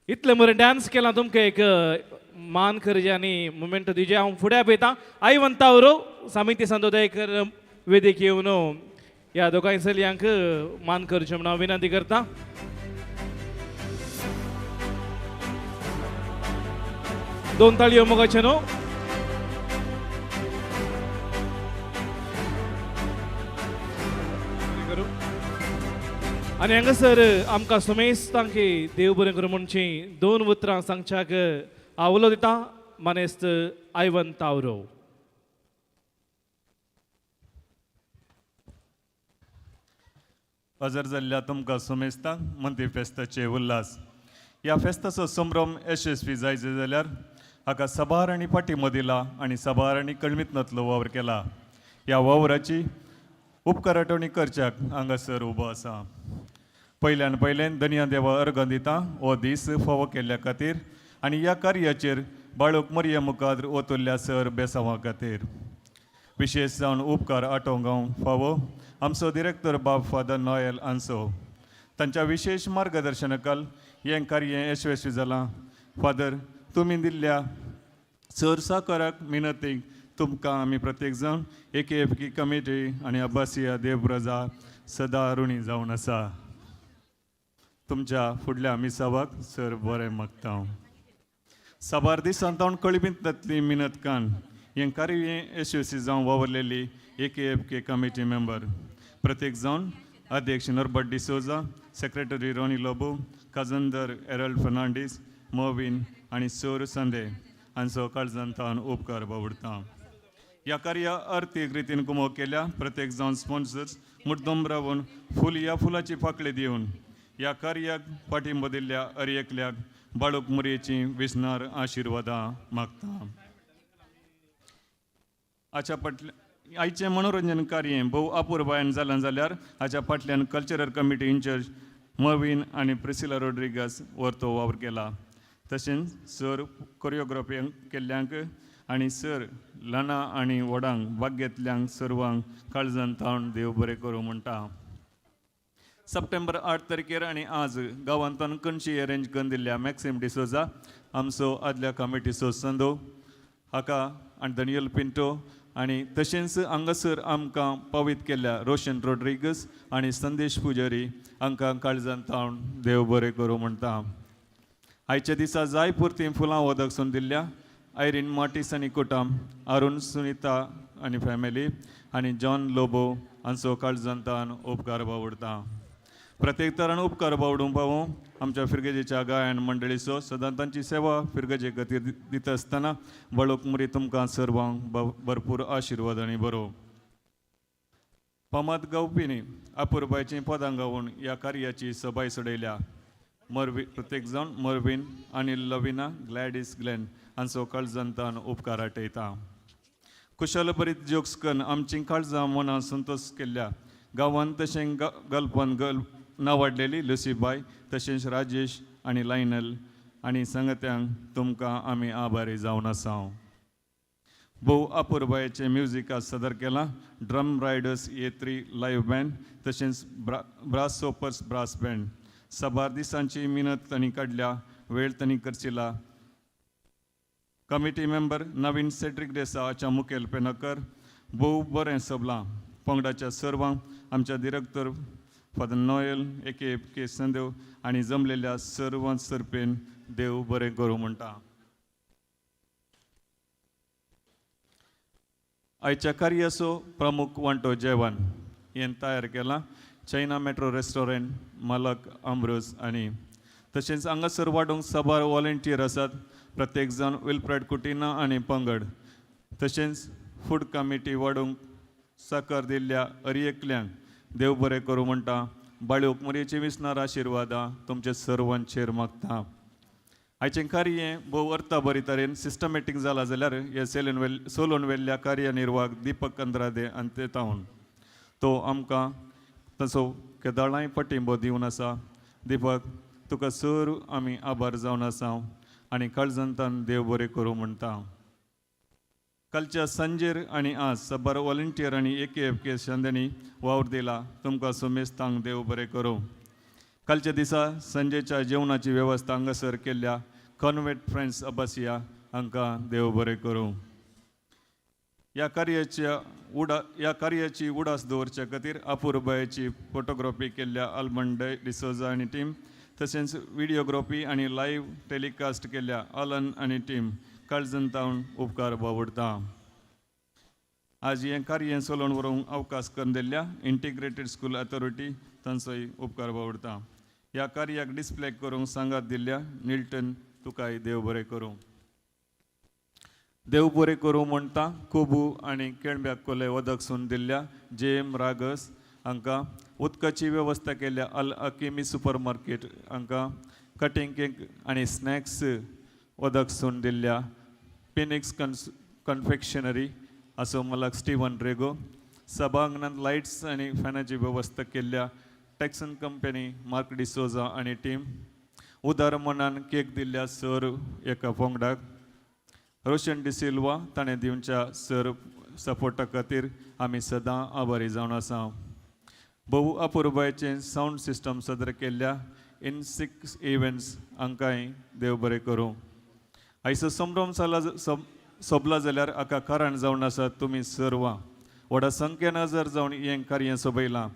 इतले मरे डान्स केला तुमकां एक मान करचे आनी मुमेंट दिवचे हांव फुडें पळयता आई वंतावरो समिती संदोदयकर वेदीक येवन ह्या दोगांय चलयांक मान करचें म्हणून हांव विनंती करता. दोन ताळयो मोगाचे न्हू. करूं आनी हांगासर आमकां सुमेस्तांकी देव बरें करूं म्हणची दोन उतरां सांगच्याक आवलो दिता मानेस्त आयवन तावरो. हजर जाल्ल्या तुमकां सुमेस्तांक मंदी फेस्ताचे उल्हास. ह्या फेस्ताचो संभ्रम यशस्वी जायचे जाल्यार हाका सभार आनी पाठिंबो दिला आनी सभार आनी कळमितनातलो वावर केला. ह्या वावराची उपकाराटवणी करच्याक हांगासर उबो आसा. पयल्यान पयल्यान दनया देवा अर्गां दिता हो दीस फावो केल्ल्या खातीर आनी ह्या कार्याचेर बाळूक मरये मुखार ओतुल्ल्या सर बेसांवा खातीर विशेश जावन उपकार आटोवंक हांव फावो आमचो डिरेक्टर बाब फादर नॉयल आन्सो तांच्या विशेश मार्गदर्शनाखाल हें कार्य यशस्वी जालां. फादर तुमी दिल्ल्या चड साकराक मिनतीक तुमकां आमी प्रत्येक जाण एक एफ कमिटी आनी अब्बासिया देव प्रजा सदा ऋणी जावन आसा. तुमच्या फुडल्या मिसावाक सर बरें मागता. साबार दिसान तावन कळबींतली मिनत कान हें कार्य यशस्वी जावन वावरलेली AKFK committee member प्रत्येक जावन अध्यक्ष नॉर्बर्ट डिसोजा, सेक्रेटरी रोनी लोबो, खाजनदार एरल्ड फर्नांडीस, मोविन आनी सोर संदे हांचो काळजान तावन उपकार बावडता. ह्या कार्य अर्थीक रितीन कुमोक केल्या प्रत्येक जावन स्पॉन्सर्स मुद्दम रावन फूल ह्या फुलाची पाकळी दिवन ह्या कार्याक पाठिंबो दिल्ल्या हर एकल्याक बाळूक मुरयेची विसनार आशिर्वादां मागता. हाच्या फाटल्या आयचें मनोरंजन कार्य भोव अपुरबायेन जालां जाल्यार हाच्या फाटल्यान कल्चरल कमिटी इन्चार्ज मवीन आनी प्रिसिला रोड्रिगस वर्तो वावर केला. तशेंच सर कोरियोग्राफी केल्ल्यांक आनी सर ल्हानां आनी व्हडांक भाग घेतल्यांक सर्वांक काळजान तावन देव बरें करूं म्हणटा. सप्टेंबर 8 तारखेर आनी आज गांवांतल्यान कणशी अरेंज करून दिल्ल्या मॅक्सिम डिसोजा आमचो आदल्या कमिटीचो संदो हाका आनी दनियल पिंटो आनी तशेंच हांगासर आमकां पावीत केल्ल्या रोशन रोड्रिगस आनी संदेश पुजारी हांकां काळजान तावन देव बरें करूं म्हणटा. आयच्या दिसा जाय पुरतीं फुलां वदक सून दिल्ल्या आयरीन मार्टीस आनी कुटाम, अरुण सुनिता आनी फॅमिली आनी जॉन लोबो हांचो काळजान तावन उपकार बावडता. प्रत्येक तरान उपकार बावडूंक पावूं आमच्या फिरगजेच्या गायन मंडळीचो सदां तांची सेवा फिरगजे खातीर दिता आसतना बाळूक मुरी तुमकां सर्वांक भरपूर आशिर्वाद आनी बरो फामाद गावपीनी अपुरबायचीं पदां गावन ह्या कार्याची सबाय सोडयल्या. मरवी प्रत्येक जाण मरवीन आनी लविना ग्लॅडीस ग्लॅन हांचो काळजान तान उपकार आटयता. कुशल बरीत जोक्स कन्न आमचीं काळजां मनां संतोश केल्ल्या गांवांत तशें गल्पान गल नावाडलेली लुसीबाय तशेंच राजेश आनी लायनल आनी सांगत्यांक तुमकां आमी आभारी जावन आसा. भोव अपुरबायेचें म्युजीक आज सादर केलां drum riders A3 live band तशेंच ब्रास सोपर्स ब्रास बँड. साबार दिसांची मिनत तांणी काडल्या, वेळ तांणी खर्चिला. कमिटी मेंबर नवीन सेड्रीक देसा हाच्या मुखेल पेनकर भोव बरें सोबलां. पंगडाच्या सर्वांक आमच्या director father Noel AKFK Sandev आनी जमलेल्या सर्वांत सरपेन देव बरें करूं म्हणटा. आयच्या कार्याचो प्रमुख वांटो जेवण हें तयार केलां चायना मेट्रो रेस्टॉरंट मालक आमरोज आनी तशेंच हांगासर वाडोवंक साबार वॉलंटियर आसात प्रत्येक जाण विल्फ्रेड कुटिना आनी पंगड तशेंच फूड कमिटी वाडोवंक साकर दिल्ल्या हर एकल्यांक देव बरें करूं म्हणटा. बाळयोक मुरयेची विसनार आशिर्वादां तुमचे सर्वांचेर मागता. आयचें कार्य भोव अर्था बरी तरेन सिस्टमॅटीक जालां जाल्यार हे सेलून वेल सोलून वेल्ल्या कार्यनिर्वाहक दीपक अंद्रादे आनी ते तावन तो आमकां तसो केदळांय पाठिंबो दिवन आसा. दीपक तुका सर आमी आभार जावन आसा आनी काळजांतान देव बरें करूं म्हणटा. कालच्या सांजेर आनी आज साबार वॉलंटियर आनी AKFK शांद्यांनी वावर दिला तुमकां सुमेस्तांक देव बरें करूं. कालच्या दिसा सांजेच्या जेवणाची वेवस्था हांगासर केल्ल्या कॉन्वेंट फ्रेंड्स अबासिया हांकां देव बरें करूं. ह्या कार्याची उडास दवरच्या खातीर अपुरबायेची फोटोग्राफी केल्ल्या आल्मंड डिसोजा आनी टीम तशेंच विडियोग्राफी आनी लायव्ह टेलिकास्ट केल्ल्या आलन आनी टीम काळजन तावन उपकार बावडता. आज हें कार्य चलोवन व्हरूंक अवकाश करून दिल्ल्या इंटिग्रेटेड स्कूल अथॉरिटी तांचोय उपकार बावडता. ह्या कार्याक डिस्प्ले करूंक सांगात दिल्ल्या निल्टन तुकाय देव बरें करूं. देव बरें करूं म्हणटा. कोबू आनी केळम्याक कोले वदक सून दिल्ल्या जे एम रागस हांकां उदकाची वेवस्था केल्ल्या अल अकेमी सुपर मार्केट हांकां कटींग केक आनी स्नॅक्स वदक सून दिल्ल्या पिनिक्स कन्फेक्शनरी असो मलक स्टिवन रेगो सभांगणांत लायट्स आनी फॅनाची वेवस्था केल्ल्या टॅक्सन कंपनी मार्क डिसोजा आनी टीम उदार मनान केक दिल्ल्या सर एका फोंगडाक रोशन डिसिल्वा ताणें दिवच्या सर सपोर्टा खातीर आमी सदां आभारी जावन आसा. भोव अपुरबायेचें सावंड सिस्टम सादर केल्ल्या इन सिक्स इव्हेंट्स हांकांय देव बरें करूं. आयचो संभ्रम जाला सोबला जाल्यार हाका कारण जावन आसा तुमी सर्वां व्हडा संख्येन हजर जावन हें कार्य सोबयलां.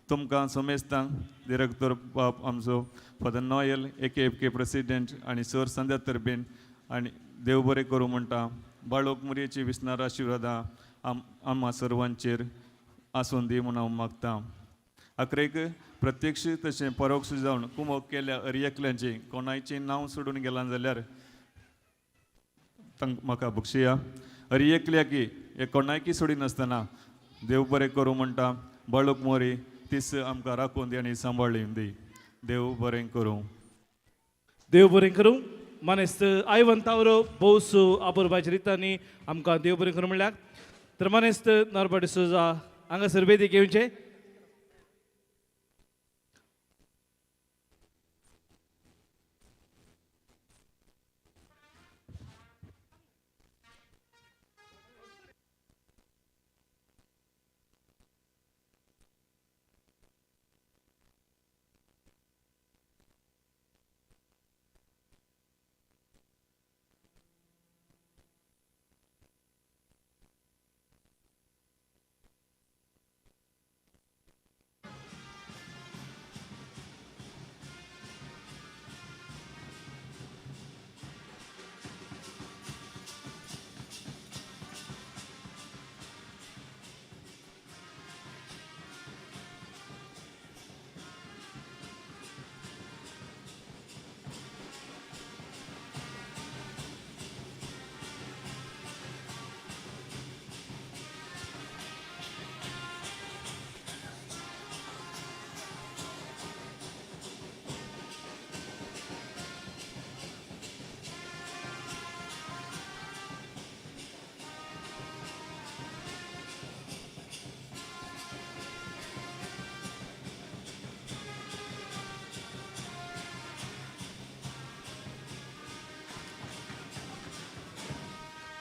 तुमकां समेस्तांक दिरेक्तर बाब आमचो फादर नॉयल AKFK president आनी सर संध्या तरबेन आनी देव बरें करूं म्हणटा. बाळोक मुरयेची विसनार आशिर्वादां आमा सर्वांचेर आसून दी म्हूण हांव मागतां. अखरेक प्रत्यक्ष तशें परोक्ष जावन कुमोक केल्या हर एकल्याची कोणायचें नांव सोडून गेलां जाल्यार तांकां म्हाका बक्षिया. हर एकल्याकी हे कोणायकी सोडिनासतना देव बरें करूं म्हणटा. बाळूक मोरी तीस आमकां राखून दी आनी सांबाळून दी. देव बरें करूं. देव बरें करूं. मानेस्त आयवन तावरो भोवसो आपुरबायच्या रितांनी आमकां देव बरें करूं म्हणल्यार तर मानेस्त नॉर्बर्ट डिसोजा हांगासर वेदीक येवचें.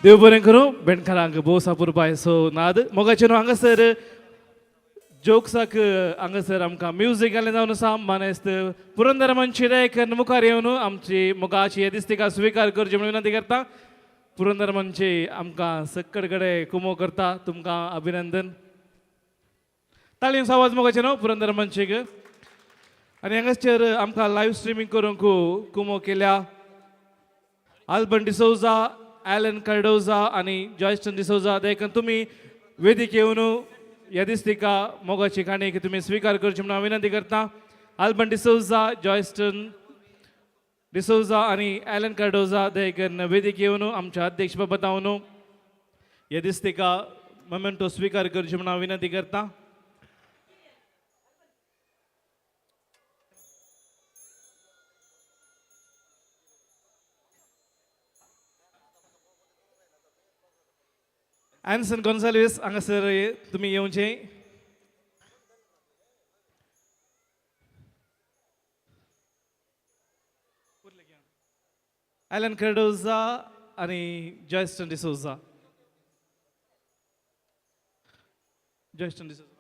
देव बरें करूं. बेणकारांक भोव अपुरबाय सो नाद मोगाचे न्हू हांगासर जोक्साक हांगासर आमकां म्युजीक घालें जावन आसा. मानेस्त पुरंदर मंची दयेकर मुखार येवन आमची मोगाची हे दिस्तिका स्विकार करची म्हणून विनंती करता. पुरंदर मंची आमकां सक्कड कडेन कुमो करता, तुमकां अभिनंदन. ताळयेंचो आवाज मोगाचे न्हू पुरंदर मंचीक. आनी हांगासर आमकां लायव्ह स्ट्रिमींग करूंक कुमो केल्या आल्बन डिसोजा, ॲलन कार्डोजा आनी जॉयस्टन डिसोजा. देखून तुमी वेदीक येवन ह्या दिस्तिका मोगाची काणी तुमी स्विकार करची म्हणून हांव विनंती करता. आल्बन डिसोजा, जॉयस्टन डिसोजा आनी ॲलन कार्डोजा देखून वेदीक येवन आमच्या अध्यक्ष बाबा जावन ह्या दिस्तिका मोमेंटो स्विकार करची म्हणून हांव विनंती करता. एन्सन गोन्साल्वीस हांगासर तुमी येवचें. एलन कार्डोजा आनी जॉयस्टन डिसोजा. जॉयस्टन डिसोजा.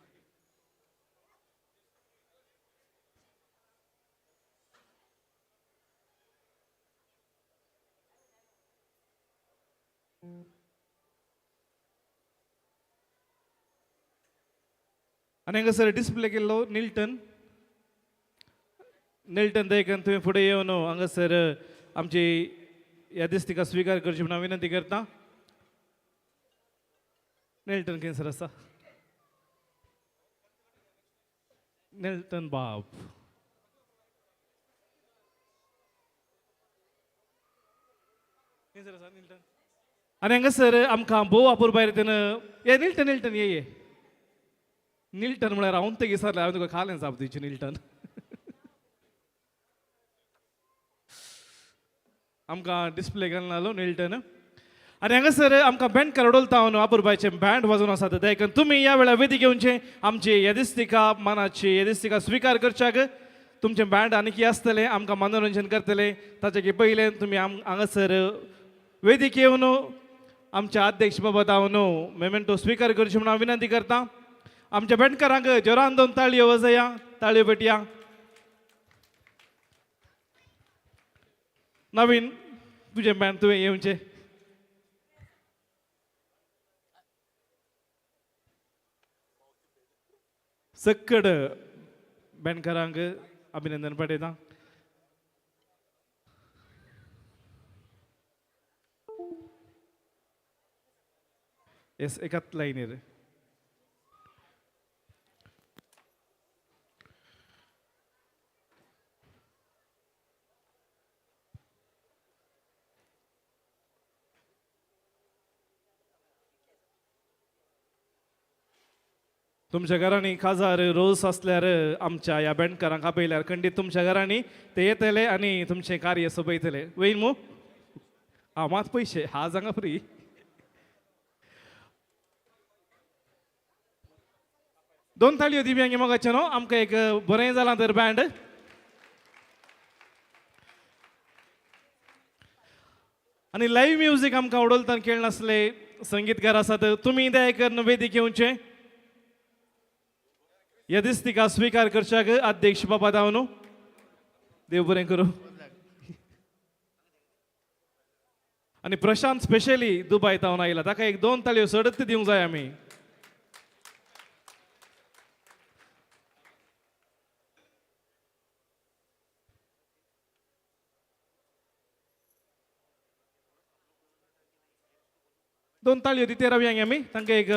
आनी हांगासर डिस्प्ले केल्लो निल्टन. निल्टन देखून तुवें फुडें येवन हांगासर आमची यादिस्तिका स्विकार करची म्हणून हांव विनंती करता. निल्टन खंयसर आसा? निल्टन बाब. खंयसर आसा निल्टन? आनी हांगासर आमकां भोव अपुरबाय रितीन ये निल्टन, निल्टन ये ये निल्टन म्हळ्यार हांव तें विसरलें. हांवें तुका खालें जाप दिवची निल्टन. आमकां डिस्प्ले घालून आलो निल्टन. आनी हांगासर आमकां बँड करडोलता न्हू अपुरबायचें बँड वाजोवन आसा. देखून तुमी ह्या वेळार वेदीक येवचें आमची यादिस्तिका मानाची यादिस्तिका स्विकार करच्याक. तुमचें बँड आनीक आसतलें, आमकां मनोरंजन करतलें. ताचे पयलें तुमी हांगासर वेदीक येवन आमच्या अध्यक्ष बाबा जावन मेमेंटो स्विकार करची म्हणून हांव विनंती करता. आमच्या बँडकारांक जोरान दोन ताळयो वाजया, ताळयो पेटया. नवीन तुजें बँड तुवें येवचें. सक्कड बँडकारांक अभिनंदन पाठयता. येस, एकाच लायनीर. तुमच्या घरांनी खाजार रोस आसल्यार आमच्या ह्या बँडकारांक आपयल्यार खंडीत तुमच्या घरांनी ते येतले आनी तुमचें कार्य सोबयतले. वयर मू आं मात पयशे हा हांगा फ्री. दोन ताळयो दिव्यांगी मोगाचें न्हू आमकां एक बरें जालां तर बँड. आनी लायव्ह म्युजीक आमकां उडोलतान खेळनासले संगीतकार आसात, तुमी दया करून वेदीक येवचें. ह्या दिस्तिका स्विकार करच्याक अध्यक्ष बाबा दावनो देव बरें करूं. आनी प्रशांत स्पेशली दुबाय तावन आयला, ताका एक दोन ताळयो सडत दिवंक जाय आमी. दोन ताळयो दिते रावया आमी तांकां. एक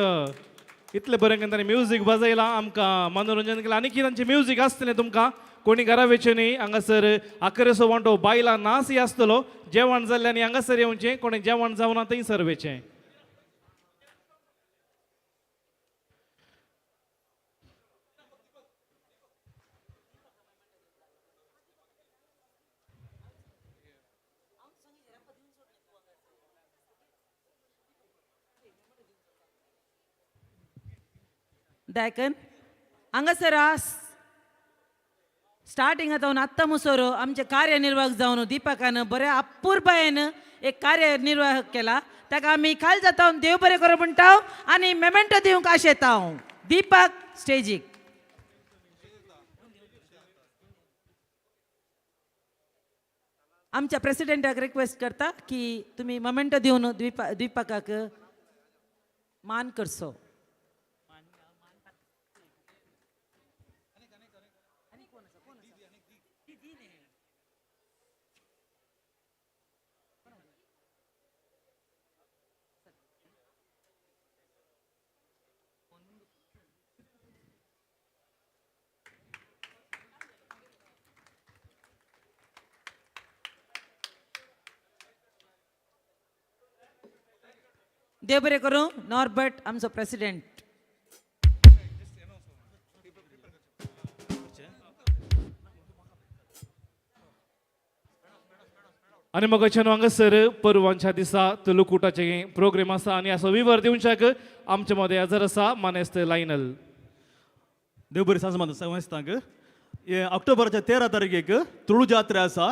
इतलें बरें तांणी म्युजीक वाजयलां, आमकां मनोरंजन केलां. आनी कितें तांचें म्युजीक आसतलें तुमकां कोणी घरा वयचें न्ही. हांगासर आकरेचो वांटो बायलां नाचय आसतलो. जेवण जाल्लें आनी हांगासर येवचें, कोणी जेवण जावना थंयसर वयचें. दायकन हांगासर स्टार्टिंगा जावन आत्तां मुसोर आमचे कार्यनिर्वाहक जावन दीपकान बऱ्या अपुरबायेन एक कार्यनिर्वाहक केला. ताका आमी खाल जाता देव बरें करूं म्हणटा आनी मेमेंटो दिवंक आशेता हांव. दीपक स्टेजीक. आमच्या प्रेसिडेंटाक रिक्वेस्ट करता की तुमी मोमेंटो दिवन दीपकाक मान करचो. देव बरें करूं नॉर्बर्ट आमचो प्रेसिडेंट. आनी मगाच्यान हांगासर परवांच्या दिसा तुलुकुटाचे प्रोग्राम आसा आनी असो विवर दिवच्याक आमचे मदें हजर आसा मानेस्त लायनल. देव बरी सांज मात समजतांक. हे ऑक्टोबराच्या 13 तारखेक तुळू जात्रा आसा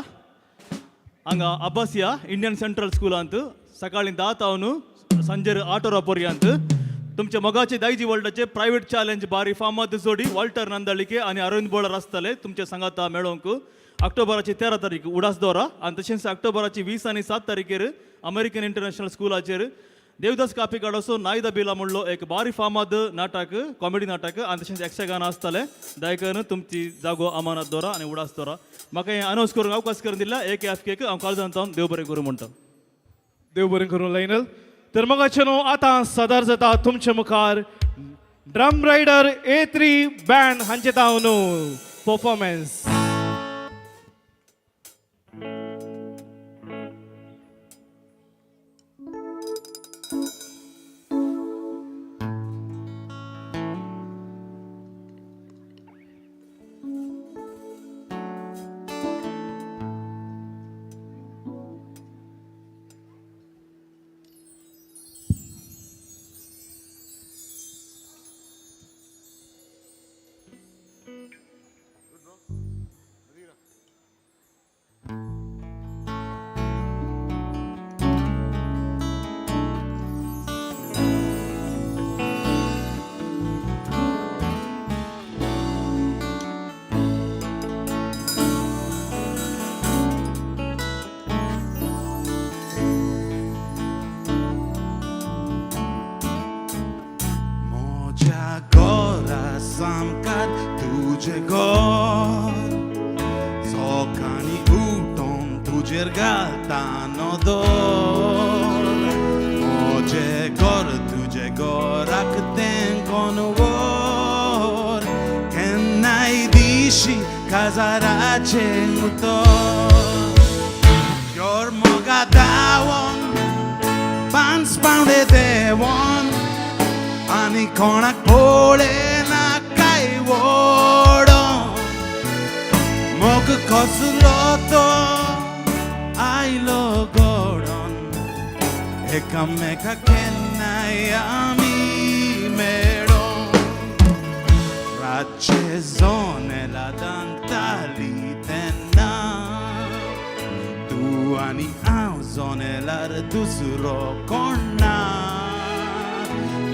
हांगा अब्बासिया इंडियन सेंट्रल स्कुलांत सकाळी 10 तावन सांजेर 8 वरां पर्यंत. तुमच्या मोगाचे दायजी वर्ल्डाचे प्रायवेट चॅलेंज बारी फामाद जोडी वॉल्टर नंदालिके आनी अरविंद बोळर आसतले तुमच्या सांगाता मेळोवंक. ऑक्टोबराची 13 तारीख उडास दवरा. आनी तशेंच ऑक्टोबराची 20 आनी 7 तारखेर अमेरिकन इंटरनॅशनल स्कुलाचेर देवदास कापिकाडाचो नायदा बिला म्हणलो एक बारी फामाद नाटक, कॉमेडी नाटक आनी तशेंच यक्षगान आसतलें. दयाकरून तुमची जागो अमानत दवरा आनी उडास दवरा. म्हाका हें अनावंस करूंक अवकाश करून दिला एक एफ केक हांव काळजान तावन देव बरें करूं म्हणटा. देव बरें करूं लायनल. तर मगाचें न्हू आतां सादर जाता तुमचे मुखार ड्रम रायडर A3 band हांचे तावन परफॉर्मन्स. गोरा सामकार तुजें घर सकाळीं उठोन तुजेर घालता नदर म्हजें घर तुजें घराक तेंकोन व्हर केन्नाय दिशी काजाराचें उतर Your मोगा दावन पांच पावणे देवन आनी कोणाक पळयना काय वोडोन मोग कसलो तो आयलो घडोन एकामेका केन्नाय आमी मेळोन रातचे जनेला दांताली तेन्ना तूं आनी हांव जनेलार दुसरो कोण ना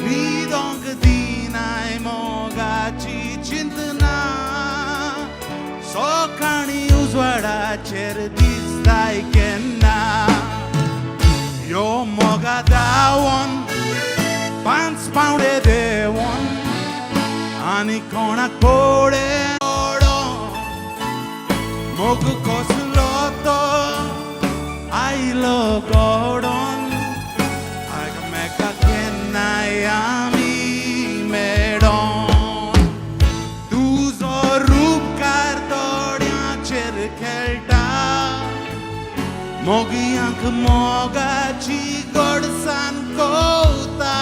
न्हिदोंक दिनाय मोगाची चिंतना सकाळीं उजवाडाचेर दिसताय केन्ना यो मोगा दावन पांच पावणे देवन आनी कोणाक पळय मोग कसलो तो आयलो घडोन एकामेका केन्नाय आमी मेळोन तुजो रुपकार दोळ्यांचेर खेळटा मोगयांक मोगाची गोडसान कोवता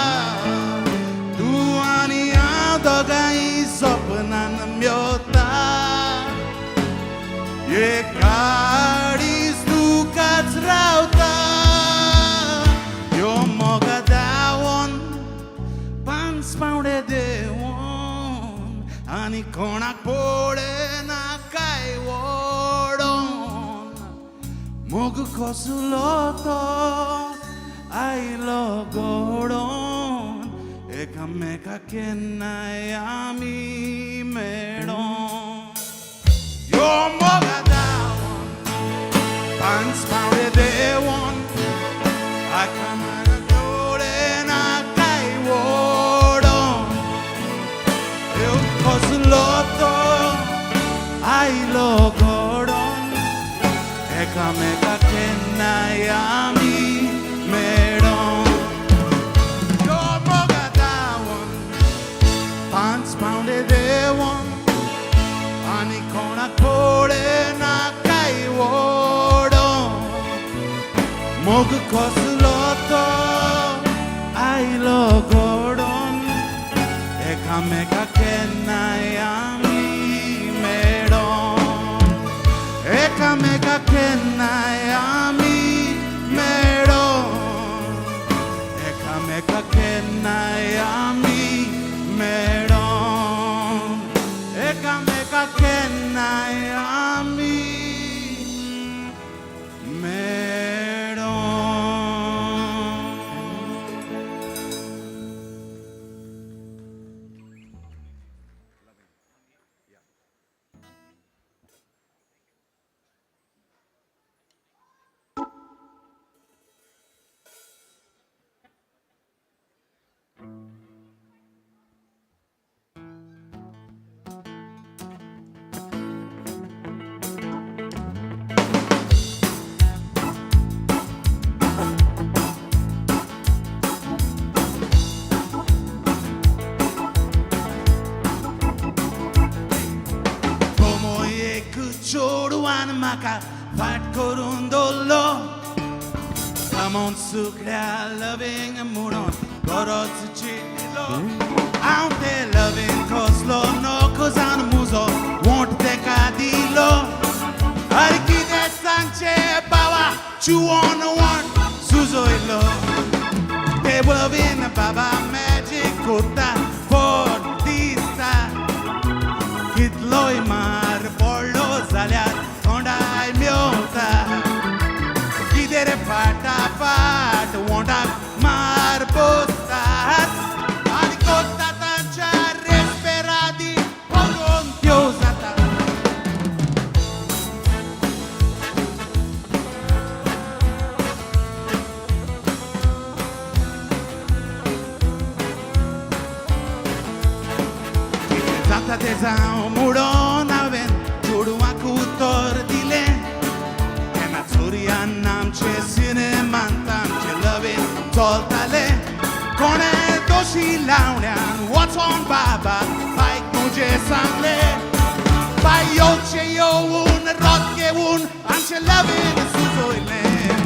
तूं आनी हांव दोगांय सपनान मेवता एकाडीस तुकाच रावता यो मोगा दावन पांच पावणे देवन आनी कोणाक पळयना काय वोडोन मोग कसलो तो आयलो घडोन एकामेका केन्नाय आमी मेळोन यो मोगा दावन पांच पावणे देवन एकामेका पळयना काय वोडोन यो कसलो तो आयलो घडोन एकामेका केन्नाय आमी मेळोन यो मोगा दावन पांच पावणे देवन आनी कोणाक पळयना काय वोडोन मोग कसलो तो आयलो घडोन एकामेका केन्नाय आमी मेळोन एकामेका केन्नाय आमी मेळोन एकामेका केन्नाय आमी मेळोन एकामेका केन्नाय आमी मेळोन. कोमो एक चेडवान म्हाका फाट करून दवरलो कामोन सुकड्या लवींग म्हणून बरोच चिटिलो हांव ते लवींग कसलो नको जावन मुजो वोंट तेका दिलो अरे कितें सांगचें बाबा चुवोन वोंट सुजयलो ते लवीन बाबा मॅजीक कोत्ता फोट दिसता कितलोय मार पडलो जाल्यार तोंडाय मेवता कितें रे फाटाफाट वोंटाक मार बसतात आनी कोत्ता तांच्या रेस्पेरादी पळोवन त्यो जाता. आतां तें जावं म्हणून हांवें चेडवाक उतर दिलें. तेन्ना चोरयान आमचे सिनेमांत आमचें लवीन चलतालें. कोणें दोशी लावण्यान वचोन बाबा बायक म्हजें सांगलें. बाय येवचें येवन रोत घेवन आमचें लवीन सुजयलें.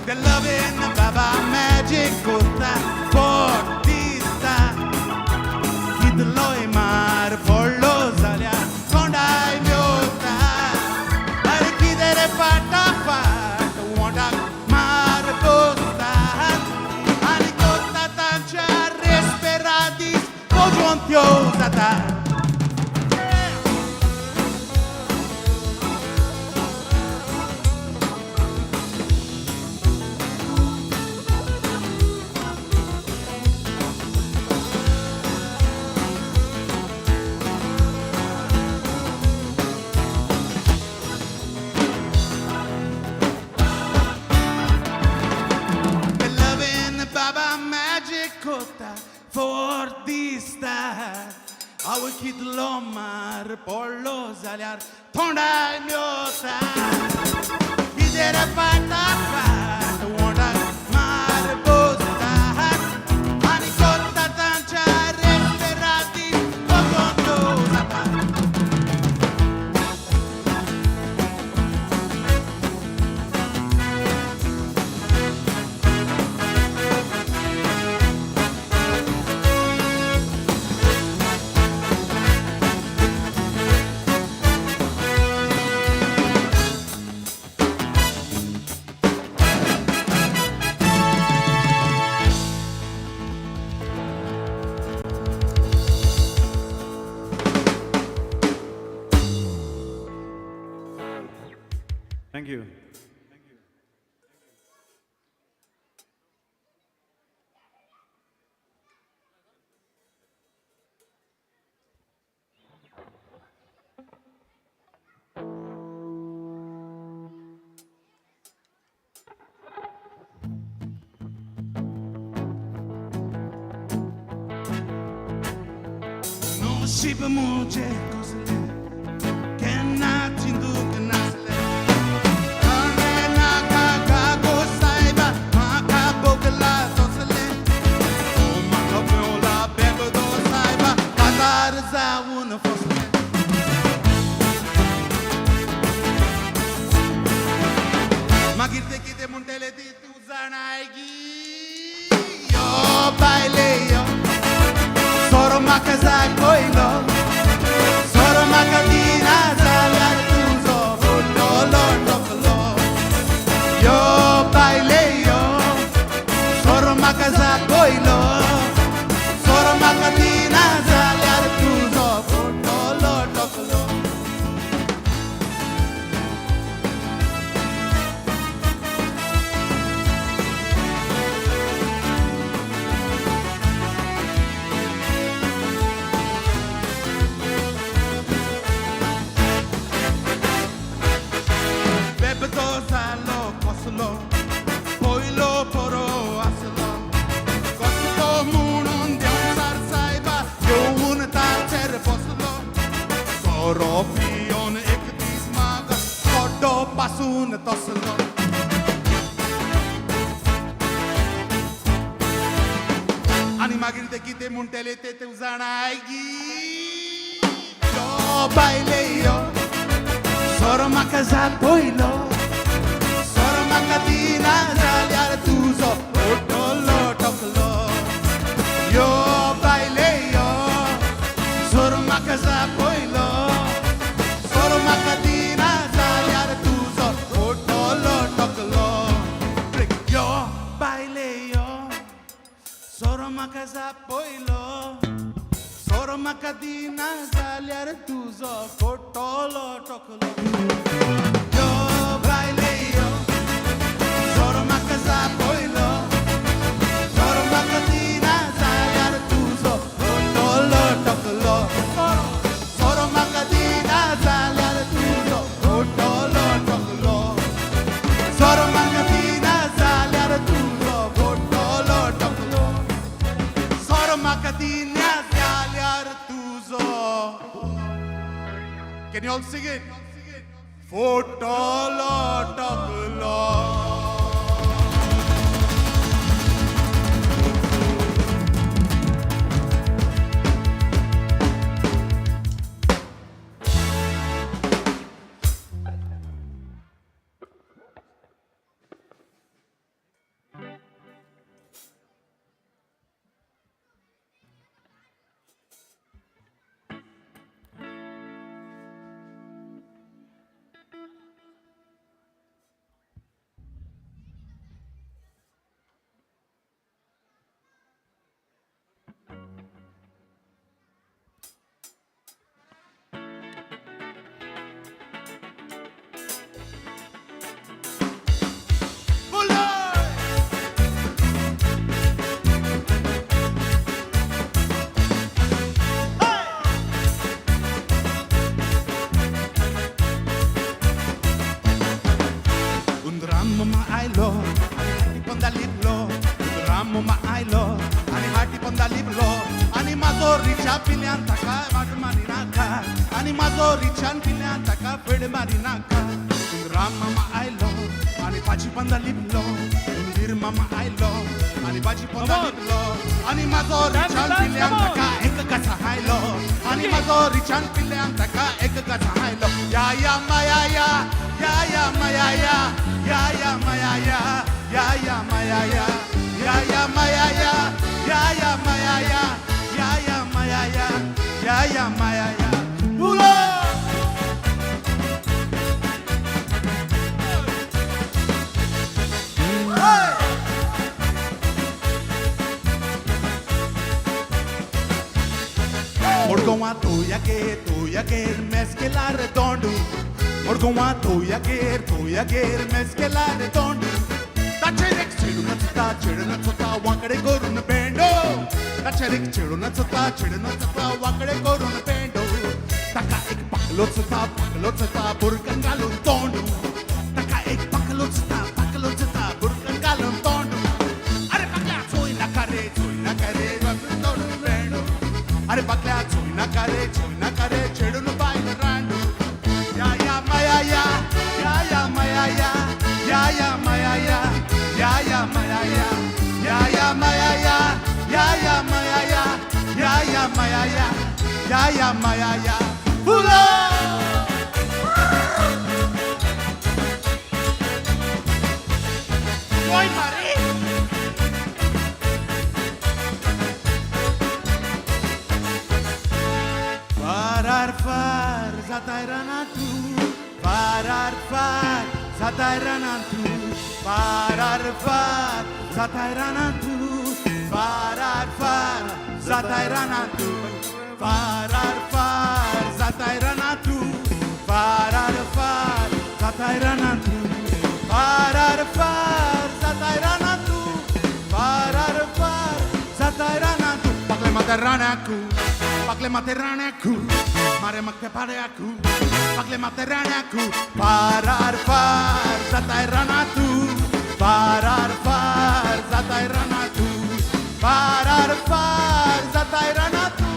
तें लवीन बाबा मॅजीक करता पोट दिसता. कितलोय मार पडलो जाल्यार तोंडाय मेवता. आरे कितें रे फाटाफाट वोंठाक मार बसता. आनी कोत्ता तांच्या रेस्पेरादीस पोजोन त्यो जाता. Loving Baba magic kota for दिसता. हांव कितलो मार पडलो जाल्यार तोंडाय मेवता. कितें रे फाटाफाट वोंठाक मार बसता. आनी कोत्ता तांच्या रेस्पेरादीस वचोन त्यो जाता. Thank you. नशीब म्हजें कसलें केन्ना चिंतूंक नासलें. हांवें नाका गागो सायबा म्हाका भोगला तसलें. ओ म्हाका मेवला बेबदो सायबा काजार जावन फसलें. मागीर ते कितें म्हणटले ती तूं जाणाय गी. यो बायले यो सोरो म्हाका जाय पयलो. सोरो म्हाका दिना जाल्यार तुजो फोटोलो टोकलो. यो बायले यो सोरो म्हाका जाय पयलो. सोरो म्हाका दिना जाल्यार तुजो फोटोलो टोकलो. बेबदो जालो कसलो पयलो बरो आसलो. कसलो म्हणून देंवचार सायबा येवन ताचेर बसलो. सोरो पियोन एक दीस माग कोड्डो पासून तसलो. आनी मागीर ते कितें म्हणटले तें तूं जाणाय गी. यो बायले यो सोरो म्हाका जाय पयलो. सोरो म्हाका दिना जाल्यार तुजो फोटोलो टोकलो. यो बायले यो सोरो म्हाका जाय पयलो. सोरो म्हाका दिना जाल्यार तुजो फोटोलो टोकलो. यो बायले यो सोरो म्हाका जाय पयलो. सोरो म्हाका दिना जाल्यार तुजो फोटोलो टोकलो. यो बायले यो सोरो म्हाका जाय पयलो. सोरो म्हाका दिना जाल्यार तुजो फोटोलो टोकलो. सोरो म्हाका दिना जाल्यार तुजो फोटोलो टोकलो. सोरो म्हाका दिना जाल्यार तुजो फोटोलो टोकलो. सोरो म्हाका दिना जाल्यार तुजो Can you all sing it? फोटलो टकलो. उंदराम मामा आयलो आनी हाटी पोंदा लिपलो. उंदराम मामा आयलो आनी हाटी पोंदा लिपलो. आनी म्हाजो रिक्षा पिल्यान ताका वाट मारी नाका. आनी म्हाजो रिक्षान पिल्यान ताका फेड मारी नाका. उंदराम मामा आयलो आनी पाजी पोंदा लिपलो. उंदीर मामा आयलो आनी पाजी पोंदा लिपलो. आनी म्हाजो रिक्षान पिल्यान ताका एक कसा आयलो. आनी म्हाजो रिक्षान पिल्यान ताका एक कसा आयलो. या या माया या या या माया या या या माया या या या माया या या या माया या या या माया या या या माया या या या माया या. बोलो. मुडगोवा तोया गेर मेस्केलार तोंडू. मुडगोवा तोया गेर मेस्केलार तोंडू. ताचेर एक चेडू नाचता वांकडे करून पेंडो. ताचेर एक चेडू नाचता वांकडे करून पेंडो. ताका एक पाकलो चता बुरकन घालून तोंडू. ताका एक पाकलो चता बुरकन घालून तोंडू. अरे पाकल्या चोय नाका रे तोंडू पेंडो. अरे पाकल्या चोय नाका रे चेडून बायल रांडू. या या माया या या या माया या या या माया या या या माया या या या माया या या या माया या या या माया या या या माया या. फुलो. ओय मारे. Farar far zatay ranatu, farar far zatay ranatu, farar far zatay ranatu, farar far zatay ranatu, farar far zatay ranatu, farar far zatay ranatu, farar far zatay ranatu, farar far zatay ranatu. Pakle materanaku, pakle materanaku, mare makte pareaku, pakle materanaku, parar far zatay ranatu, parar far zatay ranatu, parar far zatay ranatu,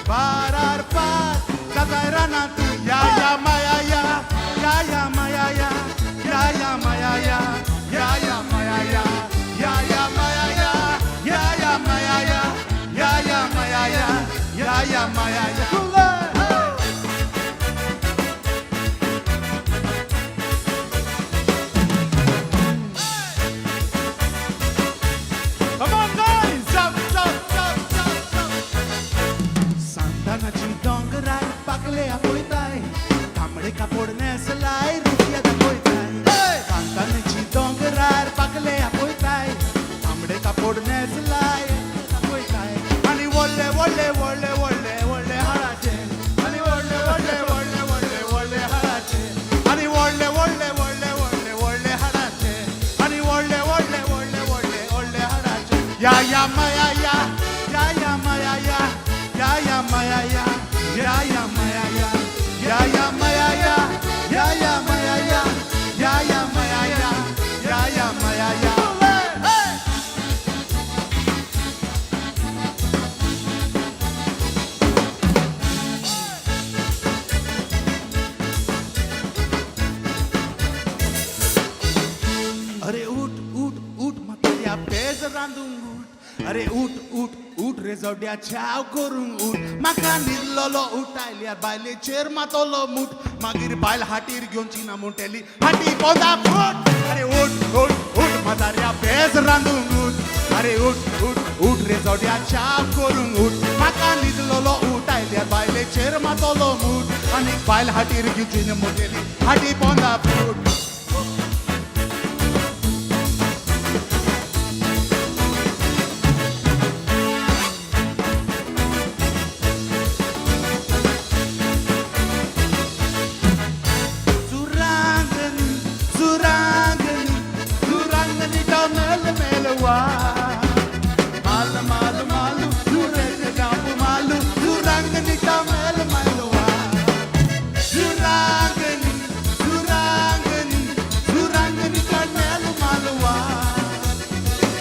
parar far zatay ranatu. Ya ya maya ya, ya ya maya ya, ya ya maya ya, ya ya maya ya, ya ya maya ya, ya ya maya ya, ya ya maya ya, ya ya maya ya. Come on guys, jump jump jump jump jump. सांतानाची दोंगरार पाकले आपयताय, तांबडे कापड नेसलाय रुपया दाखयताय. सांतानाची दोंगरार पाकले आपयताय, तांबडे कापड नेसलाय दाखयताय. आनी व्हडले व्हडले व्हडले व्हडले व्हडले हाडाचे, आनी व्हडले व्हडले व्हडले व्हडले व्हडले हाडाचे, आनी व्हडले व्हडले व्हडले व्हडले व्हडले हाडाचे, आनी व्हडले व्हडले व्हडले व्हडले व्हडले हाडाचे. या या माया या या या माया या या या माया या या या माया या या या माया या या या माया या या या माया या या या माया या. अरे उठ उठ उठ रे जोड्या छाव करूंक उठ म्हाका न्हिदलोलो उठायल्यार बायलेचेर मातलो मूठ मागीर बायल हाटीर घेवची ना म्हणटेली हाटी पोंदा फूट अरे उठ उठ उठ म्हाताऱ्या पेज रांदूंक उठ अरे उठ उठ उठ रे जोड्या छाव करूंक उठ म्हाका न्हिदलोलो उठायल्यार बायलेचेर मातलो मूठ आनी बायल हाटीर घेवची ना म्हणटेली हाटी पोंदा फूट. Surangani, Surangani, Surangani ta mel melwa. Mal mal malu, suraj napu malu, Surangani ta mel melwa. Surangani, Surangani, Surangani ta mel malwa.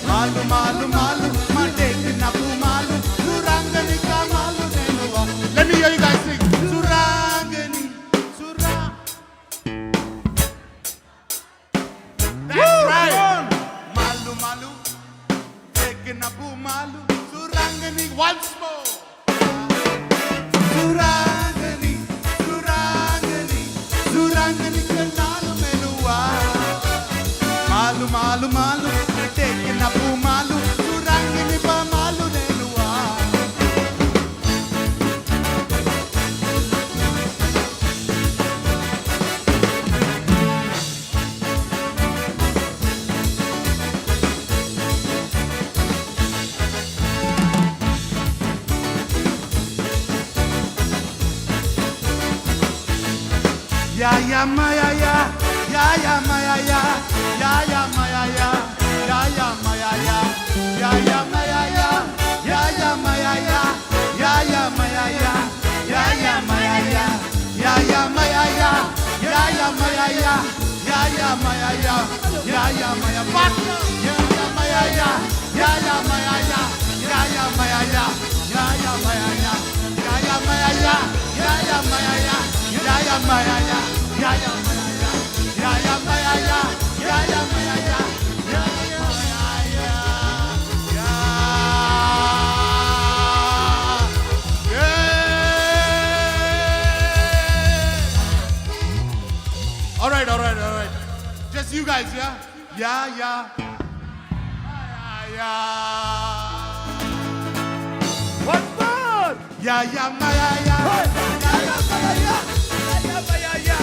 Malu malu malu, matek napu malu, Surangani ta malu melwa. Let me hear you guys sing. Surangani, Surang. That's right. Malu malu, take napu malu, Surangani once more. Surangani, Surangani, Surangani kanal meluwa. Malu malu malu, take napu malu, Surangani pa malu neluwa. Ya ya ma ya ya, ya ya ma ya ya, ya ya ma ya ya, ya ya ma ya ya, ya ya ma ya ya, ya ya ma ya ya, ya ya ma ya ya, ya ya ma ya ya, ya ya ma ya ya, ya ya ma ya ya, ya ya ma ya ya, ya ya ma ya fuck, ya ya ma ya ya, ya ya ma ya ya, ya ya ma ya ya, ya ya ma ya ya, ya ya ma ya ya, ya ya ma ya ya, ya ya ma ya ya. Ya ya ma ya ya, ya ya ma ya ya, ya ya ma ya ya, ya ya ma ya ya, ya. Yeah. All right, all right, all right. Just you guys, yeah? Yeah, yeah. Yeah, yeah. What's more? Yeah, yeah, ma ya ya. Yeah, yeah, ma ya ya. Yeah, yeah, ma ya ya.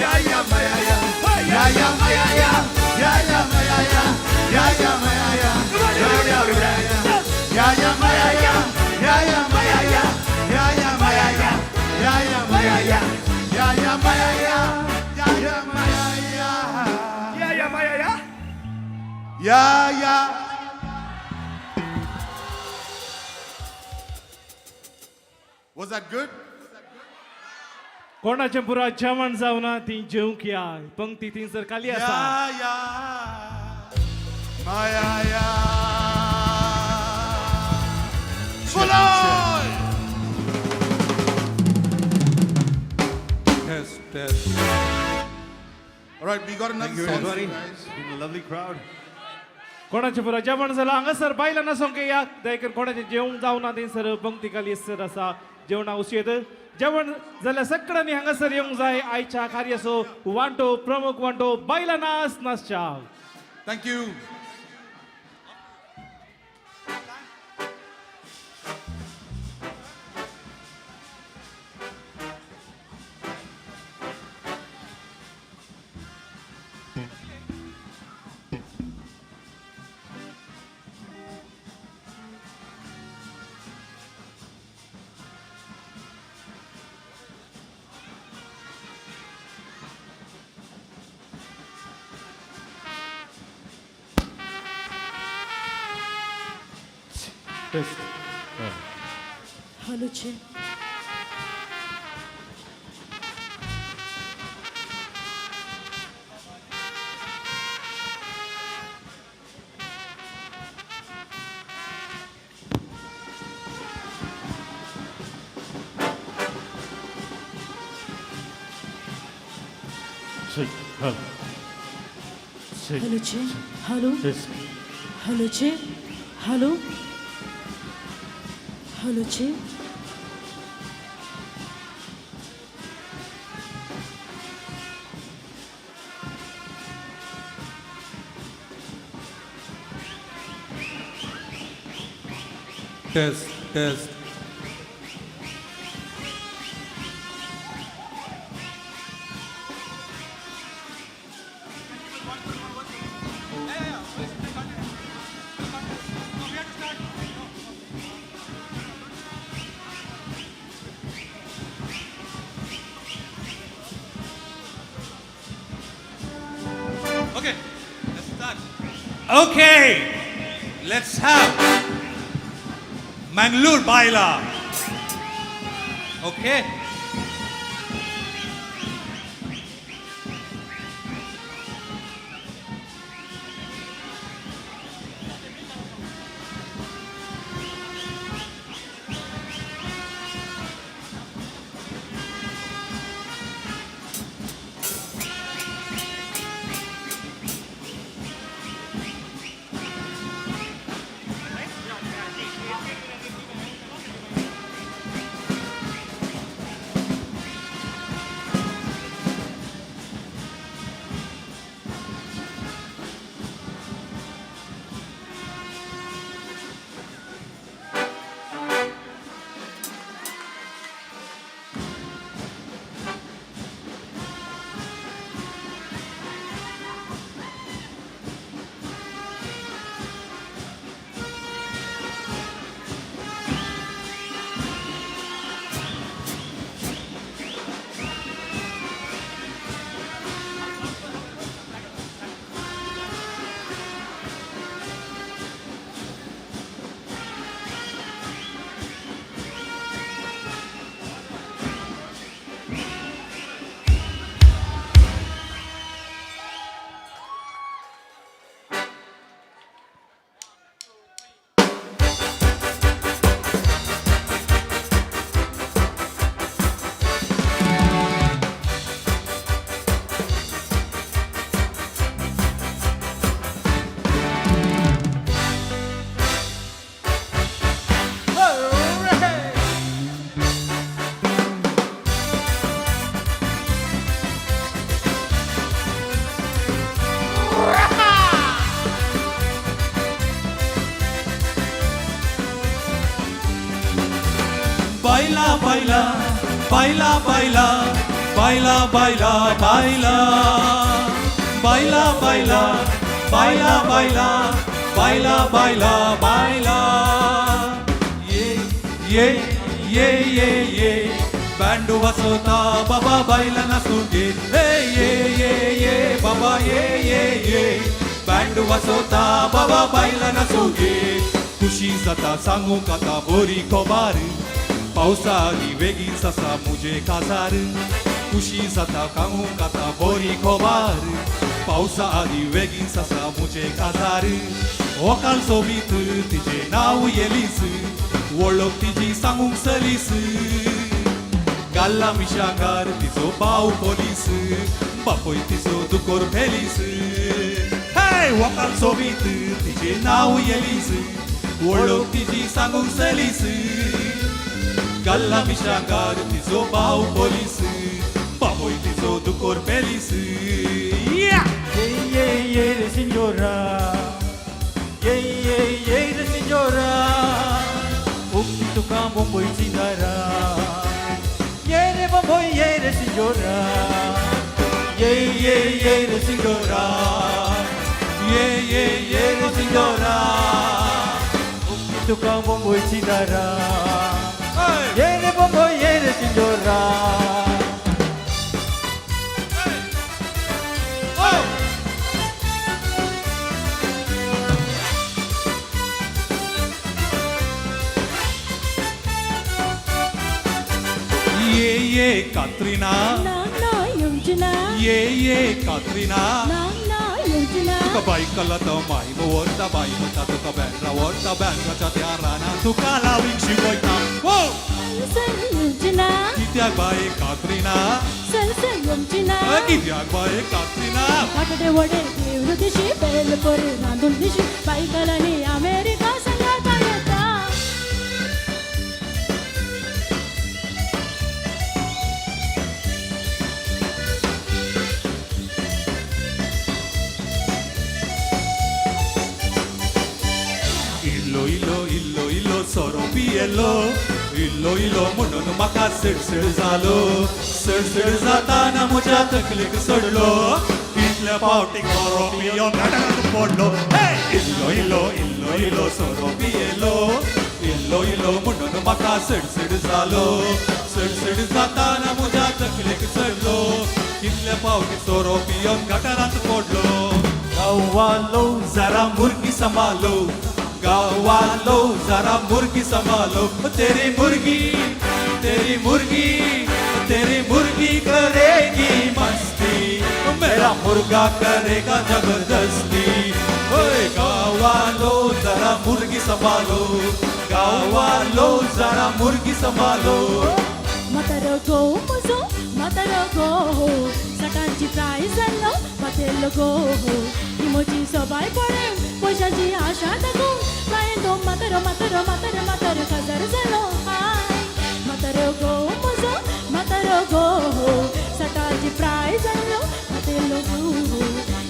Yeah, yeah, ma ya ya. Yeah, yeah, ma ya ya. Yeah, yeah, ma ya ya. Yeah, yeah, ma ya ya. Yeah, yeah, ma ya ya. Yeah, yeah, ma ya ya. Yeah, yeah, ma ya ya. Yeah, yeah, ma ya ya. Yeah, yeah, ma ya ya. Yeah, yeah, ma ya ya. Yeah, yeah, ma ya ya. Yeah, yeah. Was that good? कोणाचें पुरा जेवण जावना ती जेवंक या पंक्ती थंयसर खाली आसा. Ya ya, ma ya ya. Full. Test, test. All right, we got another Thank you, song, everybody. guys. Been a lovely crowd. कोणाचें पुरा जेवण जालां हांगासर बायलां नासोंक या दयकर कोणाचें जेवण जावना थंयसर पंक्ती खाली सर आसा जेवणा उशेत जेवण जाल्यार सगळ्यांनी हांगासर येवंक जाय आयच्या कार्याचो वांटो प्रमुख वांटो बायलां नाच नाचच्या. Thank you. Test. Hello check. Check. Hello. Check. Hello check. Hello. Test. Hello check. Hello. Hello chief. Test, test. Okay, let's start. Okay, let's have Mangalore Baila. Okay. Baila, baila, baila, baila, baila, baila, baila, baila, baila, baila, baila, baila, baila, baila. ये ये ये ये ये बँडू वाजवता बाबा बायला नाचूंक ये ये ये ये बाबा ये ये ये बँडू वाजवता बाबा बायला नाचूंक. खुशी जाता सांगूंक आतां बरी खबर, पावसा आदी बेगीन आसा मुजे काजार. खुशी जाता सांगूंक आतां बरी खबर, पावसा आदी बेगीन आसा मुजे काजार. व्हंकल सोबीत तिजें नांव येलीस, वळख तिजी सांगूंक सलीस. गाल्ला मिशाकार तिचो भाव पोलीस, बापूय तिचो दुकोर फेलीस. हे व्हंकल सोबीत तिजें नांव येलीस, वळख तिजी सांगूंक सलीस. गाल्ला मिशाकार तिचो भाव पोलीस, बापूय तिचो दुकोर फेलीस. ये ये ये रे signora, ये ये ये रे signora, उक्ती तुका मुंबयची दारां. ये रे मुंबय ये रे signora, ये ये ये रे signora, ये ये ये रे signora, उक्ती तुका मुंबयची दारां. ये रे मुंबय ये रे signora. ये ये कात्रिना, ना ना येवचना, ये ये कात्रिना, ना ना येवचना. तुका बायकला तो माय व्हरता, बाय म्हणटा तुका बँड्रा व्हरता, बँड्राच्या त्या रानान तुका लावींक शिकयता. सर येवचना, कित्याक बाये कात्रिना, सर सर येवचना, कित्याक बाये कात्रिना. बटाटे वडे घेवन दिशी, बेल परी रांदून दिशी, बायकलांनी अमेरिका सांगाता येता. पियेलो इल्लो इल्लो म्हणून म्हाका सिडसिड जालो सिडसिड जाताना म्हज्या तकलेक सोडलो इतल्या पावटी सोरो पियोन घाटात पडलो. इल्लो इल्लो इल्लो इल्लो सोरो पियेलो इल्लो इल्लो म्हणून म्हाका सिडसिड जालो सिडसिड जाताना म्हज्या तकलेक चडलो इतल्या पावटी सोरो पियोन गटारांत पडलो. गांवालो जरा मुर्गी संभालो गांवालो जरा मुर्गी संभालो तेरी मुर्गी तेरी मुर्गी तेरी मुर्गी करेगी मस्ती मेरा मुर्गा करेगा जबरदस्ती. ओए गांवालो जरा मुर्गी संभालो गांवालो जरा मुर्गी संभालो. म्हातारो गो म्हजो म्हातारो गो सटांची प्रायस जाल्लो मातेल्लो गो ही म्हजी सबाय पळय पयशांची आशा दाखोवन प्रायन तो म्हातारो म्हातारो म्हातारो म्हातारो काजार जालो. हाय म्हातारो गो म्हजो म्हातारो गो सटांची प्रायस जाल्लो मातेल्लो गो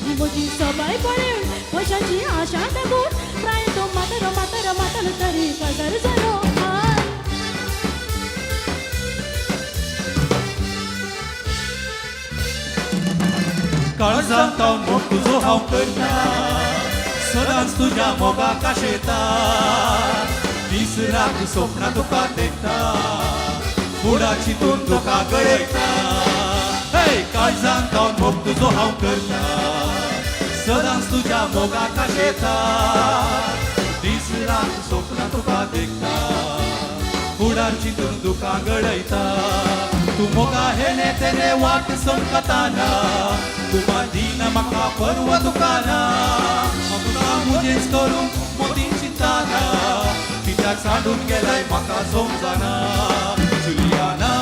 ही म्हजी सबाय पळय पयशांची आशा दाखोवन प्रायन तो म्हातारो म्हातारो म्हातारो तरी काजार जालो. हाय काळजांत हांव मोग तुजो हांव करता सदांच तुज्या मोगाक आशेता दीस रात सपनां तुका देखता फुडा चिंतून तुका गळयता. काळजांत हांव मोग तुजो हांव करता सदांच तुज्या मोगाक आशेता दीस रात सपनां तुका देखता फुडा चिंतून तुका गळयता. तूं मोगा हेणे तेणे वाट समकताना तूं बांदिना म्हाका पर्व तुकाना तुका म्हजेंच करूंक मोदी चिंताना कित्याक सांडून गेलाय म्हाका समजना. जुलियाना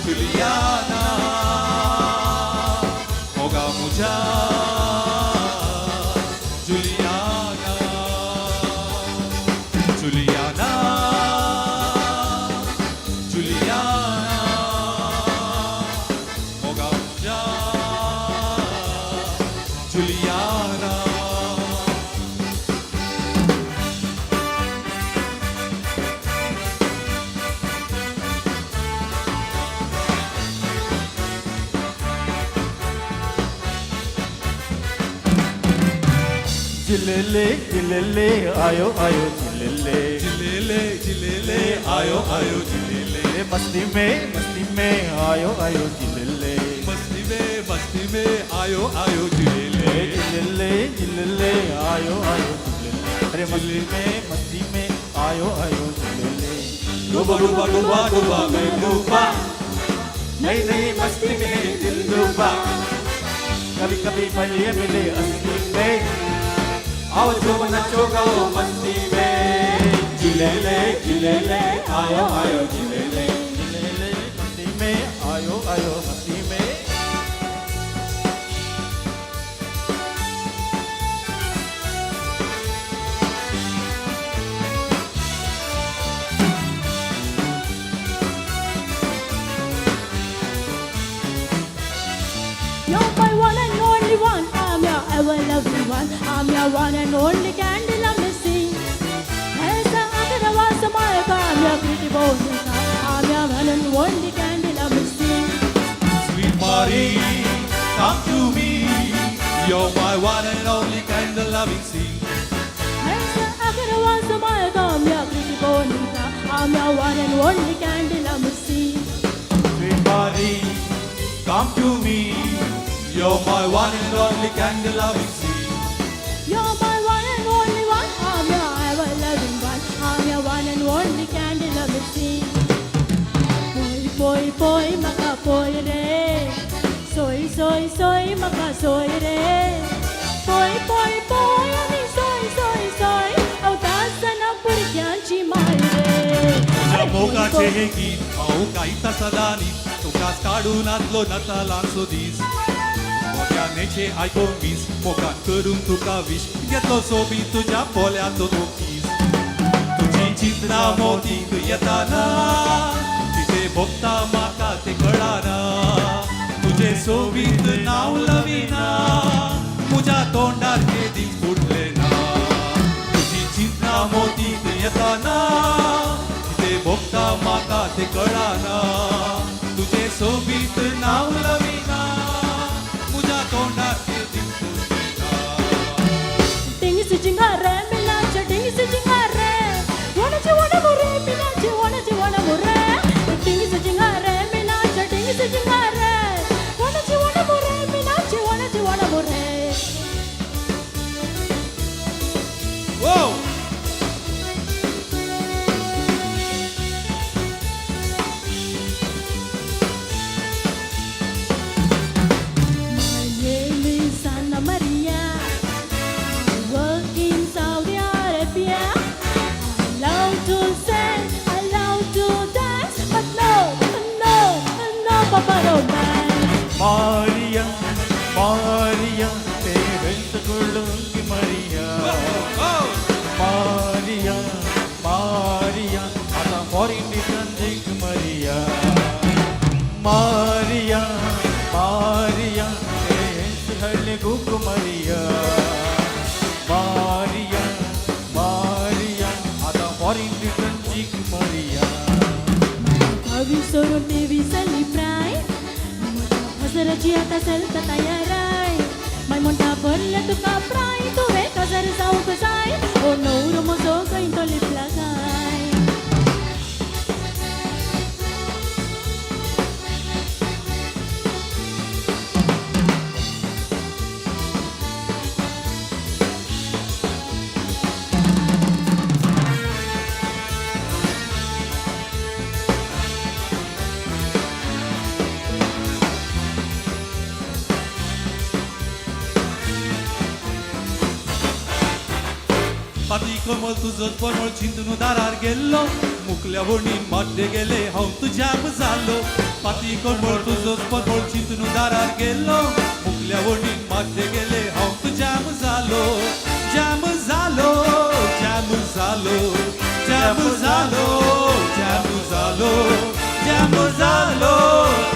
जुलियाना मोगा म्हज्या जुलियाना जुलियाना जुलियाना मोगा म्हज्या जुलियाना. जिलेले जिलेले आयो आयो जिलेले जिलेले जिलेले आयो आयो जिलेले मस्ती में आयो आयो जिलेले मस्ती में आयो आयो जिलेले जिलेले जिलेले आयो आयो जिलेले अरे मस्ती में आयो आयो जिलेले डूबा डूबा डूबा डूबा मैं डूबा नई नई मस्ती में दिल डूबा कभी कभी मजे मिले असली में आओ जो नचो गाओ मस्ती में जिलेले जिलेले आयो आयो जिलेले जिलेले मस्ती में आयो आयो मस्ती में. You're my one and only one. I'm your ever loving one. I'm your one and only candle I'm missing. ऐसा अग्रवास मायका I'm your pretty bonita. I'm your one and only candle I'm missing. Sweet Marie, come to me. You're my one and only candle loving sea. ऐसा अग्रवास मायका I'm your pretty bonita. I'm your one and only candle I'm missing. Sweet Marie, come to me. You're my one and only candle loving sea. You're my one and only one. I'm your ever loving one. I'm your one and only candle I'm missing. Poi poi poi maka poi re. Soy soy soy maka soy re. Poi poi poi ani soy soy soy. अवतासना पुरग्यांची my रे. तुज्या मोगाचें हें गीत हांव गायता सदांनी तुकाच काडून आसलो नातालांचो दीस मोग्यानेचें आयकोंक मीस मोगान करूंक तुका वीश घेतलो सोबीत तुज्या पोल्याचो तो कीस तुजी चिंतना मोतीक येताना कितें भोगता म्हाका तें कळना तुजें सोबीत नांव लविना म्हज्या तोंडार केदीच फुटलें ना तुजी चिंतना मोतीक तें कळना तुजें सोबीत नांव लविना म्हज्या तोंडार तें दिसून येना. टिंग सिजिंगारे मिलाचे टिंग सिजिंगारे वणचे वण मुरे मिलाचे वणचे वण मुरे टिंग सिजिंगारे मिलाचे टिंग सिजिंगारे वणचे वण मुरे मिलाचे वणचे वण मुरे. Whoa! My name is Anna Maria. I work in Saudi Arabia. I love to sing, I love to dance, but no, no, no, Papa, no man. Maria Maria तेरे गुलूंगी Maria Maria Maria आतां फॉरेन डिसंजीक मरिया मारिया मारिया तेरे हळ्ळे गुक मरिया मारिया मारिया आतां फॉरेन डिसंजीक मरिया. बावीस सोडून तेवीस जाली प्राय म्हज्या काजराची आतां चलता तयाराय माय म्हणटा भरलें तुका प्राय तुवें काजार जावंक जाय ओ न्हवरो म्हजो खंय तो लिपला काय. पाती कमल तुजो परमळ चिंतून दारार गेल्लो मुकल्या वणीन माड्डे गेले हांव तुज्याक जालो पाती कमळ तुजो परमळ चिंतून दारार गेल्लो मुकल्या वणीन माड्डे गेले हांव तुज्याक जालो जाम जालो जाम जालो जाम जालो जाम जालो जाम जालो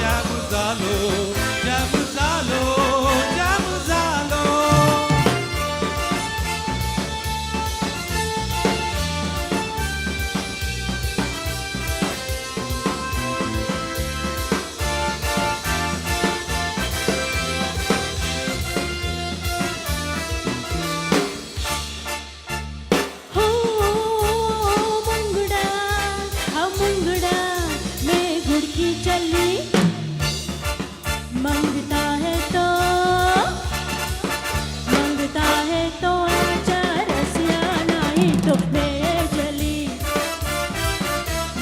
जाम जालो जाम जालो जाम जालो. हो मुंगड़ा हाँ मुंगड़ा मैं गुड़ की चली मंगता है तो आजा रसिया नहीं तो मैं चली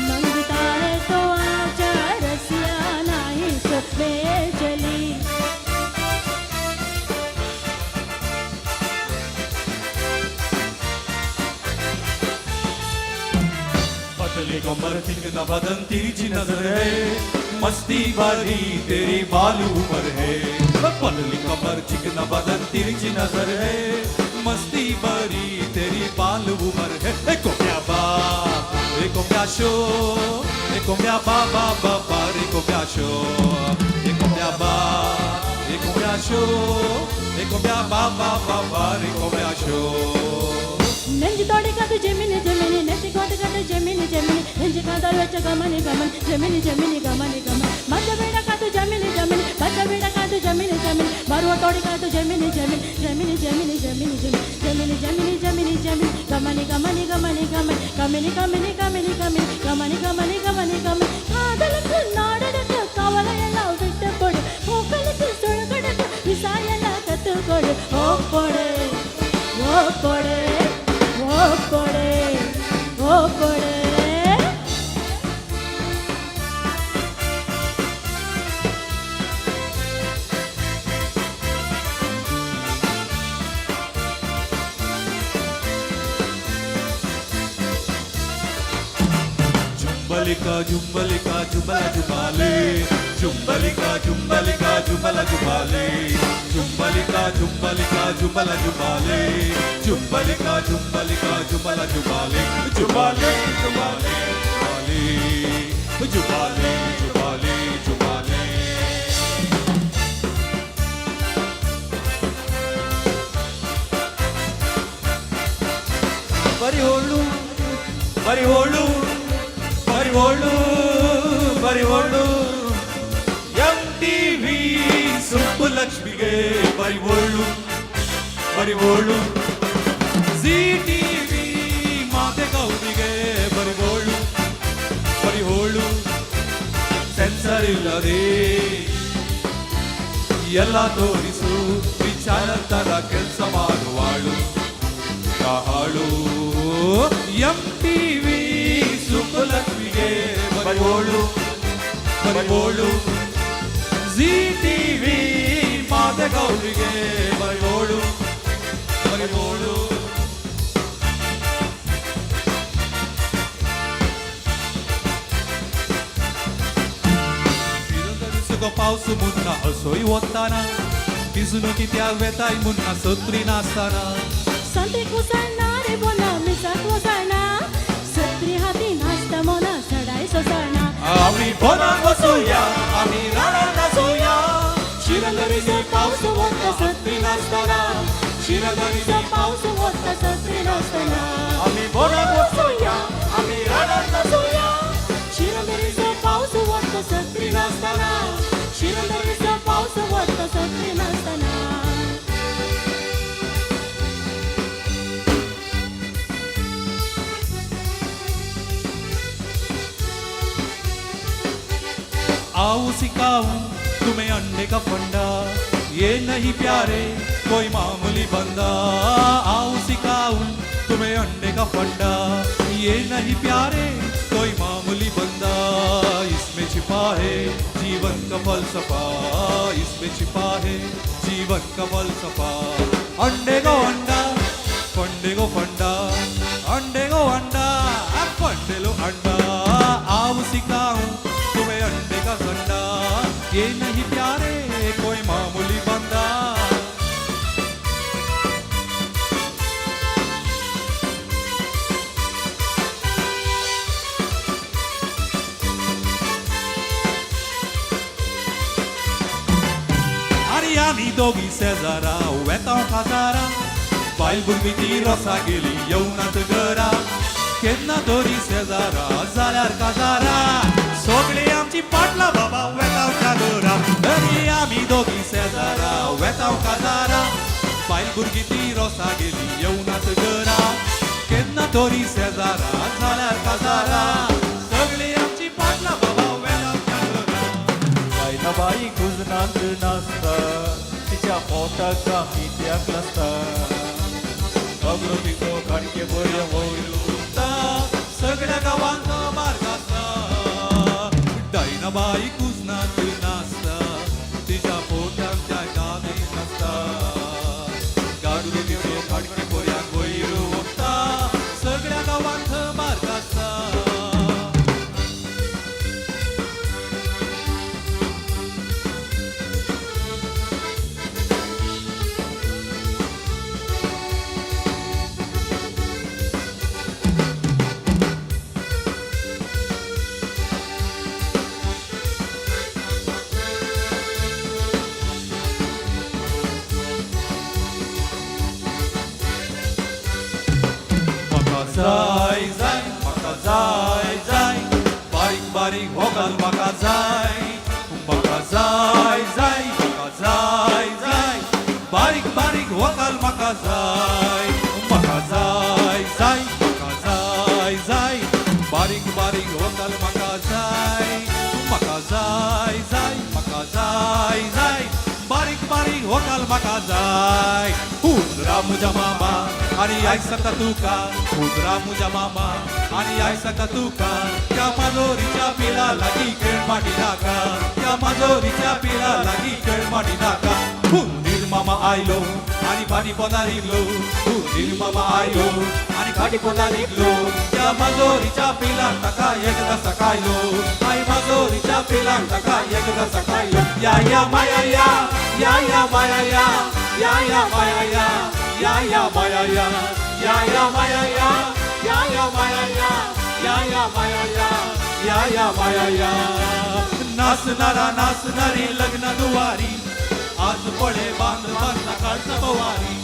मंगता है तो आजा रसिया नहीं तो मैं चली. पतली कमर चिकना बदन तिरछी नजर है मस्ती भरी तेरी बाल उम्र है पतली कमर चिकना बदन तिरछी नजर है मस्ती भरी तेरी बाल उम्र है. एको म्या बा एको म्या शो एको म्या बा बा बा बा एको म्या शो एको म्या बा एको म्या शो एको म्या बा बा बा बा एको म्या शो. நெஞ்சு தோடி காத்து ஜெமினி ஜெமினி நெத்தி கோட்டு காத்து ஜெமினி ஜெமினி நெஞ்சு காதால் வச்ச கமனி கமன் ஜெமினி ஜெமினி கமனி கமன் மச்ச வீட காத்து ஜெமினி ஜெமினி பச்ச வீட காத்து ஜெமினி ஜெமினி மருவ தோடி காத்து ஜெமினி ஜெமினி ஜெமினி ஜெமினி ஜெமினி ஜெமினி ஜெமினி ஜெமினி ஜெமினி கமனி கமனி கமனி கமன் கமினி கமினி கமினி கமினி கமனி கமனி கமனி கமனி காதலுக்கு நாடனுக்கு கவலையெல்லாம் விட்டு போடு பூக்களுக்கு சுழகடுக்கு விசாயெல்லாம் கத்துக்கொடு ஓ போடு ஓ போடு ஓ போடு ஓ போடு. जुम्बलिका जुम्बलिका जुम्बला जुबाले जुम्बलिका जुम्बलिका जुम्बला जुबाले जुम्बलिका जुम्बलिका जुम्बला जुबाले जुम्बलिका जुम्बलिका जुम्बला जुबाले जुबाले जुबाले जुबाले जुबाले जुबाले. परिहोळू परिहोळू परिहोळू. ಸುಬ್ಬಲಕ್ಷ್ಮಿಗೆ ಬರಿವೋಳು ಬರಿವೋಳು. ಜಿ ಟಿವಿ ಮಾತೆ ಗೌರಿಗೆ ಬರಿವೋಳು ಬರಿಹೋಳು. ಸೆನ್ಸರ್ ಇಲ್ಲದೆ ಎಲ್ಲ ತೋರಿಸು ಈ ಚಾನಲ್ ತರ ಕೆಲಸ ಮಾಡುವಾಳು ಹಾಳು. ಎಂ ಟಿವಿ ಸುಬ್ಬಲಕ್ಷ್ಮಿಗೆ ಬರಿವೋಳು ಬರಿವೋಳು. ಜಿ ಟಿವಿ ಮಾತೆ ಗೌರಿಗೆ ಬರಿವೋಳು ಬರಿವೋಳು. पावस मुन्ना असोय वताना भिजून कित्याक वेताय मुन्ना सत्री नासतना संत्रीक वसना रे बोना मिसाक वसना सत्री हाती नाचता मोना सडाय सोसना. आमी बोनाक वसुया आमी रानां नाचुया शिरंदरीचो पावस वता सत्री नासतना शिरंदरीचो पावस वता सत्री नासतना आमी बोनाक वसुया आमी रानां नाचुया शिरंदरीचो पावस वता सत्री नासतना शिरंदरीचो पावस वता सत्री नासतना. आओ सिखाऊं तुम्हें अंडे का फंडा, ये नहीं प्यारे कोई मामूली बंदा. आओ सिखाऊं तुम्हें अंडे का फंडा, ये नहीं प्यारे कोई मामूली बंदा. इसमें छिपा है जीवन का फलसफा, इसमें छिपा है जीवन का फलसफा. अंडे को अंडा फंडे को फंडा, अंडे को अंडा फंडे लो अंडा. आओ सिखाऊं तुम्हें अंडे का फंडा, ये नहीं प्यारे कोई मामूली बंदा. आमी दोगी शेजारा वेतांव काजारा, बायल भुरगीं ती रोसा गेली येवनात घरा. केन्ना तरी शेजारा जाल्यार काजारा, सगळीं आमची पाटला बाबा वेतांव घरा. अरे आमी दोगी शेजारा वेतांव काजारा, बायल भुरगीं ती रोसा गेली येवनात घरा. केन्ना तरी शेजारा जाल्यार काजारा, सगळीं आमची पाटला बाबा वेतांव घरा. बायला बाई कुजनांत नाचता तिच्या पोटाक कित्याक नासता खबरो तिचो खाडके बऱ्यो वयर उरता सगळ्या गांवांत मार्ग आसा. डायनाबाई कुजनांत नाचता तिच्या पोटाक त्या गावी नाचता गाडुलो तिचो खाडके बऱ्याक वयर उरता सगळ्या गांवांत मार्ग आसा. म्हाका जाय जाय म्हाका जाय जाय बारीक बारीक होगल म्हाका जाय म्हाका जाय जाय म्हाका जाय जाय बारीक बारीक होगल म्हाका जाय म्हाका जाय जाय म्हाका जाय जाय बारीक बारीक होगल म्हाका जाय म्हाका जाय जाय म्हाका जाय जाय बारीक बारीक होगल म्हाका जाय. हुंदरा मुझ्या मामा आनी आयसता तुका, हुंदरा मुझ्या मामा आनी आयसता तुका. त्या माजोरीच्या पिला लागीं खेळ माटी नाका, त्या माजोरीच्या पिला लागीं खेळ माटी नाका. हुंदीर मामा आयलो आनी फाटी पोंदा रिगलो, हुंदीर मामा आयलो आनी फाटी पोंदा रिगलो. त्या माजोरीच्या पिलाक ताका एकदां सकायलो, आई माजोरीच्या पिलाक ताका एकदां सकायलो. या या माया या या या माया या या या माया या या या माया या या या माया या या या माया या या या माया या या या माया या. नाचणारा नाचणारी लग्न दुवारी आज पळे बांध बांधला काळचा पवारी.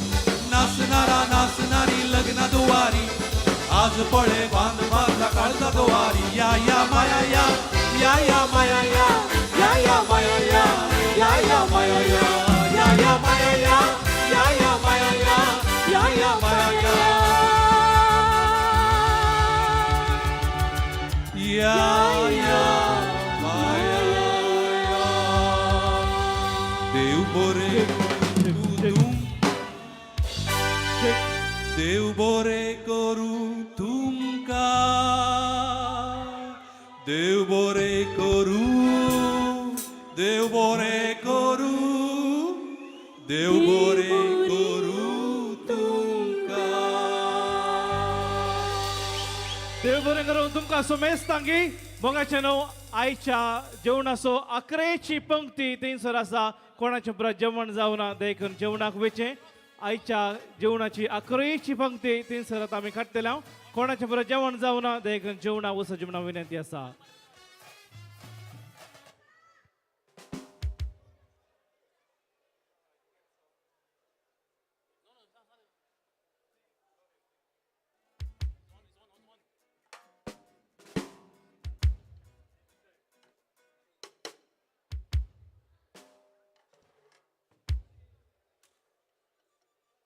नाचणारा नाचणारी लग्न दुवारी आज पळे बांध बांधला काळचा पवारी. या या माया या या या माया या या या माया या या या माया या. बोरे करूं देव बोरे करूं तुमकां देव बोरे करूं देव बोरे करूं देव बोरे करूं तुमकां. देव बरें करून तुमकां सुमेस्तांगी. मोगाचें न्हू, आयच्या जेवणाचो अकरेची पंक्ती थंयसर आसा. कोणाचें पुरा जेवण जावना देखून जेवणाक वेचें. आयच्या जेवणाची अकरेची पंक्ती थंयसर आतां आमी काडटले. हांव कोणाचें पुरा जेवण जावना देखून जेवणाक वचचें म्हणून विनंती आसा.